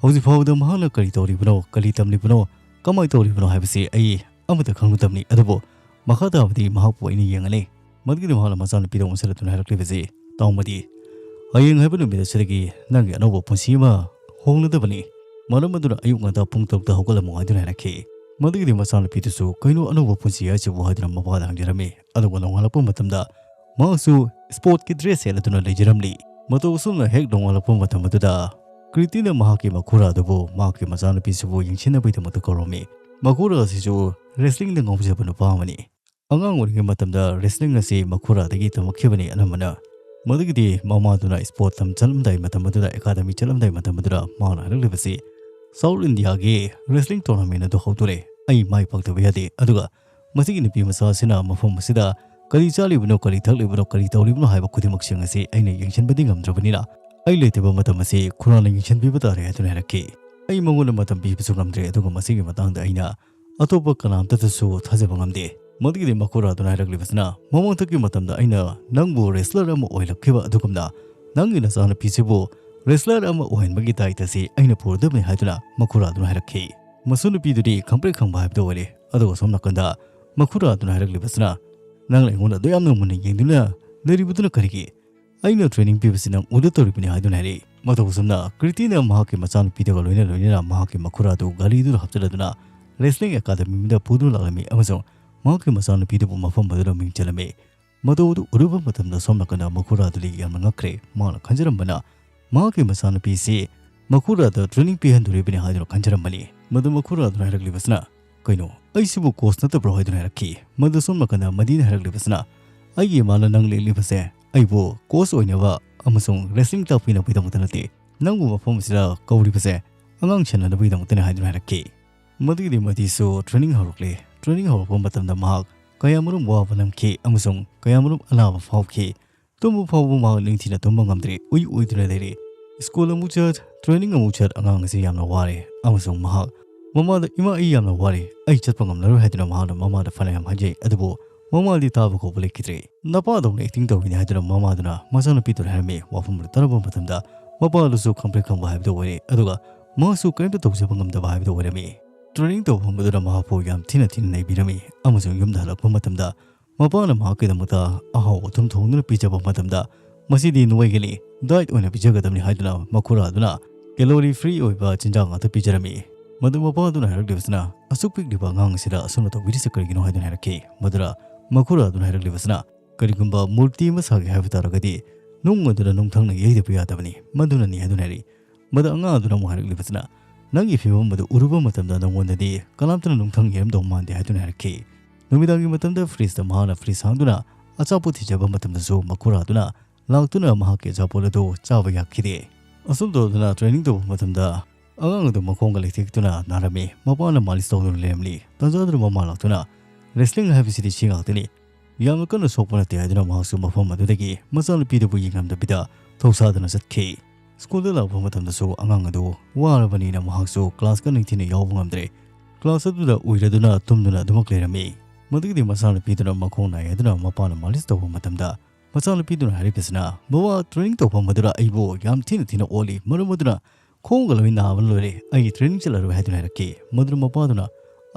"ꯍꯧꯖꯤꯛ ꯐꯥꯎꯕꯗ ꯃꯍꯥꯛꯅ ꯀꯔꯤ ꯇꯧꯔꯤꯕꯅꯣ, ꯀꯔꯤ ꯇꯝꯂꯤꯕꯅꯣ, ꯀꯃꯥꯏꯅ ꯇꯧꯔꯤꯕꯅꯣ ꯍꯥꯏꯕꯁꯤ ꯑꯩ ꯑꯃꯠꯇ ꯈꯪꯂꯨꯗꯕꯅꯤ꯫ ꯑꯗꯨꯕꯨ ꯃꯈꯥ ꯇꯥꯕꯗꯤ ꯃꯍꯥꯛꯄꯨ ꯑꯩꯅ ꯌꯦꯡꯉꯅꯤ"꯫ ꯃꯗꯨꯒꯤꯗꯤ ꯃꯍꯥꯛꯅ ꯃꯆꯥꯅꯨꯄꯤꯗ ꯑꯣꯟꯁꯤꯜꯂꯛꯇꯨꯅ ꯍꯥꯏꯔꯛꯂꯤꯕꯁꯤ, "ꯇꯥꯎꯃꯗꯤ, ꯍꯌꯦꯡ ꯍꯥꯏꯕ ꯅꯨꯃꯤꯠ ꯑꯁꯤꯗꯒꯤ ꯅꯪꯒꯤ ꯑꯅꯧꯕ ꯄꯨꯟꯁꯤ ꯑꯃ ꯍꯣꯡꯂꯗꯕꯅꯤ꯫ ꯃꯔꯝ ꯑꯗꯨꯅ ꯑꯌꯨꯛ ꯉꯟꯇꯥ ꯄꯨꯡ ꯇꯔꯨꯛꯇ ꯍꯧꯒꯠꯂꯝꯃꯨ" ꯍꯥꯏꯗꯨꯅ ꯍꯥꯏꯔꯛꯈꯤ꯫ ꯃꯗꯨꯒꯤꯗꯤ ꯃꯆꯥꯅꯨꯄꯤꯗꯨꯁꯨ "ꯀꯩꯅꯣ ꯑꯅꯧꯕ ꯄꯨꯟꯁꯤ ꯍꯥꯏꯁꯤꯕꯨ?" ꯍꯥꯏꯗꯨꯅ ꯃꯄꯥꯗ ꯍꯪꯖꯔꯝꯃꯤ꯫ ꯑꯗꯨꯒ ꯅꯣꯡꯉꯥꯜꯂꯛꯄ ꯃꯇꯝꯗ ꯃꯍꯥꯛꯁꯨ ꯁ꯭ꯄꯣꯔꯠꯀꯤ ꯗ꯭ꯔꯦꯁ ꯁꯦꯠꯂꯗꯨꯅ ꯂꯩꯖꯔꯝꯂꯤ꯫ ꯃꯇꯧ ꯑꯁꯨꯝꯅ ꯍꯦꯛ ꯅꯣꯡꯉꯥꯜꯂꯛꯄ ꯃꯇꯝ ꯑꯗꯨꯗ ꯀ꯭ꯔꯤꯇꯤꯅ ꯃꯍꯥꯛꯀꯤ ꯃꯈꯨꯔꯥ ꯑꯗꯨꯕꯨ ꯃꯍꯥꯛꯀꯤ ꯃꯆꯥꯅꯨꯄꯤꯁꯤꯕꯨ ꯌꯦꯡꯁꯤꯟꯅꯕꯒꯤꯗꯃꯛꯇ ꯀꯧꯔꯝꯃꯤ꯫ ꯃꯈꯨꯔꯥ ꯑꯁꯤꯁꯨ ꯔꯦꯁꯂꯤꯡꯗ ꯉꯥꯎꯖꯕ ꯅꯨꯄꯥ ꯑꯃꯅꯤ꯫ ꯑꯉꯥꯡ ꯑꯣꯏꯔꯤꯉꯩ ꯃꯇꯝꯗ ꯔꯦꯁꯂꯤꯡ ꯑꯁꯤ ꯃꯈꯨꯔꯥꯗꯒꯤ ꯇꯝꯃꯛꯈꯤꯕꯅꯤ ꯑꯅꯝꯕꯅ꯫ ꯃꯗꯨꯒꯤꯗꯤ ꯃꯃꯥꯗꯨꯅ ꯁ꯭ꯄꯣꯔꯠ ꯇꯝ ꯆꯠꯂꯝꯗꯥꯏ ꯃꯇꯝ ꯑꯗꯨꯗ, ꯑꯦꯀꯥꯗꯃꯤ ꯆꯠꯂꯝꯗꯥꯏ ꯃꯇꯝ ꯑꯗꯨꯗ ꯃꯍꯥꯛꯅ ꯍꯥꯏꯔꯛꯂꯤꯕꯁꯤ, "ꯁꯥꯎꯠ ꯏꯟꯗꯤꯌꯥꯒꯤ ꯔꯦꯁꯂꯤꯡ ꯇꯣꯔꯅꯥꯃꯦꯟ ꯑꯗꯨ ꯍꯧꯗꯣꯔꯦ꯫ ꯑꯩ ꯃꯥꯏ ꯄꯥꯛꯇꯕ ꯌꯥꯗꯦ꯫ ꯑꯗꯨꯒ ꯃꯁꯤꯒꯤ ꯅꯨꯄꯤ ꯃꯆꯥ ꯑꯁꯤꯅ ꯃꯐꯝ ꯑꯁꯤꯗ ꯀꯔꯤ ꯆꯥꯔꯤꯕꯅꯣ, ꯀꯔꯤ ꯊꯛꯂꯤꯕꯅꯣ, ꯀꯔꯤ ꯇꯧꯔꯤꯕꯅꯣ ꯍꯥꯏꯕ ꯈꯨꯗꯤꯡꯃꯛꯁꯤꯡ ꯑꯁꯤ ꯑꯩꯅ ꯌꯦꯡꯁꯤꯟꯕꯗꯤ ꯉꯝꯗ꯭ꯔꯕꯅꯤꯅ, ꯑꯩ ꯂꯩꯇꯕ ꯃꯇꯝ ꯑꯁꯤ ꯈꯨꯔꯥꯅ ꯌꯦꯡꯁꯤꯟꯕꯤꯕ ꯇꯥꯔꯦ" ꯍꯥꯏꯗꯨꯅ ꯍꯥꯏꯔꯛꯈꯤ꯫ "ꯑꯩ ꯃꯉꯣꯟꯗ ꯃꯇꯝ ꯄꯤꯕꯁꯨ ꯉꯝꯗ꯭ꯔꯦ, ꯑꯗꯨꯒ ꯃꯁꯤꯒꯤ ꯃꯇꯥꯡꯗ ꯑꯩꯅ ꯑꯇꯣꯞꯄ ꯀꯅꯥꯝꯇꯗꯁꯨ ꯊꯥꯖꯕ ꯉꯝꯗꯦ"꯫ ꯃꯗꯨꯒꯤꯗꯤ ꯃꯈꯨꯔꯥꯗꯨꯅ ꯍꯥꯏꯔꯛꯂꯤꯕꯁꯤꯅ, "ꯃꯃꯥꯡꯊꯛꯀꯤ ꯃꯇꯝꯗ ꯑꯩꯅ ꯅꯪꯕꯨ ꯔꯦꯁꯂꯔ ꯑꯃ ꯑꯣꯏꯍꯜꯂꯛꯈꯤꯕ ꯑꯗꯨꯒꯨꯝꯅ, ꯅꯪꯒꯤ ꯅꯆꯥꯅꯨꯄꯤꯁꯤꯕꯨ ꯔꯦꯁꯂꯔ ꯑꯃ ꯑꯣꯏꯍꯟꯕꯒꯤ ꯗꯥꯏꯇ ꯑꯁꯤ ꯑꯩꯅ ꯄꯨꯔꯗꯕꯅꯤ" ꯍꯥꯏꯗꯨꯅ ꯃꯈꯨꯔꯥꯗꯨꯅ ꯍꯥꯏꯔꯛꯈꯤ꯫ ꯃꯁꯨ ꯅꯨꯄꯤꯗꯨꯗꯤ ꯈꯪꯄ꯭ꯔꯦꯛ ꯈꯪꯕ ꯍꯥꯏꯕꯗꯨ ꯑꯣꯏꯔꯦ꯫ ꯑꯗꯨꯒ ꯁꯣꯝ ꯅꯥꯀꯟꯗ ꯃꯈꯨꯔꯥꯗꯨꯅ ꯍꯥꯏꯔꯛꯂꯤꯕꯁꯤꯅ, "ꯅꯪꯅ ꯑꯩꯉꯣꯟꯗ ꯑꯗꯨ ꯌꯥꯝꯅ ꯃꯨꯟꯅ ꯌꯦꯡꯗꯨꯅ ꯂꯩꯔꯤꯕꯗꯨꯅ ꯀꯔꯤꯒꯤ? ꯑꯩꯅ ꯇ꯭ꯔꯦꯅꯤꯡ ꯄꯤꯕꯁꯤ ꯅꯪ ꯎꯗ ꯇꯧꯔꯤꯕꯅꯤ" ꯍꯥꯏꯗꯨꯅ ꯍꯥꯏꯔꯛꯏ꯫ ꯃꯇꯧ ꯑꯁꯨꯝꯅ ꯀ꯭ꯔꯤꯇꯤꯅ ꯃꯍꯥꯛꯀꯤ ꯃꯆꯥꯅꯨꯄꯤꯗꯨꯒ ꯂꯣꯏꯅ ꯂꯣꯏꯅꯅ ꯃꯍꯥꯛꯀꯤ ꯃꯈꯨꯔꯥꯗꯨ ꯒꯥꯔꯤꯗꯨꯗ ꯍꯥꯞꯆꯤꯜꯂꯗꯨꯅ wrestling academyꯗ ꯄꯨꯗꯨꯅ ꯂꯥꯛꯂꯝꯃꯤ ꯑꯃꯁꯨꯡ ꯃꯍꯥꯛꯀꯤ ꯃꯆꯥꯅꯨꯄꯤꯗꯨꯕꯨ ꯃꯐꯝ ꯑꯗꯨꯗ ꯃꯤꯡ ꯆꯜꯂꯝꯃꯤ꯫ ꯃꯇꯧ ꯑꯗꯨ ꯎꯔꯨꯕ ꯃꯇꯝꯗ ꯁꯣꯝ ꯅꯥꯀꯟꯗ ꯃꯈꯨꯔꯥꯗꯨꯗꯤ ꯌꯥꯝꯅ ꯉꯛꯈ꯭ꯔꯦ꯫ ꯃꯍꯥꯛꯅ ꯈꯟꯖꯔꯝꯕꯅ ꯃꯍꯥꯛꯀꯤ ꯃꯆꯥꯅꯨꯄꯤꯁꯤ ꯃꯈꯨꯔꯥꯗ training ꯄꯤꯍꯟꯗꯣꯔꯤꯕꯅꯤ ꯍꯥꯏꯗꯨꯅ ꯈꯟꯖꯔꯝꯕꯅꯤ꯫ ꯃꯗꯨ ꯃꯈꯨꯔꯥꯗꯨꯅ ꯍꯥꯏꯔꯛꯂꯤꯕꯁꯤꯅ, "ꯀꯩꯅꯣ, ꯑꯩꯁꯤꯕꯨ coach ꯅꯠꯇꯕ꯭ꯔꯣ?" ꯍꯥꯏꯗꯨꯅ ꯍꯥꯏꯔꯛꯈꯤ꯫ ꯃꯗꯨ ꯁꯣꯝ ꯅꯥꯀꯟꯗ ꯃꯗꯤꯅ ꯍꯥꯏꯔꯛꯂꯤꯕꯁꯤꯅ, "ꯑꯩꯒꯤ ꯏꯃꯥꯅ ꯅꯪ ꯂꯦꯛꯂꯤꯕꯁꯦ ꯑꯩꯕꯨ coach ꯑꯣꯏꯅꯕ ꯑꯃꯁꯨꯡ wrestling ꯇꯥꯛꯄꯤꯅꯕꯒꯤꯗꯃꯛꯇ ꯅꯠꯇꯦ, ꯅꯪꯕꯨ ꯃꯐꯝ ꯑꯁꯤꯗ ꯀꯧꯔꯤꯕꯁꯦ ꯑꯉꯥꯡ ꯁꯦꯟꯅꯅꯕꯒꯤꯗꯃꯛꯇꯅꯤ" ꯍꯥꯏꯗꯨꯅ ꯍꯥꯏꯔꯛꯈꯤ꯫ ꯃꯗꯨꯒꯤꯗꯤ ꯃꯗꯤꯁꯨ training ꯍꯧꯔꯛꯂꯦ꯫ Training ꯍꯧꯔꯛꯄ ꯃꯇꯝꯗ ꯃꯍꯥꯛ ꯀꯌꯥꯃꯔꯨꯝ ꯋꯥꯕ ꯅꯪꯈꯤ ꯑꯃꯁꯨꯡ ꯀꯌꯥꯃꯔꯨꯝ ꯑꯅꯥꯕ ꯐꯥꯎꯈꯤ꯫ ꯇꯨꯝꯕ ꯐꯥꯎꯕ ꯃꯍꯥꯛ ꯅꯤꯡꯊꯤꯅ ꯇꯨꯝꯕ ꯉꯝꯗ꯭ꯔꯦ, ꯎꯏ ꯎꯏꯗꯨꯅ ꯂꯩꯔꯦ꯫ ꯁ꯭ꯀꯨꯜ ꯑꯃꯨꯛ ꯆꯠ, training ꯑꯃꯨꯛ ꯆꯠ, ꯑꯉꯥꯡ ꯑꯁꯤ ꯌꯥꯝꯅ ꯋꯥꯔꯦ ꯑꯃꯁꯨꯡ ꯃꯍꯥꯛ ꯃꯃꯥꯗ, "ꯏꯃꯥ, ꯑꯩ ꯌꯥꯝꯅ ꯋꯥꯔꯦ, ꯑꯩ ꯆꯠꯄ ꯉꯝꯂꯔꯣꯏ" ꯍꯥꯏꯗꯨꯅ ꯃꯍꯥꯛꯅ ꯃꯃꯥꯗ ꯐꯅꯌꯥꯝ ꯍꯥꯏꯖꯩ, ꯑꯗꯨꯕꯨ ꯃꯃꯥꯗꯤ ꯇꯥꯕ ꯀꯧꯕ ꯂꯩꯈꯤꯗ꯭ꯔꯦ꯫ "ꯅꯄꯥꯗꯧꯅ acting ꯇꯧꯏꯅꯦ" ꯍꯥꯏꯗꯨꯅ ꯃꯃꯥꯗꯨꯅ ꯃꯆꯥꯅꯨꯄꯤꯗꯨꯗ ꯍꯥꯏꯔꯝꯃꯤ꯫ ꯋꯥꯐꯝ ꯑꯗꯨ ꯇꯥꯔꯕ ꯃꯇꯝꯗ ꯃꯄꯥꯗꯨꯁꯨ ꯈꯪꯄ꯭ꯔꯦꯛ ꯈꯪꯕ ꯍꯥꯏꯕꯗꯨ ꯑꯣꯏꯔꯦ, ꯑꯗꯨꯒ ꯃꯍꯥꯛꯁꯨ ꯀꯔꯤꯝꯇ ꯇꯧꯖꯕ ꯉꯝꯗꯕ ꯍꯥꯏꯕꯗꯨ ꯑꯣꯏꯔꯝꯃꯤ꯫ Training ꯇꯧꯕ ꯐꯝꯕꯗꯨꯅ ꯃꯍꯥꯛꯄꯨ ꯌꯥꯝ ꯊꯤꯅ ꯊꯤꯅ ꯅꯩꯕꯤꯔꯝꯃꯤ ꯑꯃꯁꯨꯡ ꯌꯨꯝꯗ ꯍꯜꯂꯛꯄ ꯃꯇꯝꯗ ꯃꯄꯥꯅ ꯃꯍꯥꯛꯀꯤꯗꯃꯛꯇ ꯑꯍꯥꯎꯕ ꯑꯊꯨꯝ ꯊꯣꯡꯗꯨꯅ ꯄꯤꯖꯕ ꯃꯇꯝꯗ, "ꯃꯁꯤꯗꯤ ꯅꯣꯏꯒꯅꯤ, diet ꯑꯣꯏꯅ ꯄꯤꯖꯒꯗꯕꯅꯤ" ꯍꯥꯏꯗꯨꯅ ꯃꯈꯨꯔꯥꯗꯨꯅ calorie free ꯑꯣꯏꯕ ꯆꯤꯟꯖꯥꯛ ꯉꯥꯛꯇ ꯄꯤꯖꯔꯝꯃꯤ꯫ ꯃꯗꯨ ꯃꯄꯥꯗꯨꯅ ꯍꯥꯏꯔꯛꯂꯤꯕꯁꯤꯅ, "ꯑꯁꯨꯛ ꯄꯤꯛꯂꯤꯕ ꯑꯉꯥꯡ ꯑꯁꯤꯗ ꯑꯁꯨꯝꯅ ꯇꯧꯕꯤꯔꯤꯁꯤ ꯀꯔꯤꯒꯤꯅꯣ?" ꯍꯥꯏꯗꯨꯅ ꯍꯥꯏꯔꯛꯈꯤ꯫ ꯃꯗꯨꯗ ꯃꯈꯨꯔꯥꯗꯨꯅ ꯍꯥꯏꯔꯛꯂꯤꯕꯁꯤꯅ, "ꯀꯔꯤꯒꯨꯝꯕ ꯃꯨꯔꯇꯤ ꯑꯃ ꯁꯥꯒꯦ ꯍꯥꯏꯕ ꯇꯥꯔꯒꯗꯤ ꯅꯨꯡ ꯑꯗꯨꯗ ꯅꯨꯡꯊꯪꯅ ꯌꯩꯗꯕ ꯌꯥꯗꯕꯅꯤ, ꯃꯗꯨꯅꯅꯤ" ꯍꯥꯏꯗꯨꯅ ꯍꯥꯏꯔꯛꯏ꯫ ꯃꯗꯨ ꯑꯉꯥꯡ ꯑꯗꯨꯅ ꯑꯃꯨꯛ ꯍꯥꯏꯔꯛꯂꯤꯕꯁꯤꯅ, "ꯅꯪꯒꯤ ꯐꯤꯕꯝ ꯑꯗꯨ ꯎꯔꯨꯕ ꯃꯇꯝꯗ ꯅꯉꯣꯟꯗꯗꯤ ꯀꯅꯥꯝꯇꯅ ꯅꯨꯡꯊꯪ ꯌꯩꯔꯝꯗꯧ ꯃꯥꯟꯗꯦ" ꯍꯥꯏꯗꯨꯅ ꯍꯥꯏꯔꯛꯈꯤ꯫ ꯅꯨꯃꯤꯗꯥꯡꯒꯤ ꯃꯇꯝꯗ fridgeꯇ ꯃꯍꯥꯛꯅ fridge ꯍꯥꯡꯗꯨꯅ ꯑꯆꯥꯄꯣꯠ ꯊꯤꯖꯕ ꯃꯇꯝꯗꯁꯨ ꯃꯈꯨꯔꯥꯗꯨꯅ ꯂꯥꯛꯇꯨꯅ ꯃꯍꯥꯛꯀꯤ ꯑꯆꯥꯄꯣꯠ ꯑꯗꯨ ꯆꯥꯕ ꯌꯥꯈꯤꯗꯦ꯫ ꯑꯁꯨꯝ ꯇꯧꯗꯨꯅ training ꯇꯧꯕ ꯃꯇꯝꯗ ꯑꯉꯥꯡ ꯑꯗꯨ ꯃꯈꯣꯡꯒ ꯂꯩꯊꯦꯛꯇꯨꯅ ꯅꯥꯔꯝꯃꯤ꯫ ꯃꯄꯥꯅ ꯃꯥꯂꯤꯁ ꯇꯧꯗꯨꯅ ꯂꯩꯔꯝꯂꯤ꯫ ꯇꯟꯖꯥꯗꯨꯅ ꯃꯃꯥ ꯂꯥꯛꯇꯨꯅ, "Wrestling ꯍꯥꯏꯕꯁꯤꯗꯤ ꯁꯤ ꯉꯥꯛꯇꯅꯤ, ꯌꯥꯝꯅ ꯀꯟꯅ ꯁꯣꯛꯄ ꯅꯠꯇꯦ" ꯍꯥꯏꯗꯨꯅ ꯃꯍꯥꯛꯁꯨ ꯃꯐꯝ ꯑꯗꯨꯗꯒꯤ ꯃꯆꯥꯅꯨꯄꯤꯗꯨꯕꯨ ꯌꯦꯡꯂꯝꯗꯕꯤꯗ ꯊꯧꯁꯥꯗꯨꯅ ꯆꯠꯈꯤ꯫ ꯁ꯭ꯀꯨꯜꯗ ꯂꯥꯛꯄ ꯃꯇꯝꯗꯁꯨ ꯑꯉꯥꯡ ꯑꯗꯨ ꯋꯥꯔꯕꯅꯤꯅ ꯃꯍꯥꯛꯁꯨ classꯀ ꯅꯤꯡꯊꯤꯅ ꯌꯥꯎꯕ ꯉꯝꯗ꯭ꯔꯦ꯫ Class ꯑꯗꯨꯗ ꯎꯏꯔꯗꯨꯅ ꯇꯨꯝꯗꯨꯅ ꯑꯗꯨꯃꯛ ꯂꯩꯔꯝꯃꯤ꯫ ꯃꯗꯨꯒꯤꯗꯤ ꯃꯆꯥꯅꯨꯄꯤꯗꯨꯅ ꯃꯈꯣꯡ ꯅꯥꯏ ꯍꯥꯏꯗꯨꯅ ꯃꯄꯥꯅ ꯃꯥꯂꯤꯁ ꯇꯧꯕ ꯃꯇꯝꯗ, ꯃꯆꯥꯅꯨꯄꯤꯗꯨꯅ ꯍꯥꯏꯔꯛꯄꯁꯤꯅ, "ꯕꯕꯥ, training ꯇꯧꯐꯝ ꯑꯗꯨꯗ ꯑꯩꯕꯨ ꯌꯥꯝ ꯊꯤꯅ ꯊꯤꯅ ꯑꯣꯠꯂꯤ, ꯃꯔꯝ ꯑꯗꯨꯅ ꯈꯣꯡꯒ ꯂꯣꯏ ꯅꯥꯕꯅ ꯂꯣꯏꯔꯦ, ꯑꯩ training ꯆꯠꯂꯔꯣꯏ" ꯍꯥꯏꯗꯨꯅ ꯍꯥꯏꯔꯛꯈꯤ꯫ ꯃꯗꯨꯅ ꯃꯄꯥꯗꯨꯅ,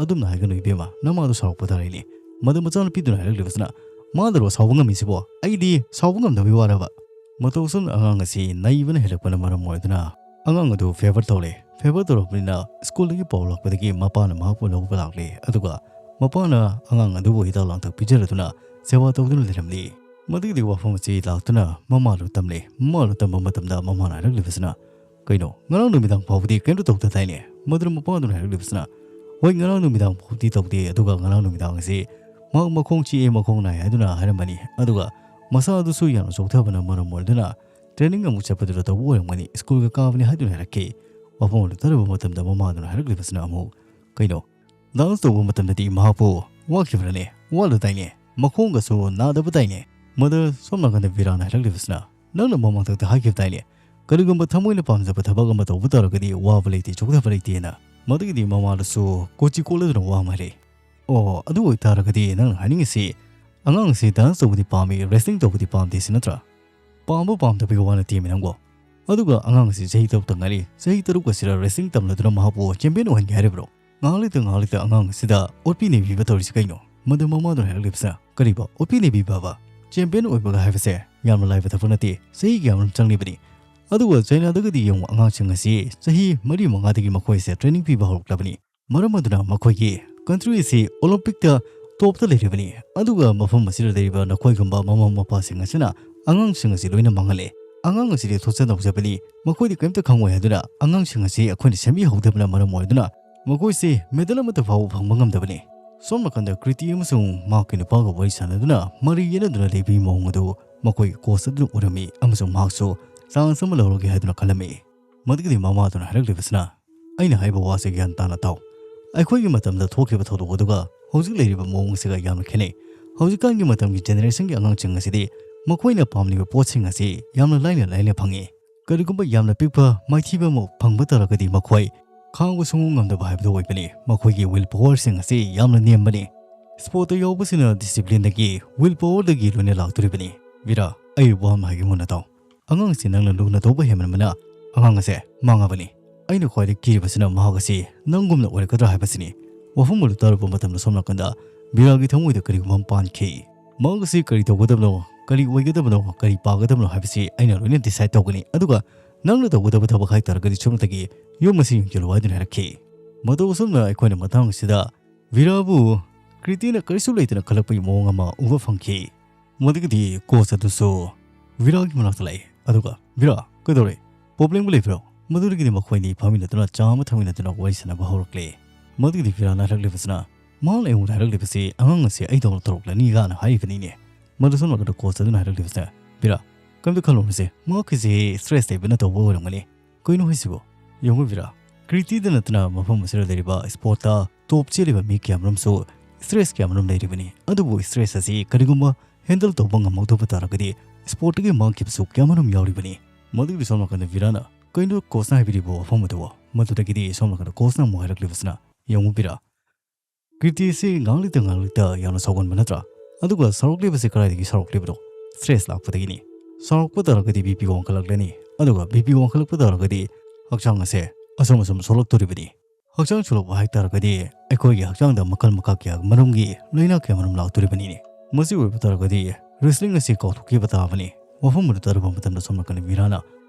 "ꯑꯗꯨꯝꯅ ꯍꯥꯏꯒꯅꯨ ꯏꯕꯦꯝꯃ, ꯅꯃꯥꯗꯣ ꯁꯥꯎꯔꯛꯄ ꯇꯥꯔꯦꯅꯦ"꯫ ꯃꯗꯨ ꯃꯆꯥꯅꯨꯄꯤꯗꯨꯅ ꯍꯥꯏꯔꯛꯂꯤꯕꯁꯤꯅ, "ꯃꯥꯗꯔꯣ ꯁꯥꯎꯕ ꯉꯝꯃꯤꯁꯤꯕꯣ? ꯑꯩꯗꯤ ꯁꯥꯎꯕ ꯉꯝꯗꯕꯒꯤ ꯋꯥꯔꯕ?" ꯃꯇꯧ ꯑꯁꯨꯝꯅ ꯑꯉꯥꯡ ꯑꯁꯤ ꯅꯩꯕꯅ ꯍꯦꯜꯂꯛꯄꯅ ꯃꯔꯝ ꯑꯣꯏꯗꯨꯅ ꯑꯉꯥꯡ ꯑꯗꯨ ꯐꯦꯚꯔ ꯇꯧꯔꯦ꯫ ꯐꯦꯚꯔ ꯇꯧꯔꯛꯄꯅꯤꯅ ꯁ꯭ꯀꯨꯜꯗꯒꯤ ꯄꯥꯎ ꯂꯥꯛꯄꯗꯒꯤ ꯃꯄꯥꯅ ꯃꯍꯥꯛꯄꯨ ꯂꯧꯕ ꯂꯥꯛꯂꯦ꯫ ꯑꯗꯨꯒ ꯃꯄꯥꯅ ꯑꯉꯥꯡ ꯑꯗꯨꯕꯨ ꯍꯤꯗꯥꯛ ꯂꯥꯡꯊꯛ ꯄꯤꯖꯔꯗꯨꯅ ꯁꯦꯕꯥ ꯇꯧꯗꯨꯅ ꯂꯩꯔꯝꯂꯤ꯫ ꯃꯗꯨꯒꯤꯗꯤ ꯋꯥꯐꯝ ꯑꯁꯤ ꯂꯥꯛꯇꯨꯅ ꯃꯃꯥꯗꯨ ꯇꯝꯂꯦ꯫ ꯃꯃꯥꯗꯨ ꯇꯝꯕ ꯃꯇꯝꯗ ꯃꯃꯥꯅ ꯍꯥꯏꯔꯛꯂꯤꯕꯁꯤꯅ, "ꯀꯩꯅꯣ, ꯉꯔꯥꯡ ꯅꯨꯃꯤꯗꯥꯡ ꯐꯥꯎꯕꯗꯤ ꯀꯩꯝꯇ ꯇꯧꯗ ꯇꯥꯏꯅꯦ?" ꯃꯗꯨꯅ ꯃꯄꯥꯗꯨꯅ ꯍꯥꯏꯔꯛꯂꯤꯕꯁꯤꯅ, "ꯍꯣꯏ, ꯉꯔꯥꯡ ꯅꯨꯃꯤꯗꯥꯡ ꯐꯥꯎꯕꯗꯤ ꯇꯧꯗꯦ, ꯑꯗꯨꯒ ꯉꯔꯥꯡ ꯅꯨꯃꯤꯗꯥꯡ ꯑꯁꯤ ꯃꯍꯥꯛ ꯃꯈꯣꯡ ꯆꯤꯛꯑꯦ, ꯃꯈꯣꯡ ꯅꯥꯏ ꯍꯥꯏꯗꯨꯅ ꯍꯥꯏꯔꯝꯕꯅꯤ꯫ ꯑꯗꯨꯒ ꯃꯁꯥ ꯑꯗꯨꯁꯨ ꯌꯥꯝꯅ ꯆꯣꯛꯊꯕꯅ ꯃꯔꯝ ꯑꯣꯏꯗꯨꯅ ꯇ꯭ꯔꯦꯅꯤꯡ ꯑꯃꯨꯛ ꯆꯠꯄꯗꯨꯗ ꯇꯧꯕ ꯑꯣꯏꯔꯝꯒꯅꯤ, ꯁ꯭ꯀꯨꯜꯒ ꯀꯥꯕꯅꯤ" ꯍꯥꯏꯗꯨꯅ ꯍꯥꯏꯔꯛꯈꯤ꯫ ꯋꯥꯐꯝ ꯑꯗꯨ ꯇꯥꯔꯨꯕ ꯃꯇꯝꯗ ꯃꯃꯥꯗꯨꯅ ꯍꯥꯏꯔꯛꯂꯤꯕꯁꯤꯅ ꯑꯃꯨꯛ, "ꯀꯩꯅꯣ, ꯗꯥꯟꯁ ꯇꯧꯕ ꯃꯇꯝꯗꯗꯤ ꯃꯍꯥꯛꯄꯨ ꯋꯥꯈꯤꯕ꯭ꯔꯅꯦ? ꯋꯥꯠꯂꯨꯗꯥꯏꯅꯦ? ꯃꯈꯣꯡꯒꯁꯨ ꯅꯥꯗꯕꯗꯥꯏꯅꯦ?" ꯃꯗꯨ ꯁꯣꯝ ꯅꯥꯀꯟꯗ ꯕꯤꯔꯥꯅ ꯍꯥꯏꯔꯛꯂꯤꯕꯁꯤꯅ, "ꯅꯪꯅ ꯃꯃꯥꯡꯊꯛꯇ ꯍꯥꯏꯈꯤꯕꯗꯥꯏꯅꯦ, ꯀꯔꯤꯒꯨꯝꯕ ꯊꯃꯣꯏꯅ ꯄꯥꯝꯖꯕ ꯊꯕꯛ ꯑꯃ ꯇꯧꯕ ꯇꯥꯔꯒꯗꯤ ꯋꯥꯕ ꯂꯩꯇꯦ, ꯆꯣꯛꯊꯕ ꯂꯩꯇꯦꯅ?" ꯃꯗꯨꯒꯤꯗꯤ ꯃꯃꯥꯗꯨꯁꯨ ꯀꯣꯆꯤ ꯀꯣꯠꯂꯗꯨꯅ ꯋꯥ ꯃꯥꯜꯂꯤ꯫ "ꯑꯣ, ꯑꯗꯨ ꯑꯣꯏꯇꯥꯔꯒꯗꯤ ꯅꯪꯅ ꯍꯥꯏꯅꯤꯡꯉꯤꯁꯤ ꯑꯉꯥꯡꯁꯤ ꯗꯥꯟꯁ ꯇꯧꯕꯗꯤ ꯄꯥꯝꯃꯤ, ꯔꯦꯁꯂꯤꯡ ꯇꯧꯕꯗꯤ ꯄꯥꯝꯗꯦ ꯁꯤ ꯅꯠꯇ꯭ꯔꯥ?" "ꯄꯥꯝꯕ ꯄꯥꯝꯗꯕꯒꯤ ꯋꯥ ꯅꯠꯇꯦꯃꯤ ꯅꯪꯕꯣ꯫ ꯑꯗꯨꯒ ꯑꯉꯥꯡ ꯑꯁꯤ ꯆꯍꯤ ꯇꯔꯨꯛꯇ ꯉꯥꯏꯔꯤ, ꯆꯍꯤ ꯇꯔꯨꯛ ꯑꯁꯤꯗ ꯔꯦꯁꯂꯤꯡ ꯇꯝꯂꯗꯨꯅ ꯃꯍꯥꯛꯄꯨ ꯆꯦꯝꯄꯤꯌꯟ ꯑꯣꯏꯍꯟꯒꯦ ꯍꯥꯏꯔꯤꯕ꯭ꯔꯣ? ꯉꯥꯏꯍꯥꯛ ꯂꯩꯇ ꯉꯥꯏꯍꯥꯛ ꯂꯩꯇ ꯑꯉꯥꯡ ꯑꯁꯤꯗ ꯑꯣꯠꯄꯤ ꯅꯩꯕꯤꯕ ꯇꯧꯔꯤꯁꯤ ꯀꯩꯅꯣ?" ꯃꯗꯨ ꯃꯃꯥꯗꯨꯅ ꯍꯥꯏꯔꯛꯂꯤꯕꯁꯤꯅ, "ꯀꯔꯤꯕ ꯑꯣꯠꯄꯤ ꯅꯩꯕꯤꯕꯕ? ꯆꯦꯝꯄꯤꯌꯟ ꯑꯣꯏꯕꯒ ꯍꯥꯏꯕꯁꯦ ꯌꯥꯝꯅ ꯂꯥꯏꯕ ꯊꯕꯛ ꯅꯠꯇꯦ, ꯆꯍꯤ ꯀꯌꯥꯃꯔꯨꯝ ꯆꯪꯂꯤꯕꯅꯤ꯫ ꯑꯗꯨꯒ ꯆꯥꯏꯅꯥꯗꯒꯗꯤ ꯌꯦꯡꯉꯨ, ꯑꯉꯥꯡꯁꯤꯡ ꯑꯁꯤ ꯆꯍꯤ ꯃꯔꯤ ꯃꯉꯥꯗꯒꯤ ꯃꯈꯣꯏꯁꯦ ꯇ꯭ꯔꯦꯅꯤꯡ ꯄꯤꯕ ꯍꯧꯔꯛꯂꯕꯅꯤ꯫ ꯃꯔꯝ ꯑꯗꯨꯅ ꯃꯈꯣꯏꯒꯤ ꯀꯟꯇ꯭ꯔꯤ ꯑꯁꯤ ꯑꯣꯂꯤꯝꯄꯤꯛꯇ ꯇꯣꯞꯇ ꯂꯩꯔꯤꯕꯅꯤ꯫ ꯑꯗꯨꯒ ꯃꯐꯝ ꯑꯁꯤꯗ ꯂꯩꯔꯤꯕ ꯅꯈꯣꯏꯒꯨꯝꯕ ꯃꯃꯥ ꯃꯄꯥꯁꯤꯡ ꯑꯁꯤꯅ ꯑꯉꯥꯡꯁꯤꯡ ꯑꯁꯤ ꯂꯣꯏꯅ ꯃꯥꯡꯍꯜꯂꯦ꯫ ꯑꯉꯥꯡ ꯑꯁꯤꯗꯤ ꯊꯣꯠꯆ ꯅꯧꯖꯕꯅꯤ, ꯃꯈꯣꯏꯗꯤ ꯀꯔꯤꯝꯇ ꯈꯪꯉꯣꯏ ꯍꯥꯏꯗꯨꯅ ꯑꯉꯥꯡꯁꯤꯡ ꯑꯁꯤ ꯑꯩꯈꯣꯏꯅ ꯁꯦꯝꯕꯤꯍꯧꯗꯕꯅ ꯃꯔꯝ ꯑꯣꯏꯗꯨꯅ ꯃꯈꯣꯏꯁꯤ ꯃꯦꯗꯜ ꯑꯃꯠꯇ ꯐꯥꯎꯕ ꯐꯪꯕ ꯉꯝꯗꯕꯅꯤ꯫" ꯁꯣꯝ ꯅꯥꯀꯟꯗ ꯀ꯭ꯔꯤꯇꯤ ꯑꯃꯁꯨꯡ ꯃꯍꯥꯛꯀꯤ ꯅꯨꯄꯥꯒ ꯋꯥꯔꯤ ꯁꯥꯟꯅꯗꯨꯅ ꯃꯔꯩ ꯌꯦꯠꯅꯗꯨꯅ ꯂꯩꯕꯒꯤ ꯃꯑꯣꯡ ꯑꯗꯨ ꯃꯈꯣꯏꯒꯤ ꯀꯣꯆ ꯑꯗꯨꯅ ꯎꯔꯝꯃꯤ ꯑꯃꯁꯨꯡ ꯃꯍꯥꯛꯁꯨ ꯆꯥꯟꯁ ꯑꯃ ꯂꯧꯔꯒꯦ ꯍꯥꯏꯗꯨꯅ ꯈꯜꯂꯝꯃꯤ꯫ ꯃꯗꯨꯒꯤꯗꯤ ꯃꯃꯥꯗꯨꯅ ꯍꯥꯏꯔꯛꯂꯤꯕꯁꯤꯅ, "ꯑꯩꯅ ꯍꯥꯏꯕ ꯋꯥꯁꯦ ꯒ꯭ꯌꯥꯟ ꯇꯥꯅ ꯇꯥꯎ꯫ ꯑꯩꯈꯣꯏꯒꯤ ꯃꯇꯝꯗ ꯊꯣꯛꯈꯤꯕ ꯊꯧꯗꯣꯛ ꯑꯗꯨꯒ ꯍꯧꯖꯤꯛ ꯂꯩꯔꯤꯕ ꯃꯑꯣꯡ ꯑꯁꯤꯒ ꯌꯥꯝꯅ ꯈꯦꯠꯅꯩ꯫ ꯍꯧꯖꯤꯛꯀꯥꯟꯒꯤ ꯃꯇꯝꯒꯤ ꯖꯦꯅꯦꯔꯦꯁꯟꯒꯤ ꯑꯉꯥꯡꯁꯤꯡ ꯑꯁꯤꯗꯤ ꯃꯈꯣꯏꯅ ꯄꯥꯝꯂꯤꯕ ꯄꯣꯠꯁꯤꯡ ꯑꯁꯤ ꯌꯥꯝꯅ ꯂꯥꯏꯅ ꯂꯥꯏꯅ ꯐꯪꯉꯤ꯫ ꯀꯔꯤꯒꯨꯝꯕ ꯌꯥꯝꯅ ꯄꯤꯛꯄ ꯃꯥꯏꯊꯤꯕ ꯑꯃ ꯐꯪꯕ ꯇꯥꯔꯒꯗꯤ ꯃꯈꯣꯏ ꯈꯥꯡꯕ ꯁꯨꯡꯉꯝ ꯉꯝꯗꯕ ꯍꯥꯏꯕꯗꯨ ꯑꯣꯏꯕꯅꯤ꯫ ꯃꯈꯣꯏꯒꯤ ꯋꯤꯜ ꯄꯋꯔꯁꯤꯡ ꯑꯁꯤ ꯌꯥꯝꯅ ꯅꯦꯝꯕꯅꯤ꯫ ꯁ꯭ꯄꯣꯔꯠꯇ ꯌꯥꯎꯕꯁꯤꯅ ꯗꯤꯁꯤꯄ꯭ꯂꯤꯟꯗꯒꯤ, ꯋꯤꯜ ꯄꯋꯔꯗꯒꯤ ꯂꯣꯏꯅ ꯂꯥꯛꯇꯣꯔꯤꯕꯅꯤ꯫ ꯕꯤꯔꯥ, ꯑꯩ ꯋꯥ ꯑꯃ ꯍꯥꯏꯒꯦ ꯃꯨꯟꯅ ꯇꯥꯎ꯫ ꯑꯉꯥꯡꯁꯤ ꯅꯪꯅ ꯂꯨꯅ ꯇꯧꯕ ꯍꯦꯟꯃꯟꯕꯅ ꯑꯉꯥꯡ ꯑꯁꯦ ꯃꯥꯡꯉꯕꯅꯤ꯫ ꯑꯩꯅ ꯈ꯭ꯋꯥꯏꯗꯒꯤ ꯀꯤꯔꯤꯕꯁꯤꯅ ꯃꯍꯥꯛ ꯑꯁꯤ ꯅꯪꯒꯨꯝꯅ ꯑꯣꯏꯔꯛꯀꯗ꯭ꯔꯥ ꯍꯥꯏꯕꯁꯤꯅꯤ꯫" ꯋꯥꯐꯝ ꯑꯗꯨ ꯇꯥꯔꯨꯕ ꯃꯇꯝꯗ ꯁꯣꯝ ꯅꯥꯀꯟꯗ ꯕꯤꯔꯥꯒꯤ ꯊꯃꯣꯏꯗ ꯀꯔꯤꯒꯨꯝꯕ ꯑꯃ ꯄꯥꯟꯈꯤ꯫ ꯃꯍꯥꯛ ꯑꯁꯤ ꯀꯔꯤ ꯇꯧꯒꯗꯕꯅꯣ ꯀꯔꯤ ꯑꯣꯏꯒꯗꯕꯅꯣ, ꯀꯔꯤ ꯄꯥꯒꯗꯕꯅꯣ ꯍꯥꯏꯕꯁꯤ ꯑꯩꯅ ꯂꯣꯏꯅ decide ꯇꯧꯒꯅꯤ꯫ ꯑꯗꯨꯒ ꯅꯪꯅ ꯇꯧꯒꯗꯕ ꯊꯕꯛ ꯍꯥꯏꯇꯥꯔꯒꯗꯤ ꯁꯣꯝꯗꯒꯤ ꯌꯨꯝ ꯑꯁꯤ ꯌꯦꯡꯁꯤꯜꯂꯨ ꯍꯥꯏꯗꯨꯅ ꯍꯥꯏꯔꯛꯈꯤ꯫ ꯃꯇꯧ ꯑꯁꯨꯝꯅ ꯑꯩꯈꯣꯏꯅ ꯃꯇꯥꯡ ꯑꯁꯤꯗ ꯚꯤꯔꯥꯕꯨ ꯀ꯭ꯔꯤꯇꯤꯅ ꯀꯔꯤꯁꯨ ꯂꯩꯇꯅ ꯈꯜꯂꯛꯄꯒꯤ ꯃꯑꯣꯡ ꯑꯃ ꯎꯕ ꯐꯪꯈꯤ꯫ ꯃꯗꯨꯒꯤꯗꯤ ꯀꯣꯆ ꯑꯗꯨꯁꯨ ꯚꯤꯔꯥꯒꯤ ꯃꯅꯥꯛꯇ ꯂꯥꯛꯏ꯫ ꯑꯗꯨꯒ, "ꯚꯤꯔꯥ, ꯀꯩꯗꯧꯔꯦ? ꯄ꯭ꯔꯣꯕ꯭ꯂꯦꯝꯒ ꯂꯩꯕ꯭ꯔꯣ?" ꯃꯗꯨꯗꯒꯤꯗꯤ ꯃꯈꯣꯏꯅꯤ ꯐꯝꯃꯤꯟꯅꯗꯨꯅ ꯆꯥ ꯑꯃ ꯊꯛꯃꯤꯟꯅꯗꯨꯅ ꯋꯥꯔꯤ ꯁꯥꯟꯅꯕ ꯍꯧꯔꯛꯂꯦ꯫ ꯃꯗꯨꯒꯤꯗꯤ ꯚꯤꯔꯥꯅ ꯍꯥꯏꯔꯛꯂꯤꯕꯁꯤꯅ, "ꯃꯍꯥꯛꯅ ꯑꯩꯉꯣꯟꯗ ꯍꯥꯏꯔꯛꯂꯤꯕꯁꯤ ꯑꯉꯥꯡ ꯑꯁꯤ ꯑꯩꯗꯧꯅ ꯇꯧꯔꯛꯂꯅꯤꯒꯅ ꯍꯥꯏꯔꯤꯕꯅꯤꯅꯦ꯫" ꯃꯗꯨ ꯁꯣꯝ ꯅꯥꯀꯟꯗ ꯀꯣꯆ ꯑꯗꯨꯅ ꯍꯥꯏꯔꯛꯂꯤꯕꯁꯤꯅ, "ꯚꯤꯔꯥ, ꯀꯩꯝꯇ ꯈꯜꯂꯨꯅꯨꯁꯦ, ꯃꯍꯥꯛꯀꯤꯁꯤ stress ꯂꯩꯕꯅ ꯇꯧꯕ ꯑꯣꯏꯔꯝꯒꯅꯤ꯫ ꯀꯩꯅꯣ ꯍꯥꯏꯁꯤꯕꯣ? ꯌꯦꯡꯉꯨ ꯚꯤꯔꯥ, ꯀ꯭ꯔꯤꯇꯤꯗ ꯅꯠꯇꯅ ꯃꯐꯝ ꯑꯁꯤꯗ ꯂꯩꯔꯤꯕ sportꯇ top ꯆꯦꯜꯂꯤꯕ ꯃꯤ ꯀꯌꯥꯃꯔꯨꯝꯁꯨ stress ꯀꯌꯥꯃꯔꯨꯝ ꯂꯩꯔꯤꯕꯅꯤ꯫ ꯑꯗꯨꯕꯨ stress ꯑꯁꯤ ꯀꯔꯤꯒꯨꯝꯕ handle ꯇꯧꯕ ꯉꯝꯍꯧꯗꯕ ꯇꯥꯔꯒꯗꯤ sportꯇꯒꯤ ꯃꯥꯡꯈꯤꯕꯁꯨ ꯀꯌꯥꯃꯔꯨꯝ ꯌꯥꯎꯔꯤꯕꯅꯤ꯫" ꯃꯗꯨꯒꯤꯗꯤ ꯁꯣꯝ ꯅꯥꯀꯟꯗ ꯚꯤꯔꯥꯅ, "ꯀꯩꯅꯣ ꯀꯣꯆꯅ ꯍꯥꯏꯕꯤꯔꯤꯕ ꯋꯥꯐꯝ ꯑꯗꯨꯕꯣ?" ꯃꯗꯨꯗꯒꯤꯗꯤ ꯁꯣꯝ ꯅꯥꯀꯟꯗ ꯀꯣꯆꯅ ꯑꯃꯨꯛ ꯍꯥꯏꯔꯛꯂꯤꯕꯁꯤꯅ, "ꯌꯦꯡꯉꯨ ꯚꯤꯔꯥ, ꯀ꯭ꯔꯤꯇꯤ ꯑꯁꯤ ꯉꯥꯡꯂꯤꯛꯇ ꯉꯥꯡꯂꯤꯛꯇ ꯌꯥꯝꯅ ꯁꯥꯎꯒꯟꯕ ꯅꯠꯇ꯭ꯔꯥ? ꯑꯗꯨꯒ ꯁꯥꯎꯔꯛꯂꯤꯕꯁꯤ ꯀꯗꯥꯏꯗꯒꯤ ꯁꯥꯎꯔꯛꯂꯤꯕꯅꯣ? Stress ꯂꯥꯛꯄꯗꯒꯤꯅꯤ꯫ ꯁꯥꯎꯔꯛꯄ ꯇꯥꯔꯒꯗꯤ BP ꯋꯥꯡꯈꯠꯂꯛꯂꯅꯤ꯫ ꯑꯗꯨꯒ BP ꯋꯥꯡꯈꯠꯂꯛꯄ ꯇꯥꯔꯒꯗꯤ ꯍꯛꯆꯥꯡ ꯑꯁꯦ ꯑꯁꯨꯝ ꯑꯁꯨꯝ ꯁꯣꯛꯂꯛꯇꯣꯔꯤꯕꯅꯤ꯫ ꯍꯛꯆꯥꯡ ꯁꯣꯛꯂꯛꯄ ꯍꯥꯏ ꯇꯥꯔꯒꯗꯤ ꯑꯩꯈꯣꯏꯒꯤ ꯍꯛꯆꯥꯡꯗ ꯃꯈꯜ ꯃꯈꯥ ꯀꯌꯥ ꯃꯔꯨꯝꯒꯤ ꯂꯥꯏꯅꯥ ꯀꯌꯥ ꯃꯔꯨꯝ ꯂꯥꯛꯇꯣꯔꯤꯕꯅꯤꯅꯦ꯫ ꯃꯁꯤ ꯑꯣꯏꯕ ꯇꯥꯔꯒꯗꯤ wrestling ꯑꯁꯤ ꯀꯥꯎꯊꯣꯛꯈꯤꯕ ꯇꯥꯕꯅꯤ꯫" ꯋꯥꯐꯝ ꯑꯗꯨ ꯇꯥꯔꯨꯕ ꯃꯇꯝꯗ ꯁꯣꯝ ꯅꯥꯀꯟꯗ ꯚꯤꯔꯥꯅ,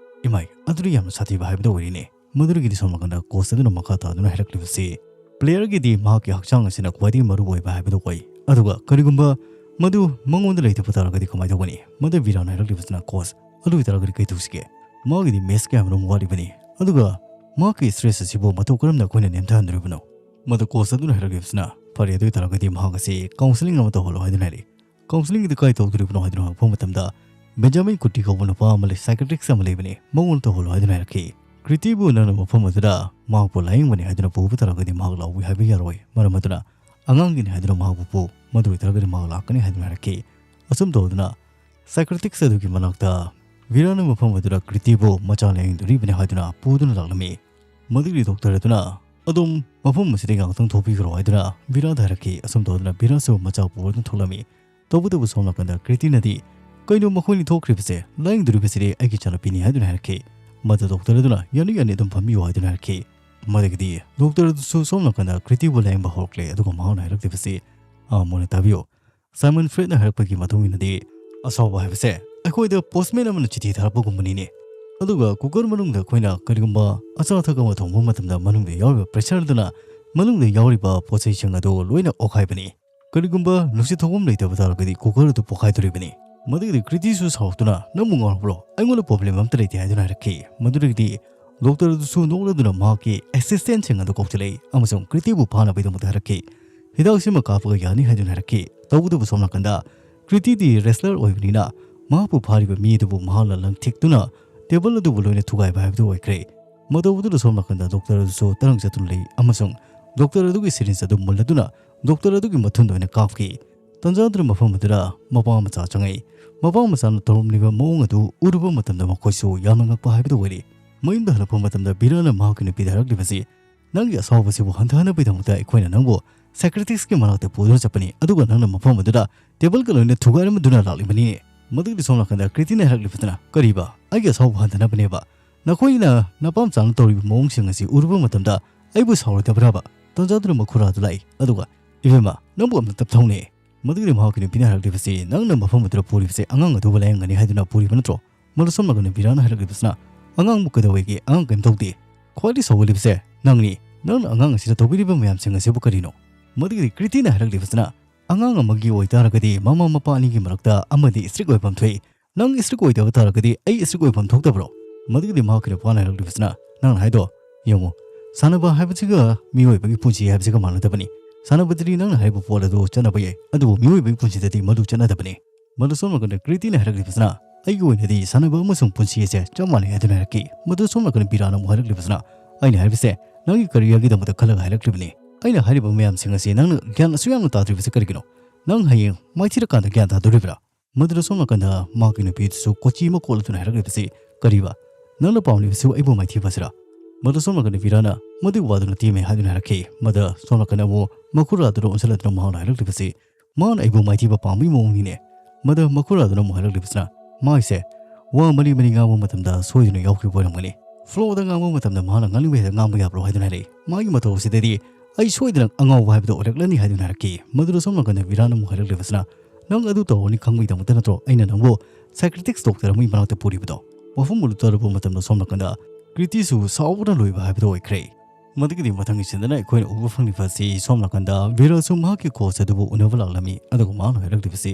"ꯏꯃꯥꯏ, ꯑꯗꯨꯗꯤ ꯌꯥꯝꯅ ꯁꯥꯊꯤꯕ ꯍꯥꯏꯕꯗꯨ ꯑꯣꯏꯔꯤꯅꯦ꯫" ꯃꯗꯨꯗꯒꯤꯗꯤ ꯁꯣꯝ ꯅꯥꯀꯟꯗ ꯀꯣꯆ ꯑꯗꯨꯅ ꯃꯈꯥ ꯇꯥꯗꯨꯅ ꯍꯥꯏꯔꯛꯂꯤꯕꯁꯤ, playerꯒꯤꯗꯤ ꯃꯍꯥꯛꯀꯤ ꯍꯛꯆꯥꯡ ꯑꯁꯤꯅ ꯈ꯭ꯋꯥꯏꯗꯒꯤ ꯃꯔꯨ ꯑꯣꯏꯕ ꯍꯥꯏꯕꯗꯨ ꯑꯣꯏ꯫ ꯑꯗꯨꯒ ꯀꯔꯤꯒꯨꯝꯕ ꯃꯗꯨ ꯃꯉꯣꯟꯗ ꯂꯩꯇꯕ ꯇꯥꯔꯒꯗꯤ ꯀꯃꯥꯏꯅ ꯇꯧꯒꯅꯤ? ꯃꯗꯨ ꯚꯤꯔꯥꯅ ꯍꯥꯏꯔꯛꯂꯤꯕꯁꯤꯅ, "ꯀꯣꯆ, ꯑꯗꯨ ꯑꯣꯏ ꯇꯥꯔꯒꯗꯤ ꯀꯩ ꯇꯧꯁꯤꯒꯦ? ꯃꯥꯒꯤꯗꯤ ꯃꯦꯆ ꯀꯌꯥ ꯃꯔꯨꯝ ꯋꯥꯠꯂꯤꯕꯅꯤ꯫ ꯑꯗꯨꯒ ꯃꯍꯥꯛꯀꯤ stress ꯑꯁꯤꯕꯨ ꯃꯇꯧ ꯀꯔꯝꯅ ꯑꯩꯈꯣꯏꯅ ꯅꯦꯝꯊꯍꯟꯗꯣꯔꯤꯕꯅꯣ?" ꯃꯗꯨ ꯀꯣꯆ ꯑꯗꯨꯅ ꯍꯥꯏꯔꯛꯂꯤꯕꯁꯤꯅ, "ꯐꯔꯦ, ꯑꯗꯨ ꯑꯣꯏ ꯇꯥꯔꯒꯗꯤ ꯃꯍꯥꯛ ꯑꯁꯤ counselling ꯑꯃ ꯇꯧꯍꯜꯂꯣ" ꯍꯥꯏꯗꯨꯅ ꯍꯥꯏꯔꯛꯏ꯫ "Counselling ꯑꯗꯨ ꯀꯥꯏ ꯇꯧꯗꯣꯔꯤꯕꯅꯣ?" ꯍꯥꯏꯗꯨꯅ ꯍꯪꯉꯛꯄ ꯃꯇꯝꯗ, "ꯕꯦꯟꯖꯥꯃꯤꯟ ꯀꯨꯇꯤ ꯀꯧꯕ ꯅꯨꯄꯥ ꯑꯃ ꯂꯩ, psychiatrist ꯑꯃ ꯂꯩꯕꯅꯤ, ꯃꯉꯣꯟꯗ ꯇꯧꯍꯜꯂꯣ" ꯍꯥꯏꯗꯨꯅ ꯍꯥꯏꯔꯛꯈꯤ꯫ ꯀ꯭ꯔꯤꯇꯤꯕꯨ ꯅꯪꯅ ꯃꯐꯝ ꯑꯗꯨꯗ ꯃꯍꯥꯛꯄꯨ ꯂꯥꯌꯦꯡꯕꯅꯤ ꯍꯥꯏꯗꯨꯅ ꯄꯨꯕ ꯇꯥꯔꯒꯗꯤ ꯃꯍꯥꯛ ꯂꯥꯛꯎꯏ ꯍꯥꯏꯕ ꯌꯥꯔꯣꯏ꯫ ꯃꯔꯝ ꯑꯗꯨꯅ ꯑꯉꯥꯡꯒꯤꯅꯤ ꯍꯥꯏꯗꯨꯅ ꯃꯍꯥꯛꯄꯨ ꯄꯨ, ꯃꯗꯨ ꯑꯣꯏꯇꯥꯔꯒꯗꯤ ꯃꯍꯥꯛ ꯂꯥꯛꯀꯅꯤ ꯍꯥꯏꯗꯨꯅ ꯍꯥꯏꯔꯛꯈꯤ꯫ ꯑꯁꯨꯝ ꯇꯧꯗꯨꯅ psychiatrist ꯑꯗꯨꯒꯤ ꯃꯅꯥꯛꯇ ꯚꯤꯔꯥꯅ ꯃꯐꯝ ꯑꯗꯨꯗ ꯀ꯭ꯔꯤꯇꯤꯕꯨ ꯃꯆꯥ ꯂꯥꯌꯦꯡꯗꯣꯔꯤꯕꯅꯤ ꯍꯥꯏꯗꯨꯅ ꯄꯨꯗꯨꯅ ꯂꯥꯛꯂꯝꯃꯤ꯫ ꯃꯗꯨꯒꯤ ꯗꯣꯛꯇꯔ ꯑꯗꯨꯅ, "ꯑꯗꯨꯝ ꯃꯐꯝ ꯑꯁꯤꯗꯒꯤ ꯉꯥꯛꯇꯪ ꯊꯣꯛꯄꯤꯈ꯭ꯔꯣ" ꯍꯥꯏꯗꯨꯅ ꯚꯤꯔꯥꯗ ꯍꯥꯏꯔꯛꯈꯤ꯫ ꯑꯁꯨꯝ ꯇꯧꯗꯨꯅ ꯚꯤꯔꯥꯁꯨ ꯃꯆꯥ ꯄꯨꯔꯗꯨꯅ ꯊꯣꯛꯂꯝꯃꯤ꯫ ꯇꯧꯕꯇꯕꯨ ꯁꯣꯝ ꯅꯥꯀꯟꯗ ꯀ꯭ꯔꯤꯇꯤꯅꯗꯤ, "ꯀꯩꯅꯣ ꯃꯈꯣꯏꯅꯤ ꯊꯣꯛꯈ꯭ꯔꯤꯕꯁꯦ? ꯂꯥꯌꯦꯡꯗꯣꯔꯤꯕꯁꯤꯗꯤ ꯑꯩꯒꯤ ꯏꯆꯥꯅꯨꯄꯤꯅꯤ" ꯍꯥꯏꯗꯨꯅ ꯍꯥꯏꯔꯛꯈꯤ꯫ ꯃꯗꯨ ꯗꯣꯛꯇꯔ ꯑꯗꯨꯅ, "ꯌꯥꯅꯤ, ꯌꯥꯅꯤ, ꯑꯗꯨꯝ ꯐꯝꯕꯤꯌꯨ" ꯍꯥꯏꯗꯨꯅ ꯍꯥꯏꯔꯛꯈꯤ꯫ ꯃꯗꯨꯒꯤꯗꯤ ꯗꯣꯛꯇꯔ ꯑꯗꯨꯁꯨ ꯁꯣꯝ ꯅꯥꯀꯟꯗ ꯀ꯭ꯔꯤꯇꯤꯕꯨ ꯂꯥꯌꯦꯡꯕ ꯍꯧꯔꯛꯂꯦ꯫ ꯑꯗꯨꯒ ꯃꯍꯥꯛꯅ ꯍꯥꯏꯔꯛꯂꯤꯕꯁꯤ, "ꯑꯥ, ꯃꯨꯟꯅ ꯇꯥꯕꯤꯌꯨ꯫ ꯁꯥꯏꯃꯟ ꯐ꯭ꯔꯦꯗꯅ ꯍꯥꯏꯔꯛꯄꯒꯤ ꯃꯇꯨꯡ ꯏꯟꯅꯗꯤ ꯑꯁꯥꯎꯕ ꯍꯥꯏꯕꯁꯦ ꯑꯩꯈꯣꯏꯗ ꯄꯣꯁꯃꯦꯟ ꯑꯃꯅ ꯆꯤꯊꯤ ꯊꯥꯔꯛꯄꯒꯨꯝꯕꯅꯤꯅꯦ꯫ ꯑꯗꯨꯒ ꯀꯨꯀꯔ ꯃꯅꯨꯡꯗ ꯑꯩꯈꯣꯏꯅ ꯀꯔꯤꯒꯨꯝꯕ ꯑꯆꯥ ꯑꯊꯛ ꯑꯃ ꯊꯣꯡꯕ ꯃꯇꯝꯗ ꯃꯅꯨꯡꯗ ꯌꯥꯎꯔꯤꯕ ꯄ꯭ꯔꯦꯁꯔꯗꯨꯅ ꯃꯅꯨꯡꯗ ꯌꯥꯎꯔꯤꯕ ꯄꯣꯠꯆꯩꯁꯤꯡ ꯑꯗꯨ ꯂꯣꯏꯅ ꯑꯣꯛꯈꯥꯏꯕꯅꯤ꯫ ꯀꯔꯤꯒꯨꯝꯕ ꯅꯨꯡꯁꯤꯠ ꯊꯣꯛꯐꯝ ꯂꯩꯇꯕ ꯇꯥꯔꯒꯗꯤ ꯀꯨꯀꯔ ꯑꯗꯨ ꯄꯣꯛꯈꯥꯏꯗꯣꯔꯤꯕꯅꯤ꯫ ꯃꯗꯨꯒꯤꯗꯤ ꯀ꯭ꯔꯤꯇꯤꯁꯨ ꯁꯥꯎꯔꯛꯇꯨꯅ, "ꯅꯪꯕꯨ ꯉꯥꯎꯔꯕ꯭ꯔꯣ? ꯑꯩꯉꯣꯟꯗ ꯄ꯭ꯔꯣꯕ꯭ꯂꯦꯝ ꯑꯝꯇ ꯂꯩꯇꯦ" ꯍꯥꯏꯗꯨꯅ ꯍꯥꯏꯔꯛꯈꯤ꯫ ꯃꯗꯨꯗꯒꯤꯗꯤ ꯗꯣꯛꯇꯔ ꯑꯗꯨꯁꯨ ꯅꯣꯛꯂꯗꯨꯅ ꯃꯍꯥꯛꯀꯤ ꯑꯦꯁꯤꯁꯇꯦꯟꯁꯤꯡ ꯑꯗꯨ ꯀꯧꯁꯤꯜꯂꯛꯏ ꯑꯃꯁꯨꯡ ꯀ꯭ꯔꯤꯇꯤꯕꯨ ꯐꯥꯅꯕꯒꯤꯗꯃꯛꯇ ꯍꯥꯏꯔꯛꯈꯤ꯫ "ꯍꯤꯗꯥꯛꯁꯤꯃ ꯀꯥꯞꯄꯒ ꯌꯥꯅꯤ" ꯍꯥꯏꯗꯨꯅ ꯍꯥꯏꯔꯛꯈꯤ꯫ ꯇꯧꯕꯇꯕꯨ ꯁꯣꯝ ꯅꯥꯀꯟꯗ ꯀ꯭ꯔꯤꯇꯤꯗꯤ ꯔꯦꯁꯂꯔ ꯑꯣꯏꯕꯅꯤꯅ ꯃꯍꯥꯛꯄꯨ ꯐꯥꯔꯤꯕ ꯃꯤ ꯑꯗꯨꯕꯨ ꯃꯍꯥꯛꯅ ꯂꯪꯊꯦꯛꯇꯨꯅ ꯇꯦꯕꯜ ꯑꯗꯨꯕꯨ ꯂꯣꯏꯅ ꯊꯨꯒꯥꯏꯕ ꯍꯥꯏꯕꯗꯨ ꯑꯣꯏꯈ꯭ꯔꯦ꯫ ꯃꯇꯧ ꯑꯗꯨꯗ ꯁꯣꯝ ꯅꯥꯀꯟꯗ ꯗꯣꯛꯇꯔ ꯑꯗꯨꯁꯨ ꯇꯔꯪ ꯆꯠꯇꯨꯅ ꯂꯩ ꯑꯃꯁꯨꯡ ꯗꯣꯛꯇꯔ ꯑꯗꯨꯒꯤ ꯁꯤꯔꯤꯟꯖ ꯑꯗꯨ ꯃꯨꯜꯂꯗꯨꯅ ꯗꯣꯛꯇꯔ ꯑꯗꯨꯒꯤ ꯃꯊꯨꯟꯗ ꯑꯣꯏꯅ ꯀꯥꯞꯈꯤ꯫ ꯇꯟꯖꯥꯗꯨꯅ ꯃꯐꯝ ꯑꯗꯨꯗ ꯃꯄꯥ ꯃꯆꯥ ꯆꯪꯉꯛꯏ꯫ ꯃꯄꯥ ꯃꯆꯥꯅ ꯇꯧꯔꯝꯂꯤꯕ ꯃꯑꯣꯡ ꯑꯗꯨ ꯎꯔꯨꯕ ꯃꯇꯝꯗ ꯃꯈꯣꯏꯁꯨ ꯌꯥꯝꯅ ꯉꯛꯄ ꯍꯥꯏꯕꯗꯨ ꯑꯣꯏꯔꯤ꯫ ꯃꯌꯨꯝꯗ ꯍꯜꯂꯛꯄ ꯃꯇꯝꯗ ꯕꯤꯔꯥꯅ ꯃꯍꯥꯛꯀꯤ ꯅꯨꯄꯤꯗ ꯍꯥꯏꯔꯛꯂꯤꯕꯁꯤ, "ꯅꯪꯒꯤ ꯑꯁꯥꯎꯕꯁꯤꯕꯨ ꯍꯟꯊꯍꯟꯅꯕꯒꯤꯗꯃꯛꯇ ꯑꯩꯈꯣꯏꯅ ꯅꯪꯕꯨ ꯁꯥꯏꯀ꯭ꯔꯤꯇꯤꯁꯀꯤ ꯃꯅꯥꯛꯇ ꯄꯨꯗꯨꯅ ꯆꯠꯄꯅꯤ, ꯑꯗꯨꯒ ꯅꯪꯅ ꯃꯐꯝ ꯑꯗꯨꯗ ꯇꯦꯕꯜꯒ ꯂꯣꯏꯅ ꯊꯨꯒꯥꯏꯔꯝꯗꯨꯅ ꯂꯥꯛꯂꯤꯕꯅꯤ"꯫ ꯃꯗꯨꯒꯤ ꯁꯣꯝ ꯅꯥꯀꯟꯗ ꯀ꯭ꯔꯤꯇꯤꯅ ꯍꯥꯏꯔꯛꯂꯤꯕꯗꯨꯅ, "ꯀꯔꯤꯕ? ꯑꯩꯒꯤ ꯑꯁꯥꯎꯕ ꯍꯟꯊꯅꯕꯅꯦꯕ? ꯅꯈꯣꯏꯅ ꯅꯄꯥꯝꯆꯥꯅ ꯇꯧꯔꯤꯕ ꯃꯑꯣꯡꯁꯤꯡ ꯑꯁꯤ ꯎꯔꯨꯕ ꯃꯇꯝꯗ ꯑꯩꯕꯨ ꯁꯥꯎꯔꯣꯏꯗꯕ꯭ꯔꯕ?" ꯇꯟꯖꯥꯗꯨꯅ ꯃꯈꯨꯔꯥꯗꯨ ꯂꯥꯛꯏ, ꯑꯗꯨꯒ, "ꯏꯕꯦꯝꯃ, ꯅꯪꯕꯨ ꯑꯝꯇ ꯇꯞꯊꯧꯅꯦ"꯫ ꯃꯗꯨꯒꯤꯗꯤ ꯃꯍꯥꯛꯀꯤ ꯅꯨꯄꯤꯅ ꯍꯥꯏꯔꯛꯂꯤꯕꯁꯤ, "ꯅꯪꯅ ꯃꯐꯝ ꯑꯗꯨꯗ ꯄꯨꯔꯤꯕꯁꯤ ꯑꯉꯥꯡ ꯑꯗꯨꯕꯨ ꯂꯥꯌꯦꯡꯒꯅꯤ ꯍꯥꯏꯗꯨꯅ ꯄꯨꯔꯤꯕ ꯅꯠꯇ꯭ꯔꯣ?" ꯃꯗꯨ ꯁꯣꯝ ꯅꯥꯀꯟꯗ ꯕꯤꯔꯥꯅ ꯍꯥꯏꯔꯛꯂꯤꯕꯁꯤꯅ, "ꯑꯉꯥꯡꯕꯨ ꯀꯩꯗꯧꯋꯦꯒꯦ? ꯑꯉꯥꯡ ꯀꯔꯤꯝ ꯇꯧꯗꯦ꯫ ꯈ꯭ꯋꯥꯏꯗꯒꯤ ꯁꯥꯎꯒꯜꯂꯤꯕꯁꯦ ꯅꯪꯅꯤ꯫ ꯅꯪꯅ ꯑꯉꯥꯡ ꯑꯁꯤꯗ ꯇꯧꯕꯤꯔꯤꯕ ꯃꯌꯥꯝꯁꯤꯡ ꯑꯁꯤꯕꯨ ꯀꯔꯤꯅꯣ?" ꯃꯗꯨꯒꯤꯗꯤ ꯀ꯭ꯔꯤꯇꯤꯅ ꯍꯥꯏꯔꯛꯂꯤꯕꯁꯤꯅ, "ꯑꯉꯥꯡ ꯑꯃꯒꯤ ꯑꯣꯏꯇꯥꯔꯒꯗꯤ ꯃꯃꯥ ꯃꯄꯥ ꯑꯅꯤꯒꯤ ꯃꯔꯛꯇ ꯑꯃꯗꯤ ꯏꯁꯇ꯭ꯔꯤꯛ ꯑꯣꯏꯐꯝ ꯊꯣꯛꯏ꯫ ꯅꯪ ꯏꯁꯇ꯭ꯔꯤꯛ ꯑꯣꯏꯗꯕ ꯇꯥꯔꯒꯗꯤ ꯑꯩ ꯏꯁꯇ꯭ꯔꯤꯛ ꯑꯣꯏꯐꯝ ꯊꯣꯛꯇꯕ꯭ꯔꯣ?" ꯃꯗꯨꯒꯤꯗꯤ ꯃꯍꯥꯛꯀꯤ ꯅꯨꯄꯥꯅ ꯍꯥꯏꯔꯛꯂꯤꯕꯁꯤꯅ, "ꯅꯪꯅ ꯍꯥꯏꯗꯣ ꯌꯦꯡꯉꯨ, ꯁꯥꯟꯅꯕ ꯍꯥꯏꯕꯁꯤꯒ ꯃꯤꯑꯣꯏꯕꯒꯤ ꯄꯨꯟꯁꯤ ꯍꯥꯏꯕꯁꯤꯒ ꯃꯥꯟꯅꯗꯕꯅꯤ꯫ ꯁꯥꯟꯅꯕꯗꯗꯤ ꯅꯪꯅ ꯍꯥꯏꯔꯤꯕ ꯄꯣꯠ ꯑꯗꯨ ꯆꯠꯅꯕ ꯌꯥꯏ, ꯑꯗꯨꯕꯨ ꯃꯤꯑꯣꯏꯕꯒꯤ ꯄꯨꯟꯁꯤꯗꯗꯤ ꯃꯗꯨ ꯆꯠꯅꯗꯕꯅꯤ"꯫ ꯃꯗꯨ ꯁꯣꯝ ꯅꯥꯀꯟꯗ ꯀ꯭ꯔꯤꯇꯤꯅ ꯍꯥꯏꯔꯛꯂꯤꯕꯁꯤꯅ, "ꯑꯩꯒꯤ ꯑꯣꯏꯅꯗꯤ ꯁꯥꯟꯅꯕ ꯑꯃꯁꯨꯡ ꯄꯨꯟꯁꯤ ꯑꯁꯦ ꯆꯞ ꯃꯥꯟꯅꯩ" ꯍꯥꯏꯗꯨꯅ ꯍꯥꯏꯔꯛꯈꯤ꯫ ꯃꯗꯨ ꯁꯣꯝ ꯅꯥꯀꯟꯗ ꯕꯤꯔꯥꯅ ꯑꯃꯨꯛ ꯍꯥꯏꯔꯛꯂꯤꯕꯁꯤꯅ, "ꯑꯩꯅ ꯍꯥꯏꯕꯁꯦ ꯅꯪꯒꯤ ꯀꯔꯤꯌꯔꯒꯤꯗꯃꯛꯇ ꯈꯜꯂꯒ ꯍꯥꯏꯔꯛꯂꯤꯕꯅꯤ꯫ ꯑꯩꯅ ꯍꯥꯏꯔꯤꯕ ꯃꯌꯥꯝꯁꯤꯡ ꯑꯁꯤ ꯅꯪꯅ ꯒ꯭ꯌꯥꯟ ꯑꯁꯨꯛ ꯌꯥꯝꯅ ꯇꯥꯗ꯭ꯔꯤꯕꯁꯤ ꯀꯔꯤꯒꯤꯅꯣ? ꯅꯪ ꯍꯌꯦꯡ ꯃꯥꯏꯊꯤꯔꯀꯥꯟꯗ ꯒ꯭ꯌꯥꯟ ꯇꯥꯗꯣꯔꯤꯕ꯭ꯔꯥ?" ꯃꯗꯨꯗ ꯁꯣꯝ ꯅꯥꯀꯟꯗ ꯃꯍꯥꯛꯀꯤ ꯅꯨꯄꯤꯗꯨꯁꯨ ꯀꯣꯆꯤ ꯑꯃ ꯀꯣꯠꯂꯗꯨꯅ ꯍꯥꯏꯔꯛꯂꯤꯕꯁꯤ, "ꯀꯔꯤꯕ? ꯅꯪꯅ ꯄꯥꯝꯂꯤꯕꯁꯤꯕꯨ ꯑꯩꯕꯨ ꯃꯥꯏꯊꯤꯕꯁꯤꯔꯥ?" ꯃꯗꯨ ꯁꯣꯝ ꯅꯥꯀꯟꯗ ꯕꯤꯔꯥꯅ, "ꯃꯗꯨꯒꯤ ꯋꯥꯗꯨ ꯅꯠꯇꯦꯃꯦ" ꯍꯥꯏꯗꯨꯅ ꯍꯥꯏꯔꯛꯈꯤ꯫ ꯃꯗ ꯁꯣꯝ ꯅꯥꯀꯟꯗ ꯑꯃꯨꯛ ꯃꯈꯨꯔꯥꯗꯨꯅ ꯑꯣꯟꯁꯤꯜꯂꯗꯨꯅ ꯃꯍꯥꯛꯅ ꯍꯥꯏꯔꯛꯂꯤꯕꯁꯤ, ꯃꯥꯅ ꯑꯩꯕꯨ ꯃꯥꯏꯊꯤꯕ ꯄꯥꯝꯕꯒꯤ ꯃꯑꯣꯡꯅꯤꯅꯦ꯫ ꯃꯗ ꯃꯈꯨꯔꯥꯗꯨꯅ ꯑꯃꯨꯛ ꯍꯥꯏꯔꯛꯂꯤꯕꯁꯤꯅ, "ꯃꯥꯏꯁꯦ ꯋꯥ ꯃꯔꯤ ꯃꯔꯤ ꯉꯥꯡꯕ ꯃꯇꯝꯗ ꯁꯣꯏꯗꯨꯅ ꯌꯥꯎꯈꯤꯕ ꯑꯣꯏꯔꯝꯒꯅꯤ꯫ ꯐ꯭ꯂꯣꯗ ꯉꯥꯡꯕ ꯃꯇꯝꯗ ꯃꯍꯥꯛꯅ ꯉꯥꯡꯅꯤꯡꯕ ꯍꯦꯛꯇ ꯉꯥꯡꯕ ꯌꯥꯕ꯭ꯔꯣ?" ꯍꯥꯏꯗꯨꯅ ꯍꯥꯏꯔꯛꯏ꯫ ꯃꯥꯒꯤ ꯃꯇꯧ ꯑꯁꯤꯗꯗꯤ ꯑꯩ ꯁꯣꯏꯗꯅ ꯑꯉꯥꯎꯕ ꯍꯥꯏꯕꯗꯨ ꯑꯣꯏꯔꯛꯂꯅꯤ ꯍꯥꯏꯗꯨꯅ ꯍꯥꯏꯔꯛꯈꯤ꯫ ꯃꯗꯨꯗ ꯁꯣꯝ ꯅꯥꯀꯟꯗ ꯕꯤꯔꯥꯅ ꯑꯃꯨꯛ ꯍꯥꯏꯔꯛꯂꯤꯕꯁꯤꯅ, "ꯅꯪ ꯑꯗꯨ ꯇꯧꯔꯅꯤ ꯈꯪꯕꯒꯤꯗꯃꯛꯇ ꯅꯠꯇ꯭ꯔꯣ ꯑꯩꯅ ꯅꯪꯕꯨ psychiatrist doctor ꯑꯃꯒꯤ ꯃꯅꯥꯛꯇ ꯄꯨꯔꯤꯕꯗꯣ?" ꯋꯥꯐꯝ ꯃꯨꯟꯗꯨ ꯇꯥꯔꯕ ꯃꯇꯝꯗ ꯁꯣꯝ ꯅꯥꯀꯟꯗ ꯀ꯭ꯔꯤꯇꯤꯁꯨ ꯁꯥꯎꯕꯅ ꯂꯣꯏꯕ ꯍꯥꯏꯕꯗꯨ ꯑꯣꯏꯈ꯭ꯔꯦ꯫ ꯃꯗꯨꯒꯤꯗꯤ ꯃꯊꯪꯒꯤ ꯁꯤꯟꯗꯅ ꯑꯩꯈꯣꯏꯅ ꯎꯕ ꯐꯪꯂꯤꯕ ꯑꯁꯤ ꯁꯣꯝ ꯅꯥꯀꯟꯗ ꯕꯤꯔꯥꯁꯨ ꯃꯍꯥꯛꯀꯤ coach ꯑꯗꯨꯕꯨ ꯎꯅꯕ ꯂꯥꯛꯂꯝꯃꯤ꯫ ꯑꯗꯨꯒ ꯃꯍꯥꯛꯅ ꯍꯥꯏꯔꯛꯂꯤꯕꯁꯤ,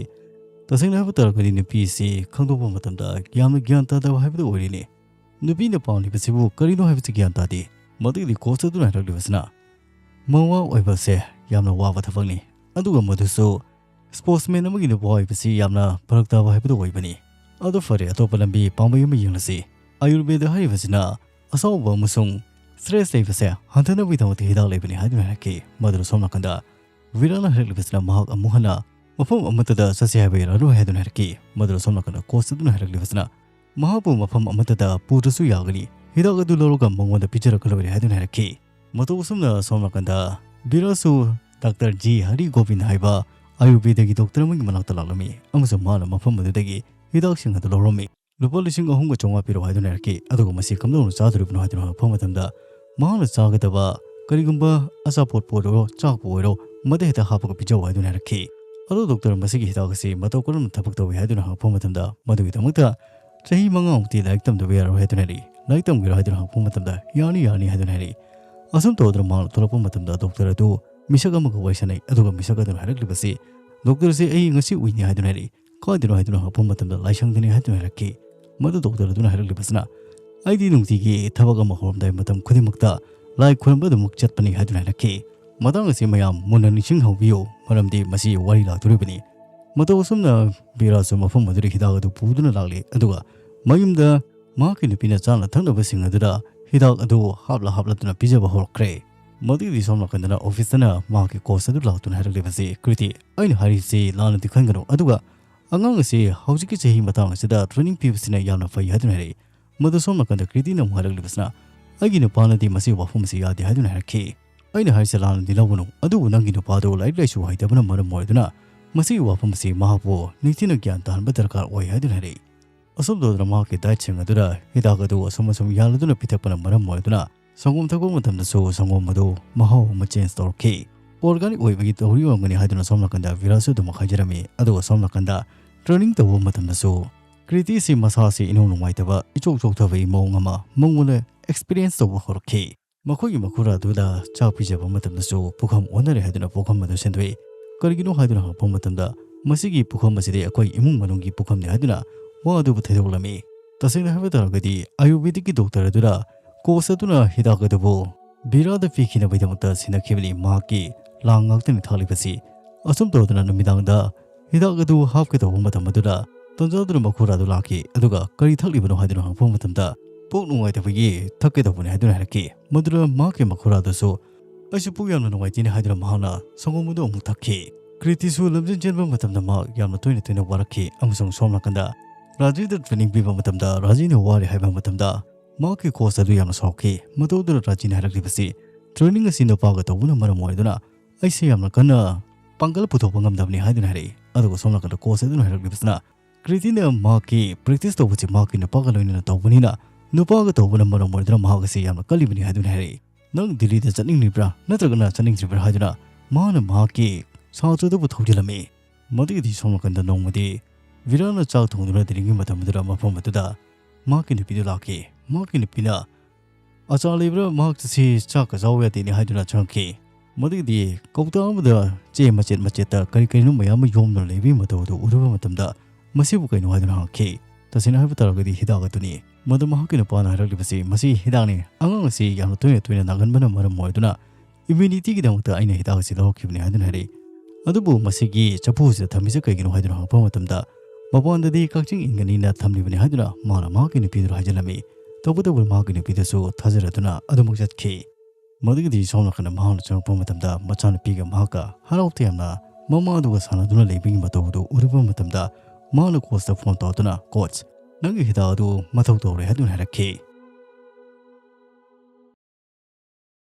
ꯇꯁꯦꯡꯅ ꯍꯥꯏꯕ ꯇꯥꯔꯒꯗꯤ ꯅꯨꯄꯤ ꯑꯁꯤ ꯈꯪꯗꯣꯛꯄ ꯃꯇꯝꯗ ꯌꯥꯝꯅ ꯒ꯭ꯌꯥꯟ ꯇꯥꯗꯕ ꯍꯥꯏꯕꯗꯨ ꯑꯣꯏꯔꯤꯅꯤ꯫ ꯅꯨꯄꯤꯅ ꯄꯥꯝꯂꯤꯕꯁꯤꯕꯨ ꯀꯔꯤꯅꯣ ꯍꯥꯏꯕꯁꯤ ꯒ꯭ꯌꯥꯟ ꯇꯥꯗꯦ꯫ ꯃꯗꯨꯒꯤꯗꯤ coach ꯑꯗꯨꯅ ꯍꯥꯏꯔꯛꯂꯤꯕꯁꯤꯅ, ꯃꯋꯥ ꯑꯣꯏꯕꯁꯦ ꯌꯥꯝꯅ ꯋꯥꯕ ꯊꯕꯛꯅꯤ, ꯑꯗꯨꯒ ꯃꯗꯨꯁꯨ sportsman ꯑꯃꯒꯤ ꯅꯨꯄꯥ ꯑꯣꯏꯕꯁꯤ ꯌꯥꯝꯅ ꯐꯔꯛ ꯇꯥꯕ ꯍꯥꯏꯕꯗꯨ ꯑꯣꯏꯕꯅꯤ꯫ ꯑꯗꯨ ꯐꯔꯦ, ꯑꯇꯣꯞꯄ ꯂꯝꯕꯤ ꯄꯥꯝꯕꯩ ꯑꯃ ꯌꯦꯡꯂꯁꯤ꯫ ꯑꯥꯌꯨꯔꯕꯦꯗ ꯍꯥꯏꯔꯤꯕꯁꯤꯅ ꯑꯁꯥꯎꯕ ꯑꯃꯁꯨꯡ stress ꯂꯩꯕꯁꯦ ꯍꯟꯊꯅꯕꯒꯤꯗꯃꯛꯇ ꯍꯤꯗꯥꯛ ꯂꯩꯕꯅꯤ ꯍꯥꯏꯗꯨꯅ ꯍꯥꯏꯔꯛꯈꯤ꯫ ꯃꯗꯨꯅ ꯁꯣꯝ ꯅꯥꯀꯟꯗ ꯕꯤꯔꯥꯅ ꯍꯥꯏꯔꯛꯂꯤꯕꯁꯤꯅ ꯃꯍꯥꯛ ꯑꯃꯨꯛ ꯍꯟꯅ ꯃꯐꯝ ꯑꯃꯠꯇꯗ ꯆꯠꯁꯤ ꯍꯥꯏꯕ ꯌꯥꯔꯔꯣꯏ ꯍꯥꯏꯗꯨꯅ ꯍꯥꯏꯔꯛꯈꯤ꯫ ꯃꯗꯨꯅ ꯁꯣꯝ ꯅꯥꯀꯟꯗ coach ꯑꯗꯨꯅ ꯍꯥꯏꯔꯛꯂꯤꯕꯁꯤꯅ ꯃꯍꯥꯛꯄꯨ ꯃꯐꯝ ꯑꯃꯠꯇꯗ ꯄꯨꯗ꯭ꯔꯁꯨ ꯌꯥꯒꯅꯤ, ꯍꯤꯗꯥꯛ ꯑꯗꯨ ꯂꯧꯔꯒ ꯃꯉꯣꯟꯗ ꯄꯤꯖꯔꯒ ꯂꯣꯏꯔꯦ ꯍꯥꯏꯗꯨꯅ ꯍꯥꯏꯔꯛꯈꯤ꯫ ꯃꯇꯧ ꯑꯁꯨꯝꯅ ꯁꯣꯝ ꯅꯥꯀꯟꯗ ꯕꯤꯔꯥꯁꯨ ꯗꯥꯛꯇꯔ ꯖꯤ ꯍꯔꯤ ꯒꯣꯕꯤꯟ ꯍꯥꯏꯕ ꯑꯥꯌꯨꯔꯕꯦꯗꯒꯤ doctor ꯑꯃꯒꯤ ꯃꯅꯥꯛꯇ ꯂꯥꯛꯂꯝꯃꯤ ꯑꯃꯁꯨꯡ ꯃꯥꯅ ꯃꯐꯝ ꯑꯗꯨꯗꯒꯤ ꯍꯤꯗꯥꯛꯁꯤꯡ ꯑꯗꯨ ꯂꯧꯔꯝꯃꯤ꯫ "ꯂꯨꯄꯥ ꯂꯤꯁꯤꯡ ꯑꯍꯨꯝꯒ ꯆꯥꯝꯃꯉꯥ ꯄꯤꯔꯛꯑꯣ" ꯍꯥꯏꯗꯨꯅ ꯍꯥꯏꯔꯛꯈꯤ꯫ ꯑꯗꯨꯒ ꯃꯁꯤ ꯀꯝꯗꯧꯅ ꯆꯥꯗꯣꯔꯤꯕꯅꯣ ꯍꯥꯏꯗꯨꯅ ꯍꯪꯉꯛꯄ ꯃꯇꯝꯗ ꯃꯍꯥꯛꯅ ꯆꯥꯒꯗꯕ ꯀꯔꯤꯒꯨꯝꯕ ꯑꯆꯥꯄꯣꯠꯄꯨ ꯑꯣꯏꯔꯣ, ꯆꯥꯛꯄꯨ ꯑꯣꯏꯔꯣ, ꯃꯗ ꯍꯦꯛꯇ ꯍꯥꯞꯄꯒ ꯄꯤꯖꯧ ꯍꯥꯏꯗꯨꯅ ꯍꯥꯏꯔꯛꯈꯤ꯫ "ꯑꯗꯣ ꯗꯣꯛꯇꯔ, ꯃꯁꯤꯒꯤ ꯍꯤꯗꯥꯛ ꯑꯁꯤ ꯃꯇꯧ ꯀꯔꯝꯅ ꯊꯕꯛ ꯇꯧꯏ?" ꯍꯥꯏꯗꯨꯅ ꯍꯪꯉꯛꯄ ꯃꯇꯝꯗ ꯃꯗꯨꯒꯤꯗꯃꯛꯇ ꯆꯍꯤ ꯃꯉꯥꯃꯨꯛꯇꯤ ꯂꯥꯏꯔꯤꯛ ꯇꯝꯗꯕ ꯌꯥꯔꯣꯏ ꯍꯥꯏꯗꯨꯅ ꯍꯥꯏꯔꯛꯏ꯫ "ꯂꯥꯏꯔꯤꯛ ꯇꯝꯒꯦꯔꯣ?" ꯍꯥꯏꯗꯨꯅ ꯍꯪꯉꯛꯄ ꯃꯇꯝꯗ "ꯌꯥꯅꯤ, ꯌꯥꯅꯤ" ꯍꯥꯏꯗꯨꯅ ꯍꯥꯏꯔꯛꯏ꯫ ꯑꯁꯨꯝ ꯇꯧꯗꯨꯅ ꯃꯍꯥꯛꯅ ꯊꯣꯛꯂꯛꯄ ꯃꯇꯝꯗ ꯗꯣꯛꯇꯔ ꯑꯗꯨ ꯃꯤꯁꯛ ꯑꯃꯒ ꯋꯥꯔꯤ ꯁꯥꯟꯅꯩ꯫ ꯑꯗꯨꯒ ꯃꯤꯁꯛ ꯑꯗꯨꯅ ꯍꯥꯏꯔꯛꯂꯤꯕꯁꯤ, "ꯗꯣꯛꯇꯔꯁꯦ ꯑꯩ ꯉꯁꯤ ꯎꯏꯅꯤ" ꯍꯥꯏꯗꯨꯅ ꯍꯥꯏꯔꯛꯏ꯫ "ꯀꯥꯏꯗꯅꯣ?" ꯍꯥꯏꯗꯨꯅ ꯍꯪꯉꯛꯄ ꯃꯇꯝꯗ "ꯂꯥꯏꯁꯪꯗꯅꯤ" ꯍꯥꯏꯗꯨꯅ ꯍꯥꯏꯔꯛꯈꯤ꯫ ꯃꯗꯨ ꯗꯣꯛꯇꯔ ꯑꯗꯨꯅ ꯍꯥꯏꯔꯛꯂꯤꯕꯁꯤꯅ, "ꯑꯩꯗꯤ ꯅꯨꯡꯇꯤꯒꯤ ꯊꯕꯛ ꯑꯃ ꯍꯧꯔꯝꯗꯥꯏ ꯃꯇꯝ ꯈꯨꯗꯤꯡꯃꯛꯇ ꯂꯥꯏ ꯈꯨꯔꯨꯝꯕ ꯑꯗꯨꯃꯛ ꯆꯠꯄꯅꯤ" ꯍꯥꯏꯗꯨꯅ ꯍꯥꯏꯔꯛꯈꯤ꯫ ꯃꯇꯥꯡ ꯑꯁꯤ ꯃꯌꯥꯝ ꯃꯨꯟꯅ ꯅꯤꯡꯁꯤꯡꯍꯧꯕꯤꯌꯨ, ꯃꯔꯝꯗꯤ ꯃꯁꯤ ꯋꯥꯔꯤ ꯂꯥꯛꯇꯣꯔꯤꯕꯅꯤ꯫ ꯃꯇꯧ ꯑꯁꯨꯝꯅ ꯕꯤꯔꯥꯁꯨ ꯃꯐꯝ ꯑꯗꯨꯗ ꯍꯤꯗꯥꯛ ꯑꯗꯨ ꯄꯨꯗꯨꯅ ꯂꯥꯛꯂꯦ, ꯑꯗꯨꯒ ꯃꯌꯨꯝꯗ ꯃꯍꯥꯛꯀꯤ ꯅꯨꯄꯤꯅ ꯆꯥꯅ ꯊꯛꯅꯕꯁꯤꯡ ꯑꯗꯨꯗ ꯍꯤꯗꯥꯛ ꯑꯗꯨ ꯍꯥꯞꯂ ꯍꯥꯞꯂꯗꯨꯅ ꯄꯤꯖꯕ ꯍꯧꯔꯛꯈ꯭ꯔꯦ꯫ ꯃꯗꯨꯒꯤꯗꯤ ꯁꯣꯝ ꯅꯥꯀꯟꯗꯅ office ꯇꯅ ꯃꯍꯥꯛꯀꯤ coach ꯑꯗꯨ ꯂꯥꯛꯇꯨꯅ ꯍꯥꯏꯔꯛꯂꯤꯕꯁꯤ, "ꯀ꯭ꯔꯤꯇꯤ, ꯑꯩꯅ ꯍꯥꯏꯔꯤꯁꯤ ꯂꯥꯟꯅꯗꯤ ꯈꯟꯒꯅꯨ, ꯑꯗꯨꯒ ꯑꯉꯥꯡ ꯑꯁꯤ ꯍꯧꯖꯤꯛꯀꯤ ꯆꯍꯤ ꯃꯇꯥꯡ ꯑꯁꯤꯗ training ꯄꯤꯕꯁꯤꯅ ꯌꯥꯝꯅ ꯐꯩ" ꯍꯥꯏꯗꯨꯅ ꯍꯥꯏꯔꯛꯏ꯫ ꯃꯗꯨ ꯁꯣꯝ ꯅꯥꯀꯟꯗ ꯀ꯭ꯔꯤꯇꯤꯅ ꯑꯃꯨꯛ ꯍꯥꯏꯔꯛꯂꯤꯕꯁꯤꯅ, "ꯑꯩꯒꯤ ꯅꯨꯄꯥꯅꯗꯤ ꯃꯁꯤꯒꯤ ꯋꯥꯐꯝ ꯑꯁꯤ ꯌꯥꯗꯦ" ꯍꯥꯏꯗꯨꯅ ꯍꯥꯏꯔꯛꯈꯤ꯫ "ꯑꯩꯅ ꯍꯥꯏꯔꯤꯁꯦ ꯂꯥꯟꯅꯗꯤ ꯂꯧꯒꯅꯨ, ꯑꯗꯨꯕꯨ ꯅꯪꯒꯤ ꯅꯨꯄꯥꯗꯨ ꯂꯥꯏꯔꯤꯛ ꯂꯥꯏꯁꯨ ꯍꯩꯇꯕꯅ ꯃꯔꯝ ꯑꯣꯏꯗꯨꯅ ꯃꯁꯤꯒꯤ ꯋꯥꯐꯝ ꯑꯁꯤ ꯃꯍꯥꯛꯄꯨ ꯅꯤꯡꯊꯤꯅ ꯒ꯭ꯌꯥꯟ ꯇꯥꯍꯟꯕ ꯗꯔꯀꯥꯔ ꯑꯣꯏ" ꯍꯥꯏꯗꯨꯅ ꯍꯥꯏꯔꯛꯏ꯫ ꯑꯁꯨꯝ ꯇꯧꯗꯅ ꯃꯍꯥꯛꯀꯤ dietꯁꯤꯡ ꯑꯗꯨꯗ ꯍꯤꯗꯥꯛ ꯑꯗꯨ ꯑꯁꯨꯝ ꯑꯁꯨꯝ ꯌꯥꯜꯂꯗꯨꯅ ꯄꯤꯊꯛꯄꯅ ꯃꯔꯝ ꯑꯣꯏꯗꯨꯅ ꯁꯪꯒꯣꯝ ꯊꯛꯄ ꯃꯇꯝꯗꯁꯨ ꯁꯪꯒꯣꯝ ꯑꯗꯨ ꯃꯍꯥꯎ ꯑꯃ change ꯇꯧꯔꯛꯈꯤ꯫ organic ꯑꯣꯏꯕꯒꯤ ꯇꯧꯔꯤ ꯑꯣꯏꯔꯝꯒꯅꯤ ꯍꯥꯏꯗꯨꯅ ꯁꯣꯝ ꯅꯥꯀꯟꯗ ꯚꯤꯔꯥꯁꯨ ꯑꯗꯨꯃꯛ ꯍꯥꯏꯖꯔꯝꯃꯤ꯫ ꯑꯗꯨꯒ ꯁꯣꯝ ꯅꯥꯀꯟꯗ training ꯇꯧꯕ ꯃꯇꯝꯗꯁꯨ ꯀ꯭ꯔꯤꯇꯤꯁꯤ ꯃꯁꯥꯁꯤ ꯏꯅꯨꯡ ꯅꯨꯡꯉꯥꯏꯇꯕ, ꯏꯆꯣꯛ ꯆꯣꯛꯊꯕꯒꯤ ꯃꯑꯣꯡ ꯑꯃ ꯃꯉꯣꯟꯗ experience ꯇꯧꯕ ꯍꯧꯔꯛꯈꯤ꯫ ꯃꯈꯣꯏꯒꯤ ꯃꯈꯨꯔꯥ ꯑꯗꯨꯗ ꯆꯥꯛ ꯄꯤꯖꯕ ꯃꯇꯝꯗꯁꯨ ꯄꯨꯈꯝ ꯑꯣꯟꯅꯔꯦ ꯍꯥꯏꯗꯨꯅ ꯄꯨꯈꯝ ꯑꯗꯨ ꯁꯦꯟꯗꯣꯛꯏ꯫ ꯀꯔꯤꯒꯤꯅꯣ ꯍꯥꯏꯗꯨꯅ ꯍꯪꯉꯛꯄ ꯃꯇꯝꯗ, ꯃꯁꯤꯒꯤ ꯄꯨꯈꯝ ꯑꯁꯤꯗꯤ ꯑꯩꯈꯣꯏ ꯏꯃꯨꯡ ꯃꯅꯨꯡꯒꯤ ꯄꯨꯈꯝꯅꯤ ꯍꯥꯏꯗꯨꯅ ꯋꯥ ꯑꯗꯨꯕꯨ ꯊꯩꯗꯣꯛꯂꯝꯃꯤ꯫ ꯇꯁꯦꯡꯅ ꯍꯥꯏꯕ ꯇꯥꯔꯒꯗꯤ ꯑꯥꯌꯨꯔꯕꯦꯗꯤꯛꯀꯤ ꯗꯣꯛꯇꯔ ꯑꯗꯨꯅ ꯀꯣꯆ ꯑꯗꯨꯅ ꯍꯤꯗꯥꯛ ꯑꯗꯨꯕꯨ ꯕꯤꯔꯥꯗ ꯄꯤꯈꯤꯅꯕꯒꯤꯗꯃꯛꯇ ꯁꯤꯟꯅꯈꯤꯕꯅꯤ꯫ ꯃꯍꯥꯛꯀꯤ ꯂꯥꯡ ꯉꯥꯛꯇꯅꯤ ꯊꯥꯛꯂꯤꯕꯁꯤ꯫ ꯑꯁꯨꯝ ꯇꯧꯗꯨꯅ ꯅꯨꯃꯤꯗꯥꯡꯗ ꯍꯤꯗꯥꯛ ꯑꯗꯨ ꯍꯥꯞꯀꯦ ꯇꯧꯕ ꯃꯇꯝ ꯑꯗꯨꯗ ꯇꯟꯖꯥꯗꯨꯅ ꯃꯈꯨꯔꯥ ꯑꯗꯨ ꯂꯥꯛꯈꯤ꯫ ꯑꯗꯨꯒ "ꯀꯔꯤ ꯊꯛꯂꯤꯕꯅꯣ?" ꯍꯥꯏꯗꯨꯅ ꯍꯪꯉꯛꯄ ꯃꯇꯝꯗ, "ꯄꯨꯛ ꯅꯨꯡꯉꯥꯏꯇꯕꯒꯤ ꯊꯛꯀꯦ ꯇꯧꯕꯅꯤ" ꯍꯥꯏꯗꯨꯅ ꯍꯥꯏꯔꯛꯈꯤ꯫ ꯃꯗꯨꯗ ꯃꯍꯥꯛꯀꯤ ꯃꯈꯨꯔꯥ ꯑꯗꯨꯁꯨ "ꯑꯩꯁꯨ ꯄꯨꯛ ꯌꯥꯝꯅ ꯅꯨꯡꯉꯥꯏꯇꯦꯅꯦ" ꯍꯥꯏꯗꯨꯅ ꯃꯍꯥꯛꯅ ꯁꯪꯒꯣꯝ ꯑꯗꯨ ꯑꯃꯨꯛ ꯊꯛꯈꯤ꯫ ꯀ꯭ꯔꯤꯇꯤꯁꯨ ꯂꯝꯖꯦꯟ ꯆꯦꯟꯕ ꯃꯇꯝꯗ ꯃꯍꯥꯛ ꯌꯥꯝꯅ ꯇꯣꯏꯅ ꯇꯣꯏꯅ ꯋꯥꯔꯛꯈꯤ꯫ ꯑꯃꯁꯨꯡ ꯁꯣꯝ ꯅꯥꯀꯟꯗ ꯔꯥꯖꯤꯗ training ꯄꯤꯕ ꯃꯇꯝꯗ ꯔꯥꯖꯤꯅ ꯋꯥꯔꯦ ꯍꯥꯏꯕ ꯃꯇꯝꯗ ꯃꯍꯥꯛꯀꯤ ꯀꯣꯆ ꯑꯗꯨ ꯌꯥꯝꯅ ꯁꯥꯎꯈꯤ꯫ ꯃꯇꯧ ꯑꯗꯨꯅ ꯔꯥꯖꯤꯅ ꯍꯥꯏꯔꯛꯂꯤꯕꯁꯤ, "training ꯑꯁꯤ ꯅꯨꯄꯥꯒ ꯇꯧꯕꯅ ꯃꯔꯝ ꯑꯣꯏꯗꯨꯅ ꯑꯩꯁꯦ ꯌꯥꯝꯅ ꯀꯟꯅ ꯄꯥꯡꯒꯜ ꯄꯨꯊꯣꯛꯄ ꯉꯝꯗꯕꯅꯤ" ꯍꯥꯏꯗꯨꯅ ꯍꯥꯏꯔꯛꯏ꯫ ꯑꯗꯨꯒ ꯁꯣꯝ ꯅꯥꯀꯟꯗ ꯀꯣꯆ ꯑꯗꯨꯅ ꯍꯥꯏꯔꯛꯂꯤꯕꯁꯤꯅ, ꯀ꯭ꯔꯤꯇꯤꯅ ꯃꯍꯥꯛꯀꯤ practice ꯇꯧꯕꯁꯤ ꯃꯍꯥꯛꯀꯤ ꯅꯨꯄꯥꯒ ꯂꯣꯏꯅꯅ ꯇꯧꯕꯅꯤꯅ, ꯅꯨꯄꯥꯒ ꯇꯧꯕꯅ ꯃꯔꯝ ꯑꯣꯏꯗꯨꯅ ꯃꯍꯥꯛ ꯑꯁꯤ ꯌꯥꯝꯅ ꯀꯜꯂꯤꯕꯅꯤ ꯍꯥꯏꯗꯨꯅ ꯍꯥꯏꯔꯛꯏ꯫ "ꯅꯪ ꯗꯤꯜꯂꯤꯗ ꯆꯠꯅꯤꯡꯂꯤꯕ꯭ꯔꯥ ꯅꯠꯇ꯭ꯔꯒꯅ ꯆꯠꯅꯤꯡꯗ꯭ꯔꯤꯕ꯭ꯔꯥ?" ꯍꯥꯏꯗꯨꯅ ꯃꯍꯥꯛꯅ ꯃꯍꯥꯛꯀꯤ ꯁꯥꯇ꯭ꯔ ꯑꯗꯨꯕꯨ ꯊꯧꯖꯤꯜꯂꯝꯃꯤ꯫ ꯃꯗꯨꯒꯤꯗꯤ ꯁꯣꯝ ꯅꯥꯀꯟꯗ ꯅꯣꯡꯃꯗꯤ ꯚꯤꯔꯥꯅ ꯆꯥꯛ ꯊꯣꯡꯗꯨꯅ ꯂꯩꯔꯤꯉꯩ ꯃꯇꯝ ꯑꯗꯨꯗ ꯃꯐꯝ ꯑꯗꯨꯗ ꯃꯍꯥꯛꯀꯤ ꯅꯨꯄꯤꯗꯨ ꯂꯥꯛꯈꯤ꯫ ꯃꯍꯥꯛꯀꯤ ꯅꯨꯄꯤꯅ, "ꯑꯆꯥ ꯂꯩꯕ꯭ꯔꯥ? ꯃꯍꯥꯛꯁꯤ ꯆꯥꯛꯀ ꯆꯥꯎ ꯌꯥꯗꯦꯅꯦ" ꯍꯥꯏꯗꯨꯅ ꯆꯪꯉꯛꯈꯤ꯫ ꯃꯗꯨꯒꯤꯗꯤ ꯀꯧꯇꯥ ꯑꯃꯗ ꯆꯦ ꯃꯆꯦꯠ ꯃꯆꯦꯠꯇ ꯀꯔꯤ ꯀꯔꯤꯅꯣ ꯃꯌꯥꯝ ꯑꯃ ꯌꯣꯝꯗꯨꯅ ꯂꯩꯕꯒꯤ ꯃꯇꯧ ꯑꯗꯨ ꯎꯔꯨꯕ ꯃꯇꯝꯗ, "ꯃꯁꯤꯕꯨ ꯀꯩꯅꯣ?" ꯍꯥꯏꯗꯨꯅ ꯍꯪꯉꯛꯈꯤ꯫ ꯇꯁꯦꯡꯅ ꯍꯥꯏꯕ ꯇꯥꯔꯒꯗꯤ ꯍꯤꯗꯥꯛ ꯑꯗꯨꯅꯤ꯫ ꯃꯗꯨ ꯃꯍꯥꯛꯀꯤ ꯅꯨꯄꯥꯅ ꯍꯥꯏꯔꯛꯂꯤꯕꯁꯤ, "ꯃꯁꯤ ꯍꯤꯗꯥꯛꯅꯤ꯫ ꯑꯉꯥꯡ ꯑꯁꯤ ꯌꯥꯝꯅ ꯇꯣꯏꯅ ꯇꯣꯏꯅ ꯅꯥꯒꯟꯕꯅ ꯃꯔꯝ ꯑꯣꯏꯗꯨꯅ immunity ꯒꯤꯗꯃꯛꯇ ꯑꯩꯅ ꯍꯤꯗꯥꯛ ꯑꯁꯤ ꯂꯧꯔꯛꯈꯤꯕꯅꯤ" ꯍꯥꯏꯗꯨꯅ ꯍꯥꯏꯔꯛꯏ꯫ ꯑꯗꯨꯕꯨ ꯃꯁꯤꯒꯤ ꯆꯐꯨꯁꯤꯗ ꯊꯝꯃꯤꯁꯦ ꯀꯩꯒꯤꯅꯣ ꯍꯥꯏꯗꯨꯅ ꯍꯪꯉꯛꯄ ꯃꯇꯝꯗ, ꯃꯄꯥꯟꯗꯗꯤ ꯀꯛꯆꯤꯡ ꯏꯟꯒꯅꯤꯅ ꯊꯝꯂꯤꯕꯅꯤ ꯍꯥꯏꯗꯨꯅ ꯃꯥꯅ ꯃꯍꯥꯛꯀꯤ ꯅꯨꯄꯤꯗꯨꯗ ꯍꯥꯏꯖꯤꯜꯂꯝꯃꯤ꯫ ꯇꯧꯕꯇꯕꯨ ꯃꯍꯥꯛꯀꯤ ꯅꯨꯄꯤꯗꯨꯁꯨ ꯊꯥꯖꯔꯗꯨꯅ ꯑꯗꯨꯃꯛ ꯆꯠꯈꯤ꯫ ꯃꯗꯨꯒꯤꯗꯤ ꯁꯣꯝ ꯅꯥꯀꯟꯗ ꯃꯍꯥꯛꯅ ꯆꯪꯉꯛꯄ ꯃꯇꯝꯗ ꯃꯆꯥꯅꯨꯄꯤꯒ ꯃꯍꯥꯛꯀ ꯍꯔꯥꯎ ꯇꯌꯥꯝꯅ ꯃꯃꯥꯗꯨꯒ ꯁꯥꯟꯅꯗꯨꯅ ꯂꯩꯕꯒꯤ ꯃꯇꯧ ꯑꯗꯨ ꯎꯔꯨꯕ ꯃꯇꯝꯗ, ꯃꯍꯥꯛꯅ ꯀꯣꯆꯇ ꯐꯣꯟ ꯇꯧꯗꯨꯅ, "ꯀꯣꯆ, ꯅꯪꯒꯤ ꯍꯤꯗꯥꯛ ꯑꯗꯨ ꯃꯊꯧ ꯇꯧꯔꯦ" ꯍꯥꯏꯗꯨꯅ ꯍꯥꯏꯔꯛꯈꯤ꯫